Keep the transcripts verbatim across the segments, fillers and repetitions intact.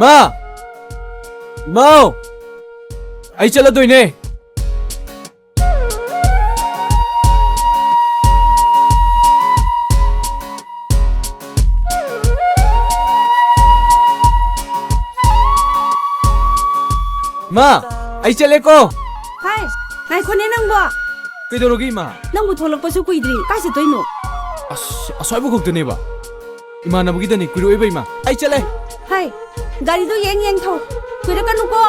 ꯏꯃꯥ! ꯏꯃꯥꯎ! ꯑꯩ ꯆꯠꯂꯗꯣꯏꯅꯦ꯫ ꯏꯃꯥ, ꯑꯩ ꯆꯠꯂꯦꯀꯣ꯫ ꯍꯥꯏ, ꯉꯥꯏꯈꯣꯅꯦ ꯅꯪꯕꯣ꯫ ꯀꯩꯗꯧꯔꯒꯦ ꯏꯃꯥ? ꯅꯪꯕꯨ ꯊꯣꯛꯂꯛꯄꯁꯨ ꯀꯨꯏꯗ꯭ꯔꯤ, ꯀꯥꯏ ꯆꯠꯇꯣꯏꯅꯣ? ꯑꯁ, ꯑꯁ꯭ꯋꯥꯏꯕꯨ ꯈꯛꯇꯅꯦꯕ꯫ ꯏꯃꯥꯟꯅꯕꯒꯤꯗꯅꯤ, ꯀꯨꯏꯔꯣꯏꯕ ꯏꯃꯥ꯫ ꯑꯩ ꯆꯠꯂꯦ꯫ ꯍꯥꯏ, ꯒꯥꯔꯤꯗꯣ ꯌꯦꯡ ꯌꯦꯡ ꯊꯧ꯫ ꯀꯨꯏꯔꯛꯀꯅꯨꯀꯣ꯫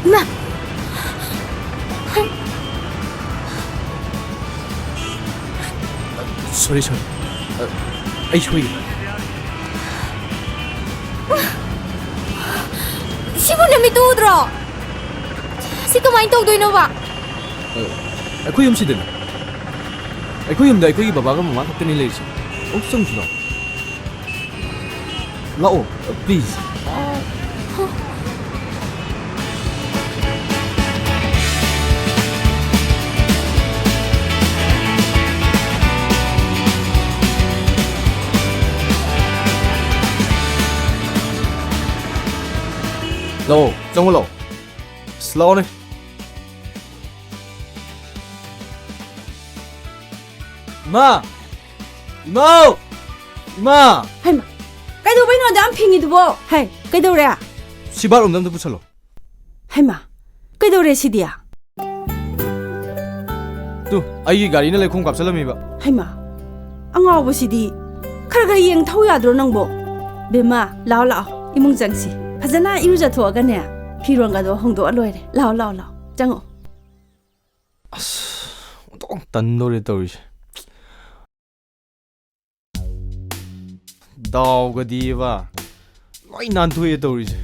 ꯏꯃꯥ! ꯁꯣꯔꯤ, ꯁꯣꯔꯤ꯫ ꯑ, ꯑꯩ ꯁꯣꯏꯈ꯭ꯔꯦ꯫ ꯁꯤꯕꯨ ꯅꯨꯃꯤꯠꯇꯨ ꯎꯗ꯭ꯔꯣ? ꯁꯤ ꯀꯃꯥꯏꯅ ꯇꯧꯗꯣꯏꯅꯣꯕ? ꯑ, ꯑꯩꯈꯣꯏ ꯌꯨꯝꯁꯤꯗꯅꯦ꯫ ꯑꯩꯈꯣꯏ ꯌꯨꯝꯗ ꯑꯩꯈꯣꯏꯒꯤ ꯕꯕꯥꯒ ꯃꯃꯥ ꯈꯛꯇꯅꯤ ꯂꯩꯔꯤꯁꯦ꯫ ꯑꯃꯨꯛ ꯆꯪꯉꯨꯁꯤ ꯂꯥꯛꯑꯣ꯫ ꯂꯥꯛꯑꯣ, please꯫ ꯂꯥꯛꯑꯣ, ꯆꯪꯉꯣ ꯂꯥꯛꯑꯣ꯫ ꯑꯁ, ꯂꯥꯛꯑꯣꯅꯦ꯫ ꯏꯃꯥ! ꯏꯃꯥꯎ! ꯏꯃꯥ! ꯍꯩꯃꯥ! ꯀꯩꯗꯧꯕꯩꯅꯣ ꯑꯗꯨꯛ ꯌꯥꯝ ꯐꯤꯡꯉꯤꯗꯨꯕꯣ? ꯍꯩ, ꯀꯩꯗꯧꯔꯦ? ꯁꯤ ꯕꯥꯠꯔꯨꯝꯗ ꯑꯝꯇ ꯄꯨꯁꯜꯂꯣ꯫ ꯍꯩꯃꯥ! ꯀꯩꯗꯧꯔꯦ ꯁꯤꯗꯤ? ꯇꯨ, ꯑꯩꯒꯤ ꯒꯥꯔꯤꯅ ꯂꯩꯈꯣꯝ ꯀꯥꯞꯁꯜꯂꯝꯃꯤꯕ꯫ ꯍꯩꯃꯥ! ꯑꯉꯥꯎꯕꯁꯤꯗꯤ! ꯈꯔ ꯈꯔ ꯌꯦꯡ ꯊꯧ ꯌꯥꯗ꯭ꯔꯣ ꯅꯪꯕꯣ? ꯕꯦꯝꯃ, ꯂꯥꯛꯑꯣ ꯂꯥꯛꯑꯣ, ꯏꯃꯨꯡ ꯆꯪꯁꯤ꯫ ꯐꯖꯅ ꯏꯔꯨꯖꯊꯣꯛꯑꯒꯅꯦ, ꯐꯤꯔꯣꯟꯒꯗꯣ ꯍꯣꯡꯗꯣꯛꯑ ꯂꯣꯏꯔꯦ꯫ ꯂꯥꯛꯑꯣ ꯂꯥꯛꯑꯣ ꯂꯥꯛꯑꯣ, ꯆꯪꯉꯛꯑꯣ꯫ ꯑꯁ, ꯑꯣꯟꯊꯣꯛ ꯇꯟꯗꯧꯔꯦ ꯇꯧꯔꯤꯁꯦ꯫ ꯗꯥꯎꯒꯗꯤꯕ, ꯂꯣꯏ ꯅꯥꯟꯊꯣꯛꯑꯦ ꯇꯧꯔꯤꯁꯦ꯫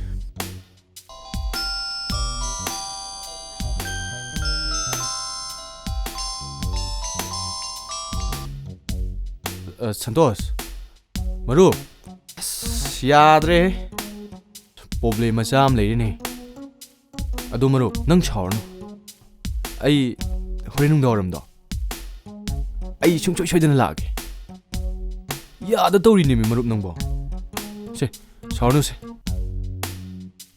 ꯑ, ꯁꯟꯇꯣꯁ, ꯃꯔꯨꯞ, ꯑꯁ, ꯌꯥꯗ꯭ꯔꯦꯍꯦ꯫ ꯄ꯭ꯔꯣꯕ꯭ꯂꯦꯝ ꯃꯆꯥ ꯑꯃ ꯂꯩꯔꯦꯅꯦ꯫ ꯑꯗꯨ ꯃꯔꯨꯞ, ꯅꯪ ꯁꯥꯎꯔꯅꯨ꯫ ꯑꯩ ꯍꯣꯔꯦꯟ ꯅꯨꯡꯗꯥꯡꯋꯥꯏꯔꯝꯗꯣ ꯑꯩ ꯁꯨꯡꯁꯣꯏ ꯁꯣꯏꯗꯅ ꯂꯥꯛꯑꯒꯦ꯫ ꯌꯥꯗ ꯇꯧꯔꯤꯅꯦꯃꯤ ꯃꯔꯨꯞ ꯅꯪꯕꯣ꯫ ꯁꯦ, ꯁꯥꯎꯔꯅꯨꯁꯦ꯫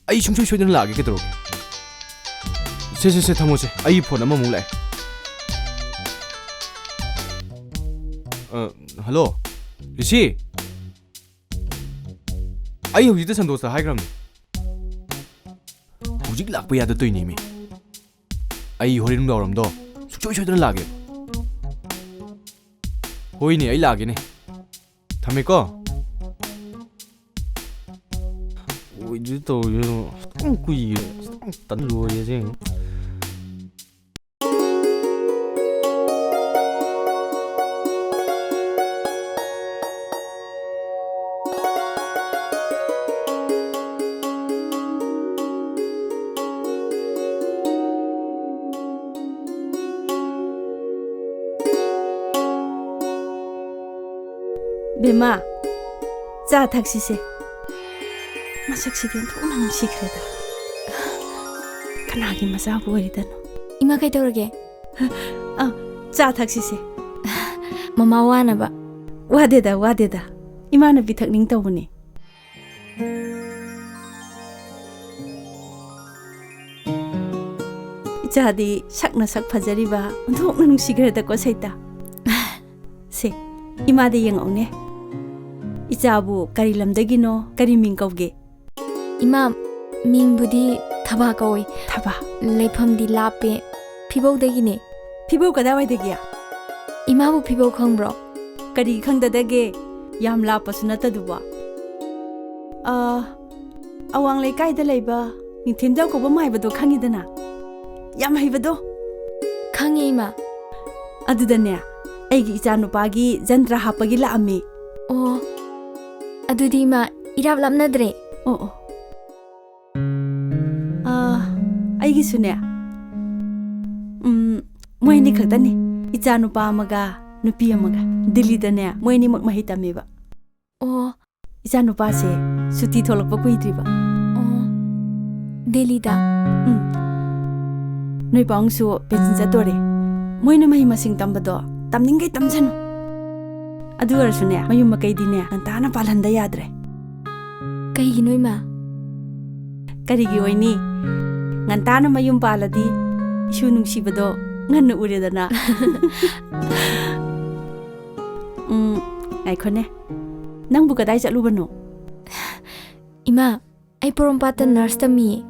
ꯑꯩ ꯁꯨꯡꯁꯣꯏ ꯁꯣꯏꯗꯅ ꯂꯥꯛꯑꯒꯦ, ꯀꯩꯗꯧꯔꯒꯦ? ꯁꯦ, ꯁꯦ, ꯁꯦ, ꯊꯝꯃꯣꯁꯦ꯫ ꯑꯩ ꯐꯣꯟ ꯑꯃꯃꯨꯛ ꯂꯥꯛꯑꯦ꯫ ꯑ, ꯍꯜꯂꯣ, ꯔꯤꯁꯤ꯫ ꯑꯩ ꯍꯧꯖꯤꯛꯇ ꯁꯟꯇꯣꯁꯇ ꯍꯥꯏꯈ꯭ꯔꯕꯅꯤ꯫ ꯍꯧꯖꯤꯛ ꯂꯥꯛꯄ ꯌꯥꯗ ꯇꯧꯔꯤꯅꯦꯃꯤ꯫ ꯑꯩ ꯍꯣꯔꯦꯟ ꯅꯨꯡꯗꯥꯡꯋꯥꯏꯔꯝꯗꯣ ꯁꯨꯡꯁꯣꯏ ꯁꯣꯏꯗꯅ ꯂꯥꯛꯑꯒꯦ꯫ ꯍꯣꯏꯅꯦ, ꯑꯩ ꯂꯥꯛꯑꯒꯦꯅꯦ꯫ ꯊꯝꯃꯦꯀꯣ꯫ ꯑꯣꯏꯗꯣꯏ ꯇꯧꯔꯤꯁꯦ ꯑꯗꯨꯝ ꯀꯨꯏꯔꯦ꯫ ꯑꯗꯨꯝ ꯇꯟ ꯂꯣꯏꯔꯦ ꯑꯁꯦꯡꯕ꯫ ꯕꯦꯝꯃ, ꯆꯥ ꯊꯛꯁꯤꯁꯦ꯫ ꯃꯁꯛꯁꯤꯗꯤ ꯑꯣꯟꯊꯣꯛꯅ ꯅꯨꯡꯁꯤꯈ꯭ꯔꯦꯗ꯫ ꯀꯅꯥꯒꯤ ꯃꯆꯥꯕꯨ ꯑꯣꯏꯔꯤꯗꯅꯣ? ꯏꯃꯥ, ꯀꯩꯗꯧꯔꯒꯦ? ꯑ, ꯆꯥ ꯊꯛꯁꯤꯁꯦ꯫ ꯃꯃꯥ ꯋꯥꯅꯕ꯫ ꯋꯥꯗꯦꯗ, ꯋꯥꯗꯦꯗ꯫ ꯏꯃꯥꯅ ꯄꯤꯊꯛꯅꯤꯡ ꯇꯧꯕꯅꯦ꯫ ꯏꯆꯥꯗꯤ ꯁꯛꯅ ꯁꯛ ꯐꯖꯔꯤꯕ, ꯑꯣꯟꯊꯣꯛꯅ ꯅꯨꯡꯁꯤꯈ꯭ꯔꯦꯗꯀꯣ ꯁꯩꯇ꯫ ꯁꯦ, ꯏꯃꯥꯗ ꯌꯦꯡꯉꯛꯎꯅꯦ꯫ ꯏꯆꯥꯕꯨ ꯀꯔꯤ ꯂꯝꯗꯒꯤꯅꯣ, ꯀꯔꯤ ꯃꯤꯡ ꯀꯧꯒꯦ? ꯏꯃꯥ, ꯃꯤꯡꯕꯨꯗꯤ ꯊꯕꯥ ꯀꯧꯏ꯫ ꯊꯕꯥ? ꯂꯩꯐꯝꯗꯤ ꯂꯥꯞꯄꯦ, ꯐꯤꯕꯧꯗꯒꯤꯅꯦ꯫ ꯐꯤꯕꯧ ꯀꯗꯥꯏꯋꯥꯏꯗꯒꯤ? ꯏꯃꯥꯕꯨ ꯐꯤꯕꯧ ꯈꯪꯕ꯭ꯔꯣ? ꯀꯔꯤ ꯈꯪꯗꯗꯒꯦ? ꯌꯥꯝ ꯂꯥꯞꯄꯁꯨ ꯅꯠꯇꯗꯨꯕꯣ꯫ ꯑ, ꯑꯋꯥꯡ ꯂꯩꯀꯥꯏꯗ ꯂꯩꯕ ꯅꯤꯡꯊꯦꯝꯖꯥꯎ ꯀꯧꯕ ꯃꯥꯏꯕꯗꯣ ꯈꯪꯉꯤꯗꯅ? ꯌꯥꯝ ꯍꯩꯕꯗꯣ? ꯈꯪꯉꯦ, ꯏꯃꯥ꯫ ꯑꯗꯨꯗꯅꯦ, ꯑꯩꯒꯤ ꯏꯆꯥꯅꯨꯄꯥꯒꯤ ꯖꯟꯇ꯭ꯔ ꯍꯥꯞꯄꯒꯤ ꯂꯥꯛꯑꯝꯃꯤ꯫ ꯑꯣ, ꯑꯗꯨꯗꯤ ꯏꯃꯥ, ꯏꯔꯥꯞ ꯂꯥꯞꯅꯗ꯭ꯔꯦ꯫ ꯑꯣ, ꯑꯣ꯫ ꯑ, ꯑꯩꯒꯤꯁꯨꯅꯦ, ꯎꯝ, ꯃꯣꯏ ꯑꯅꯤ ꯈꯛꯇꯅꯤ꯫ ꯏꯆꯥꯅꯨꯄꯥ ꯑꯃꯒ ꯅꯨꯄꯤ ꯑꯃꯒ꯫ ꯗꯤꯜꯂꯤꯗꯅꯦ, ꯃꯣꯏ ꯑꯅꯤꯃꯛ ꯃꯍꯩ ꯇꯝꯃꯤꯕ꯫ ꯑꯣ꯫ ꯏꯆꯥꯅꯨꯄꯥꯁꯦ ꯁꯨꯇꯤ ꯊꯣꯛꯂꯛꯄ ꯀꯨꯏꯗ꯭ꯔꯤꯕ꯫ ꯑꯣ, ꯗꯤꯜꯂꯤꯗ? ꯎꯝ꯫ ꯅꯣꯏ ꯄꯥꯕꯨꯡꯁꯨ ꯄꯦꯟꯁꯤꯟ ꯆꯠꯇꯣꯔꯦ꯫ ꯃꯣꯏꯅ ꯃꯍꯩ ꯃꯁꯤꯡ ꯇꯝꯕꯗꯣ ꯇꯝꯅꯤꯡꯈꯩ ꯇꯝꯁꯅꯨ꯫ ꯑꯗꯨ ꯑꯣꯏꯔꯁꯨꯅꯦ, ꯃꯌꯨꯝ ꯃꯀꯩꯗꯤꯅꯦ ꯉꯟꯇꯥꯅ ꯄꯥꯜꯍꯟꯗ ꯌꯥꯗ꯭ꯔꯦ꯫ ꯀꯩꯒꯤꯅꯣ, ꯏꯃꯥ? ꯀꯔꯤꯒꯤ ꯑꯣꯏꯅꯤ? ꯉꯟꯇꯥꯅ ꯃꯌꯨꯝ ꯄꯥꯜꯂꯗꯤ ꯏꯁꯨ ꯅꯨꯡꯁꯤꯕꯗꯣ ꯉꯟꯅ ꯎꯔꯦꯗꯅ꯫ ꯎꯝ, ꯉꯥꯏꯈꯣꯅꯦ꯫ ꯅꯪꯕꯨ ꯀꯗꯥꯏ ꯆꯠꯂꯨꯕꯅꯣ? ꯏꯃꯥ, ꯑꯩ ꯄꯣꯔꯣꯝꯄꯥꯠꯇ ꯅꯔꯁ ꯇꯝꯃꯤꯌꯦ꯫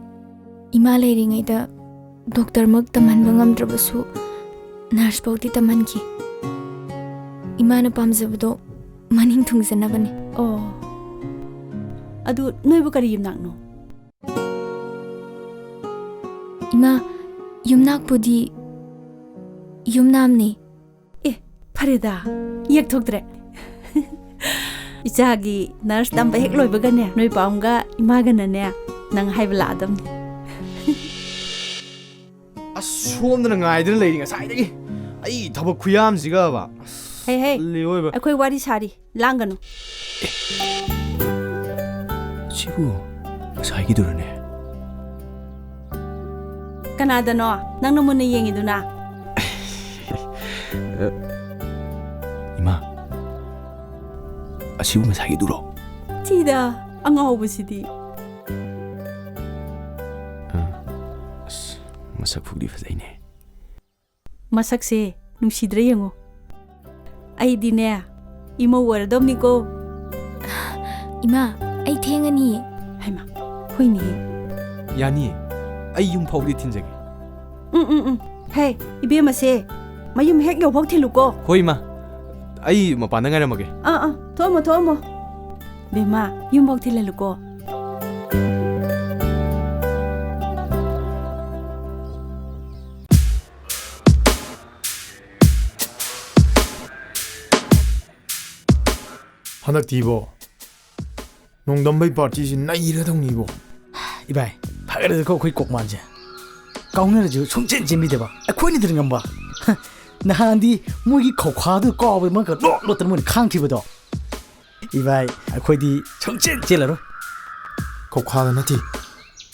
ꯏꯃꯥ ꯂꯩꯔꯤꯉꯩꯗ ꯗꯣꯛꯇꯔꯃꯛ ꯇꯝꯍꯟꯕ ꯉꯝꯗ꯭ꯔꯕꯁꯨ, ꯅꯔꯁ ꯐꯥꯎꯗꯤ ꯇꯝꯍꯟꯈꯤ꯫ ꯏꯃꯥꯅ ꯄꯥꯝꯖꯕꯗꯣ ꯃꯅꯤꯡ ꯊꯨꯡꯖꯅꯕꯅꯤ꯫ ꯑꯣ, ꯑꯗꯨ ꯅꯣꯏꯕꯨ ꯀꯔꯤ ꯌꯨꯝꯅꯥꯛꯅꯣ? ꯏꯃꯥ, ꯌꯨꯝꯅꯥꯛꯄꯨꯗꯤ ꯌꯨꯝꯅꯥꯝꯅꯤ꯫ ꯑꯦ, ꯐꯔꯦꯗ, ꯌꯦꯛꯊꯣꯛꯇ꯭ꯔꯦ꯫ ꯏꯆꯥꯒꯤ ꯅꯔꯁ ꯇꯝꯕ ꯍꯦꯛ ꯂꯣꯏꯕꯒꯅꯦ, ꯅꯣꯏ ꯄꯥꯝꯒ ꯏꯃꯥꯒꯅꯅꯦ, ꯅꯪ ꯍꯥꯏꯕ ꯂꯥꯛꯑꯗꯝꯅꯤ꯫ ꯑꯁ, ꯁꯣꯝꯗꯅ ꯉꯥꯏꯗꯅ ꯂꯩꯔꯤ ꯉꯁꯥꯏꯗꯒꯤ꯫ ꯑꯩ ꯊꯕꯛ ꯈꯨꯌꯥꯝꯁꯤꯒꯕ꯫ ꯍꯦ, ꯍꯦ꯫ ꯇꯜꯂꯤ ꯑꯣꯏꯕ꯫ ꯑꯩꯈꯣꯏ ꯋꯥꯔꯤ ꯁꯥꯔꯤ, ꯂꯥꯡꯒꯅꯨ꯫ ꯁꯤꯕꯨ ꯉꯁꯥꯏꯒꯤꯗꯨꯔꯅꯦ? ꯀꯅꯥꯗꯅꯣ ꯅꯪꯅ ꯃꯨꯟꯅ ꯌꯦꯡꯉꯤꯗꯨꯅ? ꯏꯃꯥ, ꯑꯁꯤꯕꯨ ꯉꯁꯥꯏꯒꯤꯗꯨꯔꯣ? ꯊꯤꯗ, ꯑꯉꯥꯎꯕꯁꯤꯗꯤ꯫ ꯑ, ꯑꯁ, ꯃꯁꯛ ꯐꯨꯗꯤ ꯐꯖꯩꯅꯦ꯫ ꯃꯁꯛꯁꯦ ꯅꯨꯡꯁꯤꯗ꯭ꯔꯥ ꯌꯦꯡꯉꯣ꯫ ꯑꯩꯗꯤꯅꯦ, ꯏꯃꯧ ꯑꯣꯏꯔꯗꯧꯅꯤꯀꯣ꯫ ꯏꯃꯥ, ꯑꯩ ꯊꯦꯡꯉꯅꯤꯌꯦ꯫ ꯍꯩꯃꯥ, ꯍꯣꯏꯅꯦꯍꯦ꯫ ꯌꯥꯅꯤꯌꯦ, ꯑꯩ ꯌꯨꯝ ꯐꯥꯎꯗꯤ ꯊꯤꯟꯖꯒꯦ꯫ ꯎꯝ, ꯎꯝ, ꯎꯝ꯫ ꯍꯦ, ꯏꯕꯦꯝꯃꯁꯦ, ꯃꯌꯨꯝ ꯍꯦꯛ ꯌꯧꯐꯥꯎ ꯊꯤꯜꯂꯨꯀꯣ꯫ ꯍꯣꯏ, ꯏꯃꯥ꯫ ꯑꯩ ꯃꯄꯥꯟꯗ ꯉꯥꯏꯔꯝꯃꯒꯦ꯫ ꯑꯥ, ꯑꯥ, ꯊꯣꯛꯑꯝꯃꯣ, ꯊꯣꯛꯑꯝꯃꯣ꯫ ꯕꯦꯝꯃ, ꯌꯨꯝꯐꯥꯎ ꯊꯤꯜꯍꯜꯂꯨꯀꯣ꯫ ꯍꯟꯗꯛꯇꯤꯕꯣ, ꯅꯣꯡꯗꯝꯕꯩ ꯄꯥꯔꯇꯤꯁꯤ ꯅꯩꯔꯗꯧꯅꯤꯕꯣ꯫ ꯏꯕꯥꯏ, ꯐꯒꯠꯂꯦꯗꯀꯣ ꯑꯩꯈꯣꯏ ꯀꯣꯛꯃꯥꯟꯁꯦ꯫ ꯀꯥꯎꯅꯔꯁꯨ ꯁꯨꯡꯆꯦꯟ ꯆꯦꯟꯕꯤꯗꯕ, ꯑꯩꯈꯣꯏꯅꯗꯤ ꯉꯝꯕ꯫ ꯅꯍꯥꯟꯗꯤ ꯃꯣꯏꯒꯤ ꯈꯧꯈꯥꯗꯨ ꯀꯥꯎꯕꯗ ꯃꯣꯏꯅ ꯂꯣꯠ ꯂꯣꯠꯇꯅ ꯃꯣꯏꯅ ꯈꯥꯡꯈꯤꯕꯗꯣ꯫ ꯏꯕꯥꯏ, ꯑꯩꯈꯣꯏꯗꯤ ꯁꯨꯡꯆꯦꯟ ꯆꯦꯜꯂꯔꯣꯏ꯫ ꯈꯧꯈꯥꯗ ꯅꯠꯇꯦ,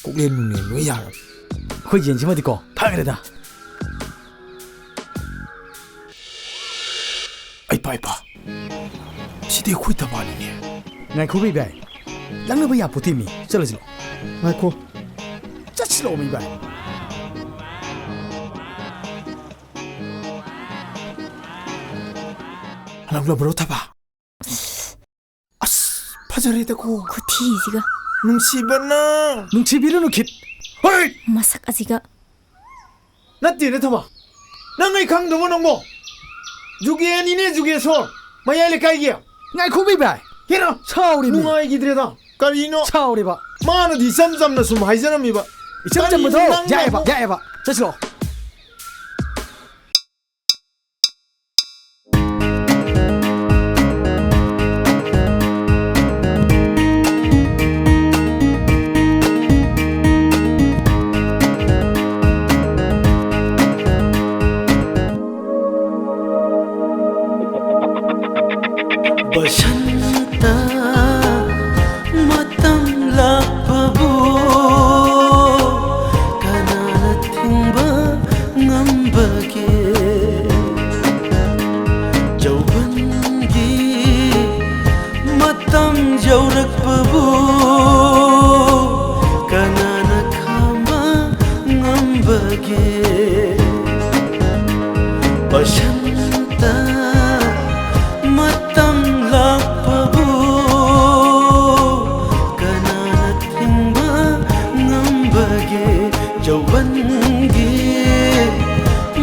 ꯀꯣꯛꯂꯦꯟ ꯅꯨꯡꯂꯦꯟ ꯂꯣꯏ ꯌꯥꯔꯕ꯫ ꯑꯩꯈꯣꯏ ꯌꯦꯟꯁꯤꯃꯗꯤꯀꯣ, ꯌꯥꯈ꯭ꯔꯦꯗ꯫ ꯑꯩ ꯄꯥꯏ ꯄꯥ꯫ ꯁꯤꯗꯤ ꯑꯩꯈꯣꯏ ꯊꯕꯥꯅꯤꯅꯦ꯫ ꯉꯥꯏꯈꯣ ꯕꯩ ꯚꯥꯏ꯫ ꯂꯪꯅꯕ ꯌꯥꯄꯣꯠꯇꯦ ꯃꯤ꯫ ꯆꯠꯂꯁꯤꯔꯣ? ꯉꯥꯏꯈꯣ꯫ ꯆꯠꯁꯤꯔꯣ ꯕꯩ ꯚꯥꯏ? ꯍꯜꯂꯛꯂꯕ꯭ꯔꯣ ꯊꯕꯥ? ꯑꯁ, ꯐꯖꯔꯦꯗꯀꯣ꯫ ꯈꯨꯊꯤꯁꯤꯒ꯫ ꯅꯨꯡꯁꯤꯕꯅ꯫ ꯅꯨꯡꯁꯤꯕꯤꯔꯨꯅꯨ ꯈꯤꯠ꯫ ꯍꯣꯏ! ꯃꯁꯛ ꯑꯁꯤꯒ꯫ ꯅꯠꯇꯦꯅꯦ ꯊꯕꯥ꯫ ꯅꯪ ꯑꯩ ꯈꯪꯗ꯭ꯔꯕꯣ ꯅꯪꯕꯣ? ꯖꯨꯒꯦꯅꯤꯅꯦ, ꯖꯨꯒꯦꯁꯣꯔ꯫ ꯃꯌꯥꯏ ꯂꯩꯀꯥꯏꯒꯤ꯫ ꯉꯥꯏꯈꯣ ꯕꯩ ꯚꯥꯏ꯫ ꯍꯦꯔꯥ! ꯁꯥꯎꯔꯤꯅꯦ꯫ ꯅꯨꯡꯉꯥꯏꯈꯤꯗ꯭ꯔꯦꯗ꯫ ꯀꯔꯤꯅꯣ? ꯁꯥꯎꯔꯤꯕ꯫ ꯃꯥꯅꯗꯤ ꯏꯆꯝ ꯆꯝꯅ ꯁꯨꯝ ꯍꯥꯏꯖꯔꯝꯃꯤꯕ꯫ ꯏꯆꯝ ꯆꯝꯕꯗꯣ ꯀꯔꯤꯅꯣ ꯅꯪꯅ ꯌꯥꯏꯌꯦꯕ, ꯑꯃꯨꯛ ꯌꯥꯏꯌꯦꯕ꯫ ꯆꯠꯁꯤꯔꯣ? ꯕꯁꯟꯇ ꯃꯇꯝ ꯂꯥꯛꯄꯕꯨ ꯀꯅꯥꯅ ꯊꯤꯡꯕ ꯉꯝꯕꯒꯦ? ꯌꯧꯕꯟꯒꯤ ꯃꯇꯝ ꯌꯧꯔꯛꯄꯕꯨ ꯀꯅꯥꯅ ꯈꯥꯝꯕ ꯉꯝꯕꯒꯦ? ꯕꯁꯟꯇ ꯃꯇꯝ ꯂꯥꯛꯄꯕꯨ ꯀꯅꯥꯅ ꯊꯤꯡꯕ ꯉꯝꯕꯒꯦ? ꯌꯧꯕꯟꯒꯤ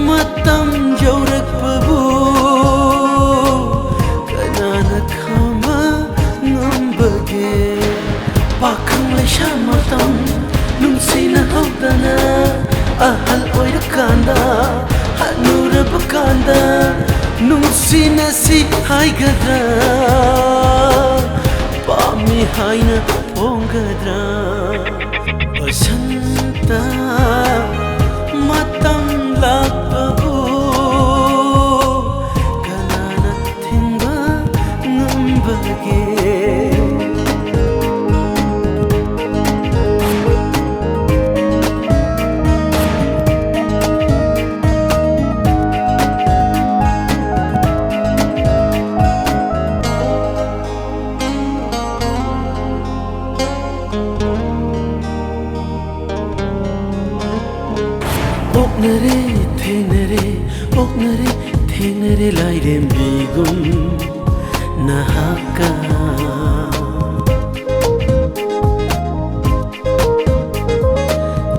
ꯃꯇꯝ ꯌꯧꯔꯛꯄꯕꯨ ꯀꯅꯥꯅ ꯈꯥꯝꯕ ꯉꯝꯕꯒꯦ? ꯄꯥꯈꯪ ꯂꯩꯁꯥ ꯃꯇꯝ ꯅꯨꯡꯁꯤꯅꯍꯧꯗꯅ, ꯑꯍꯜ ꯑꯣꯏꯔꯀꯥꯟꯗ, ꯍꯅꯨꯔꯕ ꯀꯥꯟꯗ ꯅꯨꯡꯁꯤꯅꯁꯤ ꯍꯥꯏꯒꯗ꯭ꯔꯥ? ꯄꯥꯝꯃꯤ ꯍꯥꯏꯅ ꯐꯣꯡꯒꯗ꯭ꯔꯥ? ꯕꯁꯟꯇ ꯃꯇꯝ ꯂꯥꯛꯄꯕꯨ ꯀꯅꯥꯅ ꯊꯤꯡꯕ ꯉꯝꯕꯒꯦ? ꯑꯩꯒꯨꯝ ꯅꯍꯥꯛꯀ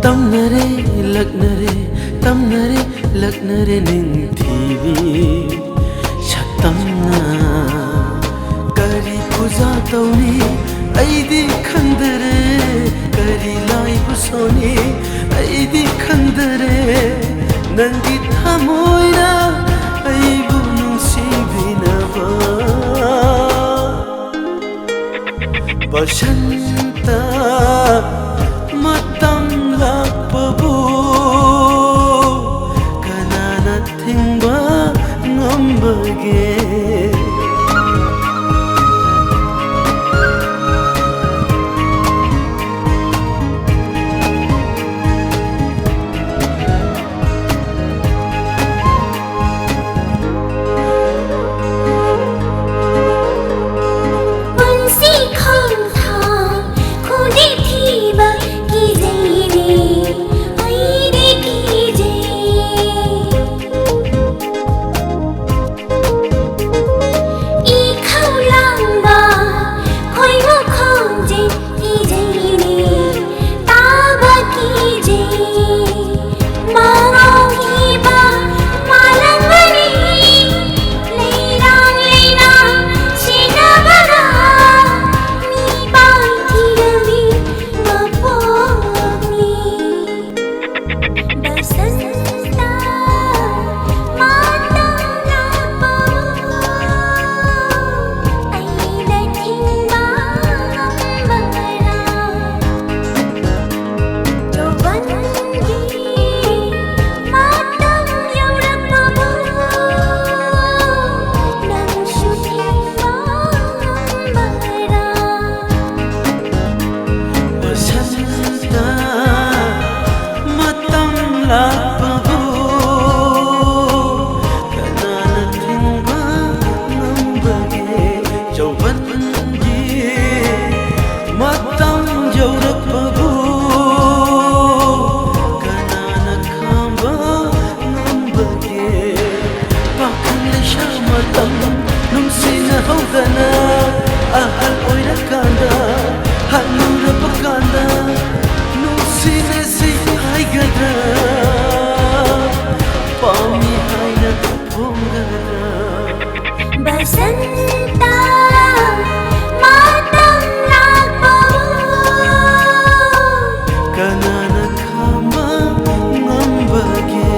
ꯇꯝꯅꯔꯦ, ꯂꯛꯅꯔꯦ, ꯇꯝꯅꯔꯦ, ꯂꯛꯅꯔꯦ ꯅꯤꯡꯊꯤꯕꯤ ꯁꯛꯇꯝꯅ꯫ ꯀꯔꯤ ꯄꯨꯖꯥ ꯇꯧꯅꯤ ꯑꯩꯗꯤ ꯈꯪꯗꯔꯦ, ꯀꯔꯤ ꯂꯥꯏꯕꯨ ꯁꯣꯅꯤ ꯑꯩꯗꯤ ꯈꯪꯗꯔꯦ, ꯅꯪꯒꯤ ꯊꯃꯣꯏꯅ ꯑꯩꯕꯨ ꯅꯨꯡꯁꯤꯕꯤꯅꯕ꯫ ꯕꯁꯟꯇ ꯃꯇꯝ ꯂꯥꯛꯄꯕꯨ ꯀꯅꯥꯅ ꯊꯤꯡꯕ ꯉꯝꯕꯒꯦ? ꯄꯨꯟꯁꯤ ꯈꯣꯡꯊꯥꯡ ꯈꯣꯡꯗꯦꯛ ꯊꯤꯕ ꯀꯤꯖꯩꯅꯦ, ꯑꯩꯗꯤ ꯀꯤꯖꯩ꯫ ꯃꯇꯝ ꯅꯨꯡꯁꯤꯅꯍꯧꯗꯅ ꯑꯍꯜ ꯑꯣꯏꯔꯀꯥꯟꯗ, ꯍꯟꯅꯨꯔꯕ ꯀꯥꯟꯗ ꯅꯨꯡꯁꯤꯅꯁꯤ ꯍꯥꯏꯒꯗ꯭ꯔꯥ? ꯄꯥꯝꯃꯤ ꯍꯥꯏꯅ ꯐꯣꯡꯒꯗ꯭ꯔꯥ? ꯕꯁꯟꯇ ꯃꯇꯝ ꯂꯥꯛꯄꯕꯨ ꯀꯅꯥꯅ ꯈꯥꯝꯕ ꯉꯝꯕꯒꯦ?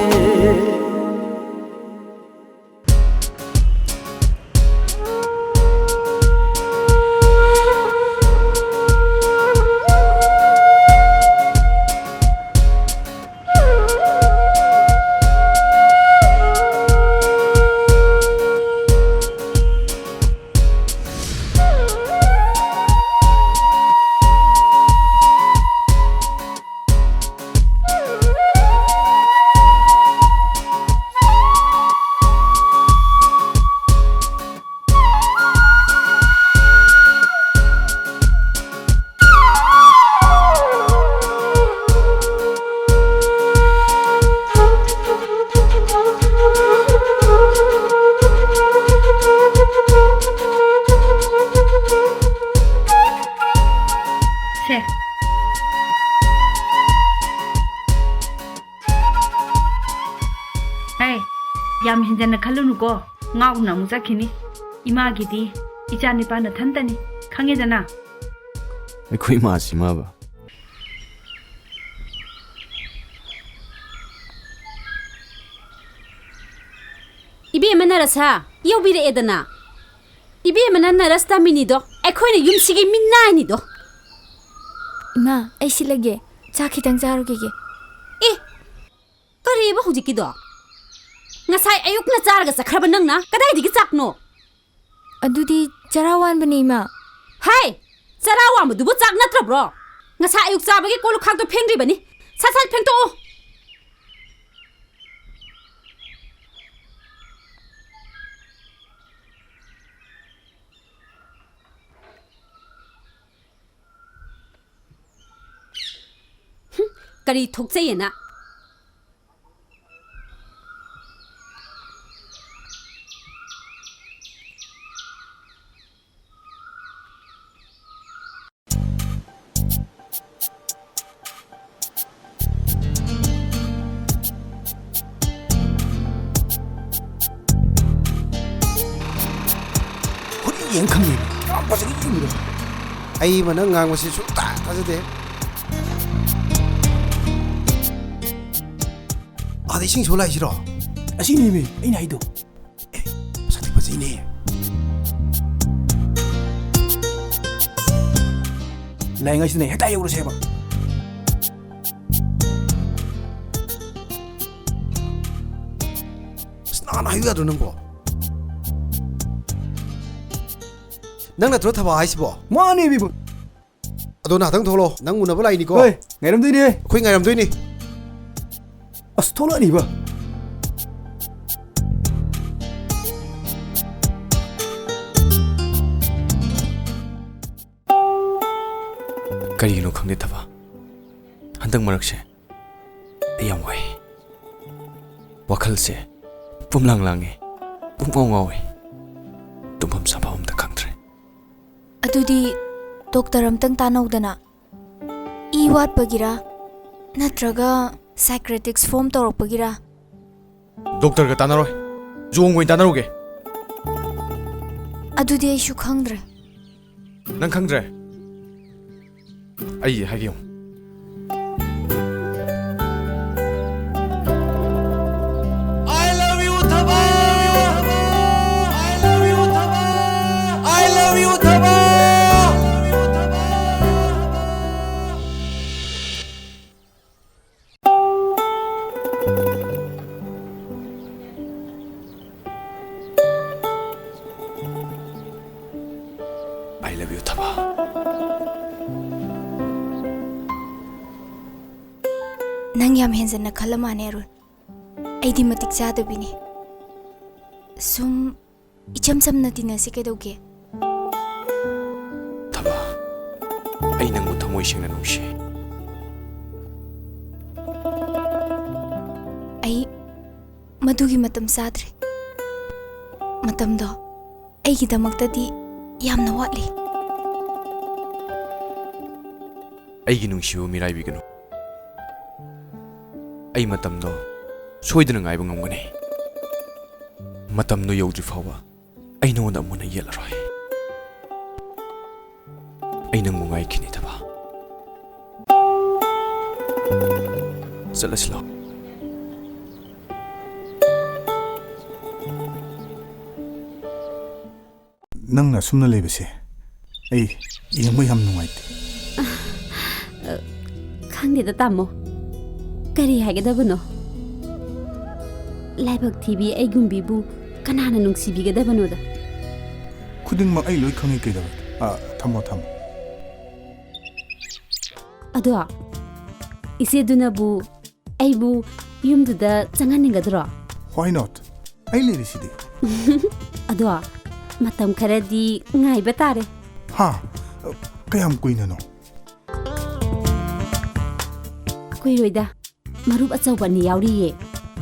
ꯁꯦ꯫ ꯍꯦ, ꯌꯥꯝ ꯍꯦꯟꯖꯟꯅ ꯈꯜꯂꯨꯅꯨꯀꯣ꯫ ꯉꯥꯎꯅ ꯑꯃꯨꯛ ꯆꯠꯈꯤꯅꯤ꯫ ꯏꯃꯥꯒꯤꯗꯤ ꯏꯆꯥ ꯅꯤꯄꯥ ꯅꯊꯟꯇꯅꯤ, ꯈꯪꯉꯦꯗꯅ? ꯑꯩꯈꯣꯏ ꯏꯃꯥꯁꯤ ꯏꯃꯥꯕ꯫ ꯏꯕꯦꯝꯃ ꯅꯔꯁꯥ, ꯌꯧꯕꯤꯔꯛꯑꯦꯗꯅ꯫ ꯏꯕꯦꯝꯃꯅ ꯅꯔꯁ ꯇꯝꯃꯤꯅꯤꯗꯣ, ꯑꯩꯈꯣꯏꯅ ꯌꯨꯝꯁꯤꯒꯤ ꯃꯤꯅꯥꯏꯅꯤꯗꯣ꯫ ꯏꯃꯥ, ꯑꯩ ꯁꯤꯠꯂꯒꯦ꯫ ꯆꯥꯛ ꯈꯤꯇꯪ ꯆꯥꯔꯨꯈꯤꯒꯦ꯫ ꯑꯦ, ꯀꯔꯤꯕ ꯍꯧꯖꯤꯛꯀꯤꯗꯣ? ꯉꯁꯥꯏ ꯑꯌꯨꯛꯅ ꯆꯥꯔꯒ ꯆꯠꯈ꯭ꯔꯕ ꯅꯪꯅ ꯀꯗꯥꯏꯗꯒꯤ ꯆꯥꯛꯅꯣ? ꯑꯗꯨꯗꯤ ꯆꯔꯥ ꯋꯥꯟꯕꯅꯦ, ꯏꯃꯥ꯫ ꯍꯥꯏ! ꯆꯔꯥ ꯋꯥꯟꯕꯗꯨꯕꯨ ꯆꯥꯛ ꯅꯠꯇ꯭ꯔꯕ꯭ꯔꯣ? ꯉꯁꯥꯏ ꯑꯌꯨꯛ ꯆꯥꯕꯒꯤ ꯀꯣꯜ ꯂꯨꯈꯥꯛꯇꯣ ꯐꯦꯡꯗ꯭ꯔꯤꯕꯅꯤ꯫ ꯁꯠ ꯁꯠ ꯐꯦꯡꯇꯣꯛꯎ꯫ ꯍꯨꯝ, ꯀꯔꯤ ꯊꯣꯛꯆꯩꯌꯦꯅ? ꯌꯦꯡ ꯈꯪꯉꯦ꯫ ꯀꯔꯝ ꯐꯖꯅ ꯌꯦꯡꯉꯤꯅꯣ? ꯑꯩ ꯑꯃ ꯅꯪ ꯉꯥꯡꯕꯁꯤ ꯁꯨꯡꯇꯥ ꯊꯥꯖꯗꯦ꯫ ꯑꯥꯗ ꯏꯁꯤꯡ ꯁꯣ ꯂꯥꯛꯏꯁꯤꯔꯣ? ꯑꯁꯤꯅꯦꯃꯤ ꯑꯩꯅ ꯍꯥꯏꯗꯣ꯫ ꯑꯦ, ꯃꯁꯛꯇꯤ ꯐꯖꯩꯅꯦ꯫ ꯂꯥꯛꯏꯉꯩꯁꯤꯗꯅꯦ ꯍꯦꯛꯇ ꯌꯧꯔꯁꯦꯕ꯫ ꯑꯁ, ꯅꯍꯥꯟ ꯍꯥꯏꯌꯨ ꯌꯥꯗ꯭ꯔꯣ ꯅꯪꯕꯣ? ꯅꯪ ꯅꯠꯇ꯭ꯔꯣ ꯊꯕꯥ ꯍꯥꯏꯁꯤꯕꯣ? ꯃꯥꯅꯦ, ꯃꯤꯕꯨ꯫ ꯑꯗꯣ ꯉꯥꯏꯍꯥꯛꯇꯪ ꯊꯣꯛꯂꯛꯑꯣ꯫ ꯅꯪ ꯎꯅꯕ ꯂꯥꯛꯏꯅꯤꯀꯣ꯫ ꯍꯣꯏ, ꯉꯥꯏꯔꯝꯗꯣꯏꯅꯦ꯫ ꯑꯩꯈꯣꯏ ꯉꯥꯏꯔꯝꯗꯣꯏꯅꯤ꯫ ꯑꯁ, ꯊꯣꯛꯂꯛꯑꯅꯤꯕ꯫ ꯀꯔꯤꯒꯤꯅꯣ ꯈꯪꯗꯦ ꯊꯕꯥ, ꯍꯟꯗꯛ ꯃꯔꯛꯁꯦ ꯑꯩ ꯌꯥꯝ ꯋꯥꯏ꯫ ꯋꯥꯈꯜꯁꯦ ꯄꯨꯝꯂꯥꯡ ꯂꯥꯡꯉꯦ, ꯄꯨꯡꯉꯥꯎ ꯉꯥꯎꯋꯦ꯫ ꯇꯨꯝꯐꯝ ꯆꯥꯐꯝ ꯑꯝꯇ ꯈꯪꯗ꯭ꯔꯦ꯫ ꯑꯗꯨꯗꯤ ꯗꯣꯛꯇꯔ ꯑꯝꯇꯪ ꯇꯥꯟꯅꯧꯗꯅ꯫ ꯏ ꯋꯥꯠꯄꯒꯤꯔ? ꯅꯠꯇ꯭ꯔꯒ psychiatric form ꯇꯧꯔꯛꯄꯒꯤꯔ? ꯗꯣꯛꯇꯔꯒ ꯇꯥꯟꯅꯔꯣꯏ, ꯖꯣꯡ ꯑꯣꯏꯅ ꯇꯥꯟꯅꯔꯨꯒꯦ꯫ ꯑꯗꯨꯗꯤ ꯑꯩꯁꯨ ꯈꯪꯗ꯭ꯔꯦ꯫ ꯅꯪ ꯈꯪꯗ꯭ꯔꯦ? ꯑꯩ ꯍꯥꯏꯒꯦ ꯌꯦꯡꯉꯨ꯫ I love you, Thaba! I love you, Thaba! I love you, Thaba! I love you, Thaba. ꯅꯪ ꯌꯥꯝ ꯍꯦꯟꯖꯟꯅ ꯈꯜꯂ ꯃꯥꯅꯦ, ꯑꯔꯨꯟ꯫ ꯑꯩꯗꯤ ꯃꯇꯤꯛ ꯆꯥꯗꯕꯤꯅꯦ꯫ ꯁꯨꯝ ꯏꯆꯝ ꯆꯝꯅ ꯇꯤꯟꯅꯁꯤ ꯀꯩꯗꯧꯒꯦ? ꯊꯕꯥ, ꯑꯩ ꯅꯪꯕꯨ ꯊꯃꯣꯏ ꯁꯦꯡꯅ ꯅꯨꯡꯁꯤ꯫ ꯑꯩ ꯃꯗꯨꯒꯤ ꯃꯇꯝ ꯆꯥꯗ꯭ꯔꯤ꯫ ꯃꯇꯝꯗꯣ ꯑꯩꯒꯤꯗꯃꯛꯇꯗꯤ ꯌꯥꯝꯅ ꯋꯥꯠꯂꯤ꯫ ꯑꯩꯒꯤ ꯅꯨꯡꯁꯤꯕ ꯃꯤꯔꯥꯏꯕꯤꯒꯅꯨ꯫ ꯑꯩ ꯃꯇꯝꯗꯣ ꯁꯣꯏꯗꯅ ꯉꯥꯏꯕ ꯉꯝꯒꯅꯤ꯫ ꯃꯇꯝꯗꯣ ꯌꯧꯗ꯭ꯔꯤ ꯐꯥꯎꯕ ꯑꯩ ꯅꯉꯣꯟꯗ ꯑꯃꯨꯛ ꯍꯟꯅ ꯌꯦꯠꯂꯔꯣꯏ꯫ ꯑꯩ ꯅꯪꯕꯨ ꯉꯥꯏꯈꯤꯅꯤ, ꯊꯕꯥ꯫ ꯆꯠꯂꯁꯤ ꯂꯥꯎ꯫ ꯅꯪꯅ ꯑꯁꯨꯝꯅ ꯂꯩꯕꯁꯦ ꯑꯩ ꯌꯦꯡꯕ ꯌꯥꯝ ꯅꯨꯡꯉꯥꯏꯇꯦ꯫ ꯈꯪꯗꯦꯗ, ꯇꯥꯃꯣ꯫ ꯀꯔꯤ ꯍꯥꯏꯒꯗꯕꯅꯣ? ꯂꯥꯏꯕꯛ ꯊꯤꯕꯤ ꯑꯩꯒꯨꯝꯕꯤꯕꯨ ꯀꯅꯥꯅ ꯅꯨꯡꯁꯤꯕꯤꯒꯗꯕꯅꯣꯗ? ꯈꯨꯗꯤꯡꯃꯛ ꯑꯩ ꯂꯣꯏ ꯈꯪꯉꯤ ꯀꯩꯗꯧꯔꯒꯦ? ꯑ, ꯊꯝꯃꯣ, ꯊꯝꯃꯣ꯫ ꯑꯗꯣ, ꯏꯆꯦꯗꯨꯅꯕꯨ ꯑꯩꯕꯨ ꯌꯨꯝꯗꯨꯗ ꯆꯪꯍꯟꯅꯤꯡꯒꯗ꯭ꯔꯣ? Why not? ꯑꯩ ꯂꯩꯔꯤꯁꯤꯗꯤ꯫ ꯑꯗꯣ, ꯃꯇꯝ ꯈꯔꯗꯤ ꯉꯥꯏꯕ ꯇꯥꯔꯦ꯫ ꯍꯥ? ꯀꯌꯥꯝ ꯀꯨꯏꯅꯅꯣ? ꯀꯨꯏꯔꯣꯏꯗ꯫ ꯃꯔꯨꯞ ꯑꯆꯧꯕ ꯑꯅꯤ ꯌꯥꯎꯔꯤꯌꯦ꯫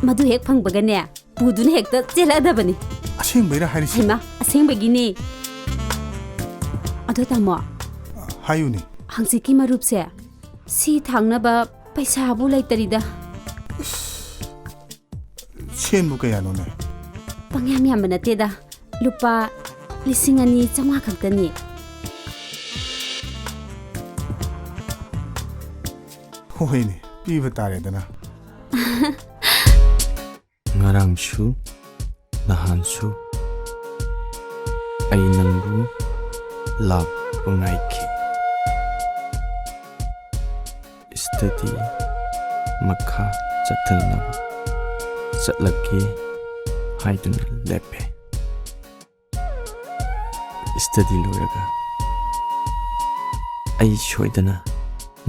ꯃꯗꯨ ꯍꯦꯛ ꯐꯪꯕꯒꯅꯦ, ꯄꯨꯗꯨꯅ ꯍꯦꯛꯇ ꯆꯦꯜꯂꯛꯑꯗꯕꯅꯤ꯫ ꯑꯁꯦꯡꯕꯩꯔꯥ ꯍꯥꯏꯔꯤꯁꯤ? ꯍꯩꯃꯥ, ꯑꯁꯦꯡꯕꯒꯤꯅꯦ꯫ ꯑꯗꯣ ꯇꯥꯃꯣ, ꯍꯥꯏꯌꯨꯅꯦ꯫ ꯍꯪꯆꯤꯠꯀꯤ ꯃꯔꯨꯞꯁꯦ ꯁꯤ ꯊꯥꯡꯅꯕ ꯄꯩꯁꯥꯕꯨ ꯂꯩꯇꯔꯤꯗ꯫ ꯁꯦꯟꯕꯨ ꯀꯌꯥꯅꯣꯅꯦ? ꯄꯪꯌꯥꯝ ꯌꯥꯝꯕ ꯅꯠꯇꯦꯗ, ꯂꯨꯄꯥ ꯂꯤꯁꯤꯡ ꯑꯅꯤ ꯆꯥꯝꯃꯉꯥ ꯈꯛꯇꯅꯤ꯫ ꯍꯣꯏꯅꯦ, ꯄꯤꯕ ꯇꯥꯔꯦꯗꯅ꯫ ꯉꯔꯥꯡꯁꯨ, ꯅꯍꯥꯟꯁꯨ ꯑꯩ ꯅꯪꯕꯨ ꯂꯥꯛꯄ ꯉꯥꯏꯈꯤ꯫ ꯁ꯭ꯇꯗꯤ ꯃꯈꯥ ꯆꯠꯊꯅꯕ ꯆꯠꯂꯒꯦ ꯍꯥꯏꯗꯨꯅ ꯂꯦꯞꯄꯦ꯫ ꯁ꯭ꯇꯗꯤ ꯂꯣꯏꯔꯒ ꯑꯩ ꯁꯣꯏꯗꯅ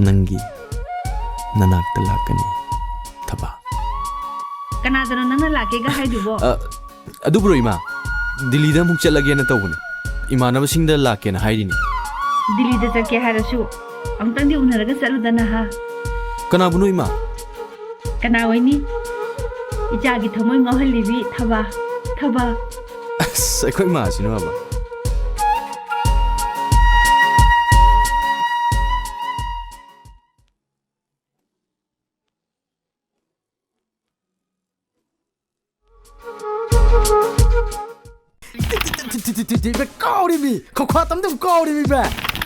ꯅꯪꯒꯤ ꯅꯅꯥꯛꯇ ꯂꯥꯛꯀꯅꯤ, ꯊꯕꯥ꯫ ꯀꯅꯥꯗꯅꯣ ꯅꯪꯅ ꯂꯥꯛꯀꯦꯒ ꯍꯥꯏꯗꯨꯕꯣ? ꯑ, ꯑꯗꯨꯕꯨꯔꯣ, ꯏꯃꯥ? ꯗꯤꯜꯂꯤꯗ ꯑꯃꯨꯛ ꯆꯠꯂꯒꯦꯅ ꯇꯧꯕꯅꯦ꯫ ꯏꯃꯥꯟꯅꯕꯁꯤꯡꯗ ꯂꯥꯛꯀꯦꯅ ꯍꯥꯏꯔꯤꯅꯦ꯫ ꯗꯤꯜꯂꯤꯗ ꯆꯠꯀꯦ ꯍꯥꯏꯔꯁꯨ ꯑꯃꯨꯛꯇꯪꯗꯤ ꯎꯅꯔꯒ ꯆꯠꯂꯨꯗꯅ, ꯍꯥ? ꯀꯅꯥꯕꯨꯅꯣ, ꯏꯃꯥ? ꯀꯅꯥ ꯑꯣꯏꯅꯤ? ꯏꯆꯥꯒꯤ ꯊꯃꯣꯏ ꯉꯥꯎꯍꯜꯂꯤꯕꯤ ꯊꯕꯥ, ꯊꯕꯥ꯫ ꯑꯁ, ꯑꯩꯈꯣꯏ ꯃꯥꯁꯤꯅ ꯍꯥꯏꯕ꯫ ꯀꯥꯎꯔꯤꯃꯤ, ꯈꯧꯈꯥ ꯇꯝꯗꯕ ꯀꯥꯎꯔꯤꯃꯤ, ꯚꯥꯏ꯫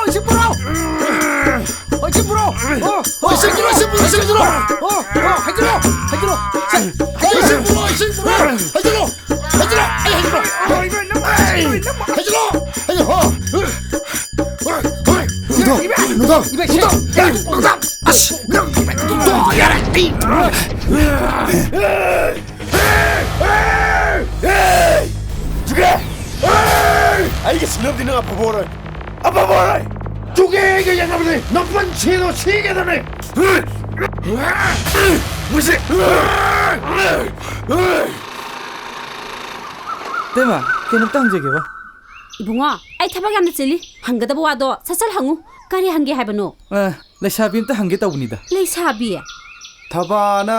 ꯄꯨꯔꯛꯑꯣ, ꯏꯁꯤꯡ ꯄꯨꯔꯛꯑꯣ꯫ ꯍꯣꯏ, ꯏꯁꯤꯡ ꯄꯨꯔꯛꯑꯣ꯫ ꯍꯣꯏ, ꯍꯣꯏ, ꯏꯁꯤꯡ ꯄꯨꯔꯛꯑꯣ, ꯏꯁꯤꯡ ꯄꯨꯔꯛꯑꯣ, ꯏꯁꯤꯡ ꯄꯨꯔꯛꯑꯣ꯫ ꯍꯣꯏ, ꯍꯣꯏ, ꯍꯩꯖꯤꯜꯂꯣ, ꯍꯩꯖꯤꯜꯂꯣ꯫ ꯁꯦ, ꯍꯩꯖꯤꯜꯂꯣ, ꯏꯁꯤꯡ ꯄꯨꯔꯛꯑꯣ, ꯏꯁꯤꯡ ꯄꯨꯔꯛꯑꯣ꯫ ꯍꯩꯖꯤꯜꯂꯣ, ꯍꯩꯖꯤꯜꯂꯣ, ꯑꯩ ꯍꯩꯖꯤꯜꯂꯣ꯫ ꯍꯩꯖꯤꯜꯂꯣ, ꯍꯩꯖꯤꯜꯂꯣ꯫ ꯍꯣꯏ, ꯍꯣꯏ, ꯍꯣꯏ꯫ ꯅꯨꯡꯗꯥꯡ, ꯏꯕꯦ, ꯅꯨꯡꯗꯥꯡ, ꯏꯕꯦ, ꯅꯨꯡꯗꯥꯡ, ꯁꯦ, ꯅꯨꯡꯗꯥꯡ꯫ ꯑꯁ, ꯅꯪ, ꯇꯣꯛꯑꯣ, ꯌꯥꯔꯦ, ꯑꯩ꯫ ꯆꯨꯀꯦ! ꯑꯩꯒꯤ ꯁꯤꯡꯅꯕꯗꯤ ꯅꯪ ꯑꯐꯕ ꯑꯣꯏꯔꯣꯏ꯫ ꯑꯐꯕ ꯑꯣꯏꯔꯣꯏ! ꯆꯨꯀꯦꯒ ꯌꯦꯡꯅꯕꯗꯤ ꯅꯄꯨꯟꯁꯤꯗꯣ ꯁꯤꯒꯗꯕꯅꯤ! ꯃꯁꯤ! ꯇꯦꯃ, ꯀꯩꯅꯣꯝꯇ ꯍꯪꯖꯒꯦꯕ꯫ ꯏꯕꯨꯡꯉꯣ, ꯑꯩ ꯊꯕꯛ ꯌꯥꯝꯅ ꯆꯤꯜꯂꯤ꯫ ꯍꯪꯒꯗꯕ ꯋꯥꯗꯣ ꯁꯠ ꯁꯠ ꯍꯪꯉꯨ꯫ ꯀꯔꯤ ꯍꯪꯒꯦ ꯍꯥꯏꯕꯅꯣ? ꯑ, ꯂꯩꯁꯥꯕꯤ ꯑꯝꯇ ꯍꯪꯒꯦ ꯇꯧꯕꯅꯤꯗ꯫ ꯂꯩꯁꯥꯕꯤ? ꯊꯕꯥꯅ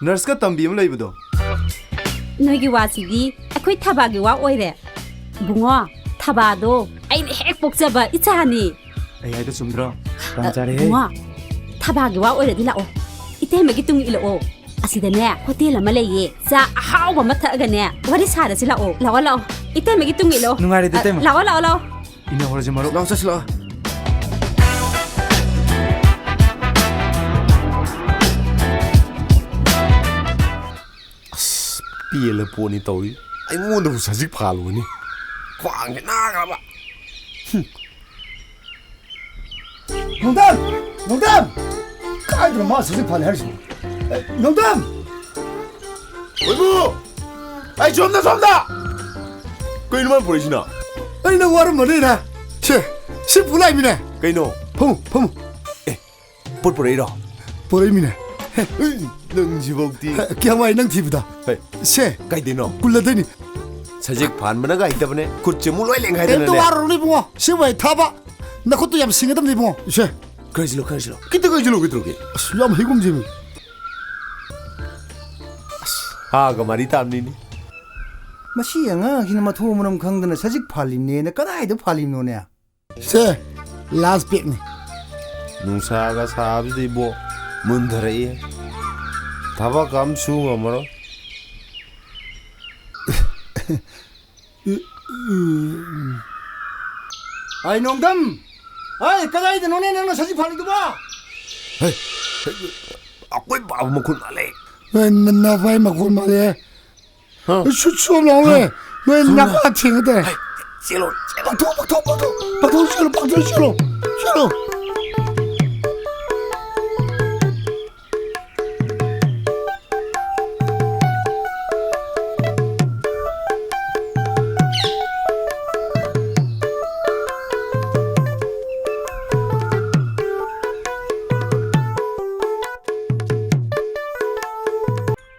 ꯅꯔꯁꯀ ꯇꯝꯕꯤ ꯑꯃ ꯂꯩꯕꯗꯣ꯫ ꯅꯣꯏꯒꯤ ꯋꯥꯁꯤꯗꯤ ꯑꯩꯈꯣꯏ ꯊꯕꯥꯒꯤ ꯋꯥ ꯑꯣꯏꯔꯦ꯫ ꯕꯨꯡꯉꯣ, ꯊꯕꯥꯗꯣ ꯑꯩꯅ ꯍꯦꯛ ꯄꯣꯛꯆꯕ ꯏꯆꯥꯅꯤ꯫ ꯑꯩ ꯍꯥꯏꯗꯣ ꯆꯨꯝꯗ꯭ꯔꯣ? ꯇꯥꯟ ꯆꯥꯔꯦꯍꯦ꯫ ꯕꯨꯡꯉꯣ, ꯊꯕꯥꯒꯤ ꯋꯥ ꯑꯣꯏꯔꯗꯤ ꯂꯥꯛꯑꯣ, ꯏꯇꯩꯃꯒꯤ ꯇꯨꯡ ꯏꯜꯂꯛꯑꯣ꯫ ꯑꯁꯤꯗꯅꯦ ꯍꯣꯇꯦꯜ ꯑꯃ ꯂꯩꯌꯦ, ꯆꯥ ꯑꯍꯥꯎꯕ ꯑꯃ ꯊꯛꯑꯒꯅꯦ ꯋꯥꯔꯤ ꯁꯥꯔꯁꯤ ꯂꯥꯛꯑꯣ꯫ ꯂꯥꯛꯑꯣ, ꯂꯥꯛꯑꯣ, ꯏꯇꯩꯃꯒꯤ ꯇꯨꯡ ꯏꯜꯂꯛꯑꯣ꯫ ꯅꯨꯡꯉꯥꯏꯔꯦꯗ, ꯏꯇꯩꯃ꯫ ꯂꯥꯛꯑꯣ, ꯂꯥꯛꯑꯣ, ꯂꯥꯛꯑꯣ꯫ ꯏꯟꯅꯍꯧꯔꯁꯤ, ꯃꯔꯨꯞ꯫ ꯂꯥꯛꯑꯣ, ꯆꯠꯁꯤ ꯂꯥꯛꯑꯣ꯫ ꯑꯁ, ꯄꯦꯜꯂ ꯄꯣꯠꯅꯤ ꯇꯧꯔꯤ꯫ ꯑꯩꯉꯣꯟꯗꯕꯨ ꯁꯖꯤꯛ ꯐꯥꯜꯂꯨꯕꯅꯤ꯫ ꯈ꯭ꯋꯥꯡꯁꯦ ꯅꯥꯈ꯭ꯔꯕ꯫ ꯍꯨꯝ꯫ ꯅꯣꯡꯗꯝ! ꯅꯣꯡꯗꯝ! ꯀꯥꯏꯗꯅꯣ ꯃꯥ ꯁꯖꯤꯛ ꯐꯥꯜꯂꯦ ꯍꯥꯏꯔꯤꯁꯤꯕꯣ? ꯑꯦ, ꯅꯣꯡꯗꯝ! ꯍꯣꯏꯕꯨ! ꯑꯩ ꯁꯣꯝꯗ, ꯁꯣꯝꯗ! ꯀꯩꯅꯣ ꯃꯥ ꯄꯨꯔꯛꯏꯁꯤꯅ? ꯑꯩ ꯅꯪ ꯋꯥꯔꯝꯃꯅꯤꯅ꯫ ꯁꯦ, ꯁꯤ ꯄꯨ ꯂꯥꯛꯏꯃꯤꯅꯦ꯫ ꯀꯩꯅꯣ? ꯐꯝꯃꯨ, ꯐꯝꯃꯨ꯫ ꯑꯦ, ꯄꯣꯠ ꯄꯨꯔꯛꯏꯔꯣ? ꯄꯨꯔꯛꯏꯃꯤꯅꯦ꯫ ꯅꯪꯁꯤꯐꯧꯗꯤ꯫ ꯀꯌꯥꯝ ꯋꯥꯏ ꯅꯪ ꯊꯤꯕꯗ? ꯍꯣꯏ꯫ ꯁꯦ꯫ ꯀꯥꯏꯗꯩꯅꯣ? ꯀꯨꯜꯂꯗꯩꯅꯤ꯫ ꯁꯖꯤꯛ ꯐꯥꯟꯕꯅꯒ ꯍꯩꯇꯕꯅꯦ꯫ ꯈꯨꯠꯁꯦ ꯃꯨ ꯂꯣꯏ ꯂꯦꯡ ꯀꯩꯝꯇ ꯍꯥꯏꯗꯅꯅꯦ꯫ ꯋꯥꯔꯨꯔꯅꯨ ꯏꯕꯨꯡꯉꯣ꯫ ꯁꯤꯕꯨ ꯑꯩ ꯊꯥꯕ꯫ ꯅꯈꯨꯠꯇꯨ ꯌꯥꯝ ꯁꯤꯡꯒꯗꯕꯅꯤ ꯏꯕꯨꯡꯉꯣ꯫ ꯁꯦ꯫ ꯈꯔ ꯁꯤꯜꯂꯣ, ꯈꯔ ꯁꯤꯜꯂꯣ꯫ ꯈꯤꯇꯪ ꯈꯔ ꯁꯤꯜꯂꯣ, ꯀꯩꯗꯧꯔꯒꯦ? ꯑꯁ, ꯌꯥꯝ ꯍꯩꯒꯨꯝꯁꯦꯃꯤ꯫ ꯑꯁ, ꯍꯥꯒ ꯃꯔꯤ ꯇꯥꯕꯅꯤꯅꯦ꯫ ꯃꯁꯤ ꯑꯉꯥꯡꯁꯤꯅ ꯃꯊꯣꯡ ꯃꯔꯝ ꯈꯪꯗꯅ ꯁꯖꯤꯛ ꯐꯥꯜꯂꯤꯝꯅꯦꯅ ꯀꯗꯥꯏꯗ ꯐꯥꯜꯂꯤꯝꯅꯣꯅꯦ? ꯁꯦ, ꯂꯥꯁ ꯄꯦꯛꯅꯤ꯫ ꯅꯨꯡꯁꯥꯒ ꯁꯥꯕꯁꯤꯗ ꯏꯕꯣ, ꯃꯨꯟꯊꯔꯛꯏ꯫ ꯊꯕꯛ ꯑꯃ ꯁꯨ ꯉꯝꯃꯔꯣꯏ꯫ ꯑꯩ ꯅꯣꯡꯗꯝ! ꯑꯩ ꯀꯗꯥꯏꯗꯅꯣꯅꯦ ꯅꯪꯅ ꯁꯖꯤꯛ ꯐꯥꯜꯂꯤꯗꯨꯕꯣ? ꯍꯦ, ꯑꯩꯈꯣꯏ ꯕꯥꯕꯨ ꯃꯈꯨꯟ ꯃꯥꯜꯂꯦ꯫ ꯅ-, ꯅ-, ꯅꯚꯥꯏ ꯃꯈꯨꯟ ꯃꯥꯜꯂꯦ꯫ ꯍꯥ? ꯁꯨꯠ ꯁꯨꯠ ꯂꯥꯎꯋꯦ꯫ ꯍꯥ? ꯅꯣꯏ ꯁꯣꯝꯗ꯫ ꯅꯄꯥ ꯊꯦꯡꯉꯗꯦ꯫ ꯍꯥꯏ, ꯆꯦꯜꯂꯣ, ꯆꯦꯜꯂꯣ꯫ ꯄꯥꯛꯊꯣꯛ, ꯄꯥꯛꯊꯣꯛ, ꯄꯥꯛꯊꯣꯛ꯫ ꯄꯥꯛꯊꯣꯛ ꯆꯦꯜꯂꯣ, ꯄꯥꯛꯊꯣꯛ ꯆꯦꯜꯂꯣ꯫ ꯆꯦꯜꯂꯣ꯫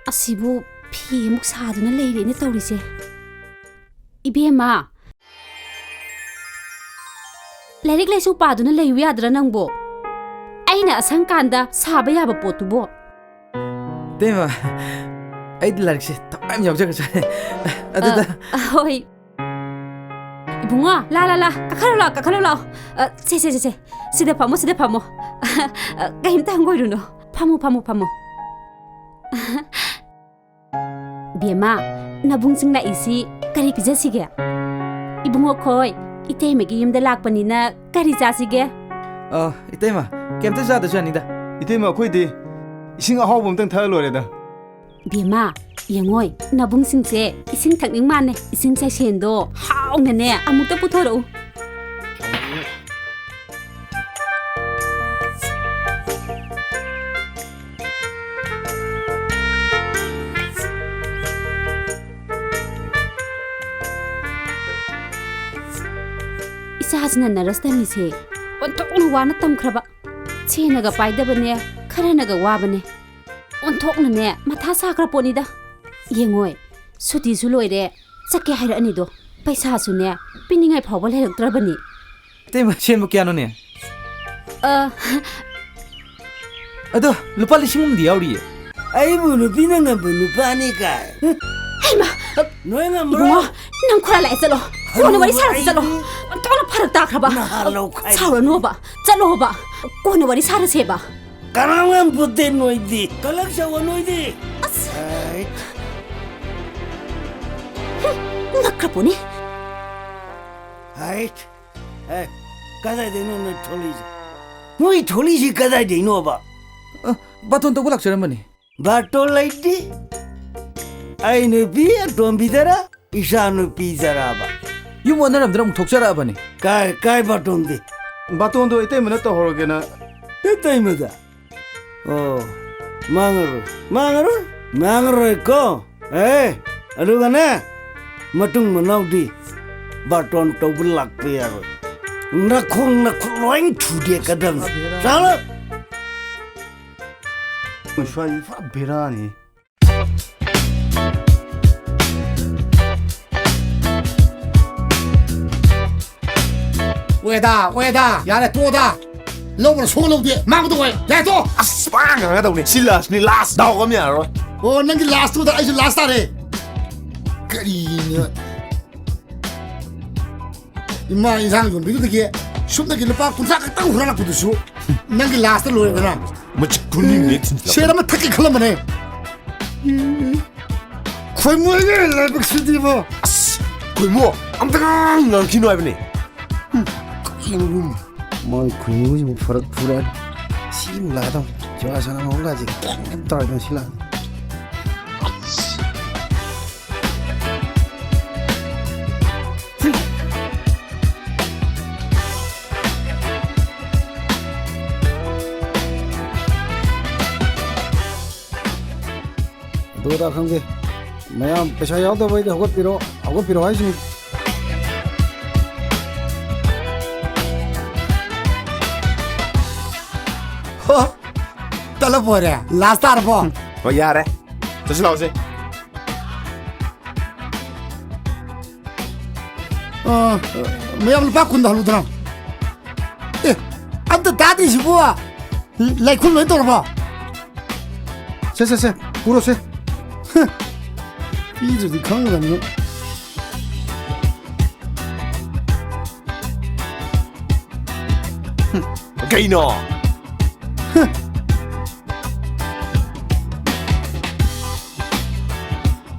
ꯑꯁꯤꯕꯨ ꯐꯤ ꯑꯃꯨꯛ ꯁꯥꯗꯨꯅ ꯂꯩꯔꯦꯅꯦ ꯇꯧꯔꯤꯁꯦ꯫ ꯏꯕꯦꯝꯃ, ꯂꯥꯏꯔꯤꯛ ꯂꯥꯏꯁꯨ ꯄꯥꯗꯨꯅ ꯂꯩꯌꯨ ꯌꯥꯗ꯭ꯔꯥ ꯅꯪꯕꯣ? ꯑꯩꯅ ꯑꯁꯪꯀꯥꯟꯗ ꯁꯥꯕ ꯌꯥꯕ ꯄꯣꯠꯇꯨꯕꯣ? ꯏꯇꯩꯃ, ꯑꯩꯗꯤ ꯂꯥꯏꯔꯤꯛꯁꯦ ꯊꯋꯥꯏ ꯌꯥꯝ ꯌꯥꯎꯖꯈ꯭ꯔꯖꯥꯠꯅꯦ꯫ ꯑꯗꯨꯗ ꯑ, ꯑ, ꯍꯣꯏ꯫ ꯏꯕꯨꯡꯉꯣ, ꯂꯥ, ꯂꯥ, ꯂꯥ, ꯀꯥꯈꯠꯂꯨ ꯂꯥꯎ, ꯀꯥꯈꯠꯂꯨ ꯂꯥꯎ꯫ ꯑ, ꯁꯦ, ꯁꯦ, ꯁꯦ, ꯁꯦ, ꯁꯤꯗ ꯐꯝꯃꯣ, ꯁꯤꯗ ꯐꯝꯃꯣ꯫ ꯑ, ꯀꯩꯝꯇ ꯍꯪꯒꯣꯏꯔꯨꯅꯨ꯫ ꯐꯝꯃꯨ, ꯐꯝꯃꯨ, ꯐꯝꯃꯨ꯫ ꯕꯦꯝꯃ, ꯅꯕꯨꯡꯁꯤꯡ ꯂꯥꯛꯏꯁꯤ ꯀꯔꯤ ꯄꯤꯖꯁꯤꯒꯦ? ꯏꯕꯨꯡꯉꯣ ꯈꯣꯏ, ꯏꯇꯩꯃꯒꯤ ꯌꯨꯝꯗ ꯂꯥꯛꯄꯅꯤꯅ ꯀꯔꯤ ꯆꯥꯁꯤꯒꯦ? ꯑ, ꯏꯇꯩꯃ, ꯀꯩꯝꯇ ꯆꯥꯗꯁꯨ ꯌꯥꯅꯤꯗ꯫ ꯏꯇꯩꯃ, ꯑꯩꯈꯣꯏꯗꯤ ꯏꯁꯤꯡ ꯑꯍꯥꯎꯕ ꯑꯝꯇꯪ ꯊꯛꯑ ꯂꯣꯏꯔꯦꯗ꯫ ꯕꯦꯝꯃ, ꯌꯦꯡꯉꯣꯏ, ꯅꯕꯨꯡꯁꯤꯡꯁꯦ ꯏꯁꯤꯡ ꯊꯛꯅꯤꯡ ꯃꯥꯟꯅꯦ꯫ ꯏꯁꯤꯡ ꯆꯥꯏꯁꯦꯟꯗꯣ ꯍꯥꯎꯅꯅꯦ ꯑꯃꯨꯛꯇ ꯄꯨꯊꯣꯔꯛꯎ꯫ ꯏꯆꯥꯁꯤꯅ ꯅꯔꯁ ꯇꯝꯃꯤꯁꯦ ꯑꯣꯟꯊꯣꯛꯅ ꯋꯥꯅ ꯇꯝꯈ꯭ꯔꯕ꯫ ꯁꯦꯅꯒ ꯄꯥꯏꯗꯕꯅꯦ, ꯈꯔꯅꯒ ꯋꯥꯕꯅꯦ꯫ ꯑꯣꯟꯊꯣꯛꯅꯅꯦ ꯃꯊꯥ ꯁꯥꯈ꯭ꯔ ꯄꯣꯠꯅꯤꯗ꯫ ꯌꯦꯡꯉꯣꯏ, ꯁꯨꯇꯤꯁꯨ ꯂꯣꯏꯔꯦ, ꯆꯠꯀꯦ ꯍꯥꯏꯔꯛꯑꯅꯤꯗꯣ꯫ ꯄꯩꯁꯥꯁꯨꯅꯦ ꯄꯤꯅꯤꯡꯉꯥꯏ ꯐꯥꯎꯕ ꯂꯩꯔꯛꯇ꯭ꯔꯕꯅꯤ꯫ ꯏꯇꯩꯃ, ꯁꯦꯟꯕꯨ ꯀꯌꯥꯅꯣꯅꯦ? ꯑ, ꯑꯗꯣ ꯂꯨꯄꯥ ꯂꯤꯁꯤꯡ ꯑꯃꯗꯤ ꯌꯥꯎꯔꯤꯌꯦ꯫ ꯑꯩꯕꯨ ꯅꯨꯄꯤꯅ ꯉꯝꯕ ꯅꯨꯄꯥꯅꯤ ꯀꯥꯏ꯫ ꯍꯩꯃꯥ! ꯅꯣꯏ ꯉꯝꯕ꯭ꯔꯣ? ꯏꯕꯨꯡꯉꯣ, ꯅꯪ ꯈꯣꯔꯥ ꯂꯥꯛꯑꯦ, ꯆꯠꯂꯣ꯫ ꯀꯣꯟꯅ ꯋꯥꯔꯤ ꯁꯥꯔꯁꯤ, ꯆꯠꯂꯣ꯫ ꯑꯩꯗꯤ ꯑꯣꯟꯊꯣꯛꯅ ꯐꯔꯛ ꯇꯥꯈ꯭ꯔꯕ꯫ ꯅꯍꯥ ꯂꯧꯈꯥꯏ꯫ ꯁꯥꯎꯔꯅꯣꯕ, ꯆꯠꯂꯣꯕ꯫ ꯀꯣꯟꯅ ꯋꯥꯔꯤ ꯁꯥꯔꯁꯦꯕ꯫ ꯀꯅꯥꯝ ꯉꯝꯄꯣꯠꯇꯦ ꯅꯣꯏꯗꯤ꯫ ꯀꯂꯛ ꯆꯧꯕ ꯅꯣꯏꯗꯤ꯫ ꯑꯁ꯫ ꯍꯥꯏꯠ꯫ ꯍꯨꯝ, ꯉꯛꯈ꯭ꯔ ꯄꯣꯠꯅꯤ꯫ ꯍꯥꯏꯠ꯫ ꯑꯦ, ꯀꯗꯥꯏꯗꯩꯅꯣ ꯅꯣꯏ ꯊꯣꯛꯂꯛꯏꯁꯦ? ꯅꯣꯏ ꯊꯣꯛꯂꯛꯏꯁꯦ ꯀꯗꯥꯏꯗꯩꯅꯣꯕ? ꯑ, ꯕꯥꯇꯣꯟ ꯇꯧꯕ ꯂꯥꯛꯆꯔꯝꯕꯅꯤ꯫ ꯕꯥꯇꯣꯟ ꯂꯩꯇꯦ꯫ ꯑꯩ ꯅꯨꯄꯤ ꯑꯇꯣꯝꯕꯤꯗꯔ, ꯏꯆꯥ ꯅꯨꯄꯤꯗꯔꯕ? ꯌꯨꯝ ꯑꯣꯟꯅꯔꯝꯗꯅ ꯑꯃꯨꯛ ꯊꯣꯛꯆꯔꯛꯑꯕꯅꯤ꯫ ꯀꯥꯏ, ꯀꯥꯏ ꯕꯥꯇꯣꯟꯗꯤ? ꯕꯥꯇꯣꯟꯗꯣ ꯏꯇꯩꯃꯅ ꯇꯧꯍꯧꯔꯒꯦꯅ꯫ ꯏꯇꯩꯃꯗ? ꯑꯣ, ꯃꯥꯡꯉꯔꯣꯏ, ꯃꯥꯡꯉꯔꯣꯏ, ꯃꯥꯡꯉꯔꯣꯏꯀꯣ꯫ ꯑꯦ, ꯑꯗꯨꯒꯅꯦ, ꯃꯇꯨꯡ ꯃꯅꯥꯎꯗꯤ ꯕꯥꯔꯇꯣꯟ ꯇꯧꯕ ꯂꯥꯛꯄ ꯌꯥꯔꯣꯏ꯫ ꯅꯈꯣꯡ ꯅꯈꯨꯠ ꯂꯣꯏ ꯊꯨꯗꯦꯛꯀꯗꯕꯅꯤ꯫ ꯆꯠꯂꯣ! ꯁ꯭ꯋꯥꯏꯁꯤ ꯄꯨꯔꯥ ꯕꯦꯔꯥꯅꯤ꯫ ꯑꯣꯏꯗ, ꯑꯣꯏꯗ, ꯌꯥꯔꯦ, ꯇꯣꯛꯑꯣꯗ꯫ ꯂꯧꯕꯅ ꯁꯣꯛ ꯂꯧꯗꯦ, ꯃꯥꯡꯕꯗ ꯑꯣꯏ꯫ ꯌꯥꯏꯊꯣꯛ꯫ ꯑꯁ, ꯄꯥꯡ ꯉꯥꯡꯒꯗꯧꯅꯤ꯫ ꯁꯤ ꯂꯥꯁꯅꯤ, ꯂꯥꯁ꯫ ꯗꯥꯎ ꯑꯃ ꯌꯥꯔꯔꯣꯏ꯫ ꯑꯣ, ꯅꯪꯒꯤ ꯂꯥꯁꯇꯨꯗ ꯑꯩꯁꯨ ꯂꯥꯁ ꯇꯥꯔꯦ꯫ ꯀꯔꯤꯅꯣ? ꯏꯃꯥ ꯏꯟꯁꯥꯡ ꯌꯣꯟꯕꯤꯗꯨꯗꯒꯤ ꯁꯨꯞꯅꯒꯤ ꯂꯨꯄꯥ ꯀꯨꯟꯊ꯭ꯔꯥ ꯈꯛꯇꯪ ꯍꯨꯔꯥꯜꯂꯛꯄꯗꯨꯁꯨ ꯅꯪꯒꯤ ꯂꯥꯁꯇ ꯂꯣꯏꯔꯦꯗꯅ꯫ ꯃꯆꯤꯛ ꯊꯨꯅꯤꯡꯅꯦ, ꯊꯤꯟꯖꯤꯜꯂꯛꯄ꯫ ꯁꯦꯔ ꯑꯃ ꯊꯛꯀꯦ ꯈꯜꯂꯝꯕꯅꯦ꯫ ꯈꯣꯏꯃꯣꯏꯒꯤ ꯂꯥꯏꯕꯛꯁꯤꯗꯤꯕꯣ꯫ ꯑꯁ, ꯈꯣꯏꯃꯣ, ꯑꯝꯇ ꯉꯥꯡ-, ꯉꯥꯡꯈꯤꯅꯨ ꯍꯥꯏꯕꯅꯦ꯫ ꯀꯩꯅꯣ? ꯃꯣꯏ ꯈꯨꯟꯒꯤꯁꯤꯕꯨ ꯐꯔꯛ ꯐꯨꯔꯛꯑꯅꯤ꯫ ꯁꯤ ꯂꯥꯛꯑꯗꯧꯅꯤ꯫ ꯖꯨꯋꯥꯔ ꯁꯥꯟꯅꯕ ꯃꯑꯣꯡꯒꯁꯦ ꯀꯩꯝ ꯇꯧꯔꯣꯏꯗꯧꯅꯤ ꯁꯤ ꯂꯥꯛꯑꯗꯤ꯫ ꯑꯗꯨ ꯑꯗꯥ ꯈꯪꯗꯦ꯫ ꯃꯌꯥꯝ ꯄꯩꯁꯥ ꯌꯥꯎꯗꯕꯩꯗꯤ ꯍꯧꯒꯠꯄꯤꯔꯣ, ꯍꯧꯒꯠꯄꯤꯔꯣ ꯍꯥꯏꯁꯤꯅꯤ꯫ ꯍꯣ, ꯇꯂꯞ ꯑꯣꯏꯔꯦ꯫ ꯂꯥꯁ ꯇꯥꯔꯕꯣ? ꯍꯣꯏ, ꯌꯥꯔꯦ꯫ ꯆꯠꯁꯤ ꯂꯥꯛꯑꯣꯁꯦ꯫ ꯑ, ꯃꯌꯥꯝ ꯂꯨꯄꯥ ꯀꯨꯟꯗ ꯍꯜꯂꯨꯗꯅ꯫ ꯑꯦ, ꯑꯝꯇ ꯇꯥꯗ꯭ꯔꯤꯁꯤꯕꯨ꯫ ꯂꯥꯏꯈꯨꯝ ꯂꯣꯏ ꯇꯧꯔꯕꯣ? ꯁꯦ, ꯁꯦ, ꯁꯦ, ꯄꯨꯔꯣꯁꯦ꯫ ꯍ, ꯄꯤꯗ꯭ꯔꯗꯤ ꯈꯪꯒꯗꯕꯅꯤ꯫ ꯀꯩꯅꯣ?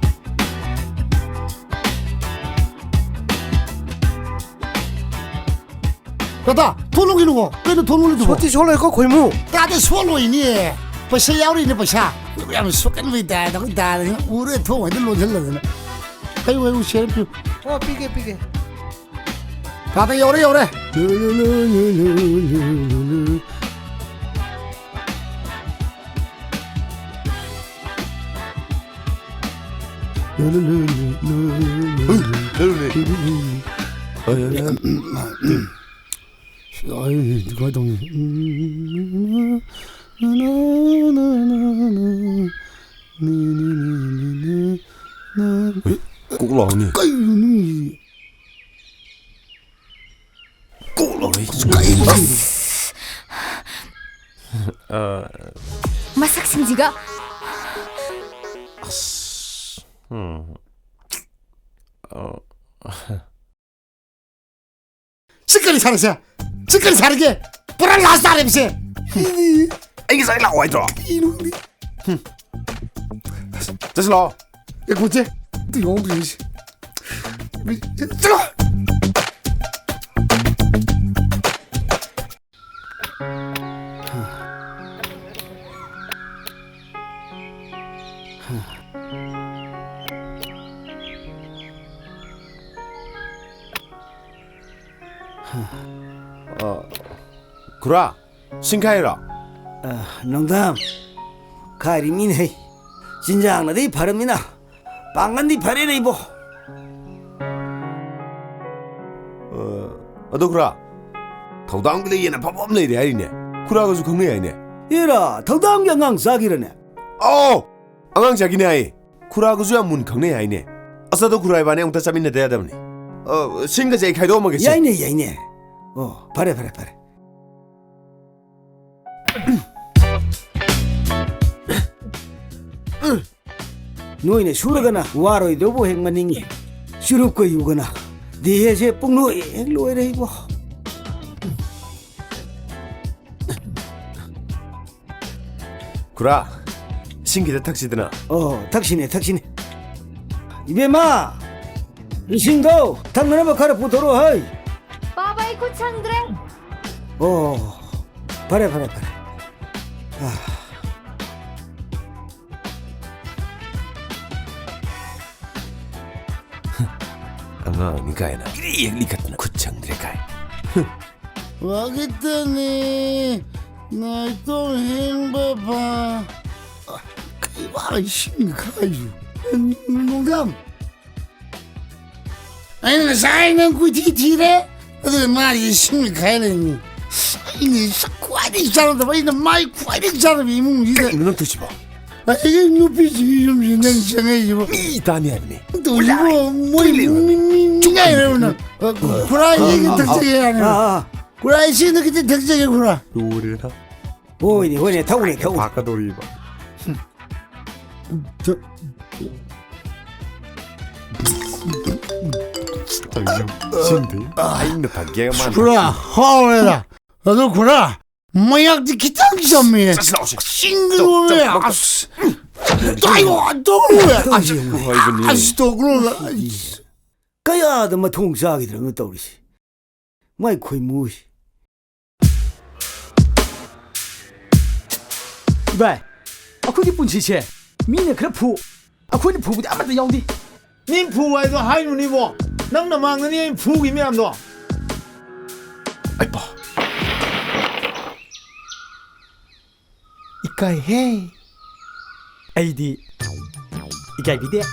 ꯇꯥꯇꯥ, ꯊꯣꯡ ꯂꯣꯟꯒꯤꯅꯨꯀꯣ꯫ ꯀꯩꯅꯣ ꯊꯣꯡ ꯂꯣꯜꯂꯤꯗꯨꯕꯣ? ꯁꯣꯠꯇꯤ ꯁꯣꯠꯂꯣꯏꯀꯣ, ꯈꯣꯏꯃꯨ꯫ ꯇꯥꯗꯦ, ꯁꯣꯠꯂꯣꯏꯅꯦ꯫ ꯄꯩꯁꯥ ꯌꯥꯎꯔꯤꯅꯦ, ꯄꯩꯁꯥ꯫ ꯌꯥꯝ ꯁꯣꯠꯀꯟꯕꯩ ꯇꯥꯏꯞꯇ ꯑꯩꯈꯣꯏ ꯗꯥꯗꯤ ꯎꯔꯦ, ꯊꯣꯡ ꯍꯦꯛꯇ ꯂꯣꯟꯁꯤꯜꯂꯗꯅ꯫ ꯍꯩꯌꯨ, ꯍꯩꯌꯨ, ꯁꯦꯔ ꯄꯤꯌꯨ꯫ ꯑꯣ, ꯄꯤꯒꯦ, ꯄꯤꯒꯦ꯫ ꯇꯥꯇꯥ, ꯌꯧꯔꯦ, ꯌꯧꯔꯦ꯫ ꯑꯩ ꯀꯃꯥꯏ ꯇꯧꯅꯤ? ꯀꯣꯛ ꯂꯥꯎꯅꯤ꯫ ꯀꯩꯅꯣ ꯅꯪꯒꯤꯁꯤ? ꯀꯣꯛ ꯂꯥꯎꯅꯤ꯫ ꯀꯩꯅꯣ? ꯑ, ꯃꯁꯛꯁꯤꯡꯁꯤꯒ꯫ ꯑꯁ, ꯎꯝ꯫ ꯑ, ꯁꯤ ꯀꯔꯤ ꯁꯥꯔꯤꯁꯦ? ꯁꯤ ꯀꯔꯤ ꯁꯥꯔꯤꯒꯦ? ꯄꯨꯔꯥ ꯂꯥꯁ ꯇꯥꯔꯦ ꯃꯁꯦ꯫ ꯑꯩ ꯉꯁꯥꯏ ꯂꯥꯛꯑꯣ ꯍꯥꯏꯗ꯭ꯔꯣ? ꯀꯩꯅꯣ ꯈꯪꯗꯦ꯫ ꯆꯠꯁꯤ ꯂꯥꯛꯑꯣ꯫ ꯑꯦ, ꯈꯨꯠꯁꯦ꯫ ꯑꯝꯇ ꯌꯦꯡꯍꯧꯗ꯭ꯔꯤꯅꯦ ꯁꯤ꯫ ꯆꯠꯂꯣ꯫ ꯑ, ꯈꯨꯔꯥ, ꯁꯤꯡ ꯈꯥꯏꯔꯣ? ꯑ, ꯅꯣꯡꯗꯥꯝ, ꯈꯥꯏꯔꯤ ꯃꯤꯅꯦ ꯍꯩ꯫ ꯆꯤꯟꯖꯥꯛꯅꯗꯤ ꯐꯔꯃꯤꯅ ꯄꯥꯡꯒꯟꯗꯤ ꯐꯔꯦꯅꯦ ꯏꯕꯣ꯫ ꯑ, ꯑꯗꯣ ꯈꯨꯔꯥ, ꯊꯧꯗꯥꯝꯒꯤꯗ ꯌꯦꯟ ꯑꯐꯕ ꯑꯃ ꯂꯩꯔꯦ ꯍꯥꯏꯔꯤꯅꯦ꯫ ꯈꯨꯔꯥꯒꯁꯨ ꯈꯪꯅꯩ ꯍꯥꯏꯅꯦ꯫ ꯑꯦꯔꯥ, ꯊꯧꯗꯥꯝꯒꯤ ꯑꯉꯥꯡ ꯆꯥꯒꯤꯔꯅꯦ? ꯑꯧ, ꯑꯉꯥꯡ ꯆꯥꯒꯤꯅꯦ ꯍꯥꯏꯌꯦ꯫ ꯈꯨꯔꯥꯒꯁꯨ ꯌꯥꯝ ꯃꯨꯟ ꯈꯪꯅꯩ ꯍꯥꯏꯅꯦ꯫ ꯑꯁ, ꯑꯗꯣ ꯈꯨꯔꯥ ꯏꯕꯥꯅꯤ ꯑꯃꯨꯛꯇ ꯆꯠꯃꯤꯟꯅꯗ ꯌꯥꯗꯕꯅꯤ꯫ ꯑ, ꯁꯤꯡꯒꯁꯦ ꯑꯩ ꯈꯥꯏꯗꯣꯛꯑꯝꯃꯒꯦꯁꯦ꯫ ꯌꯥꯏꯅꯦ, ꯌꯥꯏꯅꯦ꯫ ꯑꯣ, ꯐꯔꯦ, ꯐꯔꯦ, ꯐꯔꯦ꯫ ꯅꯣꯏꯅ ꯁꯨꯔꯒꯅ ꯋꯥꯔꯣꯏꯗꯧꯕ ꯍꯦꯛ ꯃꯅꯤꯡꯉꯤ꯫ ꯆꯨꯔꯨꯞꯀ ꯌꯨꯒꯅ ꯗꯤꯍꯦꯁꯦ ꯄꯨꯡꯂꯣꯏ ꯍꯦꯛ ꯂꯣꯏꯔꯦ ꯏꯕꯣ꯫ ꯈꯨꯔꯥ, ꯏꯁꯤꯡ ꯈꯤꯇ ꯊꯛꯁꯤꯗꯅ꯫ ꯑꯣ, ꯊꯛꯁꯤꯅꯦ, ꯊꯛꯁꯤꯅꯦ꯫ ꯏꯕꯦꯝꯃ, ꯏꯁꯤꯡꯗꯣ ꯊꯛꯅꯅꯕ ꯈꯔ ꯄꯨꯊꯣꯔꯛꯑꯣ ꯍꯩ꯫ ꯄꯥꯕ, ꯑꯩ ꯈꯨꯠ ꯁꯪꯗ꯭ꯔꯦ꯫ ꯑꯣ, ꯐꯔꯦ, ꯐꯔꯦ, ꯐꯔꯦ꯫ ꯑꯥ꯫ ꯑꯉꯥꯡꯅꯤ ꯀꯥꯏꯅ ꯏꯔꯤ ꯌꯦꯛꯂꯤ ꯈꯠꯇꯅ ꯈꯨꯠ ꯁꯪꯗ꯭ꯔꯦ ꯀꯥꯏ꯫ ꯋꯥꯒꯤꯇꯅꯤ ꯅꯥꯏꯇꯣꯝ ꯍꯦꯡꯕ ꯐꯥ꯫ ꯀꯩ ꯋꯥ ꯏꯁꯤꯡ ꯈꯥꯏꯁꯨ? ꯅꯨꯡꯗꯥꯝ, ꯑꯩꯅ ꯉꯁꯥꯏ ꯅꯪ ꯀꯣꯏꯊꯤ ꯊꯤꯔꯦ, ꯑꯗꯨꯒ ꯃꯥꯗꯤ ꯏꯁꯤꯡ ꯈꯥꯏ ꯂꯩꯅꯤ꯫ ꯑꯩꯅ ꯁꯛ ꯈ꯭ꯋꯥꯏꯗꯒꯤ ꯆꯥꯟꯅꯗꯕ, ꯑꯩꯅ ꯃꯥꯏ ꯈ꯭ꯋꯥꯏꯗꯒꯤ ꯆꯥꯟꯅꯕ ꯏꯃꯨꯡꯁꯤꯗ꯫ ꯀꯩꯅꯣ ꯅꯪ ꯇꯧꯏꯁꯤꯕꯣ? ꯑꯩꯒꯤ ꯅꯨꯄꯤꯁꯤꯒꯤ ꯌꯨꯝꯁꯤ ꯅꯪ ꯆꯪꯉꯛꯏꯁꯤꯕꯣ? ꯃꯤ ꯇꯥꯅꯤ ꯍꯥꯏꯕꯅꯤ꯫ ꯇꯧꯏꯁꯤꯕꯣ? ꯃꯣꯏ ꯃꯤ, ꯃꯤ, ꯃꯤ ꯉꯥꯏꯔꯦꯕ ꯅꯪ꯫ ꯈꯨꯔꯥ, ꯏꯁꯤꯡ ꯈꯤꯇ ꯊꯛꯆꯒꯦ ꯍꯥꯏꯔꯦꯕ꯫ ꯑꯥ, ꯑꯥ, ꯑꯥ꯫ ꯈꯨꯔꯥ, ꯏꯁꯤꯡꯗꯣ ꯈꯤꯇ ꯊꯛꯆꯒꯦ, ꯈꯨꯔꯥ꯫ ꯂꯣꯏꯔꯦꯗ꯫ ꯍꯣꯏꯅꯦ, ꯍꯣꯏꯅꯦ, ꯊꯛꯎꯅꯦ, ꯊꯛꯎꯅꯦ꯫ ꯐꯥꯛꯀꯗꯧꯔꯤꯕ꯫ ꯇꯧꯔꯤꯁꯦ ꯌꯦꯡꯉꯨ꯫ ꯁꯤꯟꯗꯦ꯫ ꯑꯩꯅ ꯊꯛꯀꯦ ꯃꯥꯅ ꯄꯨꯔꯥ ꯍꯥꯎꯔꯦꯗ꯫ ꯑꯗꯣ ꯈꯨꯔꯥ, ꯃꯌꯥꯛꯇꯤ ꯈꯤꯇꯪ ꯆꯝꯃꯦ꯫ ꯆꯠꯁꯤ ꯂꯥꯛꯑꯣꯁꯦ꯫ ꯆꯤꯡꯒꯅꯣꯃꯦ꯫ ꯇꯧ, ꯇꯧ, ꯑꯁ꯫ ꯇꯥꯏꯌꯣ, ꯇꯧꯔꯨꯃꯦ꯫ ꯑꯁ, ꯍꯥꯏꯕꯅꯤ꯫ ꯑꯁ, ꯇꯣꯛꯈ꯭ꯔꯣ꯫ ꯀꯌꯥꯗ ꯃꯊꯣꯡ ꯆꯥꯈꯤꯗ꯭ꯔꯕꯅꯣ ꯇꯧꯔꯤꯁꯤ꯫ ꯃꯥꯏ ꯈꯣꯏꯃꯨꯁꯤ꯫ ꯏꯕꯥꯏ, ꯑꯩꯈꯣꯏꯒꯤ ꯄꯨꯟꯁꯤꯁꯦ ꯃꯤꯅ ꯈꯔ ꯐꯨ, ꯑꯩꯈꯣꯏꯅ ꯐꯨꯕꯗꯤ ꯑꯃꯠꯇ ꯌꯥꯎꯗꯦ꯫ ꯃꯤ ꯐꯨ ꯍꯥꯏꯗꯣ ꯍꯥꯏꯅꯨꯅꯤꯕꯣ, ꯅꯪ ꯅꯃꯥꯡꯗꯅꯤ ꯑꯩ ꯐꯨꯒꯤ ꯃꯌꯥꯝꯗꯣ꯫ ꯑꯩꯄꯥ꯫ ꯏꯀꯥꯏꯍꯦ꯫ ꯑꯩꯗꯤ ꯏꯀꯥꯏꯕꯤꯗꯦ꯫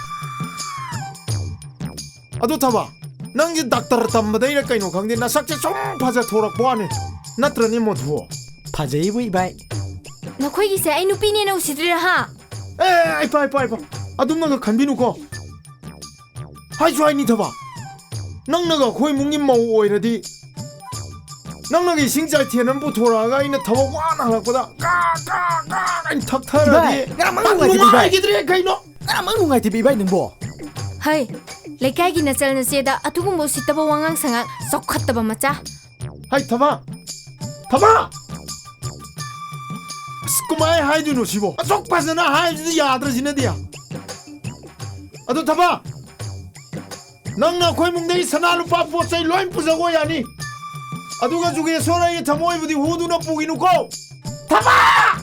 ꯑꯗꯨ ꯊꯕ, ꯅꯪꯁꯦ ꯗꯥꯛꯇꯔ ꯇꯝꯕꯗꯩꯔ ꯀꯩꯅꯣ ꯈꯪꯗꯦ, ꯅꯁꯛꯁꯦ ꯁꯨꯝ ꯐꯖꯊꯣꯔꯛꯄ ꯋꯥꯅꯤ꯫ ꯅꯠꯇ꯭ꯔꯅꯦ ꯃꯣꯙꯨ? ꯐꯖꯩꯕꯨ ꯏꯕꯥꯏ꯫ ꯅꯈꯣꯏꯒꯤꯁꯦ ꯑꯩ ꯅꯨꯄꯤꯅꯦꯅ ꯎꯁꯤꯠꯇ꯭ꯔꯤꯔꯥ ꯍꯥ? ꯑꯦ, ꯑꯩ ꯄꯥꯏ, ꯄꯥꯏ, ꯄꯥꯏ꯫ ꯑꯗꯨꯝꯅꯒ ꯈꯟꯕꯤꯅꯨꯀꯣ꯫ ꯍꯥꯏꯁꯨ ꯍꯥꯏꯅꯤ ꯊꯕ꯫ ꯅꯪꯅꯒ ꯑꯩꯈꯣꯏ ꯏꯃꯨꯡꯒꯤ ꯃꯧ ꯑꯣꯏꯔꯗꯤ, ꯅꯪꯅꯒ ꯏꯁꯤꯡ ꯆꯥꯏꯊꯦꯟ ꯑꯃ ꯄꯨꯊꯣꯔꯛꯑꯒ ꯑꯩꯅ ꯊꯕꯛ ꯋꯥꯅ ꯍꯜꯂꯛꯄꯗ ꯀꯥ, ꯀꯥ, ꯀꯥ ꯑꯩꯅ ꯊꯛꯊꯔꯗꯤ꯫ ꯏꯕꯥꯏ, ꯉꯔꯥꯡ ꯃꯪ ꯅꯨꯡꯉꯥꯏꯇꯦ, ꯏꯕꯥꯏ꯫ ꯅꯨꯡꯉꯥꯏꯈꯤꯗ꯭ꯔꯦ ꯀꯩꯅꯣ? ꯉꯔꯥꯡ ꯃꯪ ꯅꯨꯡꯉꯥꯏꯇꯦ, ꯏꯕꯥꯏ ꯅꯪꯕꯣ꯫ ꯍꯩ, ꯂꯩꯀꯥꯏꯒꯤ ꯅꯆꯜ ꯅꯆꯦꯗ ꯑꯗꯨꯒꯨꯝꯕ ꯎꯁꯤꯠꯇꯕ ꯋꯥꯉꯥꯡ ꯁꯉꯥꯡ, ꯆꯥꯎꯈꯠꯇꯕ ꯃꯆꯥ꯫ ꯍꯩ, ꯊꯕ! ꯊꯕ! ꯑꯁ, ꯀꯃꯥꯏ ꯍꯥꯏꯗꯣꯏꯅꯣ ꯁꯤꯕꯣ? ꯑꯁꯨꯛ ꯐꯖꯅ ꯍꯥꯏꯕꯁꯤꯗꯤ ꯌꯥꯗ꯭ꯔꯁꯤꯅꯗꯤ꯫ ꯑꯗꯨ ꯊꯕ! ꯅꯪꯅ ꯑꯩꯈꯣꯏ ꯏꯃꯨꯡꯗꯒꯤ ꯁꯅꯥ ꯂꯨꯄꯥ ꯄꯣꯠ ꯆꯩ ꯂꯣꯏ ꯄꯨꯖꯈꯣ ꯌꯥꯅꯤ꯫ ꯑꯗꯨꯒ ꯖꯨꯒꯦꯁꯣꯔ ꯑꯩꯒꯤ ꯊꯃꯣꯏꯕꯨꯗꯤ ꯍꯨꯗꯨꯅ ꯄꯨꯈꯤꯅꯨꯀꯣ꯫ ꯊꯕ!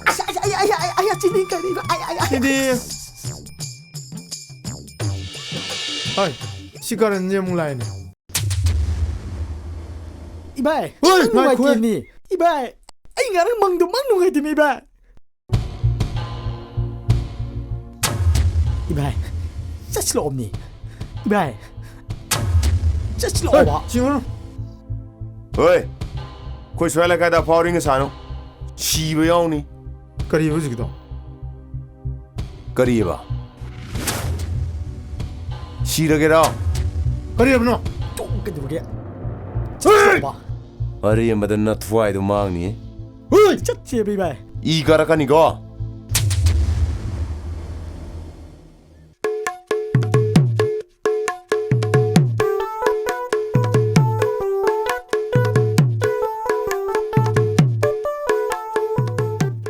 ꯑꯁ, ꯑꯩ, ꯑꯩ, ꯑꯩ, ꯑꯩ, ꯑꯩ, ꯑꯩ, ꯆꯤꯅꯤ ꯀꯔꯤꯕ? ꯑꯩ, ꯑꯩ, ꯑꯩ, ꯑꯩ꯫ ꯁꯤꯗꯤ꯫ ꯍꯣꯏ, ꯁꯤ ꯀꯔꯟꯁꯦ ꯑꯃꯨꯛ ꯂꯥꯛꯑꯦꯅꯦ꯫ ꯏꯕꯥꯏ, ꯍꯣꯏ, ꯅꯪ ꯉꯥꯏꯈꯣꯍꯦ꯫ ꯅꯨꯡꯉꯥꯏꯇꯦꯅꯤ꯫ ꯏꯕꯥꯏ, ꯑꯩ ꯉꯔꯥꯡ ꯃꯪꯗꯣ ꯃꯪ ꯅꯨꯡꯉꯥꯏꯇꯦꯅꯤ, ꯏꯕꯥꯏ꯫ ꯏꯕꯥꯏ, ꯆꯠꯁꯤꯜꯂꯛꯑꯣꯅꯤ꯫ ꯏꯕꯥꯏ, ꯆꯠꯁꯤꯜꯂꯛꯑꯣꯕ꯫ ꯍꯣꯏ, ꯆꯤꯡꯉꯨꯔꯣ꯫ ꯍꯣꯏ, ꯑꯩꯈꯣꯏ ꯁ꯭ꯋꯥꯏ ꯂꯩꯀꯥꯏꯗ ꯑꯐꯥꯎ ꯑꯔꯤꯡꯒ ꯁꯥꯅꯨ꯫ ꯁꯤꯕ ꯌꯥꯎꯅꯤ꯫ ꯀꯔꯤꯕ ꯍꯧꯖꯤꯛꯀꯤꯗꯣ? ꯀꯔꯤꯑꯕ? ꯁꯤꯔꯒꯦꯔꯣ? ꯀꯔꯤꯑꯕꯅꯣ? ꯇꯣꯛ, ꯀꯩꯗꯧꯔꯒꯦ? ꯍꯦ! ꯆꯠꯁꯤꯜꯂꯛꯑꯣꯕ꯫ ꯑꯔꯦꯝꯕꯗ ꯅꯊ꯭ꯋꯥꯏꯗꯣ ꯃꯥꯡꯅꯤꯌꯦ꯫ ꯍꯨꯏ! ꯆꯠꯁꯦꯕ ꯏꯕꯥꯏ꯫ ꯏ ꯀꯥꯔꯛꯀꯅꯤꯀꯣ꯫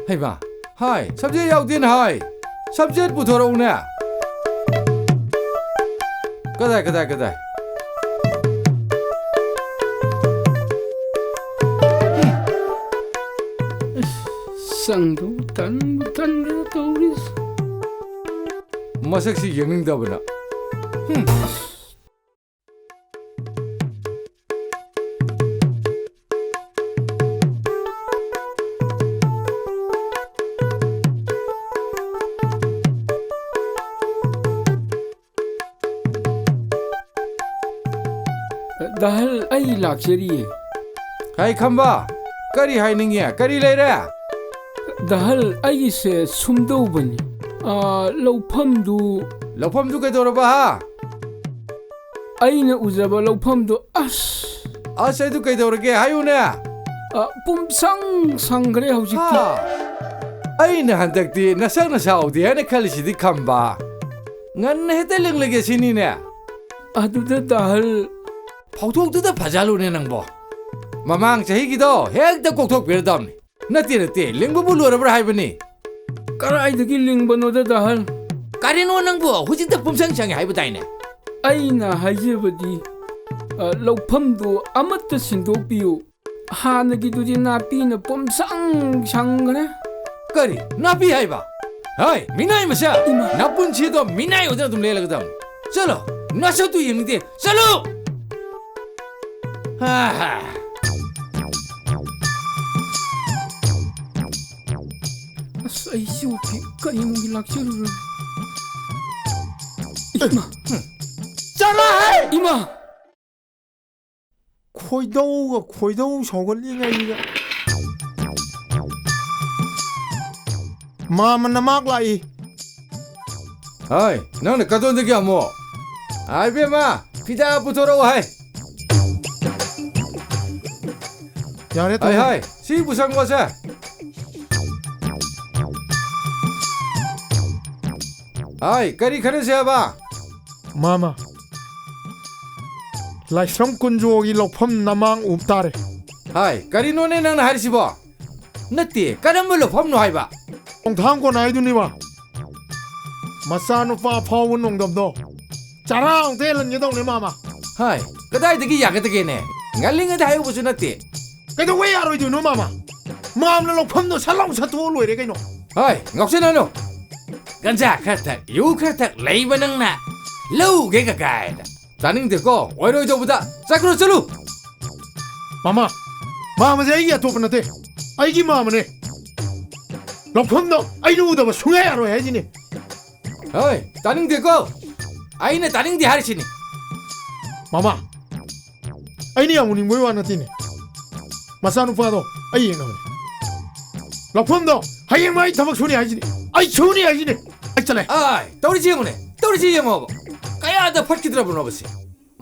ꯍꯩꯃꯥ! ꯍꯥꯏ, ꯁꯕꯖꯦꯛ ꯌꯥꯎꯗꯦꯅ ꯍꯥꯏ꯫ ꯁꯕꯖꯦꯛ ꯄꯨꯊꯣꯔꯛꯎꯅꯦ꯫ ꯀꯗꯥꯏ, ꯀꯗꯥꯏ, ꯀꯗꯥꯏ? ꯆꯪꯗꯧ ꯇꯟꯕꯨ ꯇꯟꯗꯦꯗ ꯇꯧꯔꯤꯁꯦ꯫ ꯃꯁꯛꯁꯤ ꯌꯦꯡꯅꯤꯡꯗꯕꯅ꯫ ꯍꯨꯝ꯫ ꯗꯥꯍꯜ, ꯑꯩ ꯂꯥꯛꯆꯔꯤꯌꯦ꯫ ꯍꯥꯏ ꯈꯝꯕ, ꯀꯔꯤ ꯍꯥꯏꯅꯤꯡꯉꯤ? ꯀꯔꯤ ꯂꯩꯔꯦ? ꯗꯥꯍꯜ, ꯑꯩꯒꯤꯁꯦ ꯁꯨꯝꯗꯧꯕꯅꯤ꯫ ꯑꯥ, ꯂꯧꯐꯝꯗꯨ ꯂꯧꯐꯝꯗꯨ ꯀꯩꯗꯧꯔꯕ, ꯍꯥ? ꯑꯩꯅ ꯎꯖꯕ ꯂꯧꯐꯝꯗꯨ, ꯑꯁ! ꯑꯁ, ꯑꯗꯨ ꯀꯩꯗꯧꯔꯒꯦ? ꯍꯥꯏꯌꯨꯅꯦ꯫ ꯑ, ꯄꯨꯝꯁꯪ ꯁꯪꯈ꯭ꯔꯦ ꯍꯧꯖꯤꯛꯇꯤ꯫ ꯍꯥ? ꯑꯩꯅ ꯍꯟꯗꯛꯇꯤ ꯅꯁꯛ ꯅꯁꯥꯎꯗꯦ ꯍꯥꯏꯅ ꯈꯜꯂꯤꯁꯤꯗꯤ ꯈꯝꯕ꯫ ꯉꯟꯅ ꯍꯦꯛꯇ ꯂꯤꯡꯂꯒꯦ ꯁꯤꯅꯤꯅꯦ꯫ ꯑꯗꯨꯗ ꯗꯥꯍꯜ꯫ ꯐꯥꯎꯊꯣꯛꯇꯨꯗ ꯐꯖꯍꯜꯂꯨꯅꯦ ꯅꯪꯕꯣ꯫ ꯃꯃꯥꯡ ꯆꯍꯤꯒꯤꯗꯣ ꯍꯦꯛꯇ ꯀꯣꯛꯊꯣꯛꯄꯤꯔꯗꯕꯅꯤ꯫ ꯅꯠꯇꯦ, ꯅꯠꯇꯦ, ꯂꯤꯡꯕꯕꯨ ꯂꯣꯏꯔꯕ꯭ꯔꯥ ꯍꯥꯏꯕꯅꯤ꯫ ꯀꯗꯥꯏꯗꯒꯤ ꯂꯤꯡꯕꯅꯣꯗ, ꯗꯥꯍꯜ? ꯀꯔꯤꯅꯣ ꯅꯪꯕꯨ? ꯍꯧꯖꯤꯛꯇ ꯄꯨꯝꯁꯪ ꯁꯪꯉꯦ ꯍꯥꯏꯕꯗꯥꯏꯅꯦ? ꯑꯩꯅ ꯍꯥꯏꯖꯕꯗꯤ, ꯑ, ꯂꯧꯐꯝꯗꯨ ꯑꯃꯠꯇ ꯁꯤꯟꯗꯣꯛꯄꯤꯌꯨ꯫ ꯍꯥꯟꯅꯒꯤꯗꯨꯗꯤ ꯅꯥꯄꯤꯅ ꯄꯨꯝꯁꯪ ꯁꯪꯈ꯭ꯔꯦ꯫ ꯀꯔꯤ? ꯅꯥꯄꯤ ꯍꯥꯏꯕ? ꯍꯣꯏ, ꯃꯤꯅꯥꯏ ꯃꯆꯥ! ꯏꯃꯥ! ꯅꯄꯨꯟꯁꯤꯗꯣ ꯃꯤꯅꯥꯏ ꯑꯣꯏꯗꯅ ꯑꯗꯨꯝ ꯂꯦꯜꯂꯒꯗꯕꯅꯤ꯫ ꯆꯠꯂꯣ, ꯅꯁꯛꯇꯨ ꯌꯦꯡꯅꯤꯡꯗꯦ꯫ ꯆꯠꯂꯨ! ꯍꯥ ꯍꯥ꯫ ꯑꯁ, ꯑꯩ ꯆꯣꯞꯄꯦ꯫ ꯀꯔꯤꯅꯨꯡꯒꯤ ꯂꯥꯛꯆꯔꯨꯔꯣ? ꯏꯃꯥ! ꯆꯠꯂꯣꯍꯦ! ꯏꯃꯥ! ꯈꯣꯏꯗꯧꯒ ꯈꯣꯏꯗꯧ ꯁꯥꯎꯒꯠꯂꯤꯉꯩꯁꯤꯗ꯫ ꯃꯥꯃ ꯅꯃꯥꯛ ꯂꯥꯛꯏ꯫ ꯍꯥꯏ, ꯅꯪꯅ ꯀꯗꯣꯝꯗꯒꯤ ꯑꯃꯨꯛ? ꯍꯥꯏ, ꯏꯕꯦꯝꯃ, ꯐꯤꯗꯥ ꯄꯨꯊꯣꯔꯛꯑꯣ ꯍꯥꯏ꯫ ꯌꯥꯔꯦ, ꯍꯥꯏ, ꯇꯥꯃꯣ꯫ ꯍꯥꯏ, ꯁꯤꯕꯨ ꯆꯪꯉꯣꯁꯦ꯫ ꯍꯥꯏ, ꯀꯔꯤ ꯈꯟꯅꯁꯦ ꯍꯥꯏꯕ? ꯃꯥꯃ, ꯂꯥꯏꯁ꯭ꯔꯝ ꯀꯨꯟꯖꯣꯒꯤ ꯂꯧꯐꯝ ꯅꯃꯥꯡ ꯎꯞ ꯇꯥꯔꯦ꯫ ꯍꯥꯏ, ꯀꯔꯤꯅꯣꯅꯦ ꯅꯪꯅ ꯍꯥꯏꯔꯤꯁꯤꯕꯣ? ꯅꯠꯇꯦ, ꯀꯔꯝꯕ ꯂꯧꯐꯝꯅꯣ ꯍꯥꯏꯕ? ꯅꯣꯡꯊꯥꯡ ꯀꯣꯟ ꯍꯥꯏꯗꯨꯅꯤꯕ꯫ ꯃꯆꯥꯅꯨꯄꯥ ꯑꯐꯥꯎꯕ ꯅꯣꯡꯗꯝꯗꯣ ꯆꯔꯥ ꯑꯃꯨꯛꯇ ꯍꯦꯜꯍꯟꯒꯦ ꯇꯧꯅꯦ, ꯃꯥꯃ꯫ ꯍꯥꯏ, ꯀꯗꯥꯏꯗꯒꯤ ꯌꯥꯒꯗꯒꯦꯅꯦ? ꯉꯜꯂꯤꯉꯩꯗ ꯍꯥꯏꯍꯧꯕꯁꯨ ꯅꯠꯇꯦ꯫ ꯀꯩꯗꯧꯕꯩ ꯌꯥꯔꯣꯏꯗꯣꯏꯅꯣ, ꯃꯥꯃ? ꯃꯥꯝꯅ ꯂꯧꯐꯝꯗꯣ ꯁꯠ ꯂꯥꯎ ꯁꯠꯇꯣꯛꯑ ꯂꯣꯏꯔꯦ ꯀꯩꯅꯣ꯫ ꯍꯣꯏ, ꯉꯥꯎꯁꯤꯟꯅꯅꯨ꯫ ꯒꯟꯖꯥ ꯈꯔ ꯊꯛ, ꯌꯨ ꯈꯔ ꯊꯛ ꯂꯩꯕ ꯅꯪꯅ ꯂꯧꯒꯦꯒ ꯀꯥꯏꯅ꯫ ꯇꯥꯅꯤꯡꯗꯦꯀꯣ, ꯑꯣꯏꯔꯣꯏꯗꯧꯕꯗ꯫ ꯆꯠꯈ꯭ꯔꯣ, ꯆꯠꯂꯨ꯫ ꯃꯥꯃ, ꯃꯥꯃꯁꯦ ꯑꯩꯒꯤ ꯑꯇꯣꯞꯄ ꯅꯠꯇꯦ, ꯑꯩꯒꯤ ꯃꯥꯃꯅꯦ꯫ ꯂꯧꯐꯝꯗꯣ ꯑꯩꯅ ꯎꯗꯕ ꯁꯨꯡꯌꯥ ꯌꯥꯔꯣꯏ ꯍꯥꯏꯁꯤꯅꯦ꯫ ꯍꯣꯏ, ꯇꯥꯅꯤꯡꯗꯦꯀꯣ꯫ ꯑꯩꯅ ꯇꯥꯅꯤꯡꯗꯦ ꯍꯥꯏꯔꯤꯁꯤꯅꯤ꯫ ꯃꯥꯃ, ꯑꯩꯅ ꯌꯥꯝ ꯎꯅꯤꯡꯕꯒꯤ ꯋꯥ ꯅꯠꯇꯦꯅꯦ꯫ ꯃꯆꯥꯅꯨꯄꯥꯗꯣ ꯑꯩ ꯌꯦꯡꯅꯕꯅꯦ꯫ ꯂꯧꯐꯝꯗꯣ ꯍꯌꯦꯡ ꯃꯥ ꯑꯩ ꯊꯕꯛ ꯁꯨꯅꯤ ꯍꯥꯏꯁꯤꯅꯦ꯫ ꯑꯩ ꯁꯨꯅꯤ ꯍꯥꯏꯁꯤꯅꯦ꯫ ꯑꯩ ꯆꯠꯂꯦ꯫ ꯑꯥꯏ, ꯇꯧꯔꯤꯁꯤ ꯌꯦꯡꯉꯨꯅꯦ, ꯇꯧꯔꯤꯁꯤ ꯌꯦꯡꯉꯣꯕ꯫ ꯀꯌꯥꯗ ꯐꯠꯈꯤꯗ꯭ꯔꯕꯅꯣꯕ ꯁꯤ?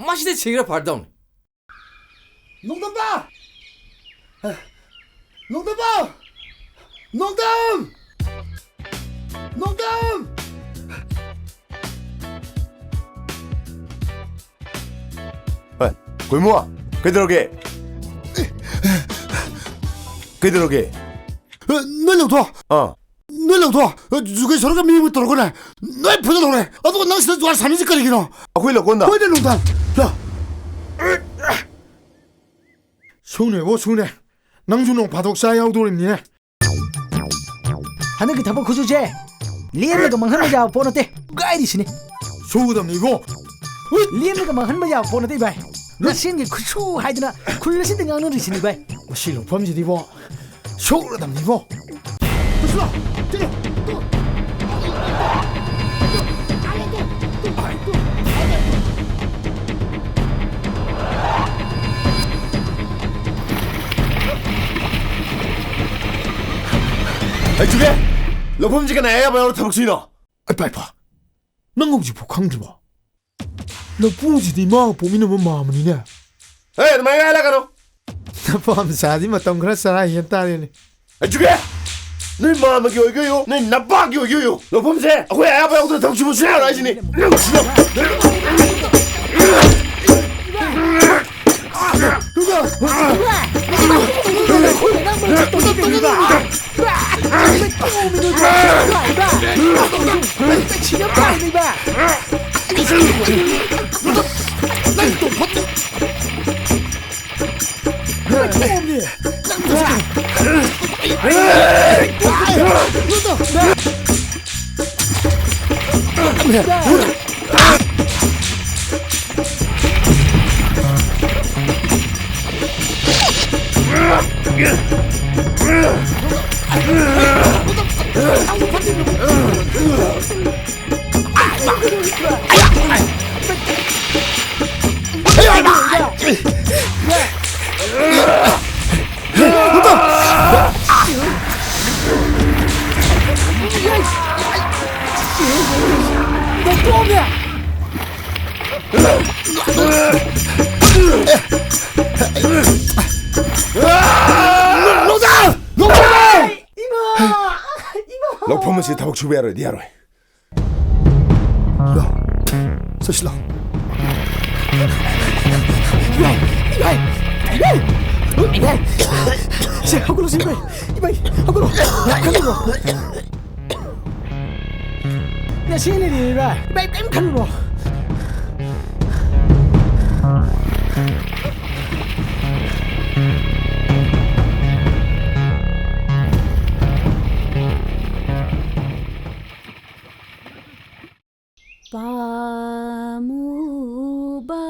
ꯃꯁꯤꯗ ꯁꯤꯈ꯭ꯔ ꯐꯔꯗꯧꯅꯤ꯫ ꯅꯣꯡꯗꯝꯕ! ꯅꯣꯡꯗꯝꯕ! ꯅꯣꯡꯗꯝ! ꯅꯣꯡꯗꯝ! ꯍꯣꯏ, ꯀꯨꯏꯃꯣ, ꯀꯩꯗꯧꯔꯒꯦ? ꯀꯩꯗꯧꯔꯒꯦ? ꯅꯣꯏ ꯂꯧꯊꯣꯛ꯫ ꯑꯥ꯫ ꯅꯣꯏ ꯂꯧꯊꯣꯛ꯫ ꯖꯨꯒꯦ ꯁꯣꯔꯒ ꯃꯤ ꯑꯃ ꯇꯧꯔꯒꯅꯦ, ꯅꯣꯏ ꯐꯨꯗꯠꯍꯧꯔꯦ꯫ ꯑꯗꯨꯒ ꯅꯪ ꯁꯤꯗ ꯖꯨꯋꯥꯔ ꯁꯥꯟꯅꯔꯤꯁꯤ ꯀꯔꯤꯒꯤꯅꯣ? ꯑꯩꯈꯣꯏ ꯂꯧꯀꯣꯟꯗ꯫ ꯍꯣꯏꯅꯦ, ꯅꯣꯡꯗꯝ꯫ ꯂꯥ꯫ ꯁꯨꯅꯦꯕꯣ, ꯁꯨꯅꯦ꯫ ꯅꯪꯁꯨ ꯅꯣꯡ ꯐꯥꯗꯣꯛ ꯆꯥ ꯌꯥꯎꯗꯣꯔꯤꯕꯅꯤꯅꯦ꯫ ꯍꯟꯗꯛꯀꯤ ꯊꯕꯛ ꯈꯨꯠꯁꯨꯁꯦ ꯂꯦꯝꯅꯒ ꯃꯥꯡꯍꯟꯕ ꯌꯥꯕ ꯄꯣꯠ ꯅꯠꯇꯦ꯫ ꯒꯥꯏꯔꯤꯁꯤꯅꯤ꯫ ꯁꯨꯒꯗꯕꯅꯤꯀꯣ꯫ ꯂꯦꯝꯅꯒ ꯃꯥꯡꯍꯟꯕ ꯌꯥꯕ ꯄꯣꯠ ꯅꯠꯇꯦ, ꯚꯥꯏ꯫ ꯅꯁꯦꯟꯒꯤ ꯈꯨꯠꯁꯨ ꯍꯥꯏꯗꯅ ꯈꯨꯜ ꯑꯁꯤꯗ ꯉꯥꯡꯅꯔꯤꯁꯤꯅꯤ, ꯚꯥꯏ꯫ ꯃꯁꯤ ꯂꯧꯐꯝꯁꯤꯗꯤꯕꯣ, ꯁꯨꯒꯗꯕꯅꯤꯕꯣ꯫ ꯆꯠꯂꯣ, ꯆꯠꯂꯣ꯫ ꯑꯩ ꯆꯨꯒꯦ! ꯂꯧꯐꯝꯁꯤ ꯀꯅꯥ ꯑꯌꯥꯕ ꯌꯥꯎꯔ ꯊꯕꯛ ꯁꯨꯏꯅꯣ? ꯑꯩ ꯄꯥꯏ ꯄꯥ, ꯅꯪ ꯍꯧꯖꯤꯛꯐꯥꯎ ꯈꯪꯗ꯭ꯔꯤꯕꯣ? ꯂꯐꯨꯁꯤꯗꯤ ꯃꯥꯒ ꯄꯣꯛꯃꯤꯟꯅꯕ ꯃꯥꯝꯃꯅꯤꯅꯦ꯫ ꯍꯦ, ꯑꯗꯨꯃꯥꯏꯅ ꯍꯥꯏꯔꯛꯀꯅꯨ꯫ ꯅꯄꯥꯝꯆꯥꯗꯤ ꯃꯇꯝ ꯈꯔ ꯆꯔꯥ ꯍꯦꯟ ꯇꯥꯔꯦꯅꯦ꯫ ꯑꯩ ꯆꯨꯀꯦ! ꯅꯣꯏ ꯃꯥꯝꯃꯒꯤ ꯑꯣꯏꯒꯦꯌꯣ, ꯅꯣꯏ ꯅꯄꯥꯒꯤ ꯑꯣꯏꯒꯦꯌꯣ, ꯂꯧꯐꯝꯁꯦ ꯑꯩꯈꯣꯏ ꯑꯌꯥꯕ ꯌꯥꯎꯗꯅ ꯊꯕꯛ ꯁꯨꯕ ꯁꯨꯡꯌꯥ ꯌꯥꯔꯣꯏ ꯍꯥꯏꯁꯤꯅꯤ꯫ ꯂꯧꯐꯝ ꯑꯁꯤ ꯊꯕꯛ ꯁꯨꯕ ꯌꯥꯔꯣꯏꯗꯤ ꯌꯥꯔꯣꯏ꯫ ꯂꯥꯎ꯫ ꯆꯠꯁꯤ ꯂꯥꯎ꯫ ꯏꯚꯥꯏ! ꯏꯚꯥꯏ! ꯏꯚꯥꯏ! ꯏꯚꯥꯏ! ꯁꯦ, ꯍꯧꯒꯠꯂꯣ, ꯁꯦ, ꯏꯚꯥꯏ! ꯏꯚꯥꯏ, ꯍꯧꯒꯠꯂꯣ! ꯈꯜꯂꯨꯔꯣ꯫ ꯅꯁꯦ ꯂꯩꯔꯤ, ꯏꯚꯥꯏ! ꯏꯚꯥꯏ, ꯀꯩꯝ ꯈꯜꯂꯨꯔꯣ꯫ ꯄꯥꯝꯃꯨꯕ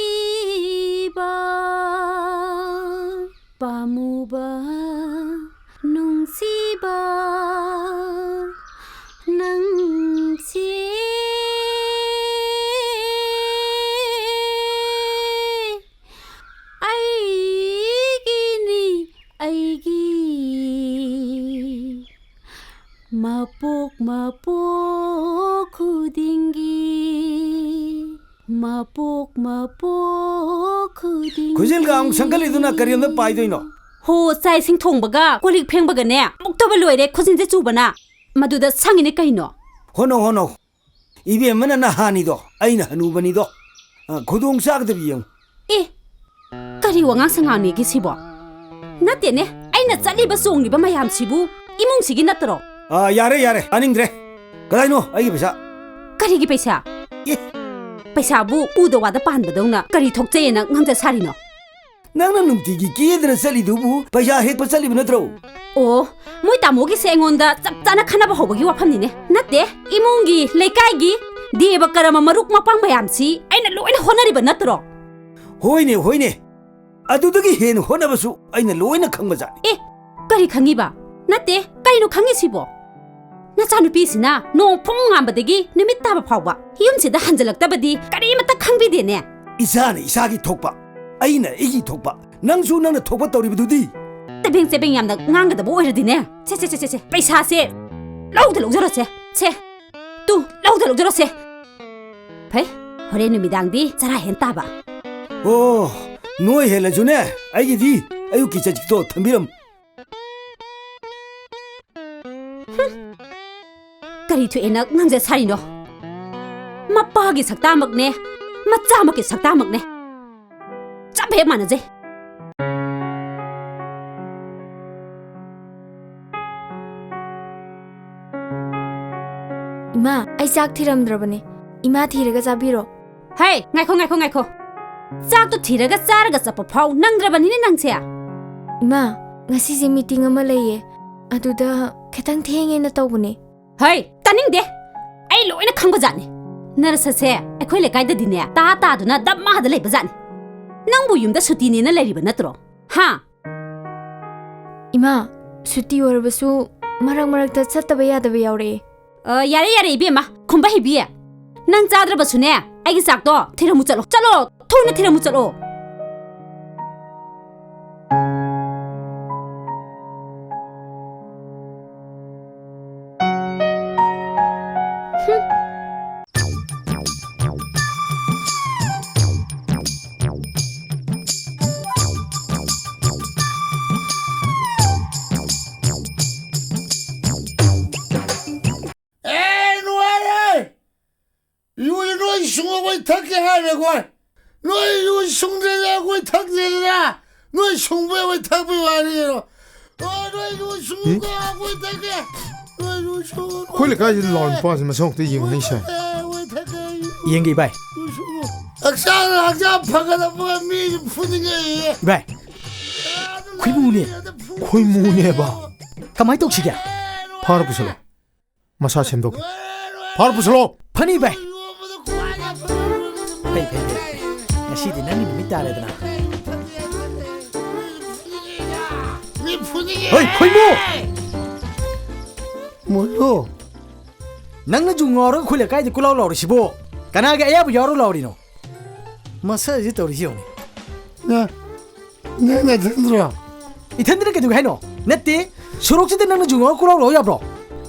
ꯅꯨꯡꯁꯤꯕ, ꯄꯥꯝꯃꯨꯕ ꯅꯨꯡꯁꯤꯕ ꯅꯪꯁꯤ ꯑꯩꯒꯤꯅꯤ, ꯑꯩꯒꯤ ꯃꯄꯣꯛ ꯃꯄꯣꯛ ꯈꯨꯗꯤꯡꯒꯤ ꯃ- ꯃꯄꯣꯛ ꯃꯄꯣꯛ ꯈꯨꯗꯤꯡꯒꯤ ꯈꯨꯖꯤꯜꯒ ꯑꯃꯨꯛ ꯁꯪꯒꯠꯂꯤꯗꯨꯅ ꯀꯔꯤ ꯑꯝꯇ ꯄꯥꯏꯗꯣꯏꯅꯣ? ꯍꯣ, ꯆꯥꯛ ꯏꯁꯤꯡ ꯊꯣꯡꯕꯒ ꯀꯣꯜ ꯂꯤꯛ ꯐꯦꯡꯕꯒꯅꯦ, ꯑꯃꯨꯛꯇꯕ ꯂꯣꯏꯔꯦ ꯈꯨꯖꯤꯟꯁꯦ ꯆꯨꯕꯅ꯫ ꯃꯗꯨꯗ ꯁꯪꯉꯤꯅꯦ ꯀꯩꯅꯣ? ꯍꯣꯠꯅꯧ, ꯍꯣꯠꯅꯧ꯫ ꯏꯕꯦꯝꯃꯅ ꯅꯍꯥꯅꯤꯗꯣ, ꯑꯩꯅ ꯍꯅꯨꯕꯅꯤꯗꯣ꯫ ꯑ, ꯈꯨꯗꯣꯡ ꯆꯥꯒꯗꯕ ꯌꯦꯡꯉꯨ꯫ ꯑꯦ, ꯀꯔꯤ ꯋꯥꯉꯥꯡ ꯁꯉꯥꯡꯅꯤꯒꯦ ꯁꯤꯕꯣ? ꯅꯠꯇꯦꯅꯦ, ꯑꯩꯅ ꯆꯠꯂꯤꯕ ꯆꯣꯡꯂꯤꯕ ꯃꯌꯥꯝꯁꯤꯕꯨ ꯏꯃꯨꯡꯁꯤꯒꯤ ꯅꯠꯇ꯭ꯔꯣ? ꯑ, ꯌꯥꯔꯦ, ꯌꯥꯔꯦ, ꯇꯥꯅꯤꯡꯗ꯭ꯔꯦ꯫ ꯀꯗꯥꯏꯅꯣ ꯑꯩꯒꯤ ꯄꯩꯁꯥ? ꯀꯔꯤꯒꯤ ꯄꯩꯁꯥ? ꯑꯦ꯫ ꯄꯩꯁꯥꯕꯨ ꯎꯗ ꯋꯥꯗ ꯄꯥꯟꯕꯗꯧꯅ ꯀꯔꯤ ꯊꯣꯛꯆꯩꯌꯦꯅ ꯉꯥꯡꯖ ꯁꯥꯔꯤꯅꯣ? ꯅꯪꯅ ꯅꯨꯡꯇꯤꯒꯤ ꯀꯦꯗꯅ ꯆꯠꯂꯤꯗꯨꯕꯨ ꯄꯩꯁꯥ ꯍꯦꯛꯄ ꯆꯠꯂꯤꯕ ꯅꯠꯇ꯭ꯔꯣ? ꯑꯣ, ꯃꯣꯏ ꯇꯥꯃꯣꯒꯤꯁꯦ ꯑꯩꯉꯣꯟꯗ ꯆꯞ ꯆꯥꯅ ꯈꯟꯅꯕ ꯍꯧꯕꯒꯤ ꯋꯥꯐꯝꯅꯤꯅꯦ꯫ ꯅꯠꯇꯦ, ꯏꯃꯨꯡꯒꯤ, ꯂꯩꯀꯥꯏꯒꯤ, ꯗꯦꯕ ꯀꯔꯃ ꯃꯔꯨꯞ ꯃꯄꯥꯡ ꯃꯌꯥꯝꯁꯤ ꯑꯩꯅ ꯂꯣꯏꯅ ꯍꯣꯠꯅꯔꯤꯕ ꯅꯠꯇ꯭ꯔꯣ? ꯍꯣꯏꯅꯦ, ꯍꯣꯏꯅꯦ, ꯑꯗꯨꯗꯒꯤ ꯍꯦꯟꯅ ꯍꯣꯠꯅꯕꯁꯨ ꯑꯩꯅ ꯂꯣꯏꯅ ꯈꯪꯕꯖꯥꯠꯅꯤ꯫ ꯑꯦ, ꯀꯔꯤ ꯈꯪꯉꯤꯕ? ꯅꯠꯇꯦ, ꯀꯩꯅꯣ ꯈꯪꯉꯤꯁꯤꯕꯣ? ꯅꯆꯥꯅꯨꯄꯤꯁꯤꯅ ꯅꯣꯡ ꯐꯨꯡ ꯉꯥꯟꯕꯗꯒꯤ ꯅꯨꯃꯤꯠ ꯇꯥꯕ ꯐꯥꯎꯕ ꯌꯨꯝꯁꯤꯗ ꯍꯟꯖꯤꯜꯂꯛꯇꯕꯗꯤ ꯀꯔꯤꯃꯠꯇ ꯈꯪꯕꯤꯗꯦꯅꯦ꯫ ꯏꯆꯥꯅ ꯏꯆꯥꯒꯤ ꯊꯣꯛꯄ, ꯑꯩꯅ ꯑꯩꯒꯤ ꯊꯣꯛꯄ, ꯅꯪꯁꯨ ꯅꯪꯅ ꯊꯣꯛꯄ ꯇꯧꯔꯤꯕꯗꯨꯗꯤ꯫ ꯆꯕꯦꯡ ꯆꯕꯦꯡ ꯌꯥꯝꯅ ꯉꯥꯡꯒꯗꯕ ꯑꯣꯏꯔꯗꯤꯅꯦ, ꯁꯦ, ꯁꯦ, ꯁꯦ, ꯁꯦ, ꯁꯦ, ꯄꯩꯁꯥꯁꯦ ꯂꯧꯗ ꯂꯧꯖꯔꯣꯁꯦ꯫ ꯁꯦ, ꯇꯨ, ꯂꯧꯗ ꯂꯧꯖꯔꯣꯁꯦ꯫ ꯐꯩ, ꯍꯣꯔꯦꯟ ꯅꯨꯃꯤꯗꯥꯡꯗꯤ ꯆꯔꯥ ꯍꯦꯟ ꯇꯥꯕ꯫ ꯑꯣ, ꯅꯣꯏ ꯍꯦꯜꯂꯁꯨꯅꯦ, ꯑꯩꯒꯤꯗꯤ ꯑꯌꯨꯛꯀꯤ ꯆꯖꯤꯛꯇꯣ ꯊꯝꯕꯤꯔꯝꯃꯨ꯫ ꯀꯔꯤ ꯊꯣꯛꯑꯦꯅ ꯉꯥꯡꯖ ꯁꯥꯔꯤꯅꯣ? ꯃꯄꯥꯒꯤ ꯁꯛꯇꯥꯃꯛꯅꯦ, ꯃꯆꯥꯃꯛꯀꯤ ꯁꯛꯇꯥꯃꯛꯅꯦ꯫ ꯆꯞ ꯍꯦꯛ ꯃꯥꯟꯅꯖꯩ꯫ ꯏꯃꯥ, ꯑꯩ ꯆꯥꯛ ꯊꯤꯔꯝꯗ꯭ꯔꯕꯅꯦ꯫ ꯏꯃꯥ ꯊꯤꯔꯒ ꯆꯥꯕꯤꯔꯣ꯫ ꯍꯩ, ꯉꯥꯏꯈꯣ, ꯉꯥꯏꯈꯣ, ꯉꯥꯏꯈꯣ꯫ ꯆꯥꯛꯇꯣ ꯊꯤꯔꯒ ꯆꯥꯔꯒ ꯆꯠꯄ ꯐꯥꯎ ꯅꯪꯗ꯭ꯔꯕꯅꯤꯅꯦ ꯅꯪꯁꯦ꯫ ꯏꯃꯥ, ꯉꯁꯤꯁꯦ ꯃꯤꯇꯤꯡ ꯑꯃ ꯂꯩꯌꯦ꯫ ꯑꯗꯨꯗ ꯈꯤꯇꯪ ꯊꯦꯡꯉꯦꯅ ꯇꯧꯕꯅꯦ꯫ ꯍꯩ, ꯇꯥꯅꯤꯡꯗꯦ꯫ ꯑꯩ ꯂꯣꯏꯅ ꯈꯪꯕꯖꯥꯠꯅꯤ꯫ ꯅꯔꯁ ꯑꯁꯦ ꯑꯩꯈꯣꯏ ꯂꯩꯀꯥꯏꯗꯗꯤꯅꯦ ꯇꯥ ꯇꯥꯗꯨꯅ ꯗꯝꯃꯥꯗ ꯂꯩꯕꯖꯥꯠꯅꯤ꯫ ꯅꯪꯕꯨ ꯌꯨꯝꯗ ꯁꯨꯇꯤꯅꯦꯅ ꯂꯩꯔꯤꯕ ꯅꯠꯇ꯭ꯔꯣ? ꯍꯥ? ꯏꯃꯥ, ꯁꯨꯇꯤ ꯑꯣꯏꯔꯕꯁꯨ ꯃꯔꯛ ꯃꯔꯛꯇ ꯆꯠꯇꯕ ꯌꯥꯗꯕ ꯌꯥꯎꯔꯛꯑꯦ꯫ ꯑ, ꯌꯥꯔꯦ, ꯌꯥꯔꯦ, ꯏꯕꯦꯝꯃ, ꯈꯨꯝꯕ ꯍꯩꯕꯤ꯫ ꯅꯪ ꯆꯥꯗ꯭ꯔꯕꯁꯨꯅꯦ, ꯑꯩꯒꯤ ꯆꯥꯛꯇꯣ ꯊꯤꯔꯝꯃꯨ ꯆꯠꯂꯣ꯫ ꯆꯠꯂꯣ, ꯊꯨꯅ ꯊꯤꯔꯝꯃꯨ ꯆꯠꯂꯣ꯫ ꯍꯨꯝ꯫ ꯑꯩꯈꯣꯏ ꯅꯣꯏ ꯌꯨ ꯁꯨꯡꯗꯦꯗ, ꯑꯩꯈꯣꯏ ꯊꯛꯇꯦꯗꯅ꯫ ꯅꯣꯏ ꯁꯨꯡꯕꯩ ꯑꯩꯈꯣꯏ ꯊꯛꯄꯩ ꯋꯥꯅꯤ ꯀꯩꯅꯣ꯫ ꯑꯣ, ꯅꯣꯏ ꯌꯨ ꯁꯨꯡꯉꯨꯀꯣ, ꯑꯩꯈꯣꯏ ꯊꯛꯀꯦ꯫ ꯅꯣꯏ ꯌꯨ ꯁꯨꯡꯉꯨꯀꯣ, ꯑꯩꯈꯣꯏ ꯂꯩꯀꯥꯏꯁꯤ ꯑꯩꯈꯣꯏ ꯂꯥꯎꯔꯤ ꯊꯛꯀꯦ꯫ ꯅꯨꯄꯥꯁꯤ ꯃꯁꯛ ꯑꯝꯇ ꯌꯦꯡꯉꯨꯅꯦ ꯑꯩꯁꯦ꯫ ꯑꯩꯈꯣꯏ ꯊꯛꯀꯦ, ꯑꯩꯈꯣꯏ ꯊꯛꯀꯦ, ꯌꯨ ꯁꯨꯡꯉꯨ꯫ ꯌꯦꯡꯒꯦ ꯏꯕꯥꯏ꯫ ꯍꯛꯆꯥꯡ, ꯍꯛꯆꯥꯡ ꯐꯒꯗꯕ ꯃꯤꯁꯨ ꯐꯨꯅꯤꯡꯉꯛꯑꯦ꯫ ꯏꯕꯥꯏ, ꯈꯨꯏꯃꯨꯅꯦ꯫ ꯈꯨꯏꯃꯨꯅꯦꯕ꯫ ꯀꯃꯥꯏ ꯇꯧꯁꯤꯒꯦ? ꯐꯥꯔ ꯄꯨꯁꯜꯂꯣ꯫ ꯃꯁꯥ ꯁꯦꯝꯗꯣꯛꯀꯦ꯫ ꯐꯥꯔ ꯄꯨꯁꯜꯂꯣ꯫ ꯐꯅꯤ ꯚꯥꯏ꯫ ꯐꯩ, ꯐꯩ, ꯐꯩ꯫ ꯉꯁꯤꯗꯤ ꯅꯪꯒꯤ ꯅꯨꯃꯤꯠ ꯇꯥꯔꯦꯗꯅ꯫ ꯃꯤ ꯐꯨꯅꯤꯡꯉꯦ꯫ ꯍꯣꯏ, ꯈꯣꯏꯃꯨ! ꯃꯣꯏꯂꯨ꯫ ꯅꯪꯅ ꯌꯨ ꯉꯥꯎꯔꯒ ꯑꯩꯈꯣꯏ ꯂꯩꯀꯥꯏꯗ ꯀꯣꯏꯂꯥꯎ ꯂꯥꯎꯔꯤꯁꯤꯕꯣ? ꯀꯅꯥꯒꯤ ꯑꯌꯥꯕ ꯌꯥꯎꯔ ꯂꯥꯎꯔꯤꯅꯣ? ꯃꯁꯛꯁꯤ ꯇꯧꯔꯤꯁꯤ ꯌꯦꯡꯉꯨꯅꯦ꯫ ꯅ-, ꯅꯪ ꯅꯊꯟꯗ꯭ꯔꯣ? ꯏꯊꯟꯗꯅ ꯀꯩꯗꯧꯒꯦ ꯍꯥꯏꯅꯣ? ꯅꯠꯇꯦ, ꯁꯣꯔꯣꯛꯁꯤꯗ ꯅꯪꯅ ꯌꯨ ꯉꯥꯎꯔ ꯀꯣꯏꯂꯥꯎ ꯂꯥꯎ ꯌꯥꯕ꯭ꯔꯣ?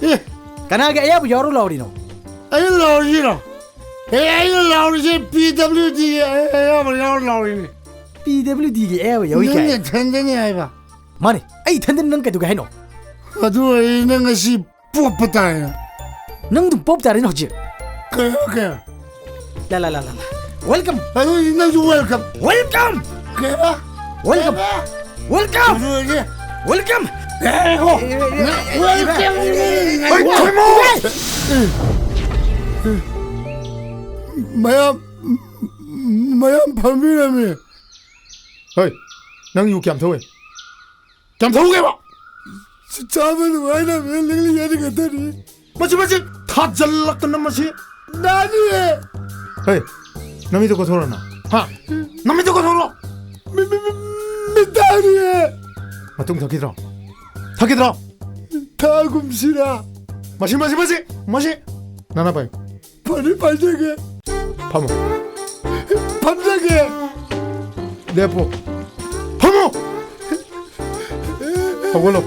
ꯑꯦ! ꯀꯅꯥꯒꯤ ꯑꯌꯥꯕ ꯌꯥꯎꯔ ꯂꯥꯎꯔꯤꯅꯣ? ꯑꯩꯅ ꯂꯥꯎꯔꯤꯁꯤꯔꯣ? ꯑꯦ, ꯑꯩꯅ ꯂꯥꯎꯔꯤꯁꯦ ꯄꯤ ꯗꯕ꯭ꯂꯤꯎ ꯗꯤꯒꯤ ꯑꯌꯥꯕ ꯌꯥꯎꯔ ꯂꯥꯎꯔꯤꯅꯦ꯫ ꯄꯤ ꯗꯕ꯭ꯂꯤꯎ ꯗꯤꯒꯤ ꯑꯌꯥꯕ ꯌꯥꯎꯔꯤ ꯅꯪ ꯀꯥꯏ? ꯅꯊꯟꯗꯅꯤ ꯍꯥꯏꯕ꯫ ꯃꯥꯅꯦ, ꯑꯩ ꯏꯊꯟꯗꯅ ꯅꯪ ꯀꯩꯗꯧꯒꯦ ꯍꯥꯏꯅꯣ? ꯑꯗꯨ ꯑꯣꯏꯔꯗꯤ ꯅꯪ ꯉꯁꯤ ꯄꯣꯞꯄ ꯇꯥꯔꯦ꯫ ꯅꯪ ꯑꯗꯨꯝ ꯄꯣꯞ ꯇꯥꯔꯦꯅꯦ ꯍꯧꯖꯤꯛ꯫ ꯀꯩ, ꯀꯩ? ꯂꯥ, ꯂꯥ, ꯂꯥ, ꯂꯥ, ꯂꯥ꯫ Welcome꯫ ꯑꯗꯨ ꯅꯪꯁꯨ welcome꯫ Welcome꯫ ꯀꯩꯕ? Welcome꯫ ꯀꯩꯕ? Welcome꯫ ꯑꯗꯨ ꯑꯣꯏꯔꯗꯤ Welcome꯫ ꯉꯥꯏꯈꯣ꯫ ꯑꯦ, ꯑꯦ, ꯑꯦ, ꯑꯦ, welcome꯫ ꯑꯦ, ꯑꯦ, ꯑꯦ, ꯍꯣꯏ, ꯊꯣꯏꯃꯣ꯫ ꯃꯌꯥꯝ, ꯃꯌꯥꯝ ꯐꯝꯕꯤꯔꯝꯃꯤ꯫ ꯍꯣꯏ, ꯅꯪ ꯌꯨ ꯀꯌꯥꯝ ꯊꯛꯎꯏ? ꯀꯌꯥꯝ ꯊꯛꯎꯒꯦꯕ? ꯆꯥꯕ ꯅꯨꯡꯉꯥꯏꯅꯕꯅꯦ, ꯂꯤꯛꯂꯤ ꯌꯥꯅꯤ ꯈꯛꯇꯅꯤ꯫ ꯃꯁꯤ, ꯃꯁꯤ ꯊꯥꯖꯜꯂꯛꯇꯅ ꯃꯁꯤ꯫ ꯅꯥꯅꯤꯌꯦ꯫ ꯍꯦ, ꯅꯃꯤꯠꯇꯣ ꯀꯣꯊꯣꯔꯣ ꯅꯪ꯫ ꯍꯥ? ꯅꯃꯤꯠꯇꯣ ꯀꯣꯊꯣꯔꯣ꯫ ꯃꯤ, ꯃꯤ, ꯃꯤ, ꯃꯤꯠ ꯇꯥꯅꯤꯌꯦ꯫ ꯃꯇꯨꯡ ꯊꯛꯈꯤꯗ꯭ꯔꯣ? ꯊꯛꯈꯤꯗ꯭ꯔꯣ? ꯊꯛꯑꯒꯨꯝꯁꯤꯔꯥ? ꯃꯁꯤ, ꯃꯁꯤ, ꯃꯁꯤ, ꯃꯁꯤ꯫ ꯅꯅꯥ ꯄꯥꯏꯌꯨ꯫ ꯐꯅꯤ, ꯄꯥꯏꯖꯒꯦ꯫ ꯐꯝꯃꯣ꯫ ꯐꯝꯖꯒꯦ꯫ ꯂꯦꯞꯄꯣ꯫ ꯐꯝꯃꯣ꯫ ꯍꯧꯒꯠꯂꯣ꯫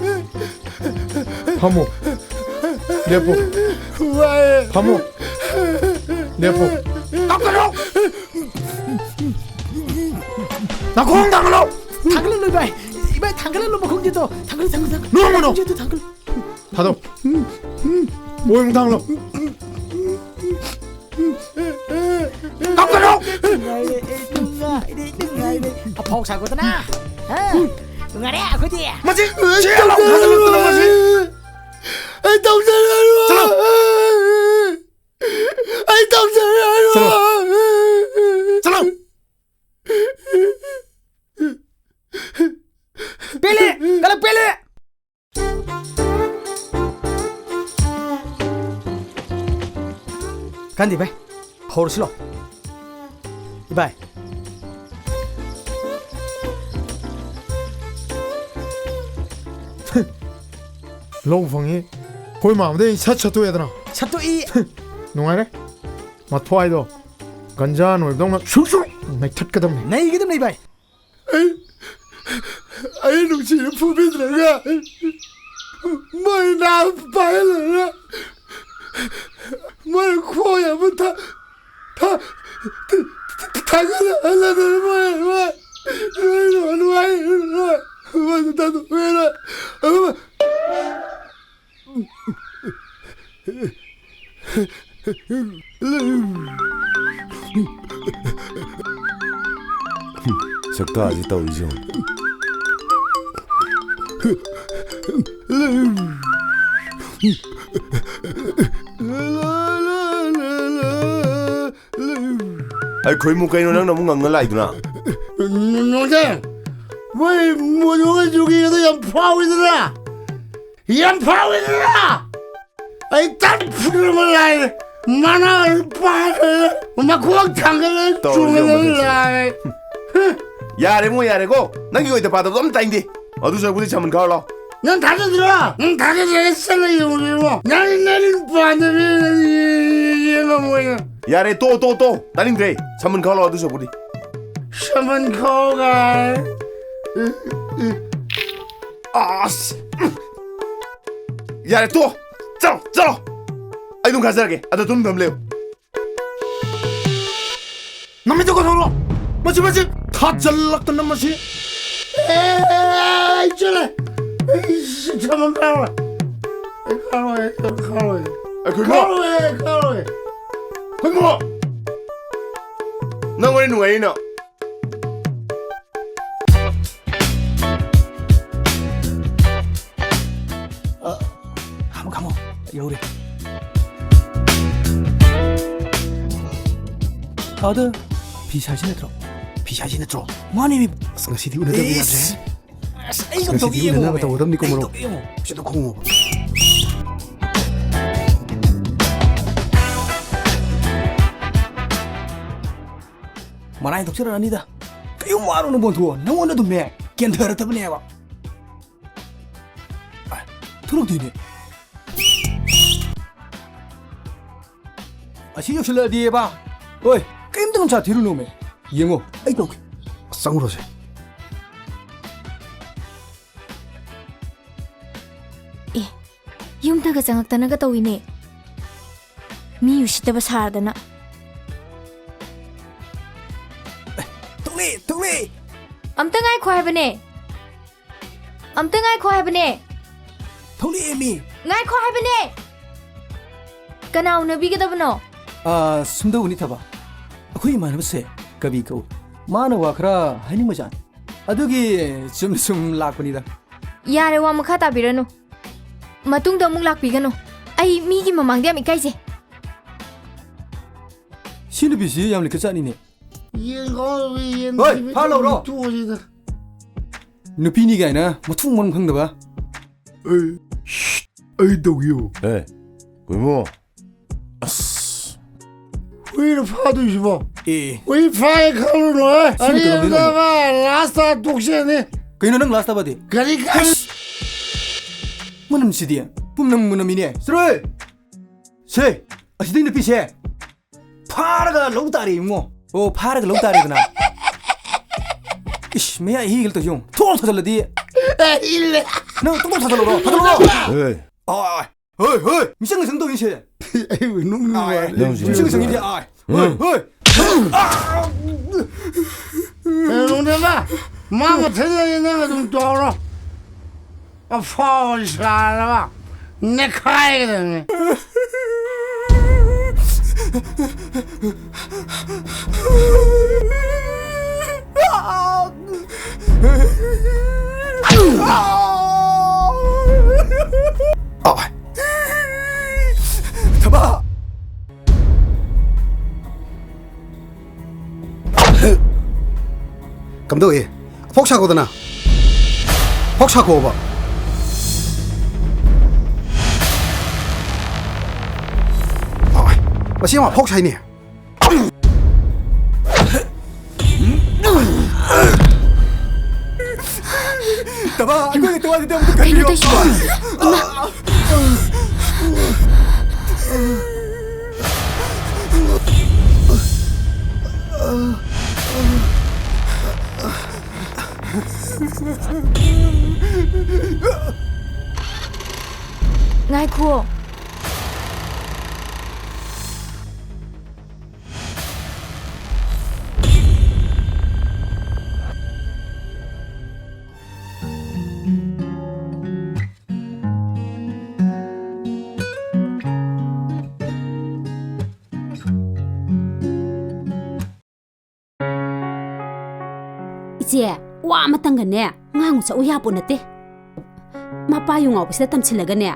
ꯐꯝꯃꯣ꯫ ꯂꯦꯞꯄꯣ꯫ ꯋꯥꯏꯌꯦ꯫ ꯐꯝꯃꯣ꯫ ꯂꯦꯞꯄꯣ꯫ ꯀꯞꯀꯅꯣ꯫ ꯅꯈꯣꯡ ꯊꯥꯡꯒꯠꯂꯣ꯫ ꯊꯥꯡꯒꯠꯂꯅꯨ, ꯏꯕꯥꯏ꯫ ꯏꯕꯥꯏ, ꯊꯥꯡꯒꯠꯂꯅꯨ ꯃꯈꯣꯡꯁꯦ ꯇꯣ꯫ ꯊꯥꯡꯒꯠꯂꯨ, ꯊꯥꯡꯒꯠꯂꯨ, ꯊꯥꯡꯒꯠꯂꯨ꯫ ꯅꯣꯡꯃꯗꯣ꯫ ꯃꯈꯣꯡꯁꯦ ꯇꯣ ꯊꯥꯡꯒꯠꯂꯨ꯫ ꯊꯥꯗꯧ꯫ ꯑꯣꯏ ꯃꯨꯛ ꯊꯥꯡꯒꯠꯂꯣ꯫ ꯀꯞꯀꯅꯣ꯫ ꯅꯨꯡꯉꯥꯏꯔꯦ, ꯑꯩ ꯅꯨꯡꯉꯥꯏꯔꯦ, ꯅꯨꯡꯉꯥꯏꯔꯦ꯫ ꯑꯐꯥꯎ ꯁꯥꯒꯗꯅ꯫ ꯍꯥ? ꯅꯨꯡꯉꯥꯏꯔꯦ ꯑꯩꯈꯣꯏꯗꯤ꯫ ꯃꯁꯤ ꯆꯦꯜꯂꯣ, ꯊꯥꯖꯤꯜꯂꯨ, ꯃꯁꯤ꯫ ꯑꯩ ꯇꯧꯖꯔꯔꯣꯏ꯫ ꯆꯠꯂꯣ꯫ ꯑꯩ ꯇꯧꯖꯔꯔꯣꯏ꯫ ꯆꯠꯂꯣ꯫ ꯆꯠꯂꯣ꯫ ꯄꯦꯜꯂꯦ! ꯀꯂꯛ ꯄꯦꯜꯂꯦ! ꯀꯥꯟꯗꯤ ꯚꯥꯏ, ꯍꯧꯔꯁꯤꯂꯣ꯫ ꯏꯚꯥꯏ꯫ ꯂꯧ ꯐꯪꯉꯤ꯫ ꯑꯩꯈꯣꯏ ꯃꯥꯃꯗꯩ ꯁꯠ ꯁꯠꯇꯣꯛꯑꯦꯗꯅ꯫ ꯁꯠꯇꯣꯛꯏ꯫ ꯅꯨꯡꯉꯥꯏꯔꯦ꯫ ꯃꯊ꯭ꯋꯥꯏꯗꯣ ꯒꯟꯖꯥ ꯅꯣꯏꯕꯗꯧꯅ ꯁꯨꯛ ꯁꯨꯛ ꯅꯩꯊꯠꯀꯗꯕꯅꯤ꯫ ꯅꯩꯒꯗꯕꯅꯤ ꯚꯥꯏ꯫ ꯑꯩ, ꯑꯩ ꯅꯨꯡꯁꯤꯅ ꯐꯨꯕꯤꯗ꯭ꯔꯒ ꯃꯣꯏ ꯅꯥ ꯄꯥꯏꯍꯜꯂꯒ ꯃꯣꯏ ꯈꯣꯏ ꯑꯃ ꯊꯥ-, ꯊꯥ-, ꯊꯥꯒꯠꯂꯛꯍꯜꯂꯗꯅ ꯃꯣꯏ, ꯃꯣꯏ, ꯃꯣꯏ ꯅꯨꯡꯉꯥꯏ-, ꯃꯣꯏ ꯊꯥꯗꯣꯛꯄꯤꯔꯣꯏ꯫ ꯁꯛꯇꯥꯁꯤ ꯇꯧꯔꯤꯁꯦ ꯌꯦꯡꯉꯨ꯫ ꯑꯩ ꯈꯣꯏꯃꯨ ꯀꯩꯅꯣ ꯅꯪꯅ ꯑꯃꯨꯛ ꯉꯪꯉ ꯂꯥꯛꯏꯗꯨꯅ? ꯅꯣꯏꯁꯦ, ꯃꯣꯏ ꯃꯣꯏ ꯖꯨꯒꯤ ꯑꯗꯨ ꯌꯥꯝ ꯐꯥꯎꯏꯗꯅ? ꯌꯥꯝ ꯐꯥꯎꯏꯗꯅ? ꯑꯩ ꯇꯞ ꯐꯨꯗꯅ ꯂꯥꯛꯑꯦ꯫ ꯃꯅꯥ ꯄꯥꯏꯔꯦ, ꯃꯈꯣꯡ ꯊꯥꯡꯒꯠꯂꯦ, ꯇꯧꯔꯤꯁꯦ ꯆꯨꯝꯅ ꯌꯦꯡꯉꯨ ꯃꯁꯤ꯫ ꯂꯥꯛꯑꯦ꯫ ꯌꯥꯔꯦ ꯃꯣꯏ, ꯌꯥꯔꯦꯀꯣ꯫ ꯅꯪꯒꯤ ꯑꯣꯏꯗ ꯄꯥꯗꯕꯗꯣ ꯑꯝ ꯇꯥꯏꯅꯤꯡꯗꯦ꯫ ꯑꯗꯨ ꯁꯔꯨꯛꯄꯨꯗꯤ ꯁꯃꯟ ꯈꯥꯎ ꯂꯥꯎ꯫ ꯅꯪ ꯊꯥꯖꯗ꯭ꯔꯣ? ꯅꯪ ꯊꯥꯖꯗ꯭ꯔꯒ ꯆꯠꯂ ꯌꯦꯡꯉꯨꯅꯦ ꯏꯕꯣ꯫ ꯅꯪ ꯅꯔꯤꯟ ꯄꯥꯟꯗꯕꯤ ꯌꯦꯡꯉꯝꯃꯣꯏꯅ꯫ ꯌꯥꯔꯦ, ꯇꯣꯛꯑꯣ, ꯇꯣꯛꯑꯣ, ꯇꯣꯛꯑꯣ꯫ ꯇꯥꯅꯤꯡꯗ꯭ꯔꯦ꯫ ꯁꯃꯟ ꯈꯥꯎ ꯂꯥꯎ ꯑꯗꯨ ꯁꯔꯨꯛꯄꯨꯗꯤ꯫ ꯁꯃꯟ ꯈꯥꯎ ꯀꯥꯏ꯫ ꯑꯁ! ꯌꯥꯔꯦ, ꯇꯣꯛꯑꯣ! ꯆꯠꯂꯣ, ꯆꯠꯂꯣ! ꯑꯩ ꯑꯗꯨꯝ ꯈꯥꯖꯔꯒꯦ꯫ ꯑꯗ ꯑꯗꯨꯝ ꯊꯝ ꯂꯩꯌꯨ꯫ ꯅꯃꯤꯠꯇꯣ ꯀꯟꯊꯣꯛꯂꯣ! ꯃꯁꯤ, ꯃꯁꯤ! ꯊꯥꯖꯜꯂꯛꯇꯅ ꯃꯁꯤ! ꯑꯦ, ꯑꯩ ꯆꯠꯂꯦ! ꯑꯩ ꯁꯤ ꯊꯝꯐꯝ ꯈꯪꯉꯔꯣꯏ! ꯑꯩ ꯈꯪꯉꯔꯣꯏ, ꯑꯩ ꯈꯪꯉꯔꯣꯏ! ꯑꯩꯈꯣꯏ ꯃꯣ! ꯈꯪꯉꯔꯣꯏ, ꯑꯩ ꯈꯪꯉꯔꯣꯏ! ꯑꯩꯈꯣꯏ ꯃꯣ! ꯅꯪ ꯋꯥꯔꯤ ꯅꯨꯡꯉꯥꯏꯔꯤꯅꯣ? ꯈꯥꯝꯃꯣ, ꯈꯥꯝꯃꯣ꯫ ꯌꯧꯔꯦ꯫ ꯑꯗ ꯐꯤ ꯁꯥꯏꯁꯤ ꯅꯠꯇ꯭ꯔꯣ? ꯐꯤ ꯁꯥꯏꯁꯤ ꯅꯠꯇ꯭ꯔꯣ? ꯃꯥꯅꯦ ꯃꯤ꯫ ꯑꯁ, ꯉꯁꯤꯗꯤ ꯎꯅꯗꯕ ꯌꯥꯗ꯭ꯔꯦ꯫ ꯏꯁ! ꯑꯁ, ꯑꯩ ꯉꯁꯤꯗꯤ ꯀꯝꯗꯧꯒꯦ ꯎꯅꯅꯕ ꯌꯦꯡꯉꯣꯃꯦ꯫ ꯇꯧꯒꯗꯕꯅꯤꯀꯣ, ꯑꯩ ꯃꯔꯨꯞ꯫ ꯀꯝꯗꯧꯒꯦ ꯌꯦꯡꯉꯣ꯫ ꯁꯤꯗ ꯈꯣꯡꯉꯣꯕ꯫ ꯃꯔꯥꯏ ꯊꯣꯛꯆꯔꯛꯑꯅꯤꯗ꯫ ꯀꯩꯝ ꯋꯥꯔꯨꯅꯨ ꯕꯣꯟꯊꯨ, ꯅꯪꯉꯣꯟꯗ ꯑꯗꯨꯝꯅꯦ ꯀꯦꯟꯊꯔꯛꯇꯕꯅꯦꯕ꯫ ꯑꯥꯏ, ꯊꯣꯛꯂꯛꯇꯦꯅꯦ꯫ ꯑꯁꯤ ꯌꯧꯁꯤꯜꯂꯛꯑꯗꯤꯕ꯫ ꯍꯣꯏ, ꯀꯩꯝꯇ ꯅꯨꯡꯁꯥ ꯊꯤꯔꯨꯅꯨꯃꯦ꯫ ꯌꯦꯡꯉꯣ, ꯑꯩ ꯇꯧꯒꯦ꯫ ꯑꯁ, ꯆꯪꯉꯨꯔꯁꯦ꯫ ꯑꯦ, ꯌꯨꯝꯗꯒ ꯆꯪꯉꯛꯇꯅꯒ ꯇꯧꯏꯅꯦ꯫ ꯃꯤ ꯎꯁꯤꯠꯇꯕ ꯁꯥꯗꯅ꯫ ꯊꯣꯛꯂꯛꯑꯦ, ꯊꯣꯛꯂꯛꯑꯦ꯫ ꯑꯝꯇ ꯉꯥꯏꯈꯣ ꯍꯥꯏꯕꯅꯦ꯫ ꯑꯝꯇ ꯉꯥꯏꯈꯣ ꯍꯥꯏꯕꯅꯦ꯫ ꯊꯣꯛꯂꯛꯑꯦꯃꯤ꯫ ꯉꯥꯏꯈꯣ ꯍꯥꯏꯕꯅꯦ꯫ ꯀꯅꯥ ꯎꯅꯕꯤꯒꯗꯕꯅꯣ? ꯑꯥ, ꯁꯨꯝꯗꯧꯕꯅꯤ ꯊꯕ꯫ ꯑꯩꯈꯣꯏ ꯏꯃꯥꯟꯅꯕꯁꯦ ꯀꯕꯤ ꯀꯧ꯫ ꯃꯥꯅ ꯋꯥ ꯈꯔ ꯍꯥꯏꯅꯤꯡꯕꯖꯥꯠꯅꯤ꯫ ꯑꯗꯨꯒꯤ ꯁꯨꯝ ꯁꯨꯝ ꯂꯥꯛꯄꯅꯤꯗ꯫ ꯌꯥꯔꯦ, ꯋꯥ ꯃꯈꯥ ꯇꯥꯕꯤꯔꯅꯨ꯫ ꯃꯇꯨꯡꯗ ꯑꯃꯨꯛ ꯂꯥꯛꯄꯤꯒꯅꯨ꯫ ꯑꯩ ꯃꯤꯒꯤ ꯃꯃꯥꯡꯗ ꯌꯥꯝ ꯏꯀꯥꯏꯖꯩ꯫ ꯁꯤ ꯅꯨꯄꯤꯁꯤ ꯌꯥꯝ ꯂꯤꯈꯠ ꯆꯥꯠꯅꯤꯅꯦ꯫ ꯌꯦꯟ ꯀꯥꯎꯅꯕ ꯌꯦꯟ ꯍꯣꯏ, ꯊꯤꯕ ꯐꯥ ꯂꯧꯔꯣ꯫ ꯇꯣꯛꯑꯁꯤꯗ꯫ ꯅꯨꯄꯤꯅꯤ ꯀꯥꯏꯅ ꯃꯊꯣꯡ ꯃꯔꯝ ꯈꯪꯗꯕ꯫ ꯑꯩ, ꯁꯤꯠ, ꯑꯩ ꯇꯧꯒꯦꯕꯨ꯫ ꯑꯦ, ꯀꯨꯏꯃꯣ꯫ ꯑꯁ꯫ ꯍꯨꯏꯔ ꯐꯥꯗꯣꯏꯁꯤꯕꯣ? ꯑꯦ꯫ ꯍꯨꯏ ꯐꯥꯏ ꯈꯜꯂꯨꯅꯨ, ꯍꯦ꯫ ꯁꯤꯅ ꯀꯩꯗꯧꯗꯣꯏꯅꯣ? ꯑꯔꯦꯝꯕꯗ ꯃꯥ ꯂꯥꯁꯇ ꯇꯣꯛꯆꯅꯤ꯫ ꯀꯩꯅꯣ ꯅꯪ ꯂꯥꯁ ꯇꯥꯕꯗꯤ? ꯒꯥꯔꯤ ꯈꯟ- ꯑꯁ! ꯃꯅꯝꯁꯤꯗꯤ ꯄꯨꯝꯅꯝ ꯃꯅꯝꯃꯤꯅꯦ꯫ ꯆꯠꯂꯣꯍꯦ! ꯁꯦ, ꯑꯁꯤꯗꯩ ꯅꯨꯄꯤꯁꯦ ꯐꯥꯔꯒ ꯂꯧ ꯇꯥꯔꯦ ꯏꯕꯨꯡꯉꯣ꯫ ꯑꯣ, ꯐꯥꯔꯒ ꯂꯧ ꯇꯥꯔꯦꯗꯅ꯫ ꯏꯁ, ꯃꯌꯥꯏ ꯍꯤꯒ ꯇꯧ ꯌꯦꯡꯉꯨ꯫ ꯊꯣꯡ ꯊꯥꯖꯜꯂꯗꯤ꯫ ꯑꯦ, ꯏꯜꯂꯦ꯫ ꯅꯪ ꯊꯣꯡ ꯊꯥꯖꯜꯂꯣꯔꯣ? ꯊꯥꯖꯜꯂꯣꯔꯣ? ꯑꯦ꯫ ꯑꯥ, ꯍꯣꯏ, ꯍꯣꯏ, ꯃꯤꯆꯪ ꯃꯤꯆꯪ ꯇꯧꯔꯤꯁꯦ꯫ ꯑꯩꯕꯨ ꯅꯣꯛꯅꯤꯡꯕ ꯑꯥꯏ, ꯋꯥꯅꯤ꯫ ꯅꯪꯁꯨ ꯃꯤꯆꯪ ꯃꯤꯆꯪ ꯇꯧꯔꯤꯁꯦ, ꯑꯥꯏ, ꯍꯣꯏ, ꯍꯣꯏ꯫ ꯑꯦ, ꯅꯣꯡꯊꯦꯝꯕ, ꯃꯥ ꯃꯊꯟꯗꯅꯤ, ꯅꯪ ꯑꯗꯨꯝ ꯇꯧꯔꯣ꯫ ꯑꯐꯥꯎꯕ ꯁꯥꯔꯒ ꯅꯦꯈꯥꯏꯒꯗꯕꯅꯤ꯫ ꯑꯥ! ꯊꯕꯥ! ꯀꯝꯗꯧꯏ? ꯐꯣꯛ ꯁꯥꯈꯣꯗꯅ꯫ ꯐꯣꯛ ꯁꯥꯈꯣꯕ꯫ ꯑꯥꯏ, ꯃꯁꯤ ꯑꯃ ꯐꯣꯛ ꯁꯥꯏꯅꯦ꯫ ꯇꯕꯥ, ꯑꯩꯈꯣꯏꯒꯤ ꯇꯋꯥꯁꯤꯗ ꯑꯃꯨꯛꯇ ꯀꯩꯅꯣ ꯈꯟꯕꯤꯌꯣ꯫ ꯇꯧꯏꯁꯤꯕꯣ? ꯏꯃꯥ! ꯉꯥꯏꯈꯨꯋꯣ꯫ ꯏꯆꯦ, ꯋꯥ ꯑꯃꯇꯪꯒꯅꯦ ꯉꯥꯡꯉꯨ ꯆꯠꯂꯨ ꯌꯥꯄꯣꯠ ꯅꯠꯇꯦ꯫ ꯃꯄꯥ ꯌꯨ ꯉꯥꯎꯕꯁꯤꯗ ꯇꯝꯁꯤꯜꯂꯒꯅꯦ,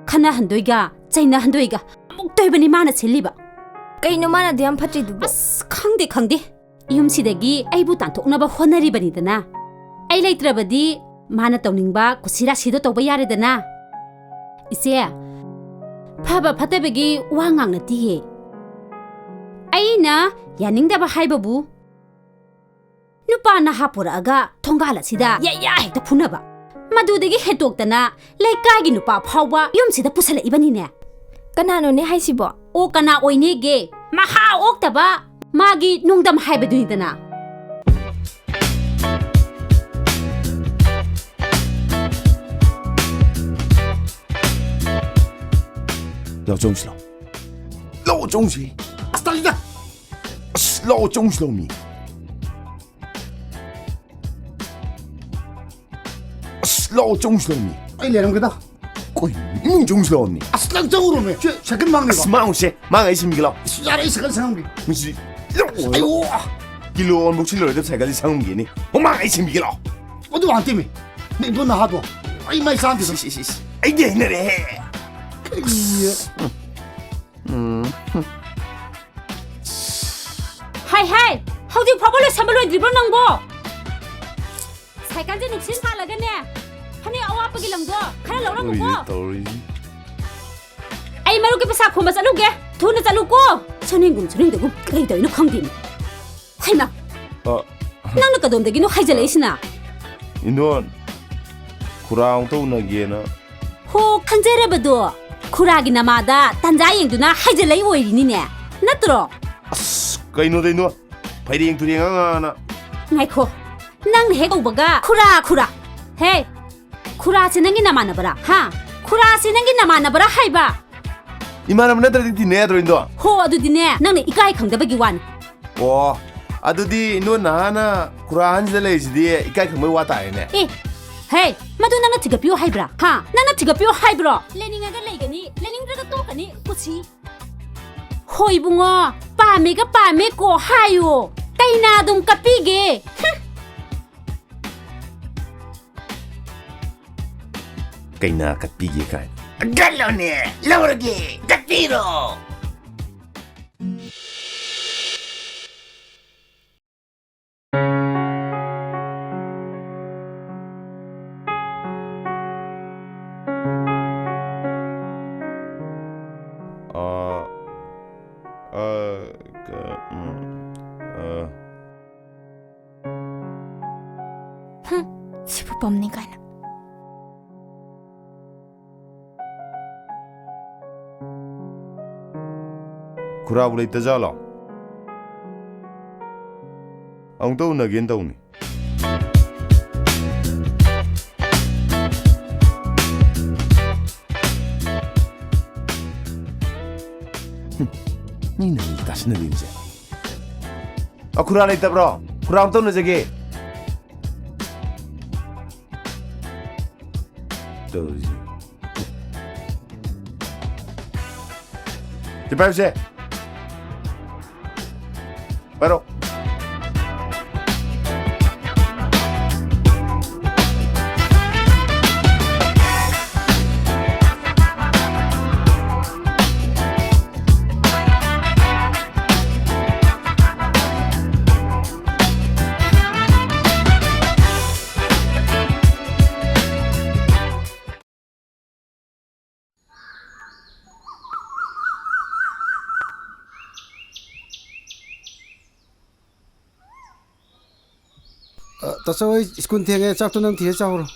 ꯈꯠꯅꯍꯟꯗꯣꯏꯒ ꯆꯩꯅꯍꯟꯗꯣꯏꯒ ꯑꯃꯨꯛꯇ ꯑꯣꯏꯕꯅꯤ ꯃꯥꯅ ꯁꯤꯜꯂꯤꯕ꯫ ꯀꯩꯅꯣ ꯃꯥꯅ ꯑꯗꯨ ꯌꯥꯝ ꯐꯠꯇ꯭ꯔꯤꯗꯨꯕꯣ? ꯑꯁ, ꯈꯪꯗꯦ, ꯈꯪꯗꯦ꯫ ꯌꯨꯝꯁꯤꯗꯒꯤ ꯑꯩꯕꯨ ꯇꯥꯟꯊꯣꯛꯅꯕ ꯍꯣꯠꯅꯔꯤꯕꯅꯤꯗꯅ꯫ ꯑꯩ ꯂꯩꯇ꯭ꯔꯕꯗꯤ ꯃꯥꯅ ꯇꯧꯅꯤꯡꯕ ꯀꯨꯁꯤ ꯔꯥꯁꯤꯗꯣ ꯇꯧꯕ ꯌꯥꯔꯦꯗꯅ꯫ ꯏꯆꯦ, ꯐꯕ ꯐꯠꯇꯕꯒꯤ ꯋꯥ ꯉꯥꯡ ꯅꯠꯇꯤꯌꯦ꯫ ꯑꯩꯅ ꯌꯥꯅꯤꯡꯗꯕ ꯍꯥꯏꯕꯕꯨ, ꯅꯨꯄꯥ ꯅꯍꯥ ꯄꯨꯔꯛꯑꯒ ꯊꯣꯡꯒꯥꯜ ꯑꯁꯤꯗ ꯌꯩꯌꯥ ꯍꯦꯛꯇ ꯐꯨꯅꯕ꯫ ꯃꯗꯨꯗꯒꯤ ꯍꯦꯟꯇꯣꯛꯇꯅ ꯂꯩꯀꯥꯏꯒꯤ ꯅꯨꯄꯥ ꯐꯥꯎꯕ ꯌꯨꯝꯁꯤꯗ ꯄꯨꯁꯜꯂꯛꯏꯕꯅꯤꯅꯦ꯫ ꯀꯅꯥꯅꯣꯅꯦ ꯍꯥꯏꯁꯤꯕꯣ? ꯑꯣ, ꯀꯅꯥ ꯑꯣꯏꯅꯦꯒꯦ? ꯃꯍꯥ ꯑꯣꯛꯇꯕ ꯃꯥꯒꯤ ꯅꯣꯡꯗꯝ ꯍꯥꯏꯕꯗꯨꯅꯤꯗꯅ꯫ ꯂꯥꯎ ꯆꯣꯡꯁꯤ ꯂꯥꯎ꯫ ꯂꯥꯎ ꯆꯣꯡꯁꯤ꯫ ꯑꯁ, ꯇꯜꯂꯤꯗ꯫ ꯑꯁ, ꯂꯥꯎ ꯆꯣꯡꯁꯤ ꯂꯥꯎ ꯃꯤ꯫ ꯑꯁ, ꯂꯥꯎ ꯆꯣꯡꯁꯤ ꯂꯥꯎ ꯃꯤ꯫ ꯑꯩ ꯂꯩꯔꯝꯒꯦꯗ꯫ ꯀꯩꯅꯣ, ꯏꯃꯨꯡ ꯆꯣꯡꯁꯤ ꯂꯥꯎ ꯃꯤ꯫ ꯑꯁ, ꯅꯪ ꯆꯪꯉꯨꯔꯣꯃꯦ꯫ ꯁꯦ, ꯁꯥꯏꯀꯜ ꯃꯥꯡꯅꯦꯕ꯫ ꯑꯁ, ꯃꯥꯡꯉꯨꯁꯦ꯫ ꯃꯥꯡ ꯑꯩ ꯁꯤꯟꯕꯤꯒꯦ ꯂꯥꯎ꯫ ꯑꯁ, ꯌꯥꯔꯦ, ꯑꯩ ꯁꯥꯏꯀꯜ ꯁꯪꯉꯝꯒꯦ꯫ ꯃꯁꯤ ꯑꯌꯣ! ꯀꯤꯂꯣ ꯑꯣꯟꯕꯨꯛ ꯁꯤꯜꯂꯔꯣꯏꯗꯕ ꯁꯥꯏꯀꯜꯁꯤ ꯁꯪꯉꯝꯒꯦꯅꯤ꯫ ꯃꯃꯥꯡ ꯑꯩ ꯁꯤꯟꯕꯤꯒꯦ ꯂꯥꯛꯑꯣ꯫ ꯑꯗꯨ ꯍꯥꯟꯇꯤꯃꯤ꯫ ꯃꯤꯡꯗꯣ ꯅꯍꯥꯗꯣ꯫ ꯑꯩ ꯃꯩ ꯆꯥꯝꯗꯦꯗ꯫ ꯏꯁ, ꯏꯁ, ꯏꯁ꯫ ꯑꯩꯗꯤ ꯍꯩꯅꯔꯦꯍꯦ꯫ ꯀꯔꯤ? ꯎꯝ꯫ ꯍꯥꯏ, ꯍꯥꯏ! ꯍꯧꯖꯤꯛ ꯐꯥꯎꯕ ꯂꯣꯏꯁꯟꯕ ꯂꯣꯏꯗ꯭ꯔꯤꯕ꯭ꯔꯣ ꯅꯪꯕꯣ? ꯁꯥꯏꯀꯜꯁꯦ ꯅꯨꯡꯁꯤꯠ ꯍꯥꯜꯂꯒꯅꯦ, ꯐꯅꯦꯛ ꯑꯋꯥꯠꯄꯒꯤ ꯂꯝꯗꯣ ꯈꯔ ꯂꯧꯔꯝꯃꯨꯀꯣ꯫ ꯇꯧꯔꯤꯁꯦ, ꯇꯧꯔꯤꯁꯦ꯫ ꯑꯩ ꯃꯔꯨꯞꯀꯤ ꯄꯩꯁꯥ ꯈꯣꯝꯕ ꯆꯠꯂꯨꯒꯦ꯫ ꯊꯨꯅ ꯆꯠꯂꯨꯀꯣ꯫ ꯁꯨꯅꯤꯡꯒꯨꯝ ꯁꯨꯅꯤꯡꯗꯒꯨꯝ ꯀꯩ ꯇꯧꯔꯤꯅꯣ ꯈꯪꯗꯦꯅꯦ꯫ ꯍꯩꯃꯥ! ꯑ꯫ ꯅꯪꯅ ꯀꯗꯣꯝꯗꯒꯤꯅꯣ ꯍꯥꯏꯖꯜꯂꯛꯏꯁꯤꯅ? ꯏꯟꯗꯣꯟ, ꯈꯨꯔꯥ ꯑꯃꯨꯛꯇ ꯎꯅꯒꯦꯅ꯫ ꯍꯣ, ꯈꯪꯖꯔꯕꯗꯣ꯫ ꯈꯨꯔꯥꯒꯤ ꯅꯃꯥꯗ ꯇꯟꯖꯥ ꯌꯦꯡꯗꯨꯅ ꯍꯥꯏꯖꯜꯂꯛꯏ ꯑꯣꯏꯔꯤꯅꯤꯅꯦ꯫ ꯅꯠꯇ꯭ꯔꯣ? ꯑꯁ, ꯀꯩꯅꯣꯗ ꯏꯟꯗꯣꯟ? ꯐꯩꯔꯦꯡ ꯇꯨꯔꯦꯡ ꯑꯉꯥꯡꯅ꯫ ꯉꯥꯏꯈꯣ꯫ ꯅꯪꯅ ꯍꯦꯛ ꯀꯧꯕꯒ ꯈꯨꯔꯥ, ꯈꯨꯔꯥ꯫ ꯍꯦ, ꯈꯨꯔꯥꯁꯦ ꯅꯪꯒꯤ ꯅꯃꯥꯟꯅꯕꯔꯥ? ꯍꯥ? ꯈꯨꯔꯥꯁꯦ ꯅꯪꯒꯤ ꯅꯃꯥꯟꯅꯕꯔꯥ ꯍꯥꯏꯕ? ꯏꯃꯥꯟꯅꯕ ꯅꯠꯇ꯭ꯔꯗꯤ ꯇꯤꯟꯅ ꯌꯥꯗ꯭ꯔꯣ, ꯏꯟꯗꯣ? ꯍꯣ, ꯑꯗꯨꯗꯤꯅꯦ, ꯅꯪꯅ ꯏꯀꯥꯏ ꯈꯪꯗꯕꯒꯤ ꯋꯥꯅꯤ꯫ ꯑꯣ, ꯑꯗꯨꯗꯤ ꯏꯟꯗꯣ ꯅꯍꯥꯅ ꯈꯨꯔꯥ ꯑꯍꯟꯁꯤꯗ ꯂꯩꯔꯤꯁꯤꯗꯤ ꯏꯀꯥꯏ ꯈꯪꯕꯒꯤ ꯋꯥ ꯇꯥꯔꯦꯅꯦ꯫ ꯑꯦ, ꯍꯦ, ꯃꯗꯨ ꯅꯪꯅ ꯊꯤꯒꯠꯄꯤꯌꯨ ꯍꯥꯏꯕ꯭ꯔꯥ? ꯍꯥ? ꯅꯪꯅ ꯊꯤꯒꯠꯄꯤꯌꯨ ꯍꯥꯏꯕ꯭ꯔꯣ? ꯂꯩꯅꯤꯡꯉꯒ ꯂꯩꯒꯅꯤ, ꯂꯩꯅꯤꯡꯗ꯭ꯔꯒ ꯇꯣꯛꯀꯅꯤ, ꯀꯨꯁꯤ꯫ ꯍꯣꯏ ꯏꯕꯨꯡꯉꯣ, ꯄꯥꯝꯃꯦꯒ ꯄꯥꯝꯃꯦ ꯀꯣ ꯍꯥꯏꯌꯣ꯫ ꯀꯩꯅ ꯑꯗꯨꯝ ꯀꯞꯄꯤꯒꯦ꯫ ꯍꯨꯝ꯫ ꯀꯩꯅ ꯀꯠꯄꯤꯒꯦ ꯀꯥꯏꯅ꯫ ꯒꯠꯂꯣꯅꯦ, ꯂꯧꯔꯒꯦ, ꯀꯠꯄꯤꯔꯣ꯫ ꯑ, ꯑ, ꯀ-, ꯎꯝ, ꯑ꯫ ꯍꯨꯝ, ꯁꯤꯕꯨ ꯄꯝꯅꯤ ꯀꯥꯏꯅ꯫ ꯈꯨꯔꯥꯕꯨ ꯂꯩꯇꯖꯥꯠꯂꯣ? ꯑꯃꯨꯛꯇ ꯎꯅꯒꯦꯅ ꯇꯧꯅꯤ꯫ ꯍꯨꯝ, ꯃꯤꯅ ꯃꯤ ꯇꯥꯁꯤꯟꯅꯔꯤꯕꯁꯦ꯫ ꯑ, ꯈꯨꯔꯥ ꯂꯩꯇꯕ꯭ꯔꯣ? ꯈꯨꯔꯥ ꯑꯝꯇ ꯎꯅꯖꯒꯦ꯫ ꯇꯧꯔꯤꯁꯦ꯫ ꯁꯤ ꯄꯥꯏꯌꯨꯁꯦ꯫ ꯄꯥꯏꯔꯣ꯫ ꯑ, ꯇꯥꯆꯧ, ꯑꯩ ꯁ꯭ꯀꯨꯜ ꯊꯦꯡꯉꯦ, ꯆꯥꯛꯇꯣ ꯅꯪ ꯊꯤꯔ ꯆꯥꯍꯧꯔꯣ꯫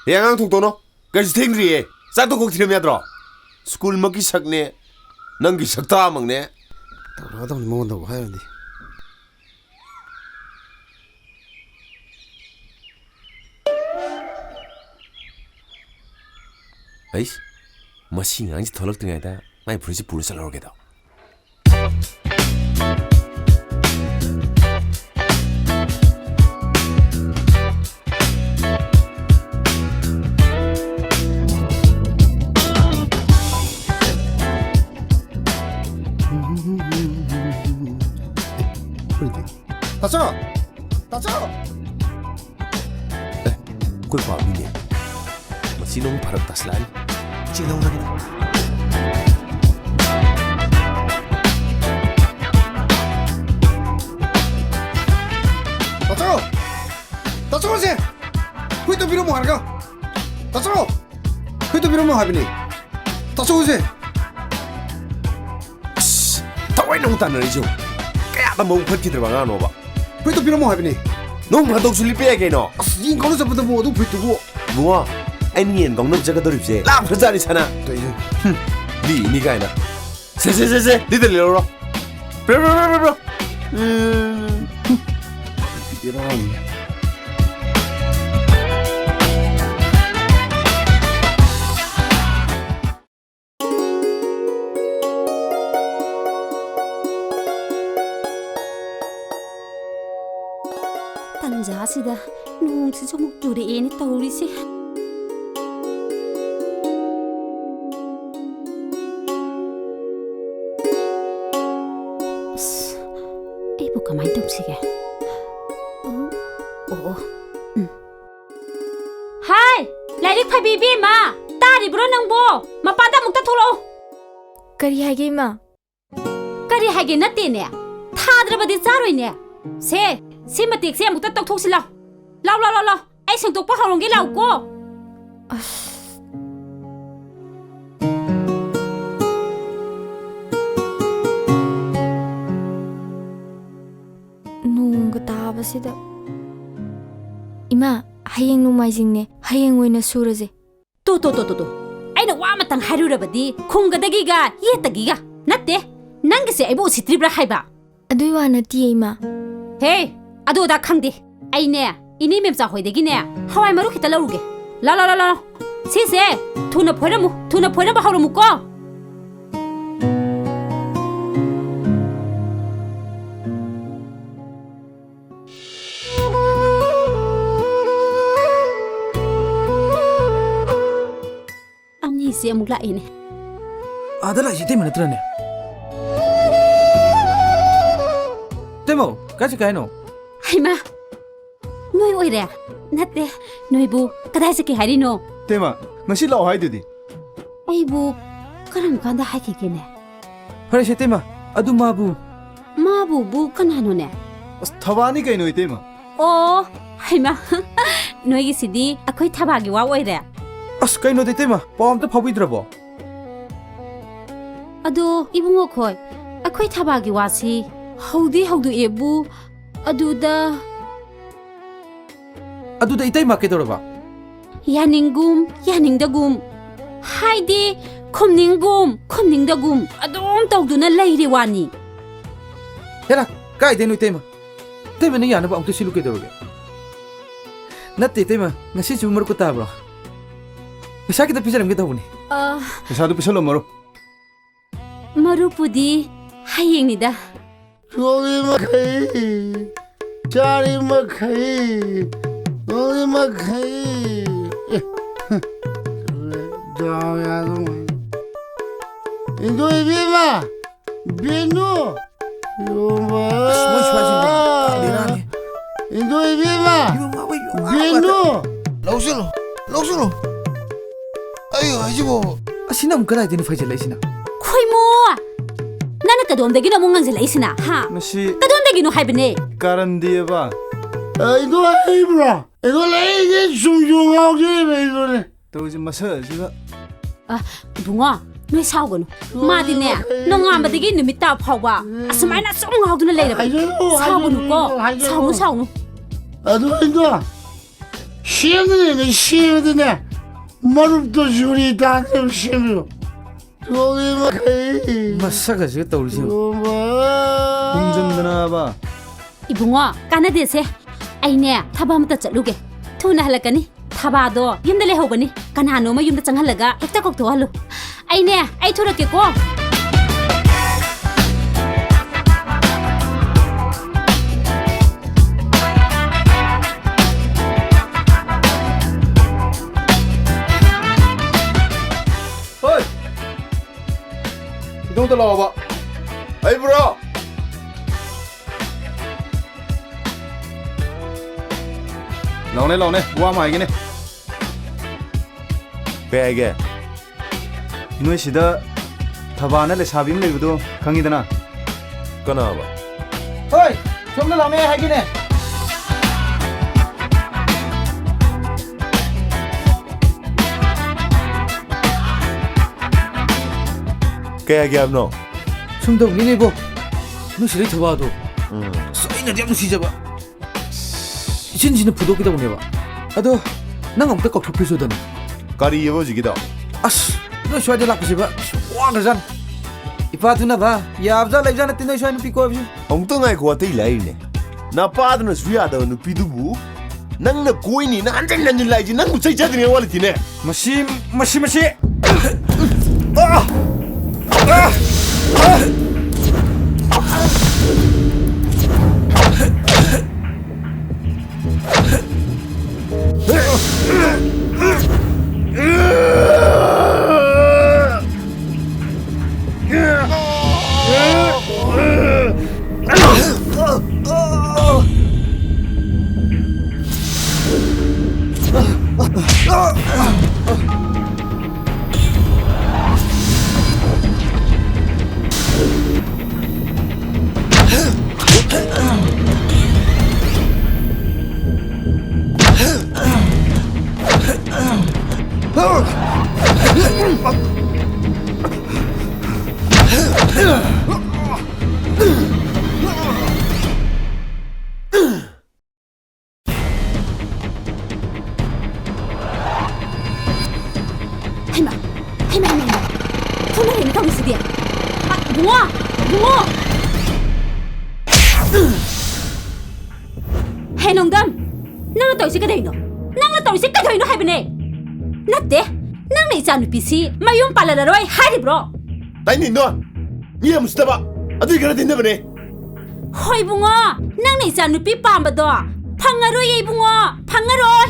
ꯑꯦ, ꯑꯉꯥꯡ ꯊꯣꯛꯇꯣꯛꯅꯣ꯫ ꯀꯩꯁꯨ ꯊꯦꯡꯗ꯭ꯔꯤꯌꯦ꯫ ꯆꯥꯛꯇꯣ ꯀꯣꯛ ꯊꯤꯔꯝ ꯌꯥꯗ꯭ꯔꯣ? ꯁ꯭ꯀꯨꯜꯃꯛꯀꯤ ꯁꯛꯅꯦ, ꯅꯪꯒꯤ ꯁꯛꯇꯥꯃꯛꯅꯦ꯫ ꯇꯧꯔꯛꯑꯗꯧꯅꯤ ꯃꯉꯣꯟꯗꯕꯨ ꯍꯥꯏꯔꯗꯤ꯫ ꯑꯩꯁ, ꯃꯁꯤ ꯑꯉꯥꯡꯁꯤ ꯊꯣꯛꯂꯛꯇ꯭ꯔꯤꯉꯩꯗ ꯃꯥꯏ ꯐꯨꯔꯤꯠꯁꯤ ꯄꯨꯔ ꯆꯠꯍꯧꯔꯒꯦꯗꯣ꯫ ꯇꯥꯆꯧ! ꯇꯥꯆꯧ! ꯑꯦ, ꯑꯩꯈꯣꯏ ꯄꯥꯝꯃꯤꯅꯦ꯫ ꯃꯁꯤ ꯅꯣꯡ ꯐꯔꯛ ꯇꯥꯁꯤꯜꯂꯛꯑꯅꯤ꯫ ꯆꯦꯜꯍꯧꯔꯒꯦ꯫ ꯇꯥꯆꯧ! ꯇꯥꯆꯧꯁꯦ! ꯍꯨꯏ ꯇꯧꯕꯤꯔꯝꯃꯣ ꯍꯥꯏꯔꯒ! ꯇꯥꯆꯧ! ꯍꯨꯏ ꯇꯧꯕꯤꯔꯝꯃꯣ ꯍꯥꯏꯕꯅꯦ! ꯇꯥꯆꯧꯁꯦ! ꯑꯁ, ꯊꯋꯥꯏ ꯅꯨꯡ ꯇꯥꯟꯅꯔꯤꯁꯦ ꯌꯦꯡꯉꯨ꯫ ꯀꯌꯥꯗ ꯃꯕꯨꯛ ꯐꯠꯈꯤꯗ꯭ꯔꯕ ꯑꯉꯥꯡꯅꯣꯕ? ꯐꯨꯔꯤꯠꯇꯣ ꯄꯤꯔꯝꯃꯣ ꯍꯥꯏꯕꯅꯦ꯫ ꯅꯣꯡ ꯐꯥꯗꯣꯛꯁꯨ ꯂꯤꯠꯄ ꯌꯥꯏ ꯀꯩꯅꯣ꯫ ꯑꯁ, ꯌꯦꯟ ꯀꯥꯎꯅ ꯆꯠꯄꯗꯕꯨ ꯑꯗꯨ ꯐꯨꯔꯤꯠꯇꯨꯕꯨ꯫ ꯏꯕꯨꯡꯉꯣ, ꯑꯩꯅ ꯌꯦꯟ ꯀꯥꯎꯅꯕ ꯆꯠꯀꯗꯧꯔꯤꯕꯁꯦ ꯂꯥꯞꯈ꯭ꯔꯖꯥꯠꯅꯤ ꯁꯅꯥ꯫ ꯀꯩꯅꯣ? ꯍꯨꯝ, ꯂꯤꯛꯏꯅꯤ ꯀꯥꯏꯅ꯫ ꯁꯦ, ꯁꯦ, ꯁꯦ, ꯁꯦ, ꯂꯤꯠꯇ ꯂꯤꯠꯂꯧꯔꯣ꯫ Bro, bro, bro, bro, bro. ꯎꯝ꯫ ꯕꯦꯔꯥꯅꯤ꯫ ꯇꯟꯖꯥꯁꯤꯗ ꯅꯣꯡꯁꯤꯁꯨ ꯑꯃꯨꯛ ꯆꯨꯔꯛꯑꯦꯅꯦ ꯇꯧꯔꯤꯁꯦ꯫ ꯑꯁ, ꯁꯤꯒꯦ꯫ ꯎꯝ꯫ ꯑꯣ, ꯑꯣ꯫ ꯎꯝ꯫ ꯍꯥꯏ! ꯂꯥꯏꯔꯤꯛ ꯐꯕꯤ ꯏꯕꯦꯝꯃ! ꯇꯥꯔꯤꯕ꯭ꯔꯣ ꯅꯪꯕꯣ? ꯃꯄꯥꯟꯗ ꯑꯃꯨꯛꯇ ꯊꯣꯛꯂꯛꯑꯣ꯫ ꯀꯔꯤ ꯍꯥꯏꯒꯦ, ꯏꯃꯥ? ꯀꯔꯤ ꯍꯥꯏꯒꯦ ꯅꯠꯇꯦꯅꯦ꯫ ꯊꯥꯗ꯭ꯔꯕꯗꯤ ꯆꯥꯔꯣꯏꯅꯦ꯫ ꯁꯦ, ꯁꯤ ꯃꯇꯦꯛꯁꯦ ꯑꯃꯨꯛꯇ ꯇꯧꯊꯣꯛꯁꯤ ꯂꯥꯎ꯫ ꯂꯥꯎ, ꯂꯥꯎ, ꯂꯥꯎ, ꯂꯥꯎ꯫ ꯑꯩ ꯁꯦꯡꯗꯣꯛꯄ ꯍꯧꯔꯝꯒꯦ ꯂꯥꯎꯀꯣ꯫ ꯑꯁ꯫ ꯅꯣꯡꯒ ꯇꯥꯕꯁꯤꯗ꯫ ꯏꯃꯥ, ꯍꯌꯦꯡ ꯅꯣꯡꯃꯥꯏꯖꯤꯡꯅꯦ꯫ ꯍꯌꯦꯡ ꯑꯣꯏꯅ ꯁꯨꯔꯁꯦ꯫ ꯇꯣ, ꯇꯣ, ꯇꯣ, ꯇꯣ, ꯇꯣ꯫ ꯑꯩꯅ ꯋꯥ ꯑꯃꯇꯪ ꯍꯥꯏꯔꯨꯔꯕꯗꯤ ꯈꯨꯝꯒꯗꯒꯤꯒ ꯌꯦꯠꯇꯒꯤꯒ꯫ ꯅꯠꯇꯦ, ꯅꯪꯒꯤꯁꯦ ꯑꯩꯕꯨ ꯎꯁꯤꯠꯇ꯭ꯔꯤꯕ꯭ꯔꯥ ꯍꯥꯏꯕ? ꯑꯗꯨꯏ ꯋꯥ ꯅꯠꯇꯤꯌꯦ, ꯏꯃꯥ꯫ ꯍꯦ, ꯑꯗꯨ ꯑꯗꯥ ꯈꯪꯗꯦ꯫ ꯑꯩꯅꯦ, ꯏꯅꯦ ꯃꯦꯝꯆꯥ ꯍꯣꯏꯗꯒꯤꯅꯦ ꯍꯋꯥꯏ ꯃꯔꯨ ꯈꯤꯇ ꯂꯧꯔꯨꯒꯦ꯫ ꯂꯥ, ꯂꯥ, ꯂꯥ, ꯂꯥ꯫ ꯁꯤꯁꯦ ꯊꯨꯅ ꯐꯣꯏꯔꯝꯃꯨ, ꯊꯨꯅ ꯐꯣꯏꯔꯝꯕ ꯍꯧꯔꯝꯃꯨꯀꯣ꯫ ꯑꯅꯤꯁꯦ ꯑꯃꯨꯛ ꯂꯥꯛꯑꯦꯅꯦ꯫ ꯑꯥꯗ ꯂꯥꯛꯏꯁꯤ ꯏꯇꯩꯃ ꯅꯠꯇ꯭ꯔꯅꯦ? ꯏꯇꯩꯃ, ꯀꯥꯏ ꯆꯠꯀꯦ ꯍꯥꯏꯅꯣ? ꯍꯩꯃꯥ, ꯅꯣꯏ ꯑꯣꯏꯔꯦ? ꯅꯠꯇꯦ, ꯅꯣꯏꯕꯨ ꯀꯗꯥꯏ ꯆꯠꯀꯦ ꯍꯥꯏꯔꯤꯅꯣ? ꯏꯇꯩꯃ, ꯉꯁꯤ ꯂꯥꯛꯑꯣ ꯍꯥꯏꯗꯨꯗꯤ꯫ ꯑꯩꯕꯨ ꯀꯔꯝ ꯀꯥꯟꯗ ꯍꯥꯏꯈꯤꯒꯦꯅꯦ? ꯐꯔꯦꯁꯦ ꯏꯇꯩꯃ, ꯑꯗꯨ ꯃꯥꯕꯨ? ꯃꯥꯕꯨꯕꯨ ꯀꯅꯥꯅꯣꯅꯦ? ꯑꯁ, ꯊꯕꯥꯅꯤ ꯀꯩꯅꯣ ꯏꯇꯩꯃ꯫ ꯑꯣ, ꯍꯩꯃꯥ, ꯅꯣꯏꯒꯤꯁꯤꯗꯤ ꯑꯩꯈꯣꯏ ꯊꯕꯥꯒꯤ ꯋꯥ ꯑꯣꯏꯔꯦ꯫ ꯑꯁ, ꯀꯩꯅꯣꯗ ꯏꯇꯩꯃ, ꯄꯥꯎ ꯑꯝꯇ ꯐꯥꯎꯕꯤꯗ꯭ꯔꯕꯣ? ꯑꯗꯣ ꯏꯕꯨꯡꯉꯣ ꯈꯣꯏ, ꯑꯩꯈꯣꯏ ꯊꯕꯥꯒꯤ ꯋꯥꯁꯤ ꯍꯧꯗꯤ ꯍꯧꯗꯣꯛꯑꯦꯕꯨ, ꯑꯗꯨꯗ ꯑꯗꯨꯗ ꯏꯇꯩꯃ ꯀꯩꯗꯧꯔꯕ? ꯌꯥꯅꯤꯡꯒꯨꯝ ꯌꯥꯅꯤꯡꯗꯒꯨꯝ, ꯍꯥꯏꯗꯤ ꯈꯨꯝꯅꯤꯡꯒꯨꯝ ꯈꯨꯝꯅꯤꯡꯗꯒꯨꯝ ꯑꯗꯨꯝ ꯇꯧꯗꯨꯅ ꯂꯩꯔꯤ ꯋꯥꯅꯤ꯫ ꯍꯦꯔꯥ, ꯀꯥꯏꯗꯩꯅꯣ ꯏꯇꯩꯃ? ꯏꯇꯩꯃꯅ ꯌꯥꯅꯕ ꯑꯃꯨꯛꯇ ꯁꯤꯜꯂꯨ ꯀꯩꯗꯧꯔꯒꯦ? ꯅꯠꯇꯦ ꯏꯇꯩꯃ, ꯉꯁꯤꯁꯨ ꯃꯔꯨꯞꯀ ꯇꯥꯕ꯭ꯔꯣ? ꯄꯩꯁꯥ ꯈꯤꯇ ꯄꯤꯖꯔꯝꯒꯦ ꯇꯧꯕꯅꯤ꯫ ꯑ, ꯄꯩꯁꯥꯗꯨ ꯄꯤꯁꯜꯂꯣ ꯃꯔꯨꯞ꯫ ꯃꯔꯨꯞꯄꯨꯗꯤ ꯍꯌꯦꯡꯅꯤꯗ꯫ ꯆꯣꯔꯤ ꯃꯈꯩ, ꯆꯥꯔꯤ ꯃꯈꯩ, ꯆꯣꯔꯤ ꯃꯈꯩ꯫ ꯑꯦ, ꯗꯥꯎ ꯌꯥꯗꯧ ꯃꯥꯜꯂꯦ꯫ ꯏꯟꯗꯣ ꯏꯕꯦꯝꯃ, ꯕꯦꯅꯨ, ꯏꯔꯣꯝꯕ꯫ ꯑꯁ, ꯃꯣꯏ ꯁ꯭ꯋꯥꯏꯁꯤꯕꯨ꯫ ꯏꯕꯦꯝꯃ! ꯕꯦꯅꯨ! ꯂꯧꯁꯤꯜꯂꯨ, ꯂꯧꯁꯤꯜꯂꯨ꯫ ꯑꯩ ꯍꯥꯏꯁꯤꯕꯣ꯫ ꯑꯁꯤꯅ ꯑꯃꯨꯛ ꯀꯗꯥꯏꯗꯩꯅꯣ ꯐꯩꯖꯜꯂꯛꯏꯁꯤꯅ? ꯈꯣꯏꯃꯣ! ꯅꯪꯅ ꯀꯗꯣꯝꯗꯒꯤꯅꯣ ꯑꯃꯨꯛ ꯉꯪꯁꯤꯜꯂꯛꯏꯁꯤꯅ, ꯍꯥ? ꯃꯁꯤ ꯀꯗꯣꯝꯗꯒꯤꯅꯣ ꯍꯥꯏꯕꯅꯦ? ꯀꯥꯔꯟꯗꯤꯑꯕ꯫ ꯑꯩꯗꯣ ꯍꯩꯕ꯭ꯔꯣ? ꯑꯩꯗꯣ ꯂꯩꯒꯦ ꯁꯨꯝ ꯁꯨꯝ ꯉꯥꯎꯖꯔꯤꯕ ꯑꯩꯗꯣꯅꯦ꯫ ꯇꯧꯔꯤꯁꯦ ꯃꯁꯛ ꯑꯁꯤꯒ꯫ ꯑ, ꯏꯕꯨꯡꯉꯣ, ꯅꯣꯏ ꯁꯥꯎꯒꯅꯨ꯫ ꯃꯥꯗꯤꯅꯦ, ꯅꯣꯡꯉꯥꯟꯕꯗꯒꯤ ꯅꯨꯃꯤꯠ ꯇꯥꯕ ꯐꯥꯎꯕ ꯑꯁꯨꯃꯥꯏꯅ ꯁꯨꯝ ꯉꯥꯎꯗꯨꯅ ꯂꯩꯔꯕꯅꯦ꯫ ꯍꯥꯏꯖꯜꯂꯨ, ꯁꯥꯎꯒꯅꯨꯀꯣ, ꯍꯥꯏꯖꯜꯂꯨ, ꯍꯥꯏꯖꯜꯂꯨ꯫ ꯁꯥꯎꯅꯨ, ꯁꯥꯎꯅꯨ꯫ ꯑꯗꯨ ꯑꯩꯗꯣ ꯁꯦꯝꯗꯣꯏꯅꯦ, ꯁꯦꯝꯕꯗꯅꯦ, ꯃꯔꯨꯞꯇꯣ ꯖꯨꯔꯤ ꯇꯥꯅꯦꯕ ꯁꯦꯝꯕꯤꯌꯨ꯫ ꯇꯣꯛꯂꯤ ꯃꯈꯩ꯫ ꯃꯁꯛ ꯑꯁꯤꯒ ꯇꯧꯔꯤꯁꯤ ꯌꯦꯡꯉꯨ꯫ ꯇꯣꯝꯕ꯫ ꯈꯨꯝꯖꯟꯗꯅꯕ꯫ ꯏꯕꯨꯡꯉꯣ, ꯀꯥꯟꯅꯗꯦꯁꯦ꯫ ꯑꯩꯅꯦ, ꯊꯕꯛ ꯑꯃꯇ ꯆꯠꯂꯨꯒꯦ꯫ ꯊꯨꯅ ꯍꯜꯂꯛꯀꯅꯤ꯫ ꯊꯕꯥꯗꯣ ꯌꯨꯝꯗ ꯂꯩꯍꯧꯕꯅꯤ꯫ ꯀꯅꯥꯅꯣꯃ ꯌꯨꯝꯗ ꯆꯪꯍꯜꯂꯒ ꯍꯦꯛꯇ ꯀꯧꯊꯣꯛꯍꯜꯂꯨ꯫ ꯑꯩꯅꯦ, ꯑꯩ ꯊꯣꯔꯛꯀꯦꯀꯣ꯫ ꯍꯣꯏ! ꯏꯗꯣꯝꯇ ꯂꯥꯛꯑꯣꯕ꯫ ꯑꯩꯕꯨꯔꯣ? ꯂꯥꯎꯅꯦ, ꯂꯥꯎꯅꯦ, ꯋꯥ ꯑꯃ ꯍꯥꯏꯒꯦꯅꯦ꯫ ꯀꯩ ꯍꯥꯏꯒꯦ? ꯅꯣꯏ ꯁꯤꯗ ꯊꯕꯥꯅ ꯂꯩꯁꯥꯕꯤ ꯑꯃ ꯂꯩꯕꯗꯣ ꯈꯪꯉꯤꯗꯅ? ꯀꯅꯥꯕ? ꯍꯣꯏ, ꯁꯣꯝꯗ ꯂꯥꯎꯅꯦ ꯍꯥꯏꯒꯦꯅꯦ꯫ ꯀꯩ ꯍꯥꯏꯒꯦ ꯍꯥꯏꯕꯅꯣ? ꯁꯨꯝ ꯇꯧꯅꯤꯅꯦ ꯏꯕꯣ, ꯅꯨꯡꯁꯤꯔꯩ ꯊꯕꯥꯗꯣ꯫ ꯎꯝ꯫ ꯑꯁ, ꯑꯩꯅꯗꯤ ꯌꯥꯝ ꯅꯨꯡꯁꯤꯖꯕ꯫ ꯏꯆꯤꯟꯁꯤꯅ ꯐꯨꯗꯣꯛꯀꯦ ꯇꯧꯕꯅꯦꯕ꯫ ꯑꯗꯣ ꯅꯪ ꯑꯝꯇ ꯀꯧꯊꯣꯛꯄꯤꯁꯣꯗꯅ꯫ ꯀꯔꯤꯑꯕ ꯍꯧꯖꯤꯛꯀꯤꯗꯣ? ꯑꯁ, ꯅꯣꯏ ꯁ꯭ꯋꯥꯏꯗ ꯂꯥꯛꯄꯁꯤꯕ ꯋꯥꯈ꯭ꯔꯖꯥꯠꯅꯤ꯫ ꯏꯄꯥ ꯊꯨꯅꯕ ꯌꯥꯕꯖꯥꯠ ꯂꯩꯕꯖꯥꯠ ꯅꯠꯇꯦ ꯅꯣꯏ ꯁ꯭ꯋꯥꯏ ꯅꯨꯄꯤ ꯀꯣꯏꯕꯁꯤ꯫ ꯑꯃꯨꯛꯇ ꯉꯥꯏꯈꯣ, ꯑꯇꯩ ꯂꯥꯏꯔꯤꯅꯦ꯫ ꯅꯄꯥꯗꯨꯅꯁꯨ ꯌꯥꯗꯕ ꯅꯨꯄꯤꯗꯨꯕꯨ ꯅꯪꯅ ꯀꯣꯏꯅꯤꯅ ꯍꯟꯖꯤꯟ ꯍꯟꯖꯤꯟ ꯂꯥꯛꯏꯁꯦ, ꯅꯪꯕꯨ ꯆꯩ ꯆꯥꯗ꯭ꯔꯤꯉꯩ ꯋꯥ ꯂꯩꯇꯦꯅꯦ꯫ ꯃꯁꯤ, ꯃꯁꯤ, ꯃꯁꯤ꯫ ꯑꯥ! ꯑꯥ! ꯑꯥ! ꯍꯩꯃꯥ, ꯍꯩꯃꯥ, ꯍꯩꯃꯥ, ꯍꯩꯃꯥ꯫ ꯐꯨꯅꯔꯦꯅ ꯇꯧꯔꯤꯁꯤꯗꯤ꯫ ꯑ, ꯕꯨꯡꯉꯣ! ꯕꯨꯡꯉꯣ! ꯍꯦ, ꯅꯣꯡꯗꯝ! ꯅꯪꯅ ꯇꯧꯔꯤꯁꯤ ꯀꯩꯗꯧꯔꯤꯅꯣ? ꯅꯪꯅ ꯇꯧꯔꯤꯁꯤ ꯀꯩꯗꯧꯔꯤꯅꯣ ꯍꯥꯏꯕꯅꯦ? ꯅꯠꯇꯦ, ꯅꯪꯅ ꯏꯆꯥꯅꯨꯄꯤꯁꯤ ꯃꯌꯨꯝ ꯄꯥꯜꯍꯜꯂꯔꯣꯏ ꯍꯥꯏꯔꯤꯕ꯭ꯔꯣ? ꯇꯥꯏꯅꯤꯡꯗꯣ! ꯃꯤ ꯌꯥꯝ ꯎꯁꯤꯠꯇꯕ! ꯑꯗꯨꯒꯤ ꯈꯔ ꯇꯤꯟꯅꯕꯅꯦ꯫ ꯍꯣꯏ ꯕꯨꯡꯉꯣ, ꯅꯪꯅ ꯏꯆꯥꯅꯨꯄꯤ ꯄꯥꯝꯕꯗꯣ ꯐꯪꯉꯔꯣꯏꯌꯦ ꯏꯕꯨꯡꯉꯣ, ꯐꯪꯉꯔꯣꯏ꯫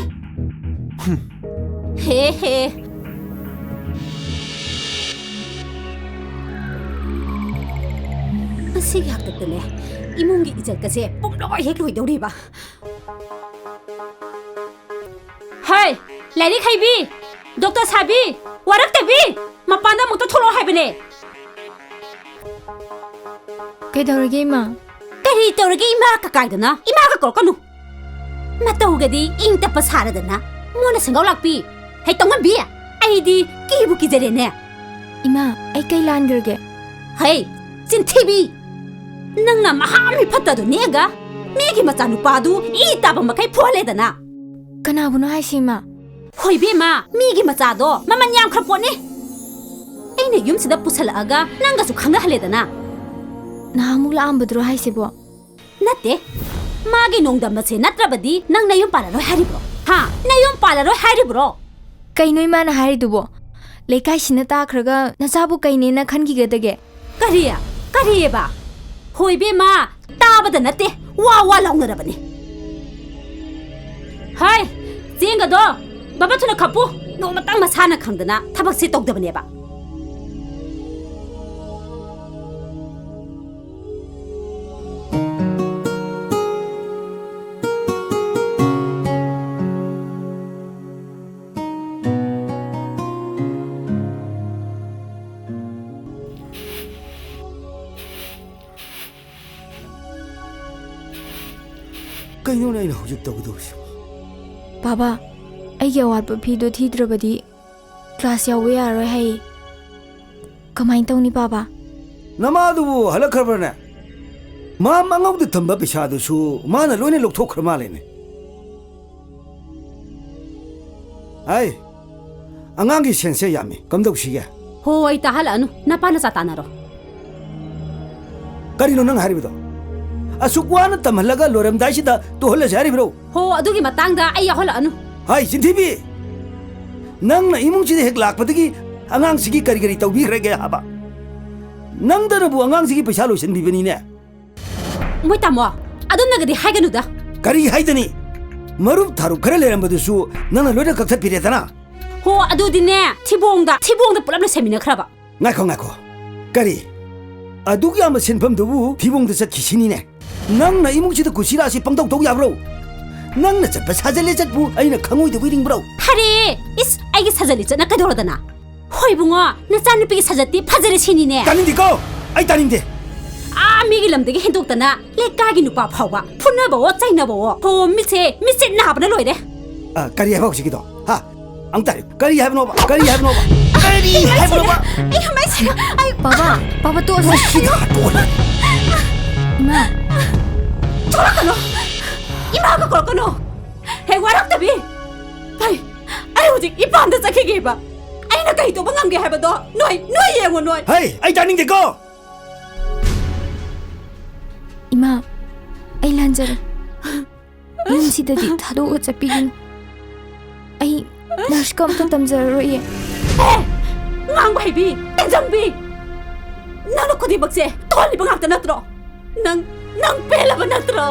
ꯍꯦ ꯍꯦ꯫ ꯃꯁꯤꯒꯤ ꯍꯥꯛꯇꯛꯇꯅꯦ ꯏꯃꯨꯡꯒꯤ ꯏꯖꯠꯀꯁꯦ ꯄꯨꯡꯂꯣꯏ ꯍꯦꯛ ꯂꯣꯏꯗꯧꯔꯤꯕ꯫ ꯍꯩ, ꯂꯥꯏꯔꯤꯛ ꯍꯩꯕꯤ, ꯗꯣꯛꯇꯔ ꯁꯥꯕꯤ, ꯋꯥꯔꯛꯇꯕꯤ, ꯃꯄꯥꯟꯗ ꯑꯃꯨꯛꯇ ꯊꯣꯛꯂꯛꯑꯣ ꯍꯥꯏꯕꯅꯦ꯫ ꯀꯩꯗꯧꯔꯒꯦ, ꯏꯃꯥ? ꯀꯔꯤ ꯇꯧꯔꯒꯦ, ꯏꯃꯥ ꯀꯀꯥꯏꯗꯅ? ꯏꯃꯥꯒ ꯀꯧꯔꯛꯀꯅꯨ꯫ ꯃꯇꯧꯒꯗꯤ ꯏꯪ ꯇꯞꯄ ꯁꯥꯔꯗꯅ, ꯃꯣꯟꯅ ꯁꯦꯡꯒꯥꯎ ꯂꯥꯛꯄꯤ꯫ ꯍꯩ, ꯇꯧꯉꯝꯕꯤ, ꯑꯩꯗꯤ ꯀꯤꯕꯨ ꯀꯤꯖꯔꯦꯅꯦ꯫ ꯏꯃꯥ, ꯑꯩ ꯀꯩ ꯂꯥꯟꯈ꯭ꯔꯒꯦ? ꯍꯩ, ꯆꯤꯟꯊꯤꯕꯤ! ꯅꯪꯅ ꯃꯍꯥ ꯃꯤ ꯐꯠꯇꯗꯨ ꯅꯦꯛꯑꯒ ꯃꯤꯒꯤ ꯃꯆꯥꯅꯨꯄꯥꯗꯨ ꯏ ꯇꯥꯕ ꯃꯈꯩ ꯐꯨꯍꯜꯂꯦꯗꯅ꯫ ꯀꯅꯥꯕꯨꯅꯣ ꯍꯥꯏꯁꯤ, ꯏꯃꯥ? ꯍꯣꯏ ꯏꯕꯦꯝꯃ, ꯃꯤꯒꯤ ꯃꯆꯥꯗꯣ ꯃꯃꯜ ꯌꯥꯝꯈ꯭ꯔ ꯄꯣꯠꯅꯤ꯫ ꯑꯩꯅ ꯌꯨꯝꯁꯤꯗ ꯄꯨꯁꯜꯂꯛꯑꯒ ꯅꯪꯒꯁꯨ ꯈꯪꯅꯍꯜꯂꯦꯗꯅ꯫ ꯅꯍꯥꯟꯃꯨꯛ ꯂꯥꯛꯑꯝꯕꯗꯨꯔꯣ ꯍꯥꯏꯁꯤꯕꯣ? ꯅꯠꯇꯦ, ꯃꯥꯒꯤ ꯅꯣꯡꯗꯝꯕꯁꯦ ꯅꯠꯇ꯭ꯔꯕꯗꯤ ꯅꯪ ꯅꯌꯨꯝ ꯄꯥꯜꯂꯔꯣꯏ ꯍꯥꯏꯔꯤꯕ꯭ꯔꯣ? ꯍꯥ? ꯅꯌꯨꯝ ꯄꯥꯜꯂꯔꯣꯏ ꯍꯥꯏꯔꯤꯕ꯭ꯔꯣ? ꯀꯩꯅꯣ ꯏꯃꯥꯅ ꯍꯥꯏꯔꯤꯗꯨꯕꯣ? ꯂꯩꯀꯥꯏꯁꯤꯅ ꯇꯥꯈ꯭ꯔꯒ ꯅꯆꯥꯕꯨ ꯀꯩꯅꯦꯅ ꯈꯟꯈꯤꯒꯗꯒꯦ? ꯀꯔꯤ? ꯀꯔꯤꯑꯕ? ꯍꯣꯏ ꯏꯕꯦꯝꯃ, ꯇꯥꯕꯗ ꯅꯠꯇꯦ, ꯋꯥ ꯋꯥ ꯂꯥꯎꯅꯔꯕꯅꯤ꯫ ꯍꯥꯏ, ꯆꯦꯡꯒꯗꯣ ꯕꯕꯥ ꯊꯨꯅ ꯈꯞꯄꯨ, ꯅꯣꯡꯃꯇꯪ ꯃꯁꯥꯅ ꯈꯪꯗꯅ ꯊꯕꯛꯁꯦ ꯇꯧꯗꯕꯅꯦꯕ꯫ ꯀꯩꯅꯣꯅꯦ ꯑꯩꯅ ꯍꯧꯖꯤꯛ ꯇꯧꯒꯗꯧꯔꯤꯁꯤꯕꯣ? ꯕꯥꯕꯥ, ꯑꯩꯒꯤ ꯑꯋꯥꯠꯄ ꯐꯤꯗꯣ ꯊꯤꯗ꯭ꯔꯕꯗꯤ ꯀ꯭ꯂꯥꯁ ꯌꯥꯎꯕ ꯌꯥꯔꯣꯏ ꯍꯥꯏ꯫ ꯀꯃꯥꯏꯅ ꯇꯧꯅꯤ ꯄꯥꯕ? ꯅꯃꯥꯗꯨꯕꯨ ꯍꯜꯂꯛꯈ꯭ꯔꯕ꯭ꯔꯅꯦ? ꯃꯥ ꯃꯉꯧꯗ ꯊꯝꯕ ꯄꯩꯁꯥꯗꯨꯁꯨ ꯃꯥꯅ ꯂꯣꯏꯅ ꯂꯧꯊꯣꯛꯈ꯭ꯔ ꯃꯥꯜꯂꯦꯅꯦ꯫ ꯑꯩ ꯑꯉꯥꯡꯒꯤ ꯁꯦꯟꯁꯦ ꯌꯥꯝꯃꯤ, ꯀꯝꯗꯧꯁꯤꯒꯦ? ꯍꯣ, ꯑꯩ ꯇꯥꯍꯜꯂꯛꯑꯅꯨ, ꯅꯄꯥ ꯅꯆꯥ ꯇꯥꯟꯅꯔꯣ꯫ ꯀꯔꯤꯅꯣ ꯅꯪ ꯍꯥꯏꯔꯤꯕꯗꯣ? ꯑꯁꯨꯛ ꯋꯥꯅ ꯇꯝꯍꯜꯂꯒ ꯂꯣꯏꯔꯝꯗꯥꯏꯁꯤꯗ ꯇꯣꯛꯍꯜꯂꯁꯦ ꯍꯥꯏꯔꯤꯕ꯭ꯔꯣ? ꯍꯣ, ꯑꯗꯨꯒꯤ ꯃꯇꯥꯡꯗ ꯑꯩ ꯌꯥꯎꯍꯜꯂꯛꯑꯅꯨ꯫ ꯍꯥꯏ, ꯆꯤꯟꯊꯤꯕꯤ! ꯅꯪꯅ ꯏꯃꯨꯡꯁꯤꯗ ꯍꯦꯛ ꯂꯥꯛꯄꯗꯒꯤ ꯑꯉꯥꯡꯁꯤꯒꯤ ꯀꯔꯤ ꯀꯔꯤ ꯇꯧꯕꯤꯈ꯭ꯔꯒꯦ ꯍꯥꯏꯕ? ꯅꯪꯗꯅꯕꯨ ꯑꯉꯥꯡꯁꯤꯒꯤ ꯄꯩꯁꯥ ꯂꯣꯏꯁꯤꯟꯕꯤꯕꯅꯤꯅꯦ꯫ ꯃꯣꯏ ꯇꯥꯃꯣ, ꯑꯗꯨꯝꯅꯒꯗꯤ ꯍꯥꯏꯒꯅꯨꯗ꯫ ꯀꯔꯤ ꯍꯥꯏꯗꯅꯤ? ꯃꯔꯨꯞ ꯊꯥꯔꯨꯞ ꯈꯔ ꯂꯩꯔꯝꯕꯗꯨꯁꯨ ꯅꯪꯅ ꯂꯣꯏꯅ ꯀꯛꯊꯠꯄꯤꯔꯦꯗꯅ꯫ ꯍꯣ, ꯑꯗꯨꯗꯤꯅꯦ, ꯊꯤꯕꯣꯡꯗ, ꯊꯤꯕꯣꯡꯗ ꯄꯨꯂꯞ ꯂꯣꯏꯁꯟꯃꯤꯟꯅꯈ꯭ꯔꯕ꯫ ꯉꯥꯏꯈꯣ, ꯉꯥꯏꯈꯣ꯫ ꯀꯔꯤ? ꯑꯗꯨꯛ ꯌꯥꯝꯕ ꯁꯦꯟꯐꯝꯗꯨꯕꯨ ꯊꯤꯕꯣꯡꯗ ꯆꯠꯈꯤꯁꯤꯅꯤꯅꯦ꯫ ꯅꯪꯅ ꯏꯃꯨꯡꯁꯤꯗ ꯀꯨꯁꯤꯔꯥꯁꯤ ꯄꯪꯇꯧ ꯇꯧ ꯌꯥꯕ꯭ꯔꯣ? ꯅꯪꯅ ꯆꯠꯄ ꯁꯥꯖꯠ ꯂꯤꯆꯠꯄꯨ ꯑꯩꯅ ꯈꯪꯉꯣꯏꯗꯕꯣꯏ ꯅꯤꯡꯕ꯭ꯔꯣ? ꯐꯔꯦ! ꯏꯁ, ꯑꯩꯒꯤ ꯁꯥꯖꯠ ꯂꯤꯆꯠꯅ ꯀꯩꯗꯧꯔꯗꯅ? ꯍꯣꯏ ꯏꯕꯨꯡꯉꯣ, ꯅꯆꯥꯅꯨꯄꯤꯒꯤ ꯁꯥꯖꯠꯇꯤ ꯐꯖꯔꯦ ꯁꯤꯅꯤꯅꯦ꯫ ꯇꯥꯅꯤꯡꯗꯦꯀꯣ! ꯑꯩ ꯇꯥꯅꯤꯡꯗꯦ꯫ ꯑꯥ, ꯃꯤꯒꯤ ꯂꯝꯗꯒꯤ ꯍꯦꯟꯗꯣꯛꯇꯅ ꯂꯩꯀꯥꯏꯒꯤ ꯅꯨꯄꯥ ꯐꯥꯎꯕ ꯐꯨꯅꯕꯋꯣ, ꯆꯩꯅꯕꯋꯣ꯫ ꯍꯣ, ꯃꯤꯠꯁꯦ, ꯃꯤꯠꯁꯦ ꯅꯥꯕꯅ ꯂꯣꯏꯔꯦ꯫ ꯑ, ꯀꯔꯤ ꯍꯥꯏꯕ ꯍꯧꯖꯤꯛꯀꯤꯗꯣ? ꯍꯥ? ꯑꯃꯨꯛꯇ ꯍꯥꯏꯌꯨ꯫ ꯀꯔꯤ ꯍꯥꯏꯕꯅꯣꯕ? ꯀꯔꯤ ꯍꯥꯏꯕꯅꯣꯕ? ꯀꯔꯤ ꯍꯥꯏꯕꯅꯣꯕ? ꯑꯩ ꯃꯩꯁꯦ, ꯑꯩ ꯄꯥꯕ, ꯄꯥꯕ, ꯇꯣꯛꯑꯁꯦ꯫ ꯃꯁꯤꯗ ꯍꯥꯠꯇꯣꯛꯑꯣ꯫ ꯏꯃꯥ꯫ ꯊꯣꯛꯂꯛꯀꯅꯣ! ꯏꯃꯥꯒ ꯀꯧꯔꯛꯀꯅꯣ! ꯍꯦꯛ ꯋꯥꯔꯛꯇꯕꯤ! ꯐꯩ, ꯑꯩ ꯍꯧꯖꯤꯛ ꯏꯄꯥꯝꯗ ꯆꯠꯈꯤꯒꯦꯕ꯫ ꯑꯩꯅ ꯀꯩ ꯇꯧꯕ ꯉꯝꯒꯦ ꯍꯥꯏꯕꯗꯣ ꯅꯣꯏ, ꯅꯣꯏ ꯌꯦꯡꯉꯣ ꯅꯣꯏ꯫ ꯍꯩ, ꯑꯩ ꯇꯥꯅꯤꯡꯗꯦꯀꯣ! ꯏꯃꯥ, ꯑꯩ ꯂꯥꯟꯖꯔꯦ꯫ ꯌꯨꯝꯁꯤꯗꯗꯤ ꯊꯥꯗꯣꯛꯑꯒ ꯆꯠꯄꯤꯒꯅꯨ꯫ ꯑꯩ ꯅꯔꯁꯀ ꯑꯝꯇ ꯇꯝꯖꯔꯔꯣꯏꯌꯦ꯫ ꯑꯦ! ꯉꯥꯡꯕ ꯍꯩꯕꯤ, ꯇꯦꯟꯖꯝꯕꯤ! ꯅꯪꯅ ꯈꯨꯗꯤꯡꯃꯛꯁꯦ ꯇꯧꯍꯜꯂꯤꯕ ꯉꯥꯛꯇ ꯅꯠꯇ꯭ꯔꯣ? ꯅꯪ, ꯅꯪ ꯄꯦꯜꯂꯕ ꯅꯠꯇ꯭ꯔꯣ?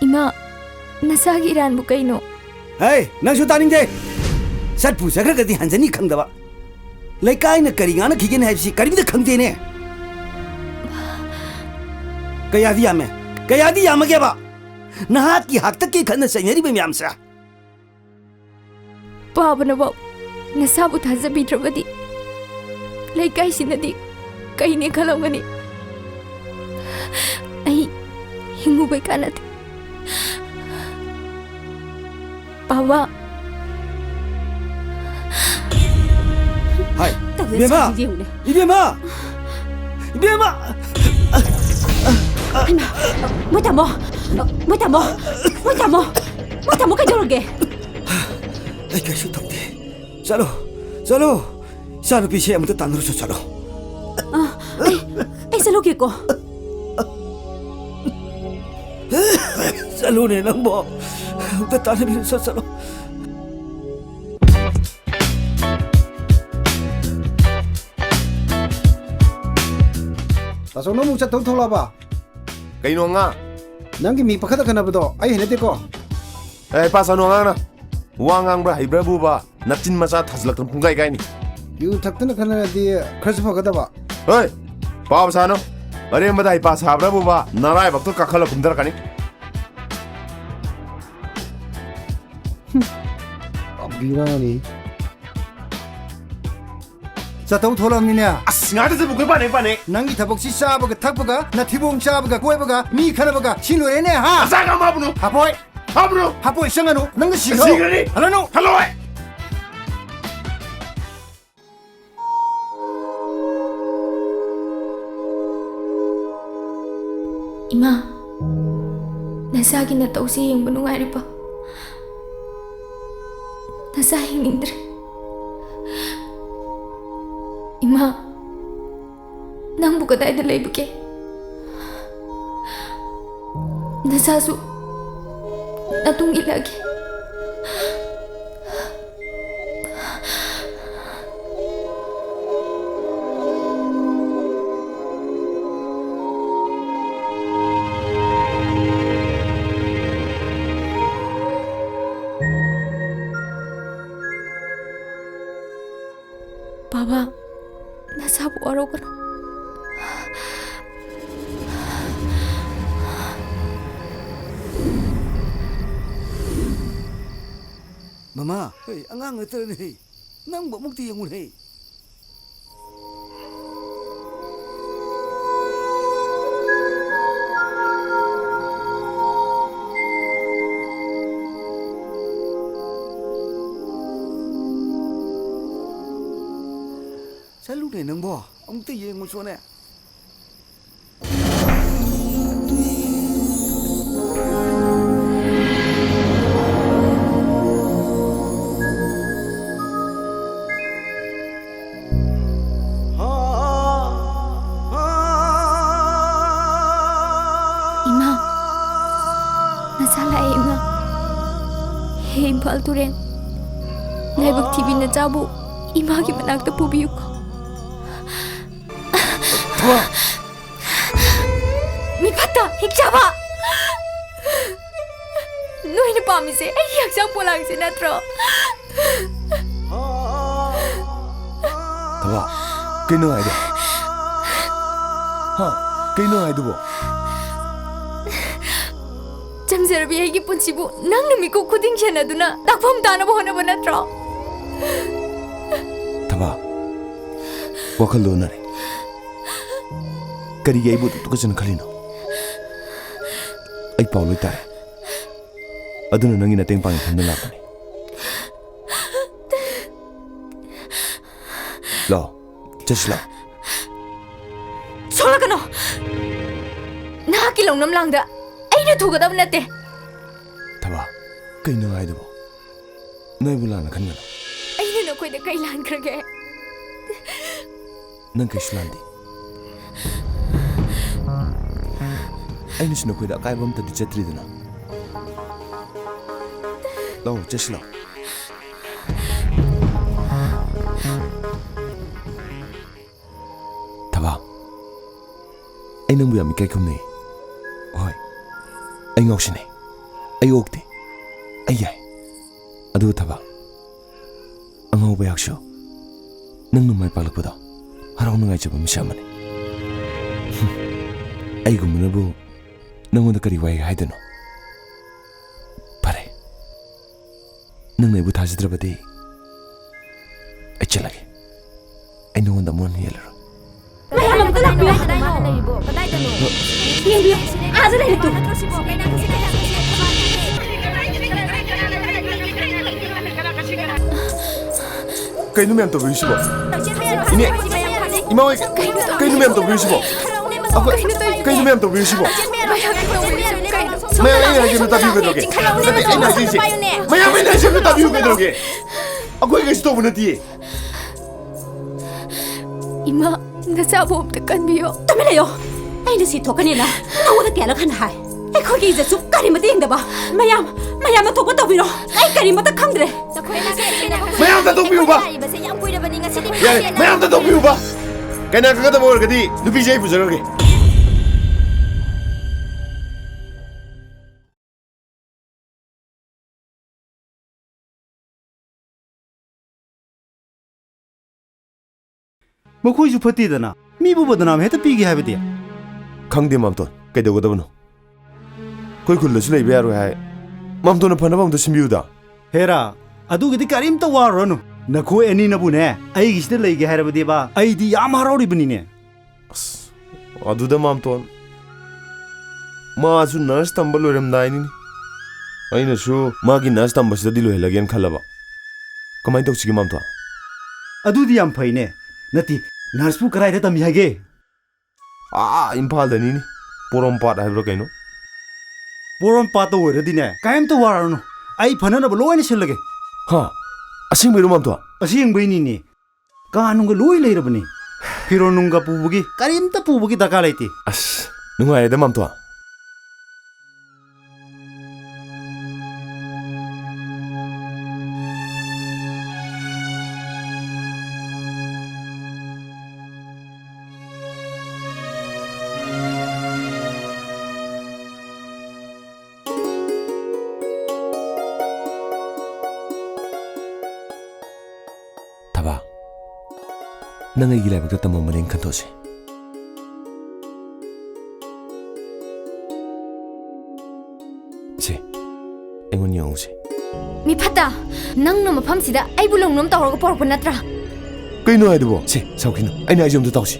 ꯏꯃꯥ, ꯅꯁꯥꯒꯤ ꯏꯔꯥꯟꯕꯨ ꯀꯩꯅꯣ? ꯍꯩ, ꯅꯪꯁꯨ ꯇꯥꯅꯤꯡꯗꯦ! ꯆꯠꯄꯨ ꯆꯠꯈ꯭ꯔꯒꯗꯤ ꯍꯟꯖꯅꯤ ꯈꯪꯗꯕ꯫ ꯂꯩꯀꯥꯏꯅ ꯀꯔꯤ ꯉꯥꯡꯅꯈꯤꯒꯦꯅꯤ ꯍꯥꯏꯕꯁꯤ ꯀꯔꯤꯝꯇ ꯈꯪꯗꯦꯅꯦ꯫ ꯀꯌꯥꯗꯤ ꯌꯥꯝꯃꯦ, ꯀꯌꯥꯗꯤ ꯌꯥꯝꯃꯒꯦꯕ? ꯅꯍꯥꯛꯀꯤ ꯍꯥꯛꯇꯛꯀꯤ ꯈꯠꯅ ꯆꯩꯅꯔꯤꯕ ꯃꯌꯥꯝꯁꯦ꯫ ꯄꯥꯕꯅꯐꯥꯎ ꯅꯁꯥꯕꯨ ꯊꯥꯖꯕꯤꯗ꯭ꯔꯕꯗꯤ ꯂꯩꯀꯥꯏꯁꯤꯅꯗꯤ ꯀꯩꯅꯦ ꯈꯜꯂꯝꯒꯅꯤ? ꯑꯩ ꯍꯤꯡꯉꯨꯕꯩ ꯀꯥꯟꯅꯗꯦ꯫ ꯄꯥꯕ꯫ ꯇꯧꯔꯤꯁꯦ ꯏꯕꯦꯝꯃ! ꯌꯦꯡꯉꯨꯅꯦ꯫ ꯏꯕꯦꯝꯃ! ꯏꯕꯦꯝꯃ! ꯍꯩꯃꯥ! ꯃꯣꯏ ꯇꯥꯃꯣ! ꯃꯣꯏ ꯇꯥꯃꯣ! ꯃꯣꯏ ꯇꯥꯃꯣ! ꯃꯣꯏ ꯇꯥꯃꯣ ꯀꯩꯗꯧꯔꯒꯦ? ꯑꯩ ꯀꯩꯁꯨ ꯇꯧꯗꯦ꯫ ꯆꯠꯂꯣ, ꯆꯠꯂꯣ꯫ ꯏꯆꯥꯅꯨꯄꯤꯁꯦ ꯑꯃꯨꯛꯇ ꯇꯥꯟꯅꯔꯨꯆꯣ, ꯆꯠꯂꯣ꯫ ꯑ, ꯑꯩ, ꯑꯩ ꯆꯠꯂꯨꯒꯦꯀꯣ꯫ ꯆꯠꯂꯨꯅꯦ ꯅꯪꯕꯣ꯫ ꯑꯃꯨꯛꯇ ꯇꯥꯟꯅꯕꯤꯔꯨꯆꯣ, ꯆꯠꯂꯣ꯫ ꯇꯥꯆꯧ, ꯅꯪ ꯑꯃꯨꯛ ꯆꯠꯇꯧ ꯊꯣꯛꯂꯛꯑꯕ? ꯀꯩꯅꯣ ꯑꯉꯥꯡ? ꯅꯪꯒꯤ ꯃꯤ ꯄꯪꯈꯠꯇ ꯈꯠꯅꯕꯗꯣ ꯑꯩ ꯍꯩꯅꯗꯦꯀꯣ꯫ ꯑꯦ, ꯍꯩꯄꯥ ꯁꯥꯅꯨ ꯑꯉꯥꯡꯅ꯫ ꯋꯥ ꯉꯥꯡꯕ꯭ꯔꯥ ꯍꯩꯕ꯭ꯔꯥꯕꯨꯕ, ꯅꯆꯤꯟ ꯃꯆꯥ ꯊꯥꯖꯤꯜꯂꯛꯇꯅ ꯄꯨꯡꯀꯥꯏ ꯀꯥꯏꯅꯤ꯫ ꯌꯨ ꯊꯛꯇꯅ ꯈꯠꯅꯔꯗꯤ ꯈꯔꯁꯨ ꯐꯒꯗꯕ꯫ ꯍꯣꯏ, ꯄꯥꯎ ꯁꯥꯅꯨ꯫ ꯑꯔꯦꯝꯕꯗ ꯍꯩꯄꯥ ꯁꯥꯕ꯭ꯔꯥꯕꯨꯕ, ꯅꯔꯥꯏꯕꯛꯇꯣ ꯀꯥꯈꯠꯂ ꯀꯨꯝꯊꯔꯛꯀꯅꯤ꯫ ꯕꯤꯔꯥꯅꯤ꯫ ꯆꯠꯇꯧ ꯊꯣꯛꯂꯝꯅꯤꯅꯦ꯫ ꯑꯁ, ꯉꯥꯏꯍꯥꯛꯇ ꯆꯠꯄꯨ ꯀꯣꯏ ꯄꯥꯅꯩ, ꯄꯥꯅꯩ꯫ ꯅꯪꯒꯤ ꯊꯕꯛꯁꯤ ꯆꯥꯕꯒ ꯊꯛꯄꯒ, ꯅꯊꯤꯕꯣꯡ ꯆꯥꯕꯒ ꯀꯣꯏꯕꯒ, ꯃꯤ ꯈꯠꯅꯕꯒ, ꯁꯤ ꯂꯣꯏꯔꯦꯅꯦ, ꯍꯥ? ꯑꯆꯥ ꯀꯝ ꯍꯥꯞꯄꯨꯅꯨ꯫ ꯍꯥꯄꯣꯏ꯫ ꯍꯥꯞꯄꯨꯅꯨ꯫ ꯍꯥꯄꯣꯏ, ꯆꯪꯒꯅꯨ꯫ ꯅꯪꯅ ꯁꯤꯈ꯭ꯔꯣ꯫ ꯁꯤꯈ꯭ꯔꯅꯤ꯫ ꯍꯜꯂꯅꯨ꯫ ꯍꯜꯂꯣꯏ꯫ ꯏꯃꯥ, ꯅꯆꯥꯒꯤ ꯅꯇꯧꯁꯦ ꯌꯦꯡꯕ ꯅꯨꯡꯉꯥꯏꯔꯤꯕꯣ? ꯅꯆꯥ ꯍꯤꯡꯅꯤꯡꯗ꯭ꯔꯦ꯫ ꯏꯃꯥ, ꯅꯪꯕꯨ ꯀꯗꯥꯏꯗ ꯂꯩꯕꯒꯦ? ꯅꯆꯥꯁꯨ ꯅꯇꯨꯡ ꯏꯜꯂꯛꯑꯒꯦ꯫ ꯕꯥꯕꯥ, ꯅꯁꯥꯕꯨ ꯋꯥꯔꯧꯒꯅꯨ꯫ ꯃꯃꯥ, ꯍꯦ, ꯑꯉꯥꯡ ꯅꯠꯇ꯭ꯔꯅꯦ꯫ ꯅꯪꯕꯨ ꯑꯃꯨꯛꯇ ꯌꯦꯡꯉꯨꯅꯦ꯫ ꯆꯠꯂꯨꯅꯦ ꯅꯪꯕꯣ, ꯑꯃꯨꯛꯇ ꯌꯦꯡꯉꯨꯆꯣꯅꯦ꯫ ꯏꯃꯥ, ꯅꯆꯥ ꯂꯥꯛꯑꯦ ꯏꯃꯥ꯫ ꯍꯦ ꯏꯝꯐꯥꯜ ꯇꯨꯔꯦꯟ, ꯂꯥꯏꯕꯛ ꯊꯤꯕꯤ ꯅꯆꯥꯕꯨ ꯏꯃꯥꯒꯤ ꯃꯅꯥꯛꯇ ꯄꯨꯕꯤꯌꯨꯀꯣ꯫ ꯊꯣꯏ! ꯃꯤ ꯐꯠꯇ, ꯍꯤꯡꯆꯥꯕ! ꯅꯣꯏꯅ ꯄꯥꯝꯃꯤꯁꯦ ꯑꯩꯒꯤ ꯍꯛꯆꯥꯡ ꯄꯣꯂꯥꯡꯁꯦ ꯅꯠꯇ꯭ꯔꯣ? ꯊꯕꯥ, ꯀꯩꯅꯣ ꯍꯥꯏꯗꯣ? ꯍꯥ? ꯀꯩꯅꯣ ꯍꯥꯏꯗꯨꯕꯣ? ꯆꯝꯖꯔꯕꯤ ꯑꯩꯒꯤ ꯄꯨꯟꯁꯤꯕꯨ ꯅꯪꯅ ꯃꯤꯀꯨꯞ ꯈꯨꯗꯤꯡ ꯁꯦꯟꯅꯗꯨꯅ ꯇꯥꯛꯐꯝ ꯇꯥꯅꯕ ꯍꯣꯠꯅꯕ ꯅꯠꯇ꯭ꯔꯣ? ꯊꯕꯥ, ꯋꯥꯈꯜꯗꯣ ꯑꯣꯟꯅꯔꯦ꯫ ꯀꯔꯤꯒꯤ ꯑꯩꯕꯨ ꯑꯗꯨꯛ ꯇꯨꯀꯠꯆꯅ ꯈꯜꯂꯤꯅꯣ? ꯑꯩ ꯄꯥꯎ ꯂꯣꯏ ꯇꯥꯔꯦ꯫ ꯑꯗꯨꯅ ꯅꯪꯒꯤ ꯃꯇꯦꯡ ꯄꯥꯡꯒꯦ ꯈꯟꯗꯨꯅ ꯂꯥꯛꯄꯅꯤ꯫ ꯂꯥꯛꯑꯣ, ꯆꯠꯁꯤ ꯂꯥꯛꯑꯣ꯫ ꯁꯣꯛꯂꯛꯀꯅꯣ! ꯅꯍꯥꯛꯀꯤ ꯂꯧꯅꯝ ꯂꯥꯡꯗ ꯑꯩꯅ ꯊꯨꯒꯗꯕ ꯅꯠꯇꯦ꯫ ꯊꯕꯥ, ꯀꯩꯅꯣ ꯍꯥꯏꯗꯨꯕꯣ? ꯅꯣꯏꯕꯨ ꯂꯥꯟꯅ ꯈꯟꯒꯅꯨ꯫ ꯑꯩꯅ ꯅꯈꯣꯏꯗ ꯀꯩ ꯂꯥꯟꯈ꯭ꯔꯒꯦ? ꯅꯪ ꯀꯩꯁꯨ ꯂꯥꯟꯗꯦ꯫ ꯑꯩꯅꯁꯨ ꯅꯈꯣꯏꯗ ꯑꯀꯥꯏꯕ ꯑꯝꯇꯗꯤ ꯆꯠꯇ꯭ꯔꯤꯗꯅ꯫ ꯂꯥꯛꯑꯣ, ꯆꯠꯁꯤ ꯂꯥꯛꯑꯣ꯫ ꯊꯕꯥ, ꯑꯩ ꯅꯪꯕꯨ ꯌꯥꯝ ꯏꯀꯥꯏ ꯈꯨꯝꯅꯩ꯫ ꯍꯣꯏ, ꯑꯩ ꯉꯥꯎꯁꯤꯟꯅꯩ, ꯑꯩ ꯑꯣꯛꯇꯦ, ꯑꯩ ꯌꯥꯏ꯫ ꯑꯗꯨꯕꯨ ꯊꯕꯥ, ꯑꯉꯥꯎꯕ ꯑꯩꯍꯥꯛꯁꯨ ꯅꯪꯅ ꯃꯥꯏ ꯄꯥꯛꯂꯛꯄꯗꯣ ꯍꯔꯥꯎꯅ ꯉꯥꯏꯖꯕ ꯃꯤꯁꯛ ꯑꯃꯅꯤ꯫ ꯍꯨꯝ, ꯑꯩꯒꯨꯝꯕꯅꯕꯨ ꯅꯪꯉꯣꯟꯗ ꯀꯔꯤ ꯋꯥꯍꯩ ꯍꯥꯏꯗꯣꯏꯅꯣ? ꯐꯔꯦ, ꯅꯪꯅ ꯑꯩꯕꯨ ꯊꯥꯖꯗ꯭ꯔꯕꯗꯤ ꯑꯩ ꯆꯠꯂꯒꯦ꯫ ꯑꯩ ꯅꯉꯣꯟꯗ ꯑꯃꯨꯛ ꯍꯟꯅ ꯌꯦꯜꯂꯔꯣꯏ꯫ ꯃꯌꯥꯝ ꯑꯃꯨꯛꯇ ꯂꯥꯛꯄꯤꯌꯨ꯫ ꯀꯗꯥꯏꯗꯅꯣ? ꯀꯗꯥꯏꯗꯅꯣ? ꯌꯦꯡꯕꯤꯌꯨ, ꯑꯥꯗ ꯂꯩꯔꯦ ꯇꯨ꯫ ꯀꯩꯅꯣ ꯃꯌꯥꯝ ꯇꯧꯕꯤꯔꯤꯁꯤꯕꯣ? ꯏꯅꯦ, ꯏꯃꯥ ꯍꯣꯏ, ꯀꯩꯅꯣ ꯃꯌꯥꯝ ꯇꯧꯕꯤꯔꯤꯁꯤꯕꯣ? ꯑꯩꯈꯣꯏ, ꯀꯩꯅꯣ ꯃꯌꯥꯝ ꯇꯧꯕꯤꯔꯤꯁꯤꯕꯣ? ꯃꯌꯥꯝ ꯑꯩꯅ ꯍꯥꯏꯁꯦ ꯑꯝꯇ ꯇꯥꯕꯤꯌꯨ ꯀꯩꯗꯧꯔꯒꯦ? ꯅꯠꯇꯦ, ꯑꯩꯅ ꯍꯥꯏꯖꯩꯁꯦ, ꯃꯌꯥꯝ ꯑꯩꯅ ꯍꯥꯏꯁꯦ ꯑꯝꯇ ꯇꯥꯕꯤꯌꯨ ꯀꯩꯗꯧꯔꯒꯦ? ꯑꯩꯈꯣꯏ ꯀꯩꯁꯨ ꯇꯧꯕ ꯅꯠꯇꯤꯌꯦ꯫ ꯏꯃꯥ, ꯅꯆꯥꯕꯨ ꯑꯝꯇ ꯀꯟꯕꯤꯌꯣ꯫ ꯇꯨꯃꯤꯟ ꯂꯩꯌꯣ꯫ ꯑꯩꯅ ꯁꯤ ꯊꯣꯛꯀꯅꯤꯅ ꯅꯉꯣꯟꯗ ꯀꯌꯥꯔꯛ ꯍꯟꯅ ꯍꯥꯏ? ꯑꯩꯈꯣꯏꯒꯤ ꯏꯖꯠꯁꯨ ꯀꯔꯤꯃꯠꯇ ꯌꯦꯡꯗꯕ꯫ ꯃꯌꯥꯝ, ꯃꯌꯥꯝꯅ ꯊꯣꯛꯄ ꯇꯧꯕꯤꯔꯣ꯫ ꯑꯩ ꯀꯔꯤꯃꯠꯇ ꯈꯪꯗ꯭ꯔꯦ꯫ ꯃꯌꯥꯝꯗ ꯇꯣꯛꯄꯤꯌꯨꯕ꯫ ꯌꯥꯔꯦ, ꯃꯌꯥꯝꯗ ꯇꯣꯛꯄꯤꯌꯨꯕ꯫ ꯀꯥꯏꯅ ꯈꯪꯒꯗꯕ ꯑꯣꯏꯔꯒꯗꯤ ꯅꯨꯄꯤꯁꯦ ꯑꯩ ꯄꯨꯖꯔꯒꯦ꯫ ꯃꯈꯣꯏꯁꯨ ꯐꯠꯇꯦꯗꯅ, ꯃꯤꯕꯨ ꯕꯗꯅꯥꯝ ꯍꯦꯛꯇ ꯄꯤꯒꯦ ꯍꯥꯏꯕꯗꯤ? ꯈꯪꯗꯦ ꯃꯥꯝꯇꯣꯟ, ꯀꯩꯗꯧꯒꯗꯕꯅꯣ? ꯑꯩꯈꯣꯏ ꯈꯨꯜꯗꯁꯨ ꯂꯩꯕ ꯌꯥꯔꯣꯏ ꯍꯥꯏ꯫ ꯃꯥꯝꯇꯣꯟꯅ ꯐꯅꯕ ꯑꯝꯇ ꯁꯤꯟꯕꯤꯌꯨꯗ꯫ ꯍꯦꯔꯥ, ꯑꯗꯨꯒꯤꯗꯤ ꯀꯔꯤꯝꯇ ꯋꯥꯔꯨꯔꯅꯨ꯫ ꯅꯈꯣꯏ ꯑꯅꯤꯅꯕꯨꯅꯦ, ꯑꯩꯒꯤꯁꯤꯗ ꯂꯩꯒꯦ ꯍꯥꯏꯔꯕꯗꯤꯕ, ꯑꯩꯗꯤ ꯌꯥꯝ ꯍꯔꯥꯎꯔꯤꯕꯅꯤꯅꯦ꯫ ꯑꯁ, ꯑꯗꯨꯗ ꯃꯥꯝꯇꯣꯟ, ꯃꯥꯁꯨ ꯅꯔꯁ ꯇꯝꯕ ꯂꯣꯏꯔꯝꯗꯥꯏꯅꯤꯅꯦ꯫ ꯑꯩꯅꯁꯨ ꯃꯥꯒꯤ ꯅꯔꯁ ꯇꯝꯕꯁꯤꯗꯗꯤ ꯂꯣꯏꯍꯜꯂꯒꯦꯅ ꯈꯜꯂꯕ꯫ ꯀꯃꯥꯏꯅ ꯇꯧꯁꯤꯒꯦ ꯃꯥꯝꯇꯣꯟ? ꯑꯗꯨꯗꯤ ꯌꯥꯝ ꯐꯩꯅꯦ꯫ ꯅꯠꯇꯦ, ꯅꯔꯁꯄꯨ ꯀꯗꯥꯏꯗ ꯇꯝꯃꯤ ꯍꯥꯏꯒꯦ? ꯑꯥ, ꯏꯝꯐꯥꯜꯗꯅꯤꯅꯦ꯫ ꯄꯣꯔꯣꯝꯄꯥꯠ ꯍꯥꯏꯕ꯭ꯔꯥ ꯀꯩꯅꯣ? ꯄꯣꯔꯣꯝꯄꯥꯠꯇ ꯑꯣꯏꯔꯗꯤꯅꯦ, ꯀꯔꯤꯝꯇ ꯋꯥꯔꯨꯔꯅꯨ꯫ ꯑꯩ ꯐꯅꯅꯕ ꯂꯣꯏꯅ ꯁꯤꯜꯂꯒꯦ꯫ ꯍꯥ? ꯑꯁꯦꯡꯕꯩꯔꯣ ꯃꯥꯝꯇꯣꯟ? ꯑꯁꯦꯡꯕꯩꯅꯤꯅꯦ꯫ ꯀꯥ ꯅꯨꯡꯒ ꯂꯣꯏ ꯂꯩꯔꯕꯅꯤ꯫ ꯐꯤꯔꯣꯜ ꯅꯨꯡꯒ ꯄꯨꯕꯒꯤ ꯀꯔꯤꯝꯇ ꯄꯨꯕꯒꯤ ꯗꯔꯀꯥꯔ ꯂꯩꯇꯦ꯫ ꯑꯁ, ꯅꯨꯡꯉꯥꯏꯔꯦꯗ ꯃꯥꯝꯇꯣꯟ꯫ ꯊꯕꯥ, ꯅꯪ ꯑꯩꯒꯤ ꯂꯥꯏꯕꯛꯇ ꯇꯝꯃꯝꯕꯅꯦꯅ ꯈꯟꯗꯣꯛꯁꯤ꯫ ꯁꯦ, ꯑꯩꯉꯣꯟꯗ ꯌꯦꯡꯉꯨꯁꯦ꯫ ꯃꯤ ꯐꯠꯇ, ꯅꯪꯅ ꯃꯐꯝꯁꯤꯗ ꯑꯩꯕꯨ ꯂꯧꯅꯝ ꯇꯧꯔꯒ ꯄꯣꯔꯛꯄ ꯅꯠꯇ꯭ꯔꯥ? ꯀꯩꯅꯣ ꯍꯥꯏꯗꯨꯕꯣ? ꯁꯦ, ꯁꯥꯎꯈꯤꯅꯨ, ꯑꯩꯅ ꯍꯥꯏꯁꯦ ꯑꯝꯇ ꯇꯥꯎꯁꯤ꯫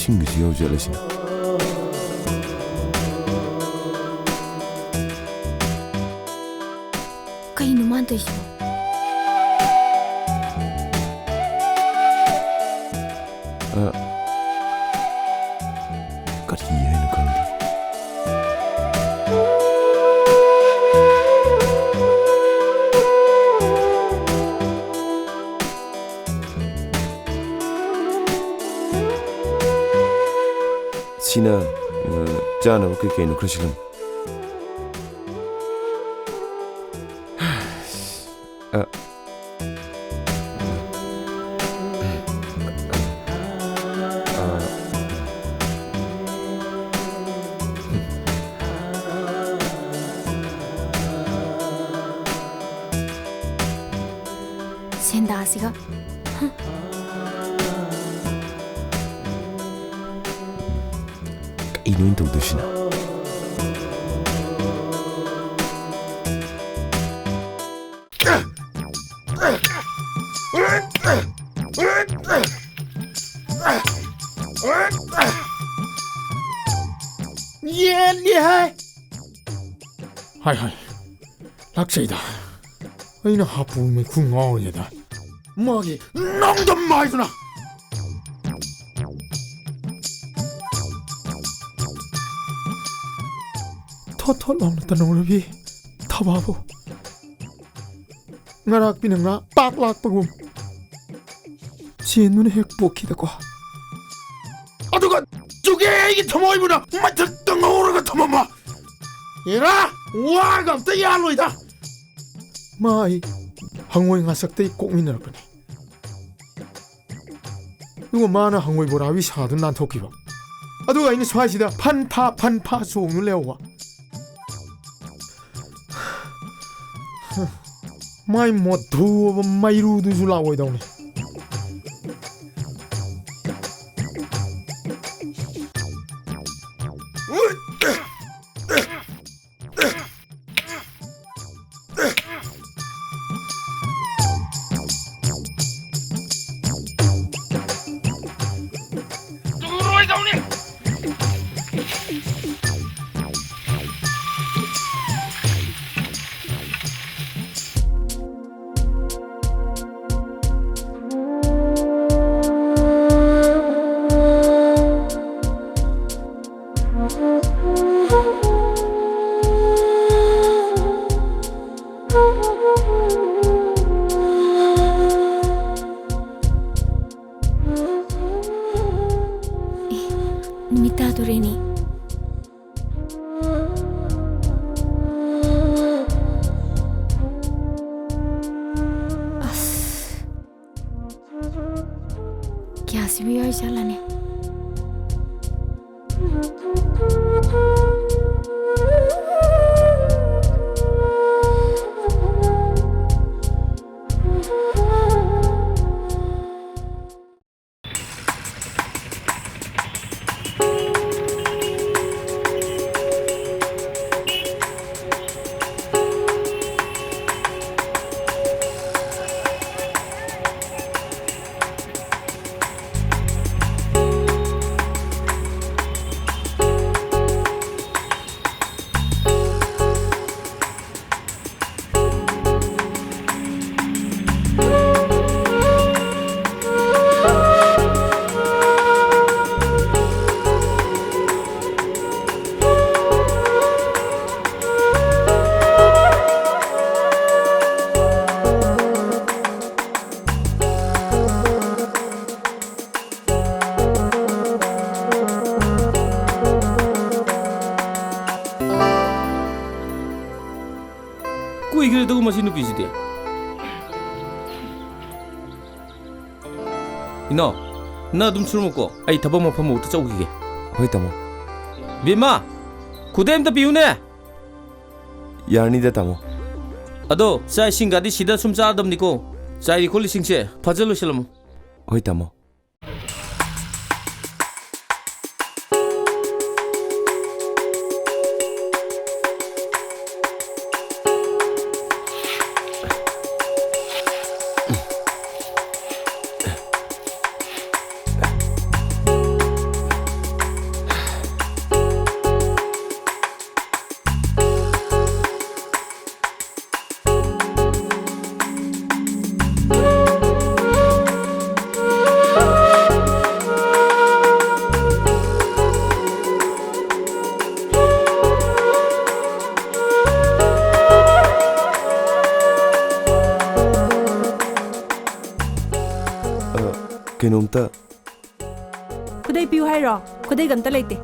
ꯏꯁꯤꯡꯒꯤꯁꯨ ꯌꯧꯖꯠꯂꯁꯤꯅ꯫ ꯀꯩꯅꯣ ꯃꯥꯅ ꯇꯧꯔꯤꯁꯤꯕꯣ? ꯑ, ꯀꯔꯤ ꯍꯥꯏꯅꯣ ꯈꯪꯗꯦ꯫ ꯁꯤꯅ, ꯑ, ꯆꯥꯅꯕ ꯀꯩ ꯀꯩꯅꯣ ꯈꯔ ꯁꯤꯜꯂꯝꯃꯨ꯫ ꯑ꯫ ꯁꯦꯟꯗꯥꯁꯤꯒ꯫ ꯀꯩꯅꯣ ꯑꯩꯅ ꯇꯧꯗꯣꯏꯁꯤꯅ? ꯌꯦꯠꯂꯤ ꯍꯥꯏ꯫ ꯍꯥꯏ, ꯍꯥꯏ꯫ ꯂꯥꯛꯆꯩꯗ꯫ ꯑꯩꯅ ꯍꯥꯄꯨ ꯃꯩꯈꯨ ꯉꯥꯎꯔꯤꯉꯩꯗ ꯃꯥꯒꯤ ꯅꯪꯗꯝ ꯍꯥꯏꯗꯨꯅ꯫ ꯊꯣꯠ ꯊꯣꯠ ꯂꯥꯎꯅ ꯇꯅꯧꯔꯕꯤ ꯊꯕꯥꯕꯨ ꯉꯔꯥꯛꯄꯤꯅ ꯉꯥ ꯄꯥꯛ ꯂꯥꯛꯄꯒꯨꯝ ꯆꯦꯟꯗꯨꯅ ꯍꯦꯛ ꯄꯣꯛꯈꯤꯗꯀꯣ꯫ ꯑꯗꯨꯒ ꯆꯨꯒꯦ ꯑꯩꯒꯤ ꯊꯃꯣꯏꯕꯨꯅ ꯃꯊꯛꯇ ꯉꯧꯔꯒ ꯊꯝꯃꯝꯕ꯫ ꯍꯦꯔꯥ, ꯋꯥꯒ ꯑꯝꯇ ꯌꯥꯜꯂꯣꯏꯗ꯫ ꯃꯥ ꯑꯩ ꯍꯪꯉꯣꯏ ꯉꯥꯁꯛꯇꯩ ꯀꯣꯛꯃꯤꯟꯅꯔꯛꯄꯅꯤ꯫ ꯑꯗꯨꯒ ꯃꯥꯅ ꯍꯪꯉꯣꯏ ꯕꯣꯔꯥꯕꯤ ꯁꯥꯗꯨꯅ ꯅꯥꯟꯊꯣꯛꯈꯤꯕ꯫ ꯑꯗꯨꯒ ꯑꯩꯅ ꯁ꯭ꯋꯥꯏꯁꯤꯗ ꯐꯟ ꯐꯥ, ꯐꯟ ꯐꯥ ꯆꯣꯡꯗꯨꯅ ꯂꯩꯍꯧꯕ꯫ ꯃꯥꯏ ꯃꯣꯠꯊꯨꯕ ꯃꯩꯔꯨꯗꯨꯁꯨ ꯂꯥꯛꯑꯣꯏꯗꯧꯅꯤ꯫ ꯑꯦ, ꯅꯨꯃꯤꯠ ꯇꯥꯗꯣꯔꯦꯅꯦ꯫ ꯑꯁ꯫ ꯒ꯭ꯌꯥꯁꯁꯤꯕꯨ ꯌꯥꯎꯔꯤꯖꯥꯠꯂꯅꯦ? ꯀꯨꯏꯈ꯭ꯔꯦꯗꯀꯣ ꯃꯁꯤ ꯅꯨꯄꯤꯁꯤꯗꯤ꯫ ꯏꯅꯥꯎ, ꯅꯪ ꯑꯗꯨꯝ ꯁꯨꯔꯝꯃꯨꯀꯣ, ꯑꯩ ꯊꯕꯛ ꯃꯐꯝ ꯃꯧꯛꯇ ꯆꯧꯈꯤꯒꯦ꯫ ꯍꯣꯏ, ꯇꯥꯃꯣ꯫ ꯕꯦꯝꯃ, ꯈꯨꯗꯩ ꯑꯝꯇ ꯄꯤꯌꯨꯅꯦ꯫ ꯌꯥꯔꯅꯤꯗ, ꯇꯥꯃꯣ꯫ ꯑꯗꯣ, ꯆꯥꯛ ꯏꯁꯤꯡꯒꯗꯤ ꯁꯤꯗ ꯁꯨꯝ ꯆꯥꯔꯗꯕꯅꯤꯀꯣ꯫ ꯆꯥꯏꯔꯤ ꯈꯣꯠꯂꯤꯁꯤꯡꯁꯦ ꯐꯖ ꯂꯣꯏꯁꯤꯜꯂꯝꯃꯨ꯫ ꯍꯣꯏ, ꯇꯥꯃꯣ꯫ ꯀꯩꯅꯣꯝꯇ꯫ ꯈꯨꯗꯩ ꯄꯤꯌꯨ ꯍꯥꯏꯔꯣ? ꯈꯨꯗꯩꯒ ꯑꯝꯇ ꯂꯩꯇꯦ꯫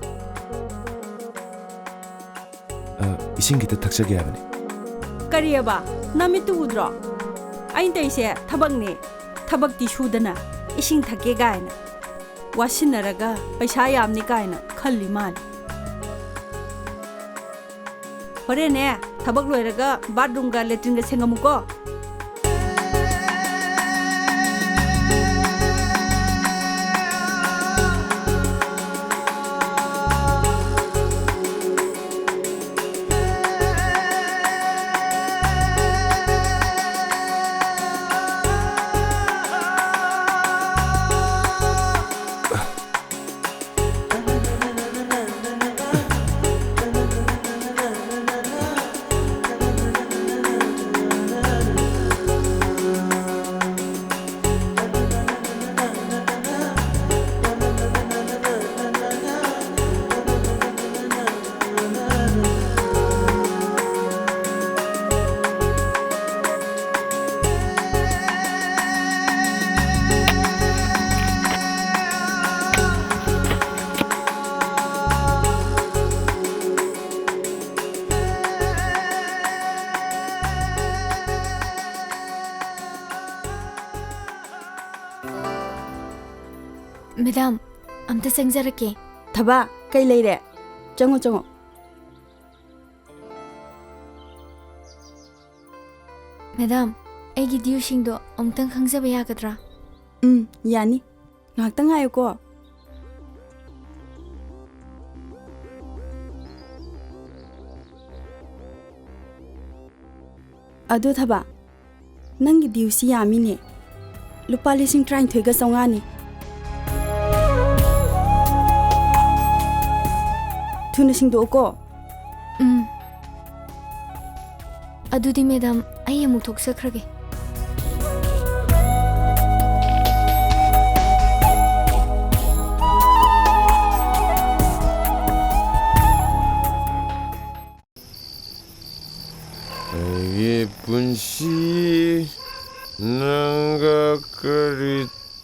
ꯑ, ꯏꯁꯤꯡ ꯈꯤꯇ ꯊꯛꯆꯒꯦ ꯍꯥꯏꯕꯅꯤ꯫ ꯀꯔꯤꯑꯕ? ꯅꯃꯤꯠꯇꯨ ꯎꯗ꯭ꯔꯣ? ꯑꯩꯅ ꯇꯧꯔꯤꯁꯦ ꯊꯕꯛꯅꯦ꯫ ꯊꯕꯛꯇꯤ ꯁꯨꯗꯅ ꯏꯁꯤꯡ ꯊꯛꯀꯦ ꯀꯥꯏꯅ꯫ ꯋꯥꯁꯤꯟꯅꯔꯒ ꯄꯩꯁꯥ ꯌꯥꯝꯅꯤ ꯀꯥꯏꯅ ꯈꯜꯂꯤ ꯃꯥꯜꯂꯤ꯫ ꯍꯣꯔꯦꯟꯅꯦ, ꯊꯕꯛ ꯂꯣꯏꯔꯒ ꯕꯥꯠꯔꯨꯝꯒ ꯂꯦꯇ꯭ꯔꯤꯟꯒ ꯁꯦꯡꯉꯝꯃꯨꯀꯣ꯫ ꯃꯦꯗꯥꯝ, ꯑꯝꯇ ꯆꯪꯖꯔꯛꯀꯦ꯫ ꯊꯕꯥ, ꯀꯩ ꯂꯩꯔꯦ? ꯆꯪꯉꯣ, ꯆꯪꯉꯣ꯫ ꯃꯦꯗꯥꯝ, ꯑꯩꯒꯤ ꯗ꯭ꯌꯨꯁꯤꯡꯗꯣ ꯑꯃꯨꯛꯇꯪ ꯈꯪꯖꯕ ꯌꯥꯒꯗ꯭ꯔꯥ? ꯎꯝ, ꯌꯥꯅꯤ꯫ ꯉꯥꯏꯍꯥꯛꯇꯪ ꯉꯥꯏꯌꯨꯀꯣ꯫ ꯑꯗꯨ ꯊꯕꯥ, ꯅꯪꯒꯤ ꯗ꯭ꯌꯨꯁꯤ ꯌꯥꯝꯃꯤꯅꯦ꯫ ꯂꯨꯄꯥ ꯂꯤꯁꯤꯡ ꯇꯔꯥꯅꯤꯊꯣꯏꯒ ꯆꯥꯝꯃꯉꯥꯅꯤ꯫ ꯊꯨꯅ ꯁꯤꯡꯗꯣꯛꯎꯀꯣ꯫ ꯎꯝ꯫ ꯑꯗꯨꯗꯤ ꯃꯦꯗꯥꯝ, ꯑꯩ ꯑꯃꯨꯛ ꯊꯣꯛꯆꯈ꯭ꯔꯒꯦ꯫ ꯑꯩꯒꯤ ꯄꯨꯟꯁꯤ ꯅꯪꯒ ꯀꯔꯤ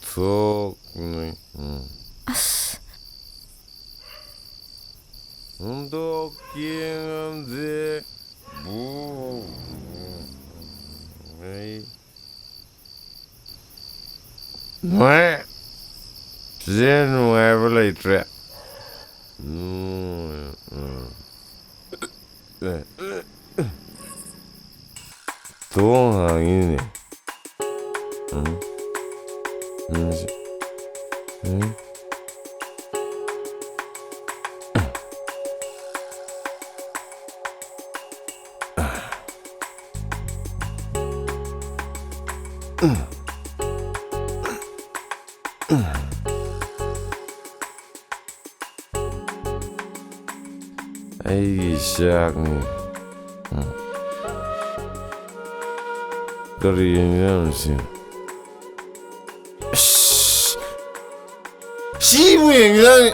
ꯊꯣꯛ ꯍꯣꯡꯗꯣꯛꯀꯦ ꯉꯝꯗꯦ꯫ ꯕꯨ-, ꯑꯩ ꯅꯨꯡꯉꯥꯏ꯫ ꯁꯤꯗꯩ ꯍꯦꯟꯅ ꯅꯨꯡꯉꯥꯏꯕ ꯂꯩꯇ꯭ꯔꯦ꯫ ꯎꯝ, ꯎꯝ꯫ ꯑꯦ꯫ ꯊꯣꯡ ꯍꯥꯡꯉꯤꯅꯦ꯫ ꯎꯝ꯫ ꯎꯝ꯫ ꯎꯝ꯫ ꯑꯩꯒꯤ ꯆꯥꯛꯅꯤ꯫ ꯎꯝ꯫ ꯀꯔꯤ ꯌꯦꯟꯖꯥꯡꯅꯣ ꯁꯤ? ꯑꯁ! ꯁꯤꯕꯨ ꯌꯦꯟꯖꯥꯡꯅꯤ꯫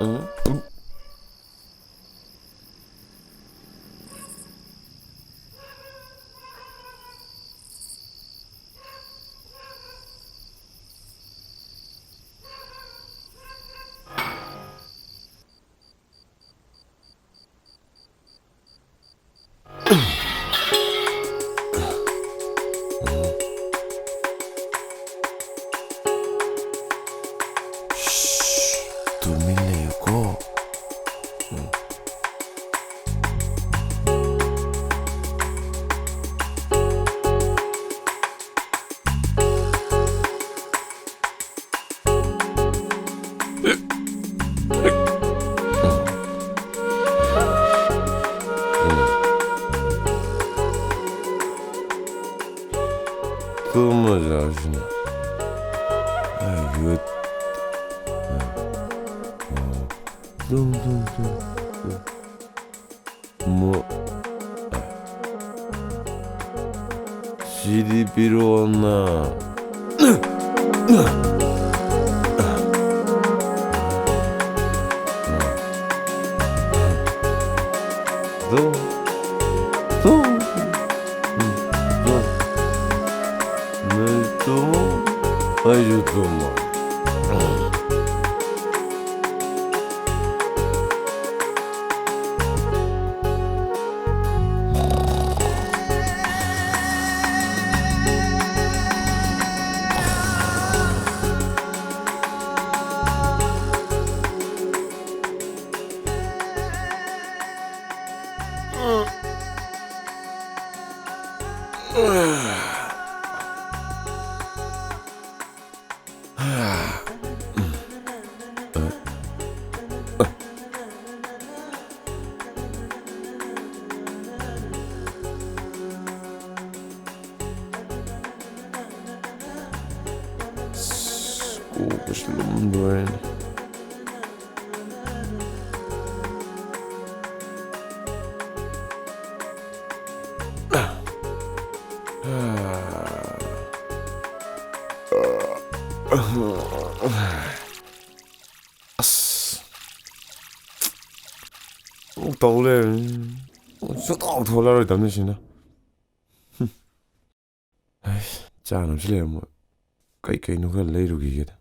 ꯎꯝ꯫ ꯇꯨꯃꯤꯟ ꯂꯩꯌꯨꯀꯣ꯫ ꯇꯨꯝꯃꯖꯤ ꯂꯥꯎ ꯁꯤꯅ꯫ ꯑꯩ ꯌꯨꯠ-, ꯇꯨꯝ, ꯇꯨꯝ, ꯇꯨꯝ, ꯇꯨꯝ꯫ ꯃꯣ-, ꯁꯤꯗꯤ ꯄꯤꯔꯛꯑꯣꯅ꯫ ꯇꯨꯝ, ꯇꯨꯝ, ꯇꯨꯝ꯫ ꯅꯣꯏ ꯇꯨꯝꯃꯣ, ꯑꯩꯁꯨ ꯇꯨꯝꯃꯣ꯫ ꯀꯣꯛꯀꯁꯨ ꯂꯨꯝ ꯂꯣꯏꯔꯦꯅꯦ꯫ ꯑꯁ꯫ ꯑꯃꯨꯛ ꯇꯧ ꯂꯩꯔꯦ꯫ ꯁꯨꯡꯊꯣꯛ ꯊꯣꯛꯂꯔꯣꯏꯗꯕꯅꯤ ꯁꯤꯅ꯫ ꯍꯨꯝ꯫ ꯑꯩꯁ, ꯆꯥꯅꯕꯁꯨ ꯂꯩꯔꯝꯃꯣꯏ꯫ ꯀꯩ ꯀꯩꯅꯣ ꯈꯔ ꯂꯩꯔꯨꯈꯤꯒꯦꯗ꯫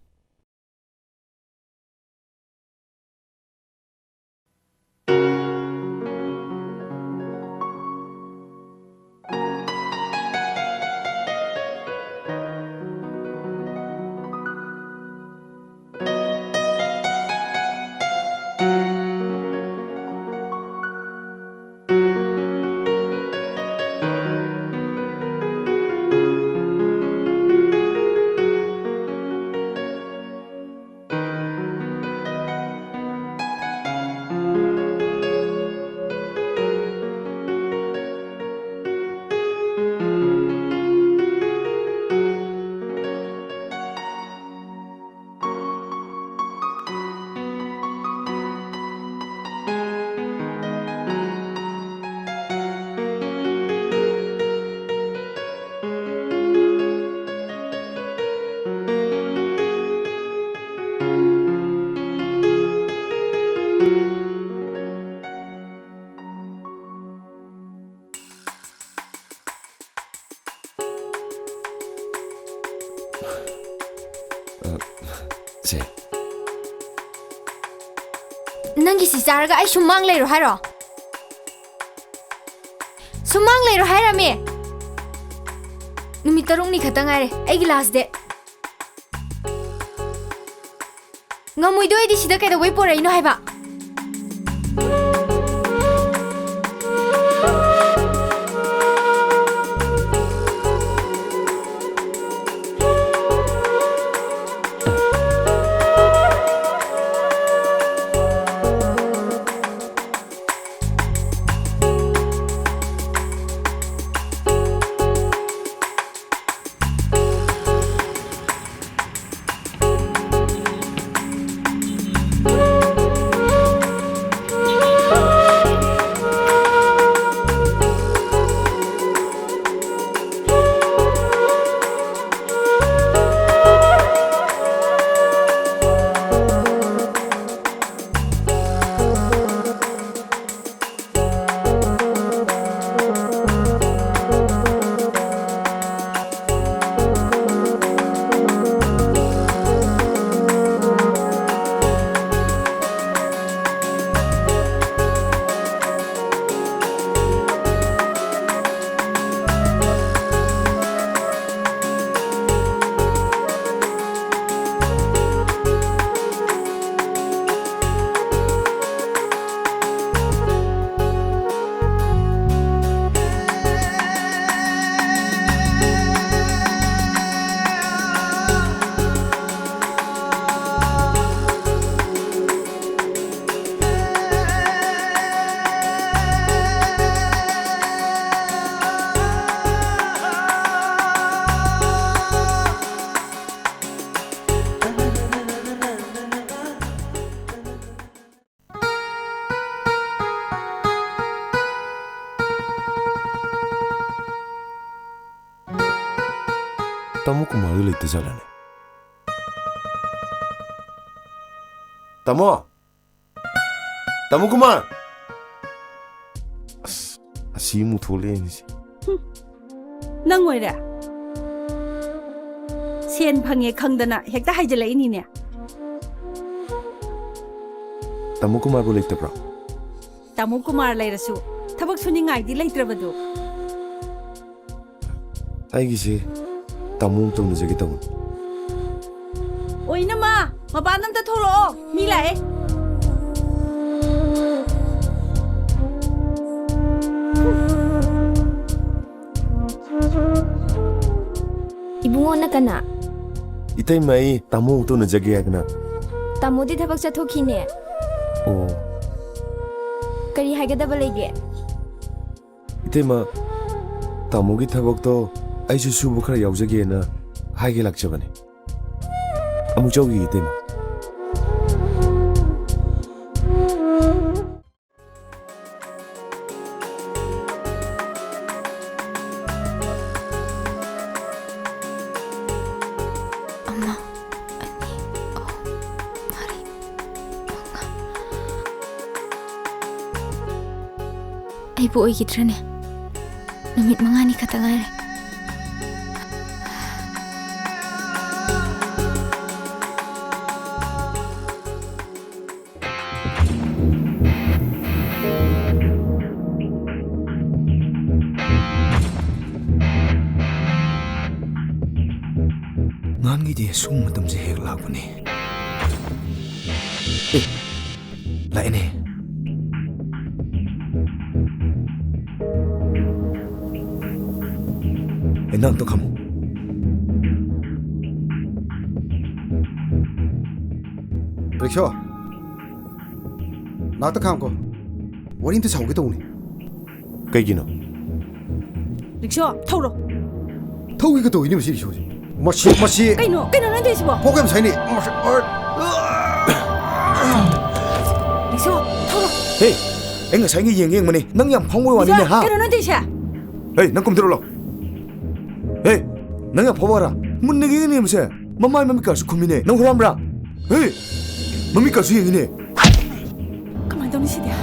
ꯑ, ꯁꯦ꯫ ꯅꯪꯒꯤ ꯁꯤ ꯆꯥꯔꯒ ꯑꯩ ꯁꯨꯝ ꯃꯥꯡ ꯂꯩꯔꯣ ꯍꯥꯏꯔꯣ? ꯁꯨꯝ ꯃꯥꯡ ꯂꯩꯔꯣ ꯍꯥꯏꯔꯃꯤ? ꯅꯨꯃꯤꯠ ꯇꯔꯨꯛꯅꯤ ꯈꯛꯇ ꯉꯥꯏꯔꯦ ꯑꯩꯒꯤ last date꯫ ꯉꯝꯃꯣꯏꯗꯣꯏꯗꯤ ꯁꯤꯗ ꯀꯩꯗꯧꯕꯩ ꯄꯣꯔꯛꯏꯅꯣ ꯍꯥꯏꯕ? ꯇꯥꯃꯣ ꯀꯨꯃꯥꯔꯗꯨ ꯂꯩꯇ ꯖꯥꯠꯂꯅꯦ? ꯇꯥꯃꯣ! ꯇꯥꯃꯣ ꯀꯨꯃꯥꯔ! ꯑꯁ, ꯑꯁꯤ ꯑꯃꯨꯛ ꯊꯣꯛꯂꯛꯑꯦꯅꯦ ꯁꯤ꯫ ꯍꯨꯝ, ꯅꯪ ꯑꯣꯏꯔꯦ? ꯁꯦꯟ ꯐꯪꯉꯦ ꯈꯪꯗꯅ ꯍꯦꯛꯇ ꯍꯥꯏꯖꯤꯜꯂꯛꯏꯅꯤꯅꯦ꯫ ꯇꯥꯃꯣ ꯀꯨꯃꯥꯔꯕꯨ ꯂꯩꯇꯕ꯭ꯔꯣ? ꯇꯥꯃꯣ ꯀꯨꯃꯥꯔ ꯂꯩꯔꯁꯨ ꯊꯕꯛ ꯁꯨꯅꯤꯡꯉꯥꯏꯗꯤ ꯂꯩꯇ꯭ꯔꯕꯗꯨ꯫ ꯑꯩꯒꯤꯁꯦ ꯇꯥꯃꯣ ꯑꯃꯇ ꯎꯅꯖꯒꯦ ꯇꯧꯕꯅꯤ꯫ ꯑꯣꯏꯅꯃ, ꯃꯄꯥꯟꯗ ꯑꯝꯇ ꯊꯣꯛꯂꯛꯑꯣ, ꯃꯤ ꯂꯥꯛꯑꯦ꯫ ꯏꯕꯨꯡꯉꯣꯅ ꯀꯅꯥ? ꯏꯇꯩꯃ, ꯑꯩ ꯇꯥꯃꯣ ꯑꯃꯇ ꯎꯅꯖꯒꯦ ꯍꯥꯏꯗꯅ꯫ ꯇꯥꯃꯣꯗꯤ ꯊꯕꯛ ꯆꯠꯊꯣꯛꯈꯤꯅꯦ꯫ ꯑꯣ꯫ ꯀꯔꯤ ꯍꯥꯏꯒꯗꯕ ꯂꯩꯒꯦ? ꯏꯇꯩꯃ, ꯇꯥꯃꯣꯒꯤ ꯊꯕꯛꯇꯣ ꯑꯩꯁꯨ ꯁꯨꯕ ꯈꯔ ꯌꯥꯎꯖꯒꯦꯅ ꯍꯥꯏꯒꯦ ꯂꯥꯛꯆꯕꯅꯦ꯫ ꯑꯃꯨꯛ ꯆꯧꯈꯤꯒꯦ, ꯏꯇꯩꯃ꯫ ꯑꯃ, ꯑꯅꯤ, ꯑꯍꯨꯝ, ꯃꯔꯤ, ꯃꯉꯥ꯫ ꯑꯩꯕꯨ ꯑꯣꯏꯈꯤꯗ꯭ꯔꯅꯦ? ꯅꯨꯃꯤꯠ ꯃꯉꯥꯅꯤ ꯈꯛꯇ ꯉꯥꯏꯔꯦ꯫ ꯅꯍꯥꯟꯒꯩꯗꯤ ꯑꯁꯨꯝ ꯃꯇꯝꯁꯦ ꯍꯦꯛ ꯂꯥꯛꯄꯅꯦ꯫ ꯑꯦ, ꯂꯥꯛꯑꯦꯅꯦ꯫ ꯑꯦ, ꯅꯪ ꯑꯝꯇ ꯈꯥꯝꯃꯣ꯫ ꯔꯤꯛꯁꯣ, ꯅꯥꯛꯇ ꯈꯥꯝꯀꯣ꯫ ꯋꯥꯔꯤ ꯑꯝꯇ ꯁꯥꯎꯒꯦ ꯇꯧꯕꯅꯤ꯫ ꯀꯩꯒꯤꯅꯣ? ꯔꯤꯛꯁꯣ ꯊꯧꯔꯣ꯫ ꯊꯧꯒꯦ ꯇꯧꯔꯤꯅꯦ ꯃꯁꯤ ꯔꯤꯛꯁꯣꯁꯦ꯫ ꯃꯁꯤ, ꯃꯁꯤ ꯀꯩꯅꯣ? ꯀꯩꯅꯣ ꯅꯪ ꯇꯧꯔꯤꯁꯤꯕꯣ? ꯀꯣꯛ ꯌꯥꯝ ꯁꯥꯏꯅꯦ꯫ ꯃꯁꯤ, ꯑ-, ꯔꯤꯛꯁꯣ ꯊꯧꯔꯣ꯫ ꯍꯦ, ꯑꯩ ꯉꯁꯥꯏꯒꯤ ꯌꯦꯡ ꯌꯦꯡꯕꯅꯦ꯫ ꯅꯪ ꯌꯥꯝ ꯐꯪꯕꯩ ꯋꯥꯅꯤꯅꯦ, ꯔꯤꯛꯁꯣ, ꯍꯥ? ꯀꯩꯅꯣ ꯅꯪ ꯇꯧꯔꯤꯁꯦ? ꯍꯦ, ꯅꯪ ꯀꯨꯝꯊꯔꯣ ꯂꯥꯎ꯫ ꯍꯦ, ꯅꯪ ꯌꯥꯝ ꯐꯕꯔꯥ? ꯃꯨꯟꯅ ꯌꯦꯡꯉꯤꯅꯦ ꯃꯁꯦ꯫ ꯃꯃꯥꯏ ꯃꯃꯤꯠꯀꯥꯁꯨ ꯈꯨꯝꯃꯤꯅꯦ꯫ ꯅꯪ ꯍꯨꯔꯥꯟꯕ꯭ꯔꯥ? ꯍꯦ! ꯃꯃꯤꯠꯀꯥꯁꯨ ꯌꯦꯡꯉꯤꯅꯦ꯫ ꯀꯃꯥꯏꯅ ꯇꯧꯅꯤ ꯁꯤꯗꯤ?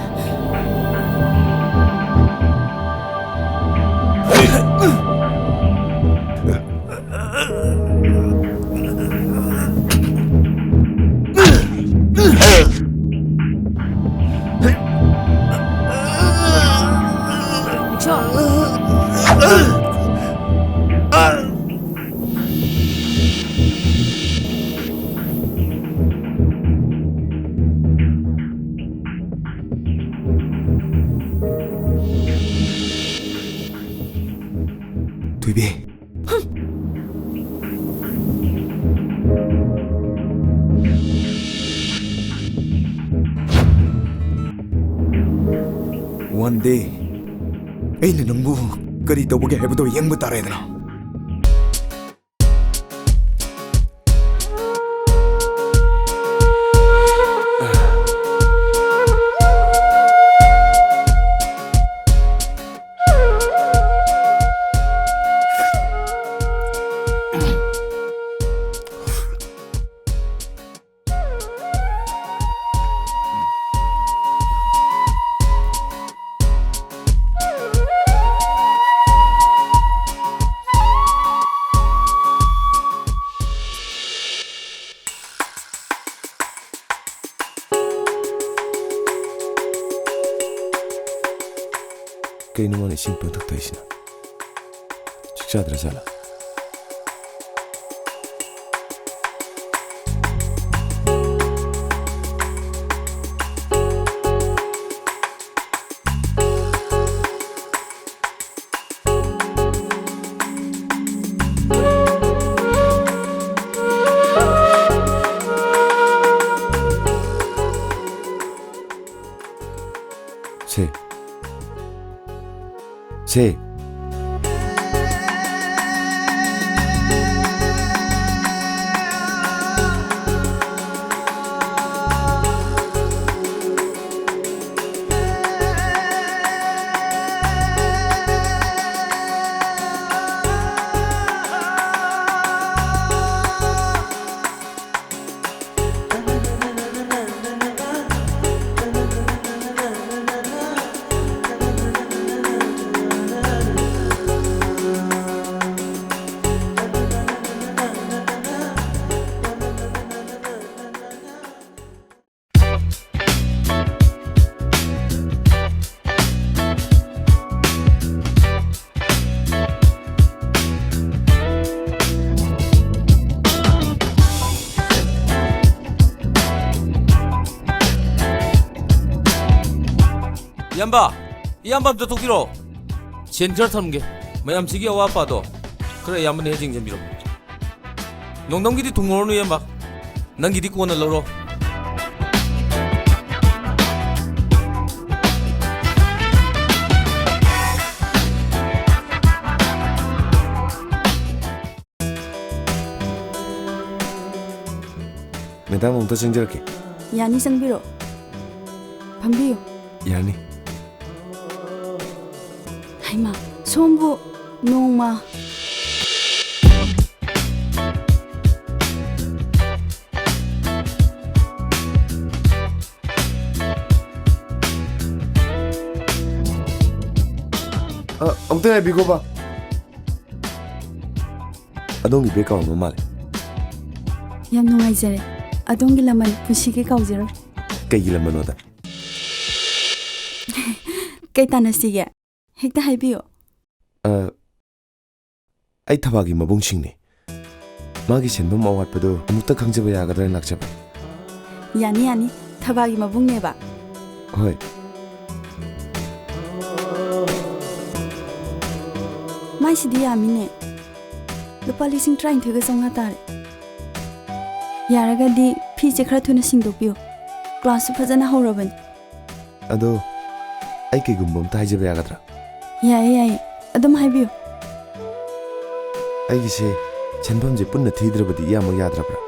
ꯊꯣꯏꯕꯤ꯫ One day ꯑꯩꯅ ꯅꯪꯕꯨ ꯀꯔꯤ ꯇꯧꯕꯒꯦ ꯍꯥꯏꯕꯗꯣ ꯌꯦꯡꯕ ꯇꯥꯔꯦꯗꯅ꯫ ꯀꯩꯅꯣ ꯃꯥꯅ ꯏꯁꯤꯡ ꯄꯪꯊꯛ ꯊꯛꯏꯁꯤꯅ? ꯆꯥꯛ ꯆꯥꯗ꯭ꯔꯖꯥꯠꯂ? ꯁꯦ꯫ ꯁꯦ꯫ ꯏꯌꯥꯝꯕ, ꯏꯌꯥꯝꯕ ꯑꯝꯇ ꯊꯣꯛꯄꯤꯔꯛꯑꯣ꯫ ꯁꯦꯟ ꯈꯔ ꯊꯝꯒꯦ꯫ ꯃꯌꯥꯝꯁꯤꯒꯤ ꯑꯋꯥꯠ ꯑꯄꯥꯗꯣ ꯈꯔ ꯏꯌꯥꯝꯕꯅ ꯍꯦꯛ ꯌꯦꯡꯁꯤꯟꯕꯤꯔꯣ꯫ ꯅꯣꯡꯗꯝꯒꯤꯗꯤ ꯊꯨꯡꯉꯨꯔꯅꯨ ꯏꯌꯥꯝꯕ꯫ ꯅꯪꯒꯤꯗꯤ ꯀꯣꯟꯅ ꯂꯧꯔꯣ꯫ ꯃꯦꯗꯥꯝ, ꯑꯃꯨꯛꯇ ꯆꯪꯖꯔꯛꯀꯦ꯫ ꯌꯥꯅꯤ, ꯆꯪꯕꯤꯔꯣ꯫ ꯐꯝꯕꯤꯌꯨ꯫ ꯌꯥꯅꯤ꯫ ꯍꯩꯃꯥ, ꯁꯣꯝꯕꯨ ꯅꯣꯡꯃ꯫ ꯑ, ꯑꯃꯨꯛꯇ ꯉꯥꯏꯕꯤꯈꯣꯕ꯫ ꯑꯗꯣꯝꯒꯤ ꯕꯦꯒ ꯀꯥꯎꯔꯝꯕ ꯃꯥꯜꯂꯦ꯫ ꯌꯥꯝ ꯅꯨꯡꯉꯥꯏꯖꯔꯦ꯫ ꯑꯗꯣꯝꯒꯤ ꯂꯃꯟ ꯄꯨꯟꯁꯤꯒꯤ ꯀꯥꯎꯖꯔꯣꯏ꯫ ꯀꯩꯒꯤ ꯂꯃꯟꯅꯣꯗ? ꯀꯩ ꯇꯥꯟꯅꯁꯤꯒꯦ? ꯍꯦꯛꯇ ꯍꯥꯏꯕꯤꯌꯨ꯫ ꯑ, ꯑꯩ ꯊꯕꯥꯒꯤ ꯃꯕꯨꯡꯁꯤꯡꯅꯤ꯫ ꯃꯥꯒꯤ ꯁꯦꯟꯐꯝ ꯑꯋꯥꯠꯄꯗꯨ ꯑꯃꯨꯛꯇ ꯈꯪꯖꯕ ꯌꯥꯒꯗ꯭ꯔꯥꯅ ꯂꯥꯛꯆꯕ꯫ ꯌꯥꯅꯤ, ꯌꯥꯅꯤ꯫ ꯊꯕꯥꯒꯤ ꯃꯕꯨꯡꯅꯦꯕ? ꯍꯣꯏ꯫ ꯃꯥꯏꯁꯤꯗꯤ ꯌꯥꯝꯃꯤꯅꯦ꯫ ꯂꯨꯄꯥ ꯂꯤꯁꯤꯡ ꯇꯔꯥꯅꯤꯊꯣꯏꯒ ꯆꯥꯝꯃꯉꯥ ꯇꯥꯔꯦ꯫ ꯌꯥꯔꯒꯗꯤ ꯐꯤꯁꯦ ꯈꯔ ꯊꯨꯅ ꯁꯤꯡꯗꯣꯛꯄꯤꯌꯨ꯫ ꯀ꯭ꯂꯥꯁꯁꯨ ꯐꯖꯅ ꯍꯧꯔꯕꯅꯤ꯫ ꯑꯗꯣ ꯑꯩ ꯀꯩꯒꯨꯝꯕ ꯑꯝꯇ ꯍꯥꯏꯖꯕ ꯌꯥꯒꯗ꯭ꯔꯥ? ꯌꯥꯏꯌꯦ, ꯌꯥꯏꯌꯦ꯫ ꯑꯗꯨꯝ ꯍꯥꯏꯕꯤꯌꯨ꯫ ꯑꯩꯒꯤꯁꯦ ꯁꯦꯟꯐꯝꯁꯦ ꯄꯨꯟꯅ ꯊꯤꯗ꯭ꯔꯕꯗꯤ ꯏꯌꯥꯃꯛ ꯌꯥꯗ꯭ꯔꯕ꯭ꯔꯥ?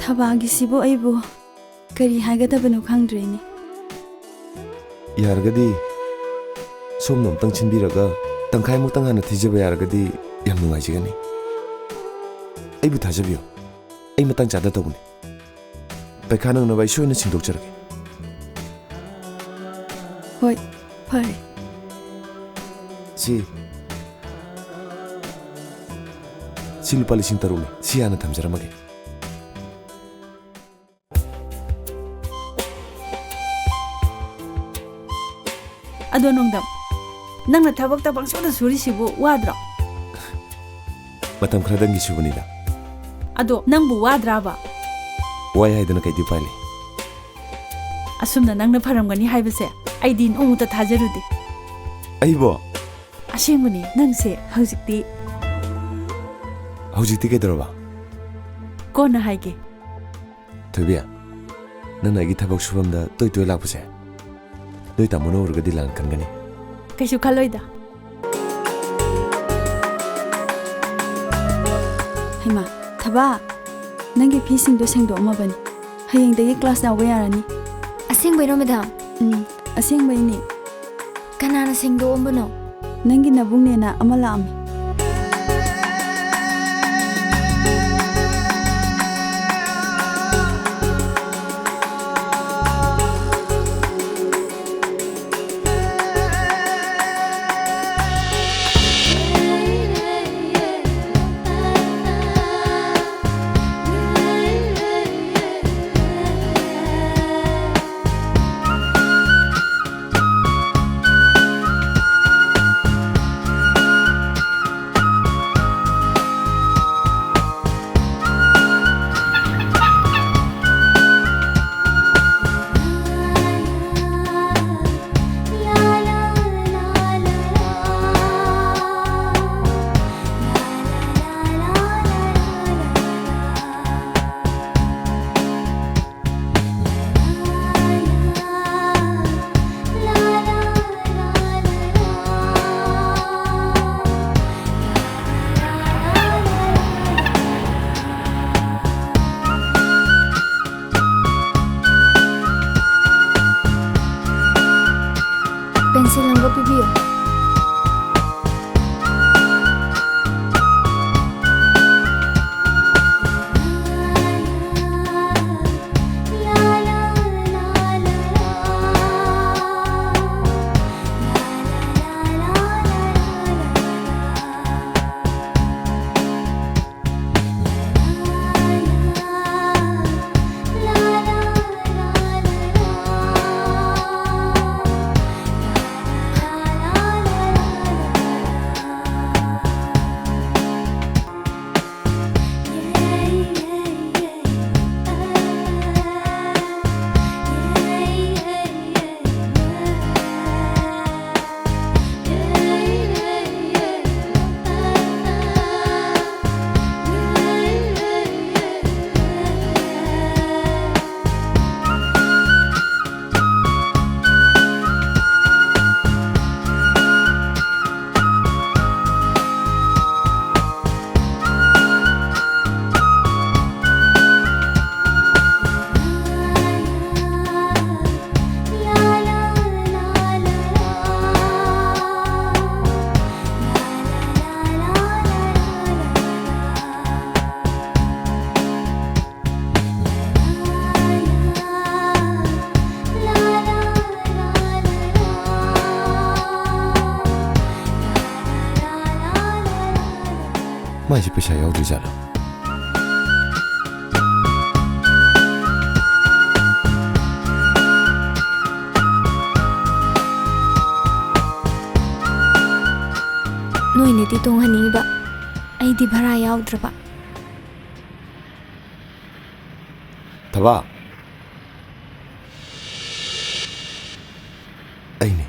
ꯊꯕꯥꯒꯤꯁꯤꯕꯨ ꯑꯩꯕꯨ ꯀꯔꯤ ꯍꯥꯏꯒꯗꯕꯅꯣ ꯈꯪꯗ꯭ꯔꯦꯅꯦ꯫ ꯌꯥꯔꯒꯗꯤ ꯁꯣꯝꯅ ꯑꯃꯨꯛꯇꯪ ꯁꯤꯟꯕꯤꯔꯒ ꯇꯪꯈꯥꯏꯃꯨꯛꯇꯪ ꯍꯥꯟꯅ ꯊꯤꯖꯕ ꯌꯥꯔꯒꯗꯤ ꯌꯥꯝ ꯅꯨꯡꯉꯥꯏꯖꯒꯅꯤ꯫ ꯑꯩꯕꯨ ꯊꯥꯖꯕꯤꯌꯨ, ꯑꯩ ꯃꯇꯥꯡ ꯆꯥꯗ ꯇꯧꯕꯅꯤ꯫ ꯄꯩꯈꯥ ꯅꯪꯅꯕ ꯑꯩ ꯁꯣꯏꯅ ꯁꯤꯡꯗꯣꯛꯆꯔꯒꯦ꯫ ꯍꯣꯏ, ꯐꯔꯦ꯫ ꯁꯤ, ꯁꯤ ꯂꯨꯄꯥ ꯂꯤꯁꯤꯡ ꯇꯔꯨꯛꯅꯤ꯫ ꯁꯤ ꯍꯥꯟꯅ ꯊꯝꯖꯔꯝꯃꯒꯦ꯫ ꯑꯗꯣ ꯅꯣꯡꯗꯝ, ꯅꯪꯅ ꯊꯕꯛꯇ ꯄꯪꯁꯨꯗ ꯁꯨꯔꯤꯁꯤꯕꯨ ꯋꯥꯗ꯭ꯔꯣ? ꯃꯇꯝ ꯈꯔꯗꯪꯒꯤ ꯁꯨꯕꯅꯤꯗ꯫ ꯑꯗꯣ ꯅꯪꯕꯨ ꯋꯥꯗ꯭ꯔꯥꯕ? ꯋꯥꯏ ꯍꯥꯏꯗꯅ ꯀꯩꯗꯤ ꯎꯄꯥꯏ ꯂꯩ? ꯑꯁꯨꯝꯅ ꯅꯪꯅ ꯐꯔꯝꯒꯅꯤ ꯍꯥꯏꯕꯁꯦ ꯑꯩꯗꯤ ꯅꯣꯡꯃꯇ ꯊꯥꯖꯔꯨꯗꯦ꯫ ꯑꯩꯕꯣ? ꯑꯁꯦꯡꯕꯅꯦ, ꯅꯪꯁꯦ ꯍꯧꯖꯤꯛꯇꯤ꯫ ꯍꯧꯖꯤꯛꯇꯤ ꯀꯩꯗꯧꯔꯕ? ꯀꯣꯟꯅ ꯍꯥꯏꯒꯦ꯫ ꯊꯣꯏꯕꯤ, ꯅꯪꯅ ꯑꯩꯒꯤ ꯊꯕꯛ ꯁꯨꯐꯝꯗ ꯇꯣꯏ ꯇꯣꯏ ꯂꯥꯛꯄꯁꯦ ꯅꯣꯏ ꯇꯥꯃꯣꯅ ꯎꯔꯒꯗꯤ ꯂꯥꯟ ꯈꯟꯒꯅꯤ꯫ ꯀꯩꯁꯨ ꯈꯜꯂꯣꯏꯗ꯫ ꯍꯩꯃꯥ, ꯊꯕꯥ, ꯅꯪꯒꯤ ꯐꯤꯁꯤꯡꯗꯣ ꯁꯦꯡꯗꯣꯛꯑꯝꯃꯕꯅꯤ꯫ ꯍꯌꯦꯡꯗꯒꯤ class ꯌꯥꯎꯕ ꯌꯥꯔꯅꯤ꯫ ꯑꯁꯦꯡꯕꯩꯔꯣ, madam? ꯎꯝ, ꯑꯁꯦꯡꯕꯩꯅꯦ꯫ ꯀꯅꯥꯅ ꯁꯦꯡꯗꯣꯛꯑꯝꯕꯅꯣ? ꯅꯪꯒꯤ ꯅꯕꯨꯡꯅꯦꯅ ꯑꯃ ꯂꯥꯛꯑꯝꯃꯤ꯫ Pencil ꯑꯃꯒ ꯄꯤꯕꯤꯌꯨ꯫ ꯃꯥꯏꯁꯦ ꯄꯩꯁꯥ ꯌꯥꯎꯗ꯭ꯔꯤꯖꯥꯠꯂꯣ? ꯅꯣꯏꯅꯗꯤ ꯇꯣꯡꯍꯟꯅꯤꯡꯕ, ꯑꯩꯗꯤ ꯚꯔꯥ ꯌꯥꯎꯗ꯭ꯔꯕ꯫ ꯊꯕꯥ꯫ ꯑꯩꯅꯦ꯫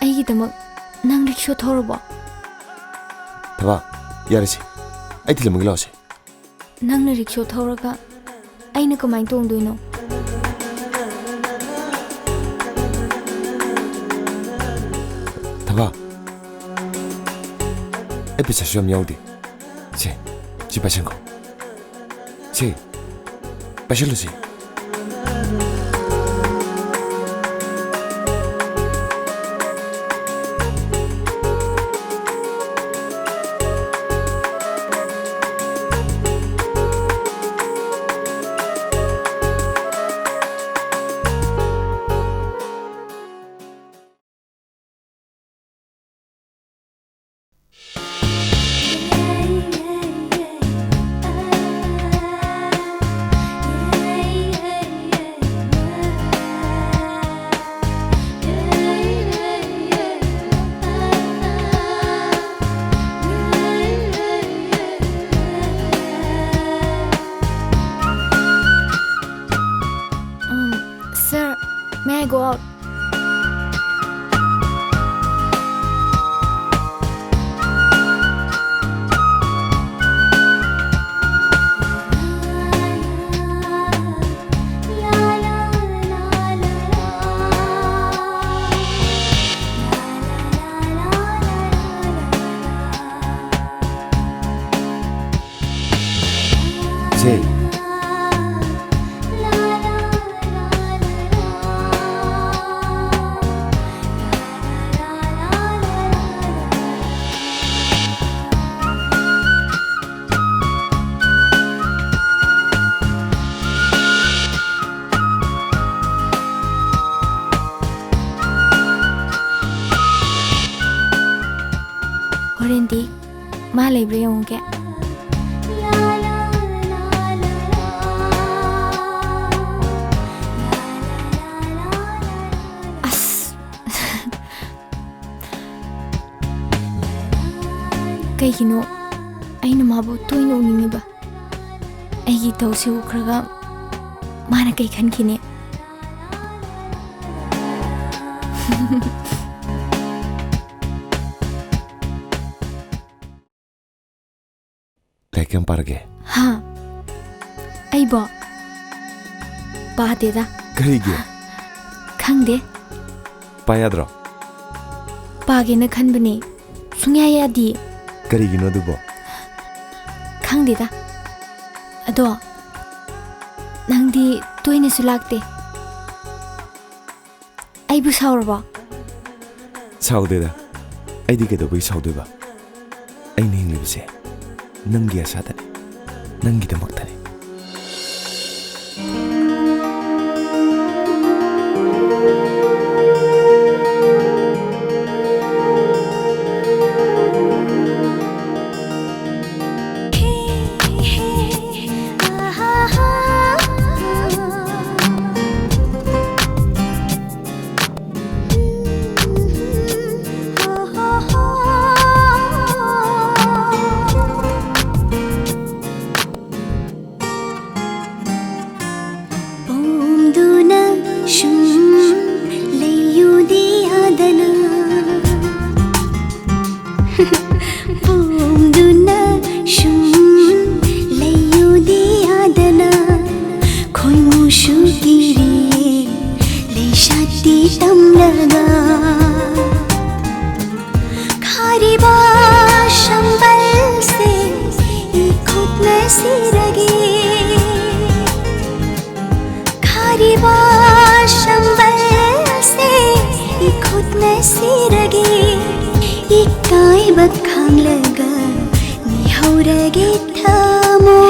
ꯑꯩꯒꯤꯗꯃꯛ ꯅꯪ ꯔꯤꯛꯁꯣ ꯊꯧꯔꯕꯣ? ꯊꯕꯥ, ꯌꯥꯔꯦꯁꯦ꯫ ꯑꯩ ꯊꯤꯜꯂꯝꯃꯒꯦ, ꯂꯥꯛꯑꯣꯁꯦ꯫ ꯅꯪꯅ ꯔꯤꯛꯁꯣ ꯊꯧꯔꯒ ꯑꯩꯅ ꯀꯃꯥꯏꯅ ꯇꯣꯡꯗꯣꯏꯅꯣ? ꯊꯕꯥ, ꯑꯩ ꯄꯩꯁꯥꯁꯨ ꯌꯥꯝ ꯌꯥꯎꯗꯦ꯫ ꯁꯦ, ꯁꯤ ꯄꯥꯏꯁꯟꯈꯣ꯫ ꯁꯦ, ꯄꯥꯏꯁꯜꯂꯨꯁꯦ꯫ ꯇꯤ, ꯃꯥ ꯂꯩꯕ꯭ꯔꯥ ꯌꯦꯡꯉꯨꯒꯦ꯫ ꯑꯁ꯫ ꯀꯩꯒꯤꯅꯣ ꯑꯩꯅ ꯃꯥꯕꯨ ꯇꯣꯏꯅ ꯎꯅꯤꯡꯉꯤꯕ? ꯑꯩꯒꯤ ꯏꯇꯧꯁꯤ ꯎꯈ꯭ꯔꯒ ꯃꯥꯅ ꯀꯩ ꯈꯟꯈꯤꯅꯤ? ꯂꯥꯏꯔꯤꯛ ꯀꯌꯥꯝ ꯄꯥꯔꯒꯦ? ꯍꯥ? ꯑꯩꯕꯣ? ꯄꯥꯗꯦꯗ꯫ ꯀꯔꯤꯒꯤ? ꯈꯪꯗꯦ꯫ ꯄꯥ ꯌꯥꯗ꯭ꯔꯣ? ꯄꯥꯒꯦꯅ ꯈꯟꯕꯅꯦ꯫ ꯁꯨꯡꯌꯥ ꯌꯥꯗꯦ꯫ ꯀꯔꯤꯒꯤꯅꯣ ꯑꯗꯨꯕꯣ? ꯈꯪꯗꯦꯗ꯫ ꯑꯗꯣ, ꯅꯪꯗꯤ ꯇꯣꯏꯅꯁꯨ ꯂꯥꯛꯇꯦ꯫ ꯑꯩꯕꯨ ꯁꯥꯎꯔꯕꯣ? ꯁꯥꯎꯗꯦꯗ꯫ ꯑꯩꯗꯤ ꯀꯩꯗꯧꯕꯒꯤ ꯁꯥꯎꯗꯣꯏꯕ? ꯑꯩꯅ ꯍꯤꯡꯂꯤꯕꯁꯦ ꯅꯪꯒꯤ ꯑꯁꯥꯗꯅꯤ, ꯅꯪꯒꯤꯗꯃꯛꯇꯅꯤ꯫ ꯄꯣꯝꯗꯨꯅ ꯁꯨꯝ ꯂꯩꯌꯨꯗꯤ ꯌꯥꯗꯅ꯫ ꯄꯣꯝꯗꯨꯅ ꯁꯨꯝ ꯂꯩꯌꯨꯗꯤ ꯌꯥꯗꯅ꯫ ꯈꯣꯏꯃꯨꯁꯨ ꯀꯤꯔꯤꯌꯦ ꯂꯩꯁꯥꯠꯇꯤ ꯇꯝꯂꯒ꯫ ꯈꯥꯔꯤꯕ ꯁꯝꯕꯜꯁꯦ ꯏꯈꯨꯠꯅ ꯁꯤꯔꯒꯦ꯫ ꯈꯥꯔꯤꯕ ꯁꯝꯕꯜꯁꯦ ꯏꯈꯨꯠꯅ ꯁꯤꯔꯒꯦ꯫ ꯏꯀꯥꯏꯕ ꯈꯥꯡꯂꯒ ꯃꯤꯍꯧꯔꯒꯦ ꯊꯃꯣꯏ꯫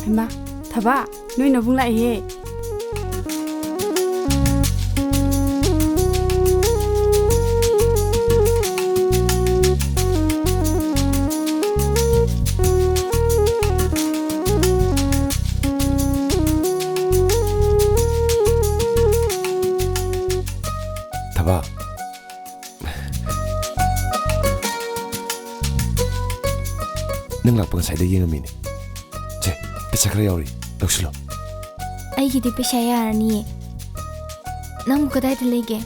ꯍꯩꯃꯥ, ꯊꯕꯥ, ꯅꯣꯏ ꯅꯕꯨꯡ ꯂꯥꯛꯏꯍꯦ꯫ ꯊꯕꯥ, ꯅꯪ ꯂꯥꯛꯄ ꯉꯁꯥꯏꯗꯩ ꯌꯦꯡꯉꯝꯃꯤꯅꯦ꯫ ꯁꯦ, ꯄꯩꯁꯥ ꯈꯔ ꯌꯥꯎꯔꯤ, ꯂꯧꯁꯤꯜꯂꯣ꯫ ꯑꯩꯒꯤꯗꯤ ꯄꯩꯁꯥ ꯌꯥꯔꯅꯤꯌꯦ꯫ ꯅꯪꯕꯨ ꯀꯗꯥꯏꯗ ꯂꯩꯒꯦ?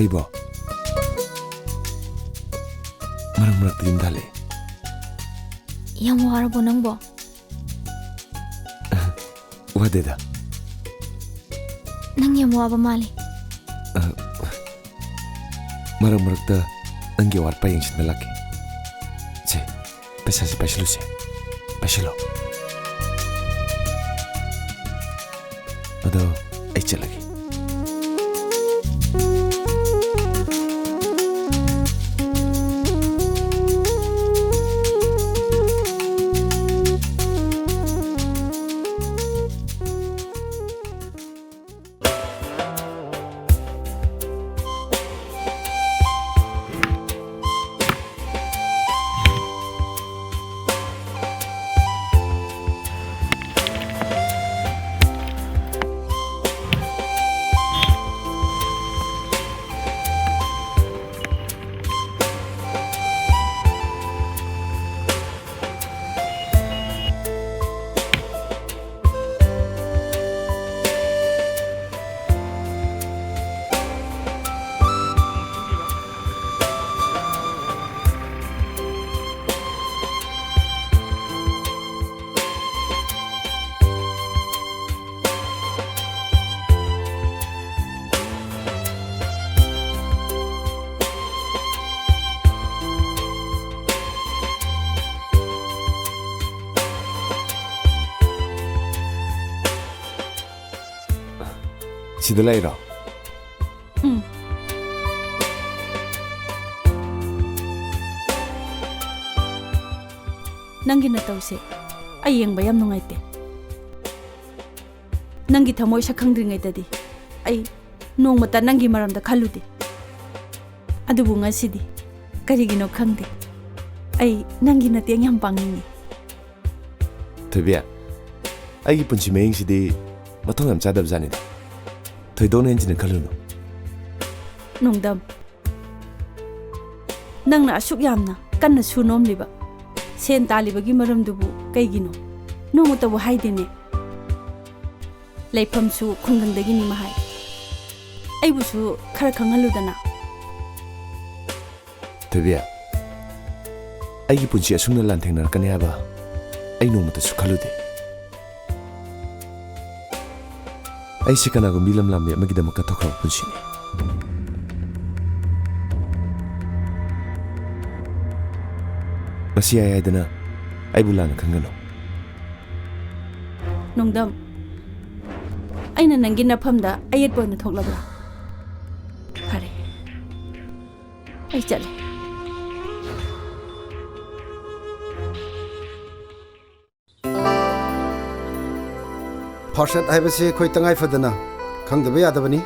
ꯑꯩꯕꯣ? ꯃꯔꯛ ꯃꯔꯛꯇ ꯌꯨꯝꯗ ꯍꯜꯂꯛꯑꯦ꯫ ꯌꯥꯝ ꯋꯥꯔꯕꯣ ꯅꯪꯕꯣ? ꯋꯥꯗꯦꯗ꯫ ꯅꯪ ꯌꯥꯝ ꯋꯥꯕ ꯃꯥꯜꯂꯦ꯫ ꯑ, ꯃꯔꯛ ꯃꯔꯛꯇ ꯅꯪꯒꯤ ꯑꯋꯥꯠꯄ ꯌꯦꯡꯁꯤꯟꯕ ꯂꯥꯛꯀꯦ꯫ ꯁꯦ, ꯄꯩꯁꯥꯁꯦ ꯄꯥꯏꯁꯤꯜꯂꯨꯁꯦ꯫ ꯄꯥꯏꯁꯤꯜꯂꯣ꯫ ꯑꯗꯣ ꯑꯩ ꯆꯠꯂꯒꯦ꯫ ꯁꯤꯗ ꯂꯩꯔꯣ? ꯎꯝ꯫ ꯅꯪꯒꯤ ꯅꯇꯧꯁꯦ ꯑꯩ ꯌꯦꯡꯕ ꯌꯥꯝ ꯅꯨꯡꯉꯥꯏꯇꯦ꯫ ꯅꯪꯒꯤ ꯊꯃꯣꯏ ꯁꯛ ꯈꯪꯗ꯭ꯔꯤꯉꯩꯗꯗꯤ ꯑꯩ ꯅꯣꯡꯃꯇ ꯅꯪꯒꯤ ꯃꯔꯝꯗ ꯈꯜꯂꯨꯗꯦ꯫ ꯑꯗꯨꯕꯨ ꯉꯁꯤꯗꯤ ꯀꯔꯤꯒꯤꯅꯣ ꯈꯪꯗꯦ, ꯑꯩ ꯅꯪꯒꯤ ꯃꯇꯦꯡ ꯌꯥꯝ ꯄꯥꯡꯅꯤꯡꯉꯤ꯫ ꯊꯣꯏꯕꯤ, ꯑꯩꯒꯤ ꯄꯨꯟꯁꯤ ꯃꯍꯤꯡꯁꯤꯗꯤ ꯃꯊꯣꯡ ꯌꯥꯝ ꯆꯥꯗꯕ ꯖꯥꯠꯅꯤꯗ꯫ ꯊꯣꯏꯗꯣꯛꯅ ꯍꯦꯟꯖꯤꯟꯅ ꯈꯜꯂꯨꯅꯨ꯫ ꯅꯣꯡꯗꯝ, ꯅꯪꯅ ꯑꯁꯨꯛ ꯌꯥꯝꯅ ꯀꯟꯅ ꯁꯨ ꯅꯣꯝꯂꯤꯕ, ꯁꯦꯟ ꯇꯥꯜꯂꯤꯕꯒꯤ ꯃꯔꯝꯗꯨꯕꯨ ꯀꯩꯒꯤꯅꯣ? ꯅꯣꯡꯃꯇꯕꯨ ꯍꯥꯏꯗꯦꯅꯦ꯫ ꯂꯩꯐꯝꯁꯨ ꯈꯨꯡꯒꯪꯗꯒꯤꯅꯤ ꯃꯍꯥꯏ꯫ ꯑꯩꯕꯨꯁꯨ ꯈꯔ ꯈꯪꯍꯜꯂꯨꯗꯅ꯫ ꯊꯣꯏꯕꯤ, ꯑꯩꯒꯤ ꯄꯨꯟꯁꯤ ꯑꯁꯨꯝꯅ ꯂꯥꯟꯊꯦꯡꯅꯔꯛꯀꯅꯤ ꯍꯥꯏꯕ ꯑꯩ ꯅꯣꯡꯃꯇꯁꯨ ꯈꯜꯂꯨꯗꯦ꯫ ꯑꯩꯁꯦ ꯀꯅꯥꯒꯨꯝꯕꯤ ꯂꯝ ꯂꯥꯝꯕꯤ ꯑꯃꯒꯤꯗꯃꯛ ꯀꯠꯊꯣꯛꯈ꯭ꯔꯕ ꯄꯨꯟꯁꯤꯅꯤ꯫ ꯃꯁꯤ ꯌꯥꯏ ꯍꯥꯏꯗꯅ ꯑꯩꯕꯨ ꯂꯥꯟꯅ ꯈꯟꯒꯅꯨ꯫ ꯅꯣꯡꯗꯝ, ꯑꯩꯅ ꯅꯪꯒꯤ ꯅꯐꯝꯗ ꯑꯌꯦꯠꯄ ꯑꯣꯏꯅ ꯊꯣꯛꯂꯕ꯭ꯔꯥ? ꯐꯔꯦ, ꯑꯩ ꯆꯠꯂꯦ꯫ ꯐꯥꯔꯁ ꯑꯦꯗ ꯍꯥꯏꯕꯁꯤ ꯑꯩꯈꯣꯏ ꯇꯉꯥꯏ ꯐꯗꯅ ꯈꯪꯗꯕ ꯌꯥꯗꯕꯅꯤ꯫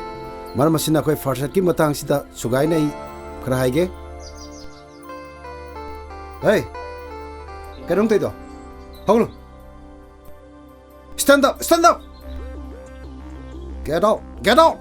ꯃꯔꯝ ꯑꯁꯤꯅ ꯑꯩꯈꯣꯏ ꯐꯥꯔꯁ ꯑꯦꯗꯀꯤ ꯃꯇꯥꯡꯁꯤꯗ ꯁꯨꯒꯥꯏꯅ ꯑꯩ ꯈꯔ ꯍꯥꯏꯒꯦ꯫ ꯍꯦ, ꯀꯩꯅꯣꯝ ꯇꯧꯗꯣ? ꯍꯧꯅ! Stand up! Stand up! Get out! Get out!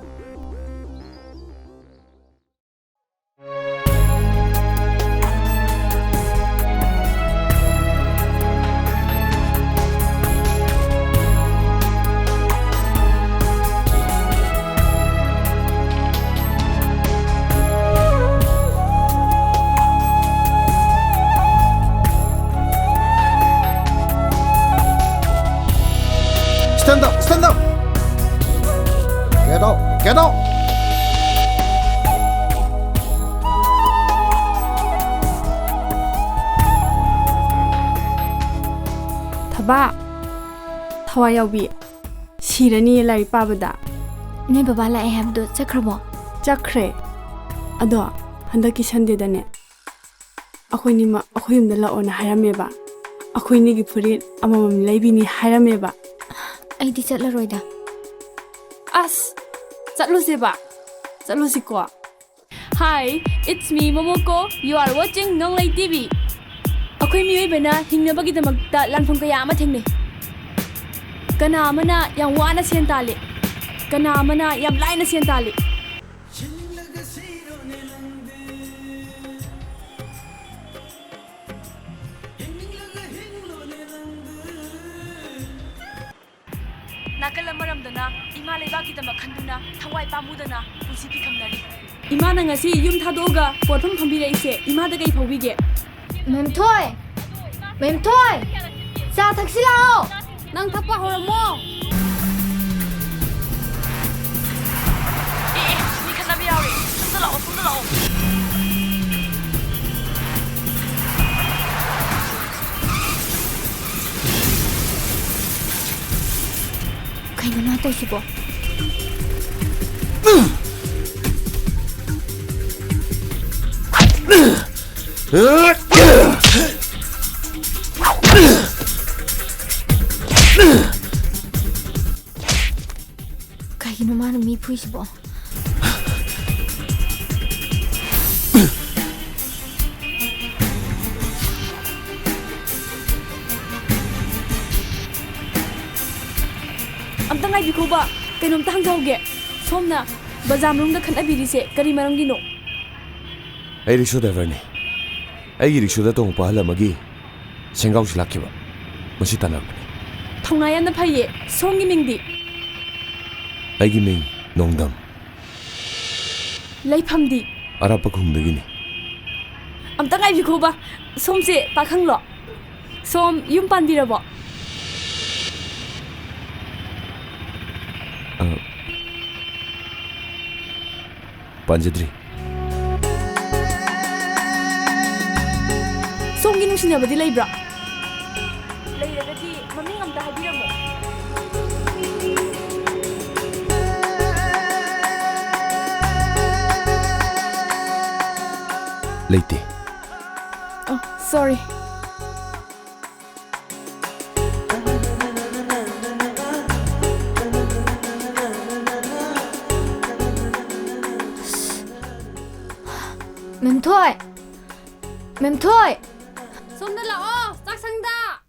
Stand up! Stand up! Get out! Get out! Thaba, ꯊꯋꯥꯏ ꯌꯥꯎꯕꯤ, ꯁꯤꯔꯅꯤ ꯂꯥꯏꯔꯤꯛ ꯄꯥꯕꯗ꯫ ꯅꯣꯏ ꯕꯕꯥ ꯂꯥꯛꯑꯦ ꯍꯥꯏꯕꯗꯣ ꯆꯠꯈ꯭ꯔꯕꯣ? ꯆꯠꯈ꯭ꯔꯦ꯫ ꯑꯗꯣ ꯍꯟꯗꯛꯀꯤ ꯁꯟꯗꯦꯗꯅꯦ ꯑꯩꯈꯣꯏꯅꯤꯃꯛ ꯑꯩꯈꯣꯏ ꯌꯨꯝꯗ ꯂꯥꯛꯑꯣꯅ ꯍꯥꯏꯔꯝꯃꯦꯕ꯫ ꯑꯩꯈꯣꯏꯅꯤꯒꯤ ꯐꯨꯔꯤꯠ ꯑꯃꯃꯝ ꯂꯩꯕꯤꯅꯤ ꯍꯥꯏꯔꯝꯃꯦꯕ꯫ ꯑꯩꯗꯤ ꯆꯠꯂꯔꯣꯏꯗ꯫ ꯑꯁ, ꯆꯠꯂꯨꯁꯦꯕ꯫ ꯆꯠꯂꯨꯁꯤꯀꯣ꯫ Hi, it's me, Momoko. You are watching Nonglei T V. ꯑꯩꯈꯣꯏ ꯃꯤꯑꯣꯏꯕꯅ ꯍꯤꯡꯅꯕꯒꯤꯗꯃꯛꯇ ꯂꯥꯟꯐꯝ ꯀꯌꯥ ꯑꯃ ꯊꯦꯡꯅꯩ꯫ ꯀꯅꯥ ꯑꯃꯅ ꯌꯥꯝ ꯋꯥꯅ ꯁꯦꯟ ꯇꯥꯜꯂꯤ, ꯀꯅꯥ ꯑꯃꯅ ꯌꯥꯝ ꯂꯥꯏꯅ ꯁꯦꯟ ꯇꯥꯜꯂꯤ꯫ ꯅꯥꯀꯜ ꯑꯃꯔꯣꯝꯗꯅ ꯏꯃꯥ ꯂꯩꯕꯥꯛꯀꯤꯗꯃꯛ ꯈꯟꯗꯨꯅ ꯊꯋꯥꯏ ꯄꯥꯝꯃꯨꯗꯅ ꯄꯨꯟꯁꯤ ꯄꯤꯈꯝꯅꯔꯤ꯫ ꯏꯃꯥꯅ ꯉꯁꯤ ꯌꯨꯝ ꯊꯥꯗꯣꯛꯑꯒ ꯄꯣꯠꯐꯝ ꯐꯝꯕꯤꯔꯛꯏꯁꯦ ꯏꯃꯥꯗ ꯀꯩ ꯐꯥꯎꯕꯤꯒꯦ? ꯃꯦꯝꯊꯣꯏ! ꯃꯦꯝꯊꯣꯏ! ꯆꯥ ꯊꯛꯁꯤ ꯂꯥꯛꯑꯣ! ꯅꯪ ꯊꯛꯄ ꯍꯧꯔꯝꯃꯣ! ꯑꯦ, ꯑꯦ, ꯃꯤ ꯈꯠꯅꯕ ꯌꯥꯎꯔꯦ꯫ ꯁꯣꯝꯗ ꯂꯥꯛꯑꯣ, ꯁꯣꯝꯗ ꯂꯥꯛꯑꯣ꯫ ꯀꯩꯅꯣ ꯃꯥ ꯇꯧꯏꯁꯤꯕꯣ? ꯀꯩꯒꯤꯅꯣ ꯃꯥꯅ ꯃꯤ ꯐꯨꯏꯁꯤꯕꯣ? ꯑꯝꯇ ꯉꯥꯏꯕꯤꯈꯣꯕ, ꯀꯩꯅꯣꯝꯇ ꯍꯪꯖꯍꯧꯒꯦ꯫ ꯁꯣꯝꯅ ꯕꯖꯥꯔ ꯃꯅꯨꯡꯗ ꯈꯠꯅꯕꯤꯔꯤꯁꯦ ꯀꯔꯤ ꯃꯔꯝꯒꯤꯅꯣ? ꯑꯩ ꯔꯤꯛꯁꯣ ꯗ꯭ꯔꯥꯏꯚꯔꯅꯤ꯫ ꯑꯩꯒꯤ ꯔꯤꯛꯁꯣꯗ ꯇꯣꯡꯕ ꯑꯍꯜ ꯑꯃꯒꯤ ꯁꯦꯡꯒꯥꯎꯁꯤ ꯂꯥꯛꯈꯤꯕ꯫ ꯃꯁꯤ ꯇꯥꯟꯅꯔꯛꯄꯅꯤ꯫ ꯊꯧꯅꯥ ꯌꯥꯝꯅ ꯐꯩꯌꯦ꯫ ꯁꯣꯝꯒꯤ ꯃꯤꯡꯗꯤ? ꯑꯩꯒꯤ ꯃꯤꯡ ꯅꯣꯡꯗꯝ꯫ ꯂꯩꯐꯝꯗꯤ? ꯑꯔꯥꯞꯄ ꯈꯨꯡꯗꯒꯤꯅꯤ꯫ ꯑꯝꯇ ꯉꯥꯏꯕꯤꯈꯣꯕ꯫ ꯁꯣꯝꯁꯦ ꯄꯥꯈꯪꯂꯣ? ꯁꯣꯝ ꯌꯨꯝ ꯄꯥꯟꯕꯤꯔꯕꯣ? ꯑ, ꯄꯥꯟꯖꯗ꯭ꯔꯤ꯫ ꯁꯣꯝꯒꯤ ꯅꯨꯡꯁꯤꯅꯕꯗꯤ ꯂꯩꯕ꯭ꯔꯥ? ꯂꯩꯔꯒꯗꯤ ꯃꯃꯤꯡ ꯑꯝꯇ ꯍꯥꯏꯕꯤꯔꯝꯃꯣ꯫ ꯂꯩꯇꯦ꯫ ꯑꯣ, sorry꯫ ꯃꯦꯝꯊꯣꯏ! ꯃꯦꯝꯊꯣꯏ! ꯁꯣꯝꯗ ꯂꯥꯛꯑꯣ, ꯆꯥꯛꯁꯪꯗ!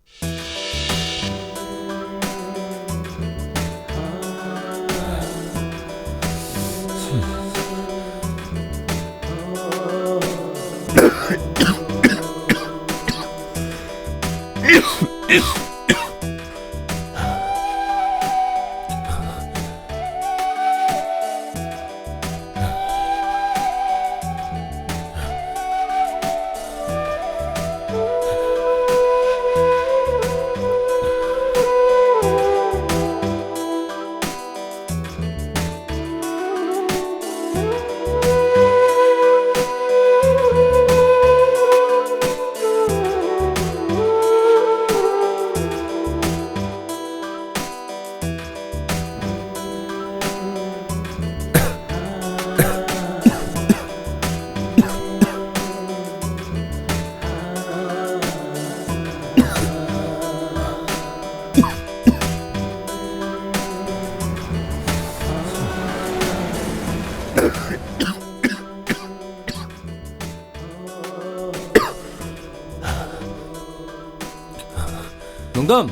ꯅꯣꯡꯗꯝ!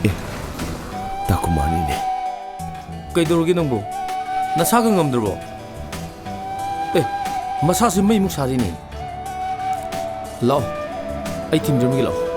ꯑꯦ, ꯇꯥꯀꯨꯃꯥꯔꯅꯤꯅꯦ꯫ ꯀꯩꯗꯧꯔꯒꯦ ꯅꯪꯕꯨ? ꯅꯁꯥꯒ ꯉꯝꯗ꯭ꯔꯕꯣ? ꯑꯦ, ꯃꯁꯥꯁꯦ ꯃꯩꯃꯨꯛ ꯁꯥꯔꯤꯅꯦ꯫ ꯂꯥꯛꯑꯣ, ꯑꯩ ꯊꯤꯟꯖꯔꯝꯒꯦ, ꯂꯥꯛꯑꯣ꯫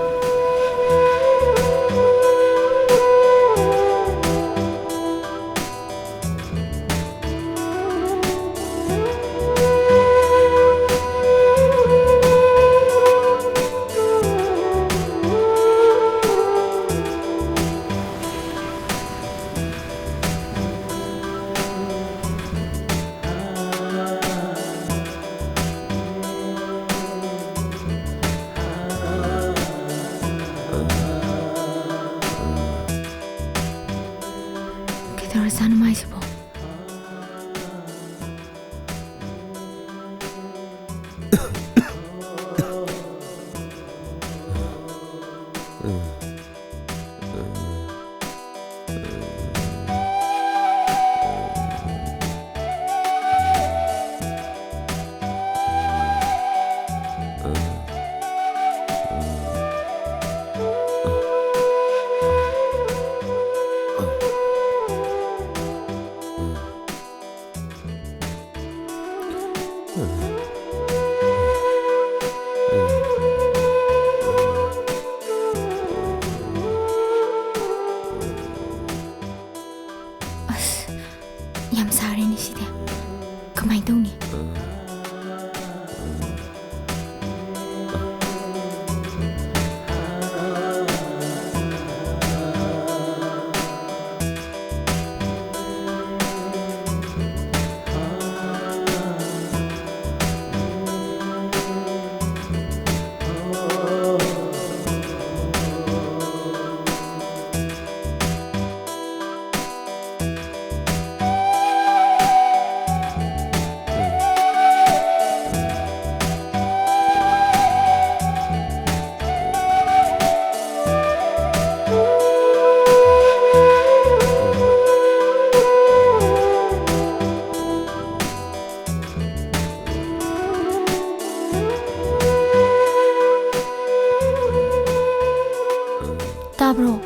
ꯇꯥꯕ꯭ꯔꯣ?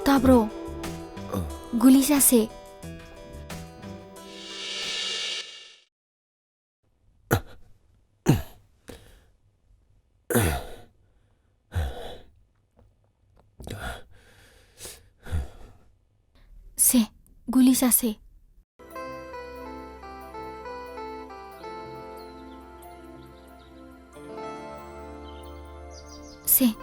ꯇꯥꯕ꯭ꯔꯣ? ꯒꯨꯂꯤ ꯆꯥꯁꯦ꯫ ꯁꯦ, ꯒꯨꯂꯤ ꯆꯥꯁꯦ꯫ ꯁꯦ꯫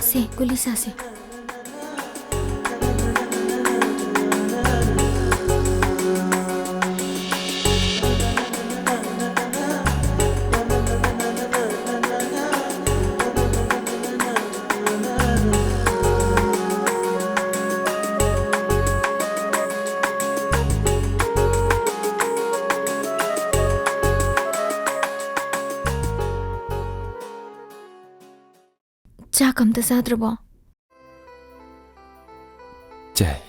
ꯁꯦ, ꯒꯨꯂꯤ ꯆꯥꯁꯦ꯫ ꯆꯥꯛ ꯑꯝꯇ ꯆꯥꯗ꯭ꯔꯕꯣ? ꯆꯥꯏ꯫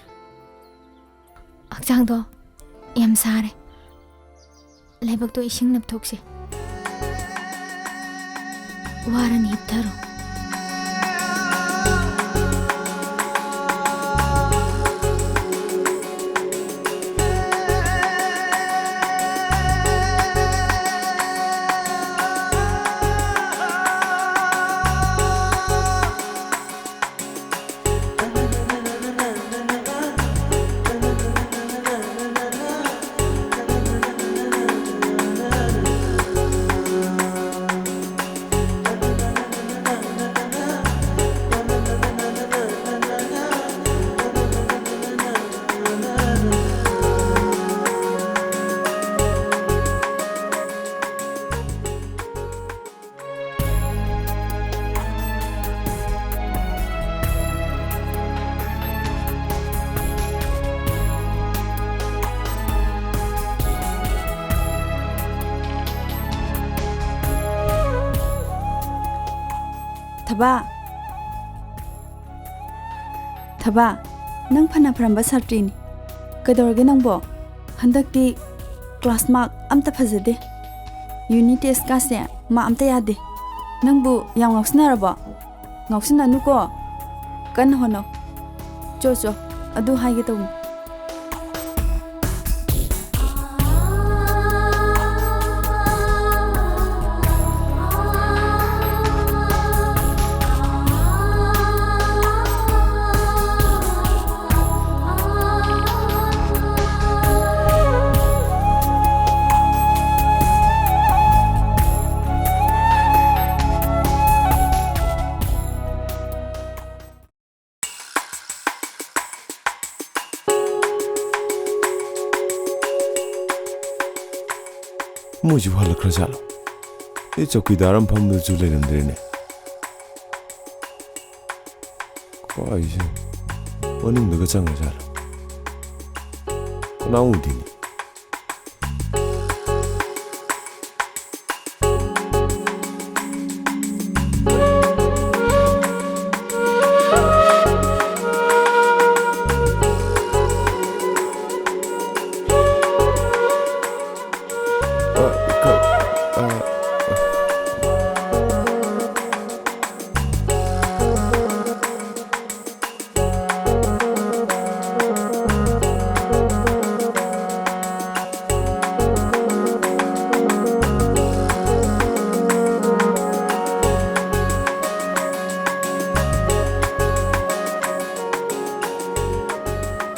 ꯍꯛꯆꯥꯡꯗꯣ ꯌꯥꯝ ꯁꯥꯔꯦ꯫ ꯂꯥꯏꯕꯛꯇꯣ ꯏꯁꯤꯡ ꯅꯞꯊꯣꯛꯁꯦ꯫ ꯋꯥꯔꯅꯤ, ꯍꯤꯞꯊꯔꯣ꯫ ꯊꯕꯥ꯫ ꯊꯕꯥ, ꯅꯪ ꯐꯅ ꯐꯔꯝꯕ ꯁꯥꯇ꯭ꯔꯤꯅꯤ꯫ ꯀꯩꯗꯧꯔꯒꯦ ꯅꯪꯕꯣ? ꯍꯟꯗꯛꯇꯤ class mark ꯑꯝꯇ ꯐꯖꯗꯦ꯫ Unit test ꯀꯥꯁꯦ mark ꯑꯝꯇ ꯌꯥꯗꯦ꯫ ꯅꯪꯕꯨ ꯌꯥꯝ ꯉꯥꯎꯁꯤꯟꯅꯔꯕꯣ? ꯉꯥꯎꯁꯤꯟꯅꯅꯨꯀꯣ꯫ ꯀꯟꯅ ꯍꯣꯠꯅꯧ꯫ ꯆꯣ, ꯆꯣ, ꯑꯗꯨ ꯍꯥꯏꯒꯦ ꯇꯧꯕꯅꯤ꯫ ꯃꯣꯏꯁꯤꯕꯨ ꯍꯜꯂꯛꯈ꯭ꯔꯖꯥꯠꯂꯣ? ꯑꯩ ꯆꯧꯀꯤꯗꯥꯔ ꯑꯃ ꯐꯝꯕꯗꯁꯨ ꯂꯩꯔꯝꯗ꯭ꯔꯦꯅꯦ꯫ ꯀꯥꯏꯁꯦ ꯃꯅꯨꯡꯗꯒ ꯆꯪꯉꯖꯥꯠꯂꯣ? ꯀꯅꯥꯝ ꯎꯗꯦꯅꯦ꯫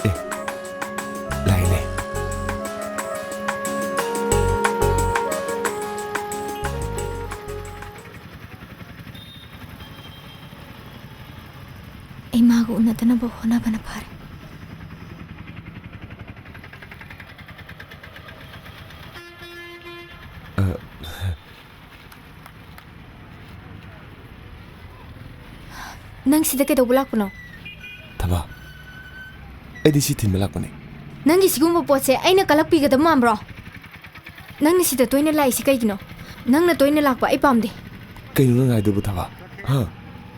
ꯑꯦ, ꯂꯥꯛꯏꯅꯦ꯫ ꯑꯩ ꯃꯥꯒ ꯎꯅꯗꯅꯕ ꯍꯣꯠꯅꯕꯅ ꯐꯔꯦ꯫ ꯑ, ꯅꯪ ꯁꯤꯗ ꯀꯩꯗꯧꯕ ꯂꯥꯛꯄꯅꯣ? ꯊꯕꯥ, ꯑꯩꯗꯤ ꯁꯤ ꯊꯤꯟꯕ ꯂꯥꯛꯄꯅꯦ꯫ ꯅꯪꯒꯤ ꯁꯤꯒꯨꯝꯕ ꯄꯣꯠꯁꯦ ꯑꯩꯅ ꯀꯜꯂꯛꯄꯤꯒꯗꯕ ꯃꯥꯟꯕ꯭ꯔꯣ? ꯅꯪꯅ ꯁꯤꯗ ꯇꯣꯏꯅ ꯂꯥꯛꯏꯁꯤ ꯀꯩꯒꯤꯅꯣ? ꯅꯪꯅ ꯇꯣꯏꯅ ꯂꯥꯛꯄ ꯑꯩ ꯄꯥꯝꯗꯦ꯫ ꯀꯩꯅꯣ ꯅꯪ ꯍꯥꯏꯗꯨꯕꯨ, ꯊꯕꯥ? ꯍꯥ?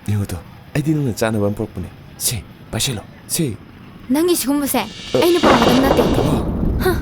ꯌꯦꯡꯉꯨ ꯇꯣ, ꯑꯩꯗꯤ ꯅꯪꯅ ꯆꯥꯅꯕ ꯑꯃ ꯄꯨꯔꯛꯄꯅꯦ꯫ ꯁꯦ, ꯄꯥꯏꯁꯤꯜꯂꯣ꯫ ꯁꯦ꯫ ꯅꯪꯒꯤ ꯁꯤꯒꯨꯝꯕꯁꯦ ꯑꯩꯅ ꯄꯥꯝꯒꯗꯕ ꯅꯠꯇꯦ꯫ ꯍꯥ?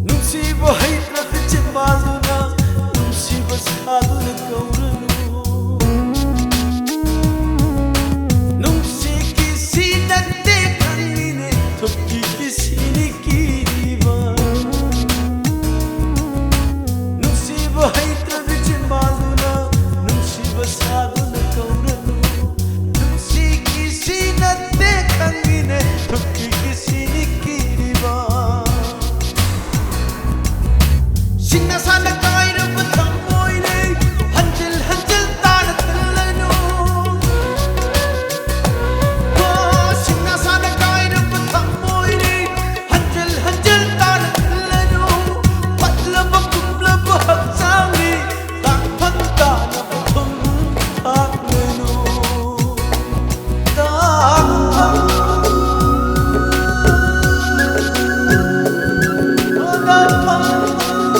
ꯅꯨꯡꯁꯤꯕ ꯍꯩꯇ꯭ꯔꯕ ꯆꯤꯟꯕꯥꯜꯗꯨꯅ ꯅꯨꯡꯁꯤꯕ ꯁꯥꯗꯨꯅ ꯀꯧꯔꯅꯨ꯫ ꯅꯨꯡꯁꯤꯒꯤ ꯁꯤ ꯅꯠꯇꯦ ꯈꯪꯉꯤꯅꯦ, ꯊꯨꯞꯀꯤ ꯀꯤꯁꯤꯅꯤ ꯀꯤꯔꯤꯕ꯫ ꯅꯨꯡꯁꯤꯕ ꯍꯩꯇ꯭ꯔꯕꯤ ꯆꯤꯟꯕꯥꯜꯗꯨꯅ ꯅꯨꯡꯁꯤꯕ ꯁꯥꯗꯨꯅ ꯀꯧꯔꯅꯨ꯫ ꯅꯨꯡꯁꯤꯒꯤ ꯁꯤ ꯅꯠꯇꯦ ꯈꯪꯉꯤꯅꯦ, ꯊꯨꯞꯀꯤ ꯀꯤꯁꯤꯅꯤ ꯀꯤꯔꯤꯕ꯫ ꯁꯤꯡꯅ ꯁꯥꯅ ꯀꯥꯏꯔꯕ ꯊꯃꯣꯏꯅꯦ, ꯍꯟꯖꯤꯜ ꯍꯟꯖꯤꯜ ꯇꯥꯅ ꯇꯜꯂꯅꯨ꯫ ꯍꯣ, ꯁꯤꯡꯅ ꯁꯥꯅ ꯀꯥꯏꯔꯕ ꯊꯃꯣꯏꯅꯦ, ꯍꯟꯖꯤꯜ ꯍꯟꯖꯤꯜ ꯇꯥꯅ ꯇꯜꯂꯅꯨ꯫ ꯄꯠꯂꯕ ꯄꯨꯝꯂꯕ ꯍꯛꯆꯥꯡꯅꯤ, ꯇꯥꯡꯐꯝ ꯇꯥꯅꯕ ꯊꯨꯝ ꯊꯥꯛꯂꯅꯨ꯫ ꯇꯥꯡꯐꯝ, ꯇꯥꯡꯐꯝ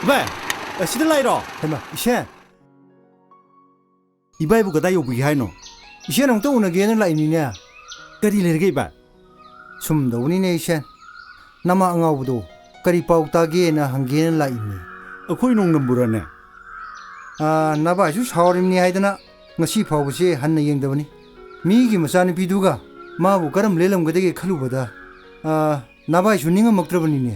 ꯏꯕꯥꯏ, ꯑꯁꯤꯗ ꯂꯥꯛꯏꯔꯣ? ꯍꯩꯃꯥ, ꯏꯁꯦꯟ꯫ ꯏꯕꯥꯏꯕꯨ ꯀꯗꯥꯏ ꯌꯧꯕꯤꯒꯦ ꯍꯥꯏꯅꯣ? ꯏꯁꯦꯟ ꯑꯃꯨꯛꯇ ꯎꯅꯒꯦꯅ ꯂꯥꯛꯏꯅꯤꯅꯦ꯫ ꯀꯔꯤ ꯂꯩꯔꯒꯦ ꯏꯕꯥꯏ? ꯁꯨꯝ ꯇꯧꯕꯅꯤꯅꯦ ꯏꯁꯦꯟ꯫ ꯅꯃꯥ ꯑꯉꯥꯎꯕꯗꯣ ꯀꯔꯤ ꯄꯥꯎ ꯇꯥꯒꯦꯅ ꯍꯪꯒꯦꯅ ꯂꯥꯛꯏꯅꯤ꯫ ꯑꯩꯈꯣꯏ ꯅꯣꯡꯗꯝꯕꯨꯔꯅꯦ? ꯑꯥ, ꯅꯕꯥꯏꯁꯨ ꯁꯥꯎꯔꯤꯕꯅꯤ ꯍꯥꯏꯗꯅ ꯉꯁꯤ ꯐꯥꯎꯕꯁꯦ ꯍꯟꯅ ꯌꯦꯡꯗꯕꯅꯤ꯫ ꯃꯤꯒꯤ ꯃꯆꯥꯅꯨꯄꯤꯗꯨꯒ ꯃꯥꯕꯨ ꯀꯔꯝ ꯂꯦꯜꯂꯝꯒꯗꯒꯦ ꯈꯜꯂꯨꯕꯗ, ꯑꯥ, ꯅꯕꯥꯏꯁꯨ ꯅꯤꯡꯉꯝꯃꯛꯇ꯭ꯔꯕꯅꯤꯅꯦ꯫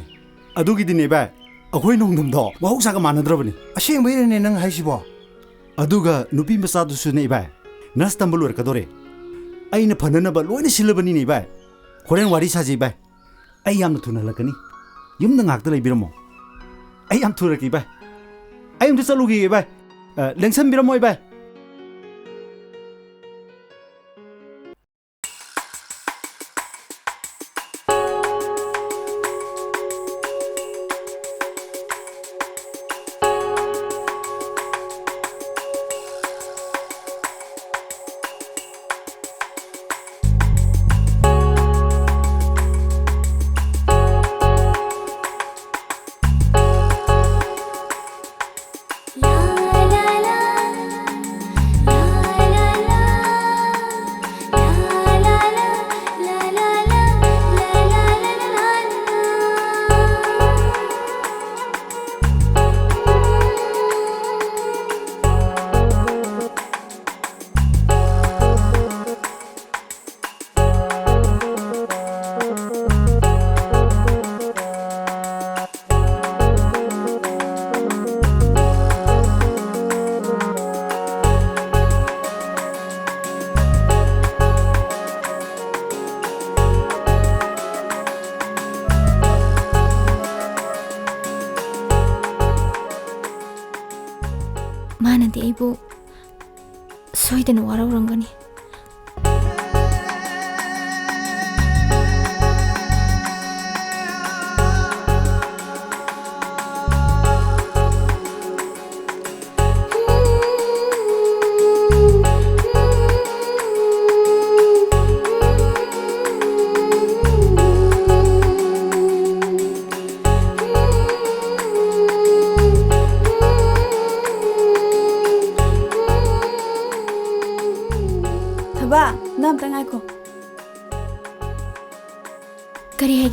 ꯑꯗꯨꯒꯤꯗꯤꯅꯦ ꯚꯥꯏ, ꯑꯩꯈꯣꯏ ꯅꯣꯡꯗꯝꯗꯣ ꯃꯍꯧꯁꯥꯒ ꯃꯥꯟꯅꯗ꯭ꯔꯕꯅꯤ꯫ ꯑꯁꯦꯡꯕꯩꯔꯅꯦ ꯅꯪ ꯍꯥꯏꯁꯤꯕꯣ? ꯑꯗꯨꯒ ꯅꯨꯄꯤ ꯃꯆꯥꯗꯨꯁꯨꯅꯦ ꯏꯕꯥꯏ, ꯅꯔꯁ ꯇꯝꯕ ꯂꯣꯏꯔꯛꯀꯗꯣꯔꯦ꯫ ꯑꯩꯅ ꯐꯅꯅꯕ ꯂꯣꯏꯅ ꯁꯤꯜꯂꯕꯅꯤꯅꯦ ꯏꯕꯥꯏ꯫ ꯍꯣꯔꯦꯟ ꯋꯥꯔꯤ ꯁꯥꯖꯩ ꯏꯕꯥꯏ꯫ ꯑꯩ ꯌꯥꯝꯅ ꯊꯨꯅ ꯍꯜꯂꯛꯀꯅꯤ꯫ ꯌꯨꯝꯗ ꯉꯥꯛꯇ ꯂꯩꯕꯤꯔꯝꯃꯣ꯫ ꯑꯩ ꯌꯥꯝ ꯊꯨꯔꯛꯀꯦ ꯏꯕꯥꯏ꯫ ꯑꯩ ꯑꯝꯇ ꯆꯠꯂꯨꯈꯤꯒꯦ ꯏꯕꯥꯏ꯫ ꯑ, ꯂꯦꯡꯁꯟꯕꯤꯔꯝꯃꯣ ꯏꯕꯥꯏ꯫ ꯃꯥꯅꯗꯤ ꯑꯩꯕꯨ ꯁꯣꯏꯗꯅ ꯋꯥꯔꯧꯔꯝꯒꯅꯤ꯫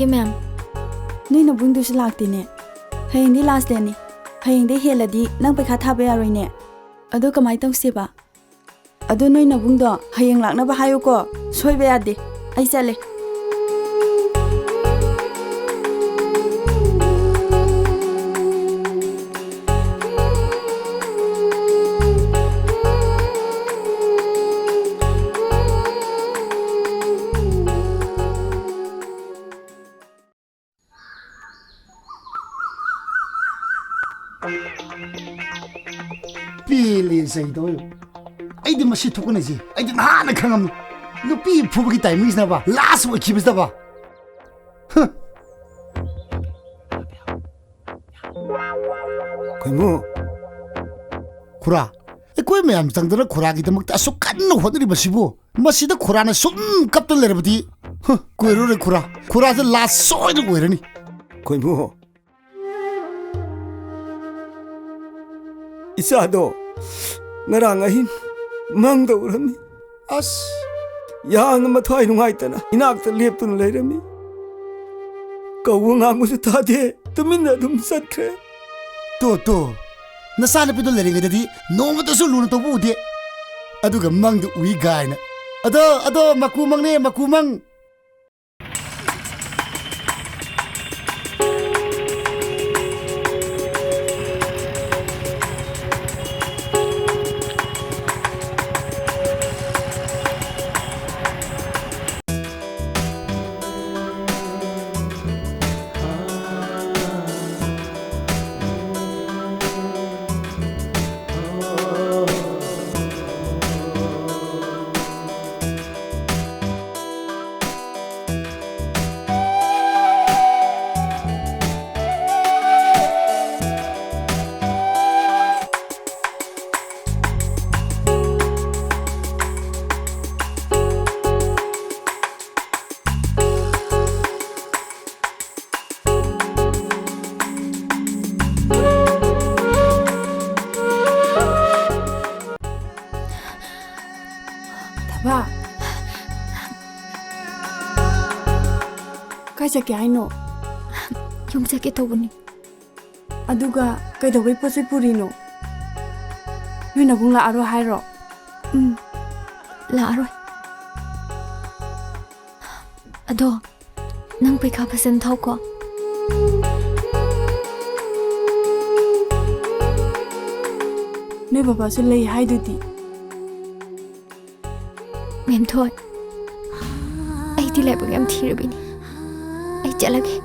ꯑꯦ ꯃꯦꯝ, ꯅꯣꯏ ꯅꯕꯨꯡꯗꯨꯁꯨ ꯂꯥꯛꯇꯦꯅꯦ꯫ ꯍꯌꯦꯡꯗꯤ ꯂꯥꯁ ꯗꯦꯠꯅꯤ꯫ ꯍꯌꯦꯡꯗꯩ ꯍꯦꯜꯂꯗꯤ ꯅꯪ ꯄꯩꯈꯥ ꯊꯥꯕ ꯌꯥꯔꯣꯏꯅꯦ꯫ ꯑꯗꯣ ꯀꯃꯥꯏ ꯇꯧꯁꯦꯕ? ꯑꯗꯣ ꯅꯣꯏ ꯅꯕꯨꯡꯗꯣ ꯍꯌꯦꯡ ꯂꯥꯛꯅꯕ ꯍꯥꯏꯌꯨꯀꯣ꯫ ꯁꯣꯏꯕ ꯌꯥꯗꯦ꯫ ꯑꯩ ꯆꯠꯂꯦ꯫ ꯄꯦꯜꯂꯦ ꯆꯩꯗꯣ꯫ ꯑꯩꯗꯤ ꯃꯁꯤ ꯊꯣꯛꯀꯅꯤꯁꯤ ꯑꯩꯗꯤ ꯅꯍꯥꯟꯅ ꯈꯪꯉꯝꯅꯤ꯫ ꯅꯨꯄꯤ ꯐꯨꯕꯒꯤ ꯇꯥꯏꯃꯤꯡꯁꯤꯅꯕ ꯂꯥꯁ ꯑꯣꯏꯈꯤꯕꯁꯤꯗꯕ꯫ ꯍ꯫ ꯈꯣꯏꯃꯨ꯫ ꯈꯨꯔꯥ, ꯑꯩꯈꯣꯏ ꯃꯌꯥꯝ ꯆꯪꯗꯅ ꯈꯨꯔꯥꯒꯤꯗꯃꯛꯇ ꯑꯁꯨꯛ ꯀꯟꯅ ꯍꯣꯠꯅꯔꯤꯕꯁꯤꯕꯨ ꯃꯁꯤꯗ ꯈꯨꯔꯥꯅ ꯁꯨꯝ ꯀꯞꯇꯨꯅ ꯂꯩꯔꯕꯗꯤ, ꯍ, ꯀꯨꯏꯔꯔꯣꯏ ꯈꯨꯔꯥ꯫ ꯈꯨꯔꯥꯁꯦ ꯂꯥꯁ ꯁꯣꯏꯗꯅ ꯑꯣꯏꯔꯅꯤ꯫ ꯈꯣꯏꯃꯨ꯫ ꯏꯆꯥꯗꯣ ꯉꯔꯥꯡ ꯑꯍꯤꯡ ꯃꯪꯗ ꯎꯔꯝꯃꯤ꯫ ꯑꯁ! ꯌꯥꯝꯅ ꯃꯊ꯭ꯋꯥꯏ ꯅꯨꯡꯉꯥꯏꯇꯅ ꯏꯅꯥꯛꯇ ꯂꯦꯞꯇꯨꯅ ꯂꯩꯔꯝꯃꯤ꯫ ꯀꯧꯕ ꯉꯥꯡꯕꯁꯨ ꯇꯥꯗꯦ, ꯇꯨꯃꯤꯟꯅ ꯑꯗꯨꯝ ꯆꯠꯈ꯭ꯔꯦ꯫ ꯇꯣ, ꯇꯣ, ꯅꯆꯥꯅꯨꯄꯤꯗꯣ ꯂꯩꯔꯤꯉꯩꯗꯗꯤ ꯅꯣꯡꯃꯇꯁꯨ ꯂꯨꯅ ꯇꯧꯕ ꯎꯗꯦ꯫ ꯑꯗꯨꯒ ꯃꯪꯗ ꯎꯏ ꯒꯥꯏꯅ꯫ ꯑꯗꯣ, ꯑꯗꯣ, ꯃꯀꯨ ꯃꯪꯅꯦ, ꯃꯀꯨ ꯃꯪ꯫ ꯆꯠꯀꯦ ꯍꯥꯏꯅꯣ? ꯌꯨꯝ ꯆꯠꯀꯦ ꯇꯧꯕꯅꯤ꯫ ꯑꯗꯨꯒ ꯀꯩꯗꯧꯕꯩ ꯄꯣꯠ ꯆꯩ ꯄꯨꯔꯤꯅꯣ? ꯅꯣꯏ ꯅꯕꯨꯡ ꯂꯥꯛꯑꯔꯣꯏ ꯍꯥꯏꯔꯣ? ꯎꯝ, ꯂꯥꯛꯑꯔꯣꯏ꯫ ꯑꯗꯣ, ꯅꯪ ꯄꯩꯈꯥ ꯐꯖꯅ ꯊꯥꯎꯀꯣ꯫ ꯅꯣꯏ ꯕꯕꯥꯁꯨ ꯂꯩ ꯍꯥꯏꯗꯨꯗꯤ꯫ ꯃꯦꯝꯊꯣꯏ, ꯑꯩꯗꯤ ꯂꯥꯏꯕꯛ ꯌꯥꯝ ꯊꯤꯔꯕꯤꯅꯤ꯫ ꯑꯩ ꯆꯠꯂꯒꯦ꯫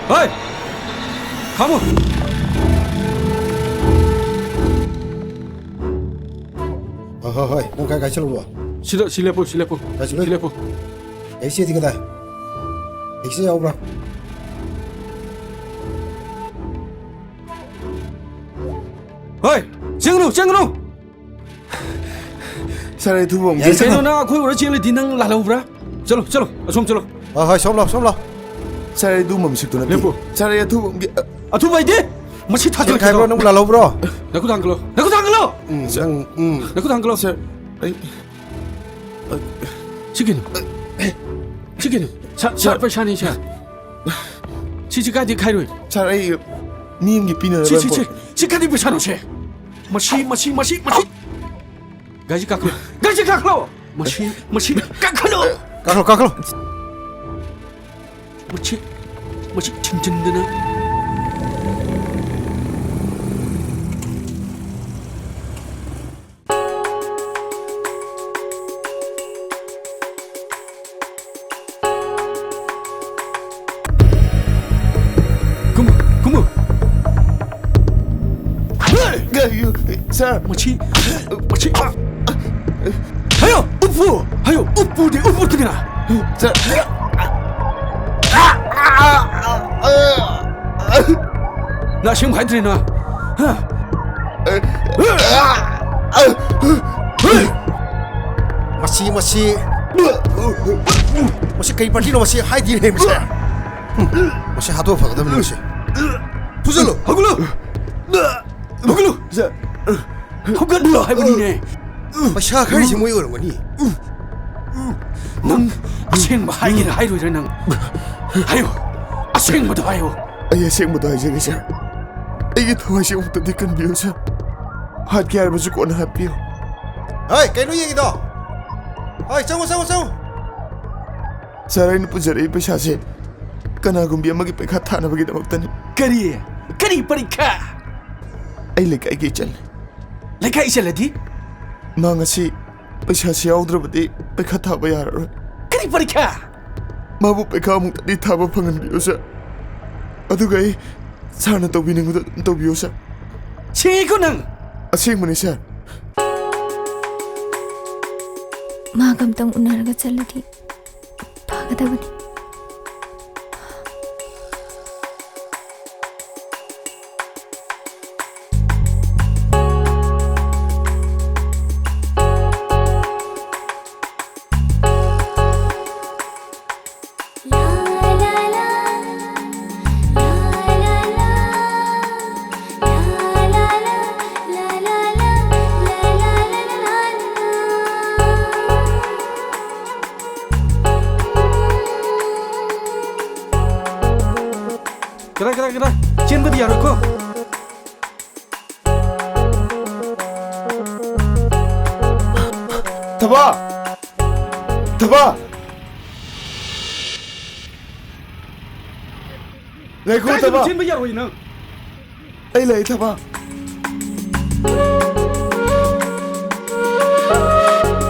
ꯍꯣꯏ! ꯈꯥꯝꯃꯨ! ꯍꯣꯏ, ꯍꯣꯏ, ꯍꯣꯏ, ꯅꯪ ꯀꯥꯏ, ꯀꯥꯏ ꯆꯠꯂꯨꯕ? ꯁꯤꯗ, ꯁꯤ ꯂꯦꯞꯄꯨ, ꯁꯤ ꯂꯦꯞꯄꯨ꯫ ꯀꯥꯏ ꯆꯠꯂꯨꯏ? ꯁꯤ ꯂꯦꯞꯄꯨ꯫ ꯑꯦꯛꯁꯦꯗꯤ ꯀꯗꯥꯏ? ꯑꯦꯛꯁꯦ ꯌꯥꯎꯕ꯭ꯔꯥ? ꯍꯣꯏ! ꯆꯦꯟꯒꯅꯨ, ꯆꯦꯟꯒꯅꯨ! ꯁꯥꯔ, ꯑꯩ ꯊꯨꯕ ꯑꯃ ꯌꯥꯔꯦ, ꯀꯩꯅꯣ, ꯆꯠꯂꯣ꯫ ꯅꯪ ꯑꯩꯈꯣꯏ ꯎꯔ ꯆꯦꯜꯂꯗꯤ ꯅꯪ ꯂꯥꯜꯍꯧꯕ꯭ꯔꯥ? ꯆꯠꯂꯣ, ꯆꯠꯂꯣ, ꯑꯁꯣꯝ ꯆꯠꯂꯣ꯫ ꯍꯣꯏ, ꯍꯣꯏ, ꯁꯣꯝ ꯂꯥꯎ, ꯁꯣꯝ ꯂꯥꯎ꯫ ꯁꯥꯔ, ꯑꯩ ꯑꯗꯨꯒꯨꯝꯕ ꯃꯤꯁꯛꯇꯨ ꯅꯠꯇꯦ꯫ ꯂꯦꯞꯄꯨ꯫ ꯁꯥꯔ, ꯑꯩ ꯑꯊꯨꯕ ꯑꯃꯒꯤ, ꯑ, ꯑꯊꯨꯕ ꯍꯥꯏꯗꯤ? ꯃꯁꯤ ꯊꯥꯗꯣꯛꯀꯦ ꯆꯦꯟꯈꯥꯏꯕ꯭ꯔꯣ, ꯇꯧ-, ꯅꯪꯕꯨ ꯂꯥꯜꯍꯧꯕ꯭ꯔꯣ? ꯅꯈꯨꯠ ꯊꯥꯡꯒꯠꯂꯣ, ꯅꯈꯨꯠ ꯊꯥꯡꯒꯠꯂꯣ! ꯎꯝ, ꯁꯥꯔ, ꯅꯪ, ꯎꯝ꯫ ꯅꯈꯨꯠ ꯊꯥꯡꯒꯠꯂꯣ꯫ ꯁꯥꯔ, ꯑꯩ, ꯑ, ꯁꯤ ꯀꯩꯅꯣ? ꯁꯤ ꯀꯩꯅꯣ? ꯁꯥꯔ, ꯁꯥꯔ, ꯁꯥꯔ꯫ ꯄꯩꯁꯥꯅꯤ, ꯁꯥꯔ꯫ ꯁꯤꯁꯤ ꯀꯥꯏꯗꯩ ꯈꯥꯏꯔꯨꯏ? ꯁꯥꯔ, ꯑꯩ ꯃꯤ ꯑꯃꯒꯤ ꯄꯤꯅꯅꯕ ꯁꯤ, ꯁꯤ, ꯁꯤ, ꯄꯣꯠ꯫ ꯁꯤ ꯀꯥꯏꯗꯩ ꯄꯩꯁꯥꯅꯣ, ꯁꯦ? ꯃꯁꯤ, ꯃꯁꯤ, ꯃꯁꯤ, ꯃꯁꯤ꯫ ꯒꯥꯔꯤꯁꯤ ꯀꯥꯈꯠꯂꯣ! ꯒꯥꯔꯤꯁꯤ ꯀꯥꯈꯠꯂꯣ! ꯃꯁꯤ, ꯃꯁꯤ ꯀꯥꯈꯠꯂꯣ! ꯀꯥꯈꯠꯂꯣ, ꯀꯥꯈꯠꯂꯣ! ꯃꯁꯤ, ꯃꯁꯤ ꯊꯤꯡꯖꯤꯟꯗꯅ꯫ ꯀꯨꯝꯃꯨ, ꯀꯨꯝꯃꯨ꯫ ꯁꯥꯔ꯫ ꯃꯁꯤ, ꯃꯁꯤ, ꯍꯥꯏꯌꯣ, ꯎꯞꯄꯨ, ꯍꯥꯏꯌꯣ, ꯎꯞꯄꯨꯗꯤ, ꯎꯞꯄꯨꯗꯤꯅ꯫ ꯁꯥꯔ꯫ ꯅꯪ ꯑꯁꯦꯡꯕ ꯍꯥꯏꯗ꯭ꯔꯤ ꯅꯪ? ꯍꯥ? ꯁꯤ ꯃꯁꯤ, ꯃꯁꯤ ꯀꯩ ꯄꯥꯔꯇꯤꯅꯣ? ꯃꯁꯤ ꯍꯥꯏꯗꯤꯅꯦ ꯃꯁꯤ꯫ ꯃꯁꯤ ꯍꯥꯠꯇꯣꯛꯑ ꯐꯒꯗꯕꯅꯤ ꯃꯁꯤ꯫ ꯐꯨꯖꯜꯂꯨ꯫ ꯍꯧꯒꯠꯂꯨ꯫ ꯍꯧꯒꯠꯂꯨ꯫ ꯍꯧꯒꯠꯂꯨ ꯍꯥꯏꯕꯅꯤꯅꯦ꯫ ꯄꯩꯁꯥ ꯈꯔꯁꯤ ꯃꯣꯏ ꯑꯣꯏꯔꯝꯒꯅꯤ꯫ ꯅꯪ ꯑꯁꯦꯡꯕ ꯍꯥꯏꯒꯦꯔꯥ ꯍꯥꯏꯔꯣꯏꯔꯥ ꯅꯪ? ꯍꯥꯏꯌꯣ꯫ ꯑꯁꯦꯡꯕꯗꯣ ꯍꯥꯏꯌꯣ꯫ ꯑꯩ ꯑꯁꯦꯡꯕꯗꯣ ꯍꯥꯏꯖꯒꯦ ꯁꯥꯔ꯫ ꯑꯩꯒꯤ ꯊꯋꯥꯏꯁꯦ ꯑꯃꯨꯛꯇꯗꯤ ꯀꯟꯕꯤꯌꯨ ꯁꯥꯔ꯫ ꯍꯥꯠꯀꯦ ꯍꯥꯏꯔꯕꯁꯨ ꯀꯣꯟꯅ ꯍꯥꯠꯄꯤꯌꯨ꯫ ꯍꯣꯏ, ꯀꯩꯅꯣ ꯌꯦꯡꯉꯤꯗꯣ? ꯍꯣꯏ, ꯆꯪꯉꯣ, ꯆꯪꯉꯣ, ꯆꯪꯉꯣ꯫ ꯁꯥꯔ, ꯑꯩꯅ ꯄꯨꯖꯔꯛꯏ ꯄꯩꯁꯥꯁꯦ ꯀꯅꯥꯒꯨꯝꯕꯤ ꯑꯃꯒꯤ ꯄꯩꯈꯥ ꯊꯥꯅꯕꯒꯤꯗꯃꯛꯇꯅꯤ꯫ ꯀꯔꯤ? ꯀꯔꯤ ꯄꯔꯤꯈꯥ? ꯑꯩ ꯂꯩꯀꯥꯏꯒꯤ ꯏꯆꯜꯅꯤ꯫ ꯂꯩꯀꯥꯏ ꯏꯆꯜ ꯑꯗꯤ? ꯃꯥ ꯉꯁꯤ ꯄꯩꯁꯥꯁꯤ ꯌꯥꯎꯗ꯭ꯔꯕꯗꯤ ꯄꯩꯈꯥ ꯊꯥꯕ ꯌꯥꯔꯔꯣꯏ꯫ ꯀꯔꯤ ꯄꯔꯤꯈꯥ? ꯃꯥꯕꯨ ꯄꯩꯈꯥ ꯑꯃꯨꯛꯇꯗꯤ ꯊꯥꯕ ꯐꯪꯍꯟꯕꯤꯌꯨ ꯁꯥꯔ꯫ ꯑꯗꯨꯒ ꯑꯩ ꯁꯥꯔꯅ ꯇꯧꯕꯤꯅꯤꯡꯕꯗꯣ ꯑꯗꯨꯝ ꯇꯧꯕꯤꯌꯨ ꯁꯥꯔ꯫ ꯁꯦꯡꯉꯦꯀꯣ ꯅꯪ? ꯑꯁꯦꯡꯕꯅꯤ ꯁꯥꯔ꯫ ꯃꯥꯒ ꯑꯝꯇꯪ ꯎꯅꯔꯒ ꯆꯠꯂꯗꯤ ꯐꯒꯗꯕꯅꯤ꯫ ꯀꯗꯥꯏ, ꯀꯗꯥꯏ, ꯀꯗꯥꯏ? ꯆꯦꯟꯕꯗꯤ ꯌꯥꯔꯣꯏꯀꯣ꯫ ꯊꯕꯥ! ꯊꯕꯥ! ꯉꯥꯏꯈꯣ, ꯀꯥꯏꯗꯅꯣ ꯊꯕꯥ! ꯆꯦꯟꯕ ꯌꯥꯔꯣꯏ ꯅꯪ꯫ ꯑꯩ ꯂꯩ, ꯊꯕꯥ꯫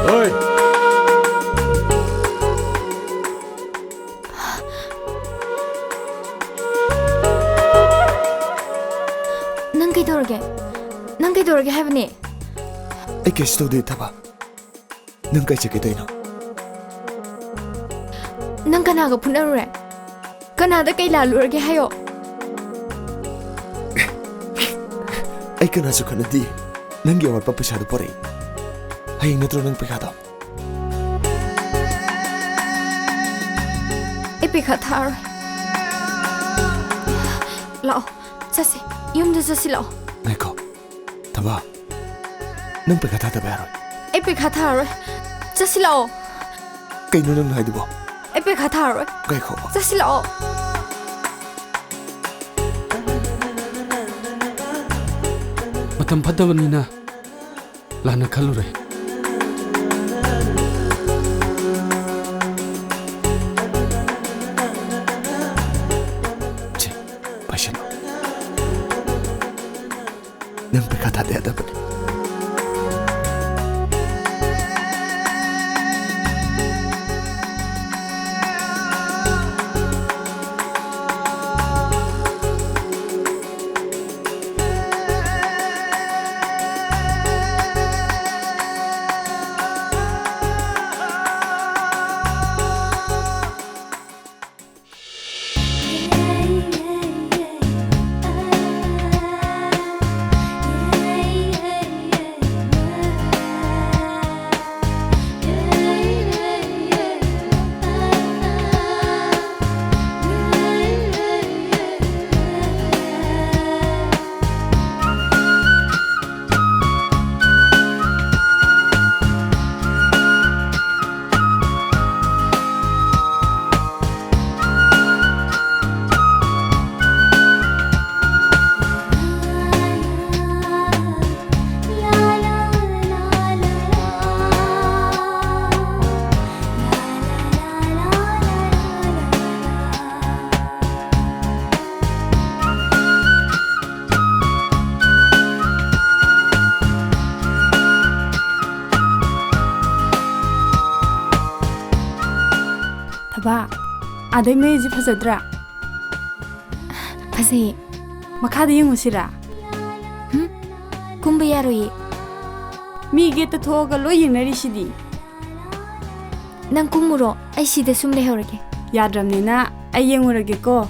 ꯍꯣꯏ꯫ ꯅꯪ ꯀꯩꯗꯧꯔꯒꯦ? ꯅꯪ ꯀꯩꯗꯧꯔꯒꯦ ꯍꯥꯏꯕꯅꯦ? ꯑꯩ ꯀꯩꯁꯨ ꯇꯧꯗꯦ, ꯊꯕꯥ꯫ ꯅꯪ ꯀꯥꯏ ꯆꯠꯀꯦ ꯇꯧꯔꯤꯅꯣ? ꯅꯪ ꯀꯅꯥꯒ ꯐꯨꯅꯔꯨꯔꯦ? ꯀꯅꯥꯗ ꯀꯩ ꯂꯥꯜꯂꯨꯔꯒꯦ ꯍꯥꯏꯌꯣ? ꯑꯩ ꯀꯅꯥꯁꯨ ꯈꯠꯅꯗꯦ꯫ ꯅꯪꯒꯤ ꯑꯋꯥꯠꯄ ꯄꯩꯁꯥꯗꯨ ꯄꯣꯔꯛꯏ꯫ ꯍꯌꯦꯡ ꯅꯠꯇ꯭ꯔꯣ ꯅꯪ ꯄꯩꯈꯥꯗꯣ? ꯄꯩꯈꯥ ꯊꯥꯔꯣꯏ꯫ ꯂꯥꯛꯑꯣ, ꯆꯠꯁꯤ꯫ ꯌꯨꯝꯗ ꯆꯠꯁꯤ, ꯂꯥꯛꯑꯣ꯫ ꯉꯥꯏꯈꯣ, ꯊꯕꯥ, ꯅꯪ ꯄꯩꯈꯥ ꯊꯥꯗꯕ ꯌꯥꯔꯣꯏ꯫ ꯑꯩ ꯄꯩꯈꯥ ꯊꯥꯔꯣꯏ꯫ ꯆꯠꯁꯤ, ꯂꯥꯛꯑꯣ꯫ ꯀꯩꯅꯣ ꯅꯪꯅ ꯍꯥꯏꯗꯨꯕꯣ? ꯑꯩ ꯄꯩꯈꯥ ꯊꯥꯔꯣꯏ꯫ ꯉꯥꯏꯈꯣ꯫ ꯆꯠꯁꯤ, ꯂꯥꯛꯑꯣ꯫ ꯃꯇꯝ ꯐꯠꯇꯕꯅꯤꯅ ꯂꯥꯟꯅ ꯈꯜꯂꯨꯔꯦ꯫ ꯁꯦ, ꯄꯥꯏꯁꯜꯂꯣ꯫ ꯅꯪ ꯄꯩꯈꯥ ꯊꯥꯗ ꯌꯥꯗꯕꯅꯤ꯫ ꯊꯕꯥ, ꯑꯥꯗꯩ ꯃꯌꯦꯛꯁꯦ ꯐꯖꯗ꯭ꯔꯥ? ꯐꯖꯩꯌꯦ꯫ ꯃꯈꯥꯗ ꯌꯦꯡꯉꯨꯁꯤꯔꯥ? ꯍꯨꯝ? ꯀꯨꯝꯕ ꯌꯥꯔꯣꯏꯌꯦ꯫ ꯃꯤ ꯒꯦꯠꯇ ꯊꯣꯛꯑꯒ ꯂꯣꯏ ꯌꯦꯡꯅꯔꯤꯁꯤꯗꯤ꯫ ꯅꯪ ꯀꯨꯝꯃꯨꯔꯣ, ꯑꯩ ꯁꯤꯗ ꯁꯨꯝ ꯂꯩꯍꯧꯔꯒꯦ꯫ ꯌꯥꯗ꯭ꯔꯕꯅꯤꯅ ꯑꯩ ꯌꯦꯡꯉꯨꯔꯒꯦꯀꯣ꯫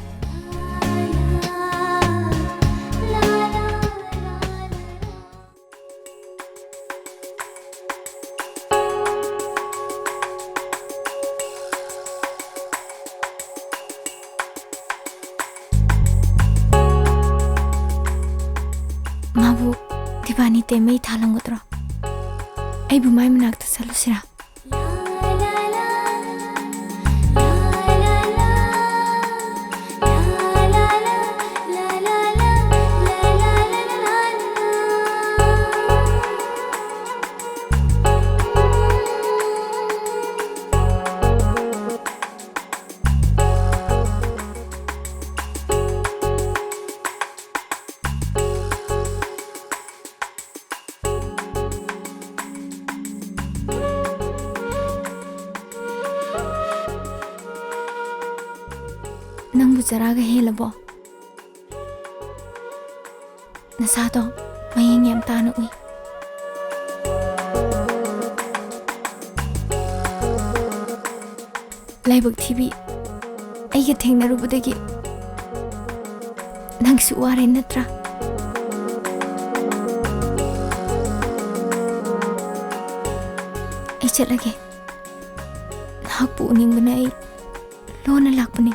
ꯇꯦꯃꯩ ꯊꯥꯜꯂꯝꯒꯗ꯭ꯔꯣ? ꯑꯩꯕꯨ ꯃꯥꯏ ꯃꯅꯥꯛꯇ ꯆꯠꯂꯨꯁꯤꯔꯥ? ꯅꯪꯕꯨ ꯆꯔꯥꯒ ꯍꯦꯜꯂꯕꯣ? ꯅꯁꯥꯗꯣ ꯃꯌꯦꯡ ꯌꯥꯝ ꯇꯥꯅ ꯎꯏ꯫ ꯂꯥꯏꯕꯛ ꯊꯤꯕꯤ, ꯑꯩꯒ ꯊꯦꯡꯅꯔꯨꯕꯗꯒꯤ ꯅꯪꯁꯨ ꯋꯥꯔꯦ ꯅꯠꯇ꯭ꯔꯥ? ꯑꯩ ꯆꯠꯂꯒꯦ꯫ ꯅꯍꯥꯛꯄꯨ ꯎꯅꯤꯡꯕꯅ ꯑꯩ ꯂꯣꯟꯅ ꯂꯥꯛꯄꯅꯤ꯫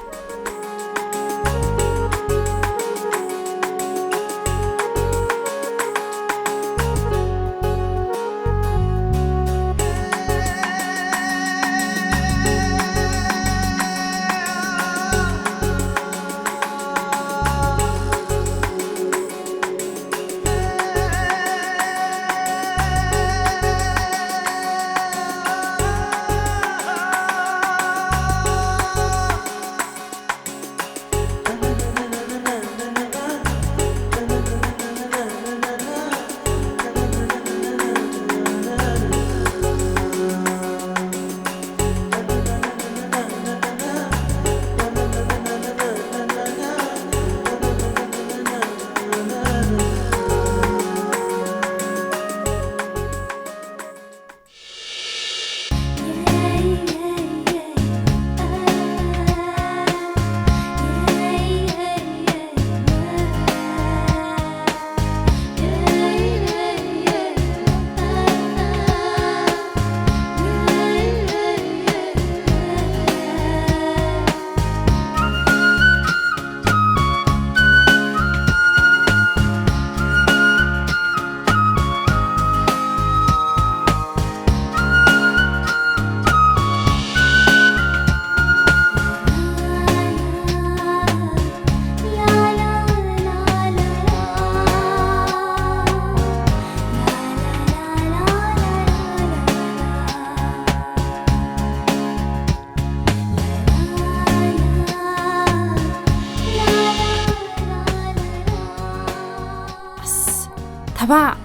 ꯄꯥ,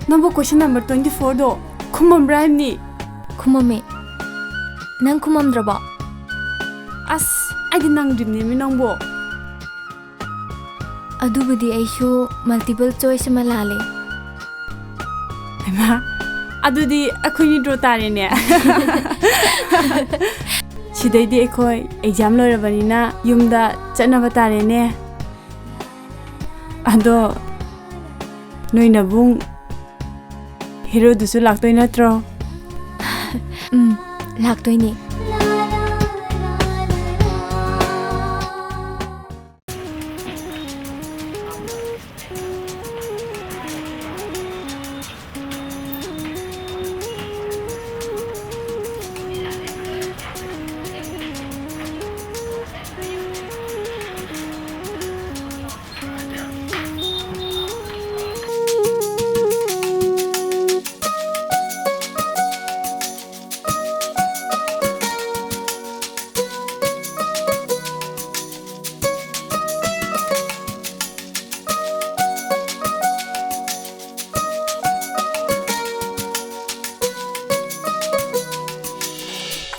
ꯅꯪꯕꯨ question number twenty fourꯗꯣ ꯈꯨꯝꯃꯝꯕ꯭ꯔꯥ ꯍꯥꯏꯕꯅꯤ? ꯈꯨꯝꯃꯝꯃꯦ꯫ ꯅꯪ ꯈꯨꯝꯃꯝꯗ꯭ꯔꯕꯣ? ꯑꯁ, ꯑꯩꯗꯤ ꯅꯪꯗ꯭ꯔꯤꯕꯅꯦꯃꯤ ꯅꯪꯕꯨ꯫ ꯑꯗꯨꯕꯨꯗꯤ ꯑꯩꯁꯨ multiple choice ꯑꯃ ꯂꯥꯜꯂꯦ꯫ ꯍꯩꯃꯥ, ꯑꯗꯨꯗꯤ ꯑꯩꯈꯣꯏꯅꯤ draw ꯇꯥꯔꯦꯅꯦ꯫ ꯁꯤꯗꯩꯗꯤ ꯑꯩꯈꯣꯏ exam ꯂꯣꯏꯔꯕꯅꯤꯅ ꯌꯨꯝꯗ ꯆꯠꯅꯕ ꯇꯥꯔꯦꯅꯦ꯫ ꯑꯗꯣ ꯅꯣꯏ ꯅꯕꯨꯡ heroꯗꯨꯁꯨ ꯂꯥꯛꯇꯣꯏ ꯅꯠꯇ꯭ꯔꯣ? ꯎꯝ, ꯂꯥꯛꯇꯣꯏꯅꯦ꯫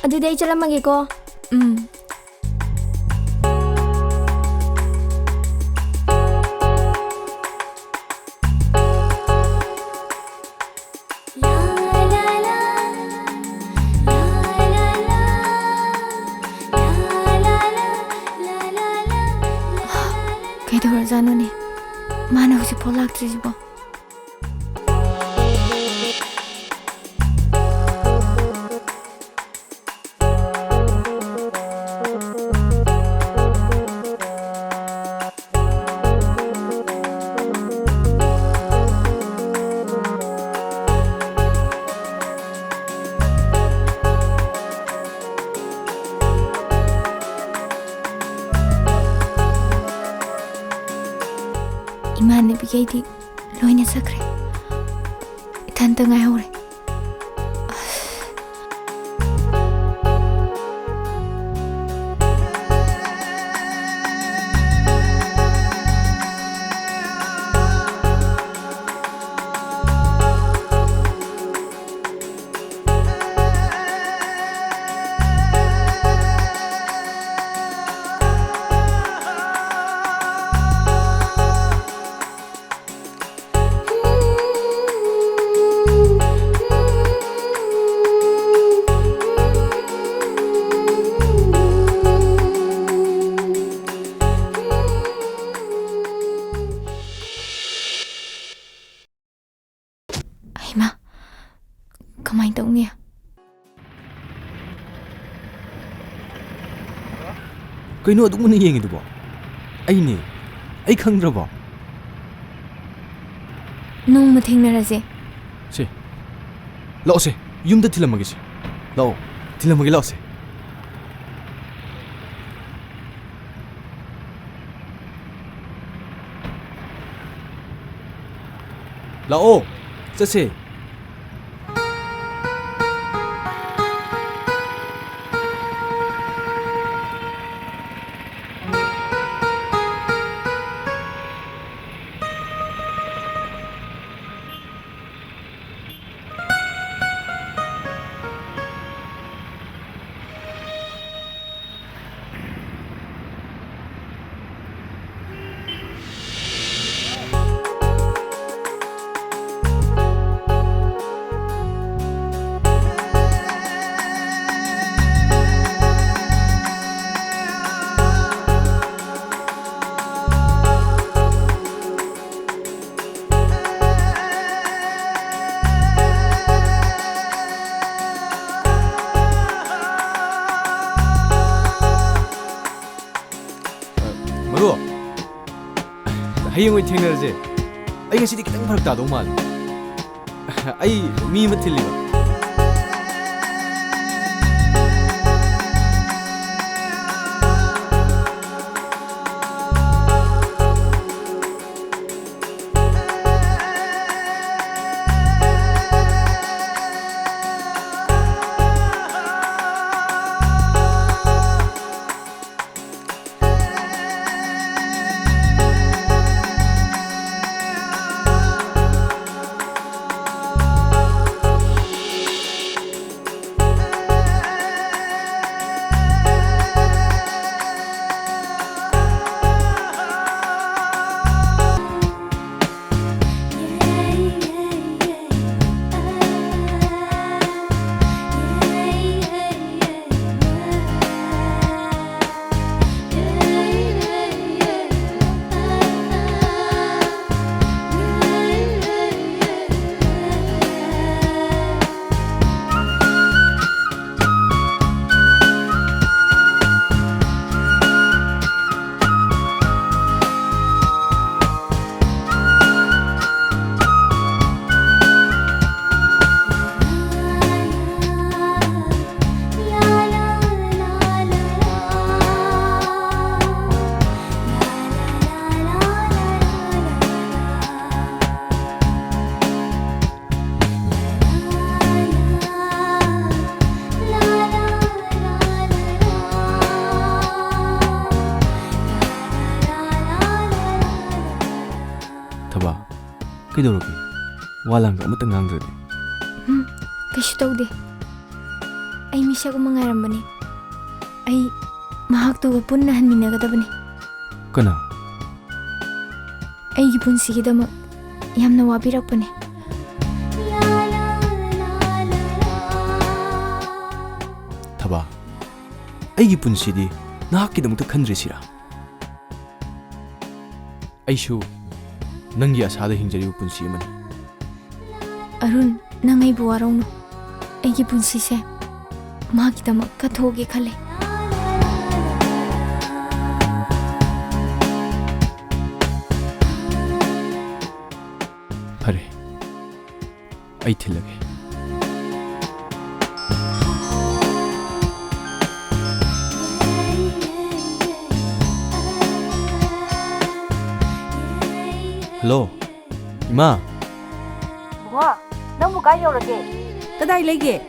ꯑꯗꯨꯗꯤ ꯑꯩ ꯆꯠꯂꯝꯃꯒꯦꯀꯣ꯫ ꯎꯝ꯫ ꯀꯩꯗꯧꯔꯖꯥꯠꯅꯣꯅꯦ? ꯃꯥꯅ ꯍꯧꯖꯤꯛꯐꯥꯎ ꯂꯥꯛꯇ꯭ꯔꯤꯁꯤꯕꯣ? ꯏꯃꯥꯟꯅꯕꯤꯈꯩꯗꯤ ꯂꯣꯏꯅ ꯆꯠꯈ꯭ꯔꯦ꯫ ꯏꯊꯟꯇ ꯉꯥꯏꯍꯧꯔꯦ꯫ ꯀꯩꯅꯣ ꯑꯗꯨꯛ ꯃꯨꯟꯅ ꯌꯦꯡꯉꯤꯗꯨꯕꯣ? ꯑꯩꯅꯦ꯫ ꯑꯩ ꯈꯪꯗ꯭ꯔꯕꯣ? ꯅꯣꯡꯃ ꯊꯦꯡꯅꯔꯁꯦ꯫ ꯁꯦ, ꯂꯥꯛꯑꯣꯁꯦ꯫ ꯌꯨꯝꯗ ꯊꯤꯜꯂꯝꯃꯒꯦꯁꯦ꯫ ꯂꯥꯛꯑꯣ, ꯊꯤꯜꯂꯝꯃꯒꯦ, ꯂꯥꯛꯑꯣꯁꯦ꯫ ꯂꯥꯛꯑꯣ, ꯆꯠꯁꯦ꯫ ꯃꯔꯨꯞ, ꯍꯌꯦꯡ ꯑꯣꯏꯅ ꯊꯦꯡꯅꯔꯁꯦ꯫ ꯑꯩ ꯉꯁꯤꯗꯤ ꯈꯤꯇꯪ ꯐꯔꯛ ꯇꯥꯗꯧ ꯃꯥꯜꯂꯦ꯫ ꯑꯩ ꯃꯤ ꯑꯃ ꯊꯤꯜꯂꯤꯕ꯫ ꯀꯩꯗꯧꯔꯒꯦ? ꯋꯥ ꯂꯥꯡꯒ ꯑꯃꯠꯇ ꯉꯥꯡꯗ꯭ꯔꯗꯤ? ꯎꯝ, ꯀꯩꯁꯨ ꯇꯧꯗꯦ꯫ ꯑꯩ ꯃꯤꯁꯛ ꯑꯃ ꯉꯥꯏꯔꯝꯕꯅꯦ꯫ ꯑꯩ ꯃꯍꯥꯛꯇꯨꯒ ꯄꯨꯟꯅ ꯍꯟꯃꯤꯟꯅꯒꯗꯕꯅꯦ꯫ ꯀꯅꯥ? ꯑꯩꯒꯤ ꯄꯨꯟꯁꯤꯒꯤꯗꯃꯛ ꯌꯥꯝꯅ ꯋꯥꯕꯤꯔꯛꯄꯅꯦ꯫ ꯊꯕꯥ, ꯑꯩꯒꯤ ꯄꯨꯟꯁꯤꯗꯤ ꯅꯍꯥꯛꯀꯤꯗꯃꯛꯇ ꯈꯟꯗ꯭ꯔꯤꯁꯤꯔꯥ? ꯑꯩꯁꯨ ꯅꯪꯒꯤ ꯑꯁꯥꯗ ꯍꯤꯡꯖꯔꯤꯕ ꯄꯨꯟꯁꯤ ꯑꯃꯅꯤ꯫ ꯑꯔꯨꯟ, ꯅꯪ ꯑꯩꯕꯨ ꯋꯥꯔꯧꯅꯨ꯫ ꯑꯩꯒꯤ ꯄꯨꯟꯁꯤꯁꯦ ꯃꯥꯒꯤꯗꯃꯛ ꯀꯠꯊꯣꯛꯑꯒꯦ ꯈꯜꯂꯦ꯫ ꯐꯔꯦ, ꯑꯩ ꯊꯤꯜꯂꯒꯦ꯫ ꯍꯜꯂꯣ, ꯏꯃꯥ꯫ ꯕꯨꯡꯉꯣ, ꯅꯪꯕꯨ ꯀꯥꯏ ꯌꯧꯔꯒꯦ? ꯀꯗꯥꯏ ꯂꯩꯒꯦ?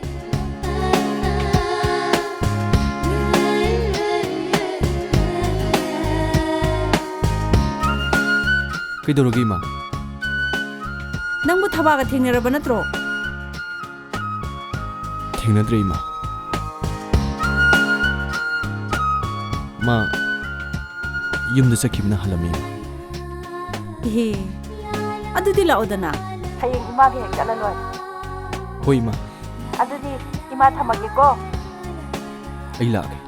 ꯀꯩꯗꯧꯔꯒꯦ, ꯏꯃꯥ? ꯅꯪꯕꯨ ꯊꯕꯥꯒ ꯊꯦꯡꯅꯔꯕ ꯅꯠꯇ꯭ꯔꯣ? ꯊꯦꯡꯅꯗ꯭ꯔꯦ, ꯏꯃꯥ꯫ ꯃꯥ ꯌꯨꯝꯗ ꯆꯠꯈꯤꯕꯅ ꯍꯜꯂꯝꯃꯤ, ꯏꯃꯥ꯫ ꯏꯍꯦ, ꯑꯗꯨꯗꯤ ꯂꯥꯛꯑꯣꯗꯅ꯫ ꯍꯌꯦꯡ ꯏꯃꯥꯒ ꯍꯦꯛ ꯆꯠꯂ ꯂꯣꯏꯔꯦ꯫ ꯍꯣꯏ, ꯏꯃꯥ꯫ ꯑꯗꯨꯗꯤ ꯏꯃꯥ ꯊꯝꯃꯒꯦꯀꯣ꯫ ꯑꯩ ꯂꯥꯛꯑꯒꯦ꯫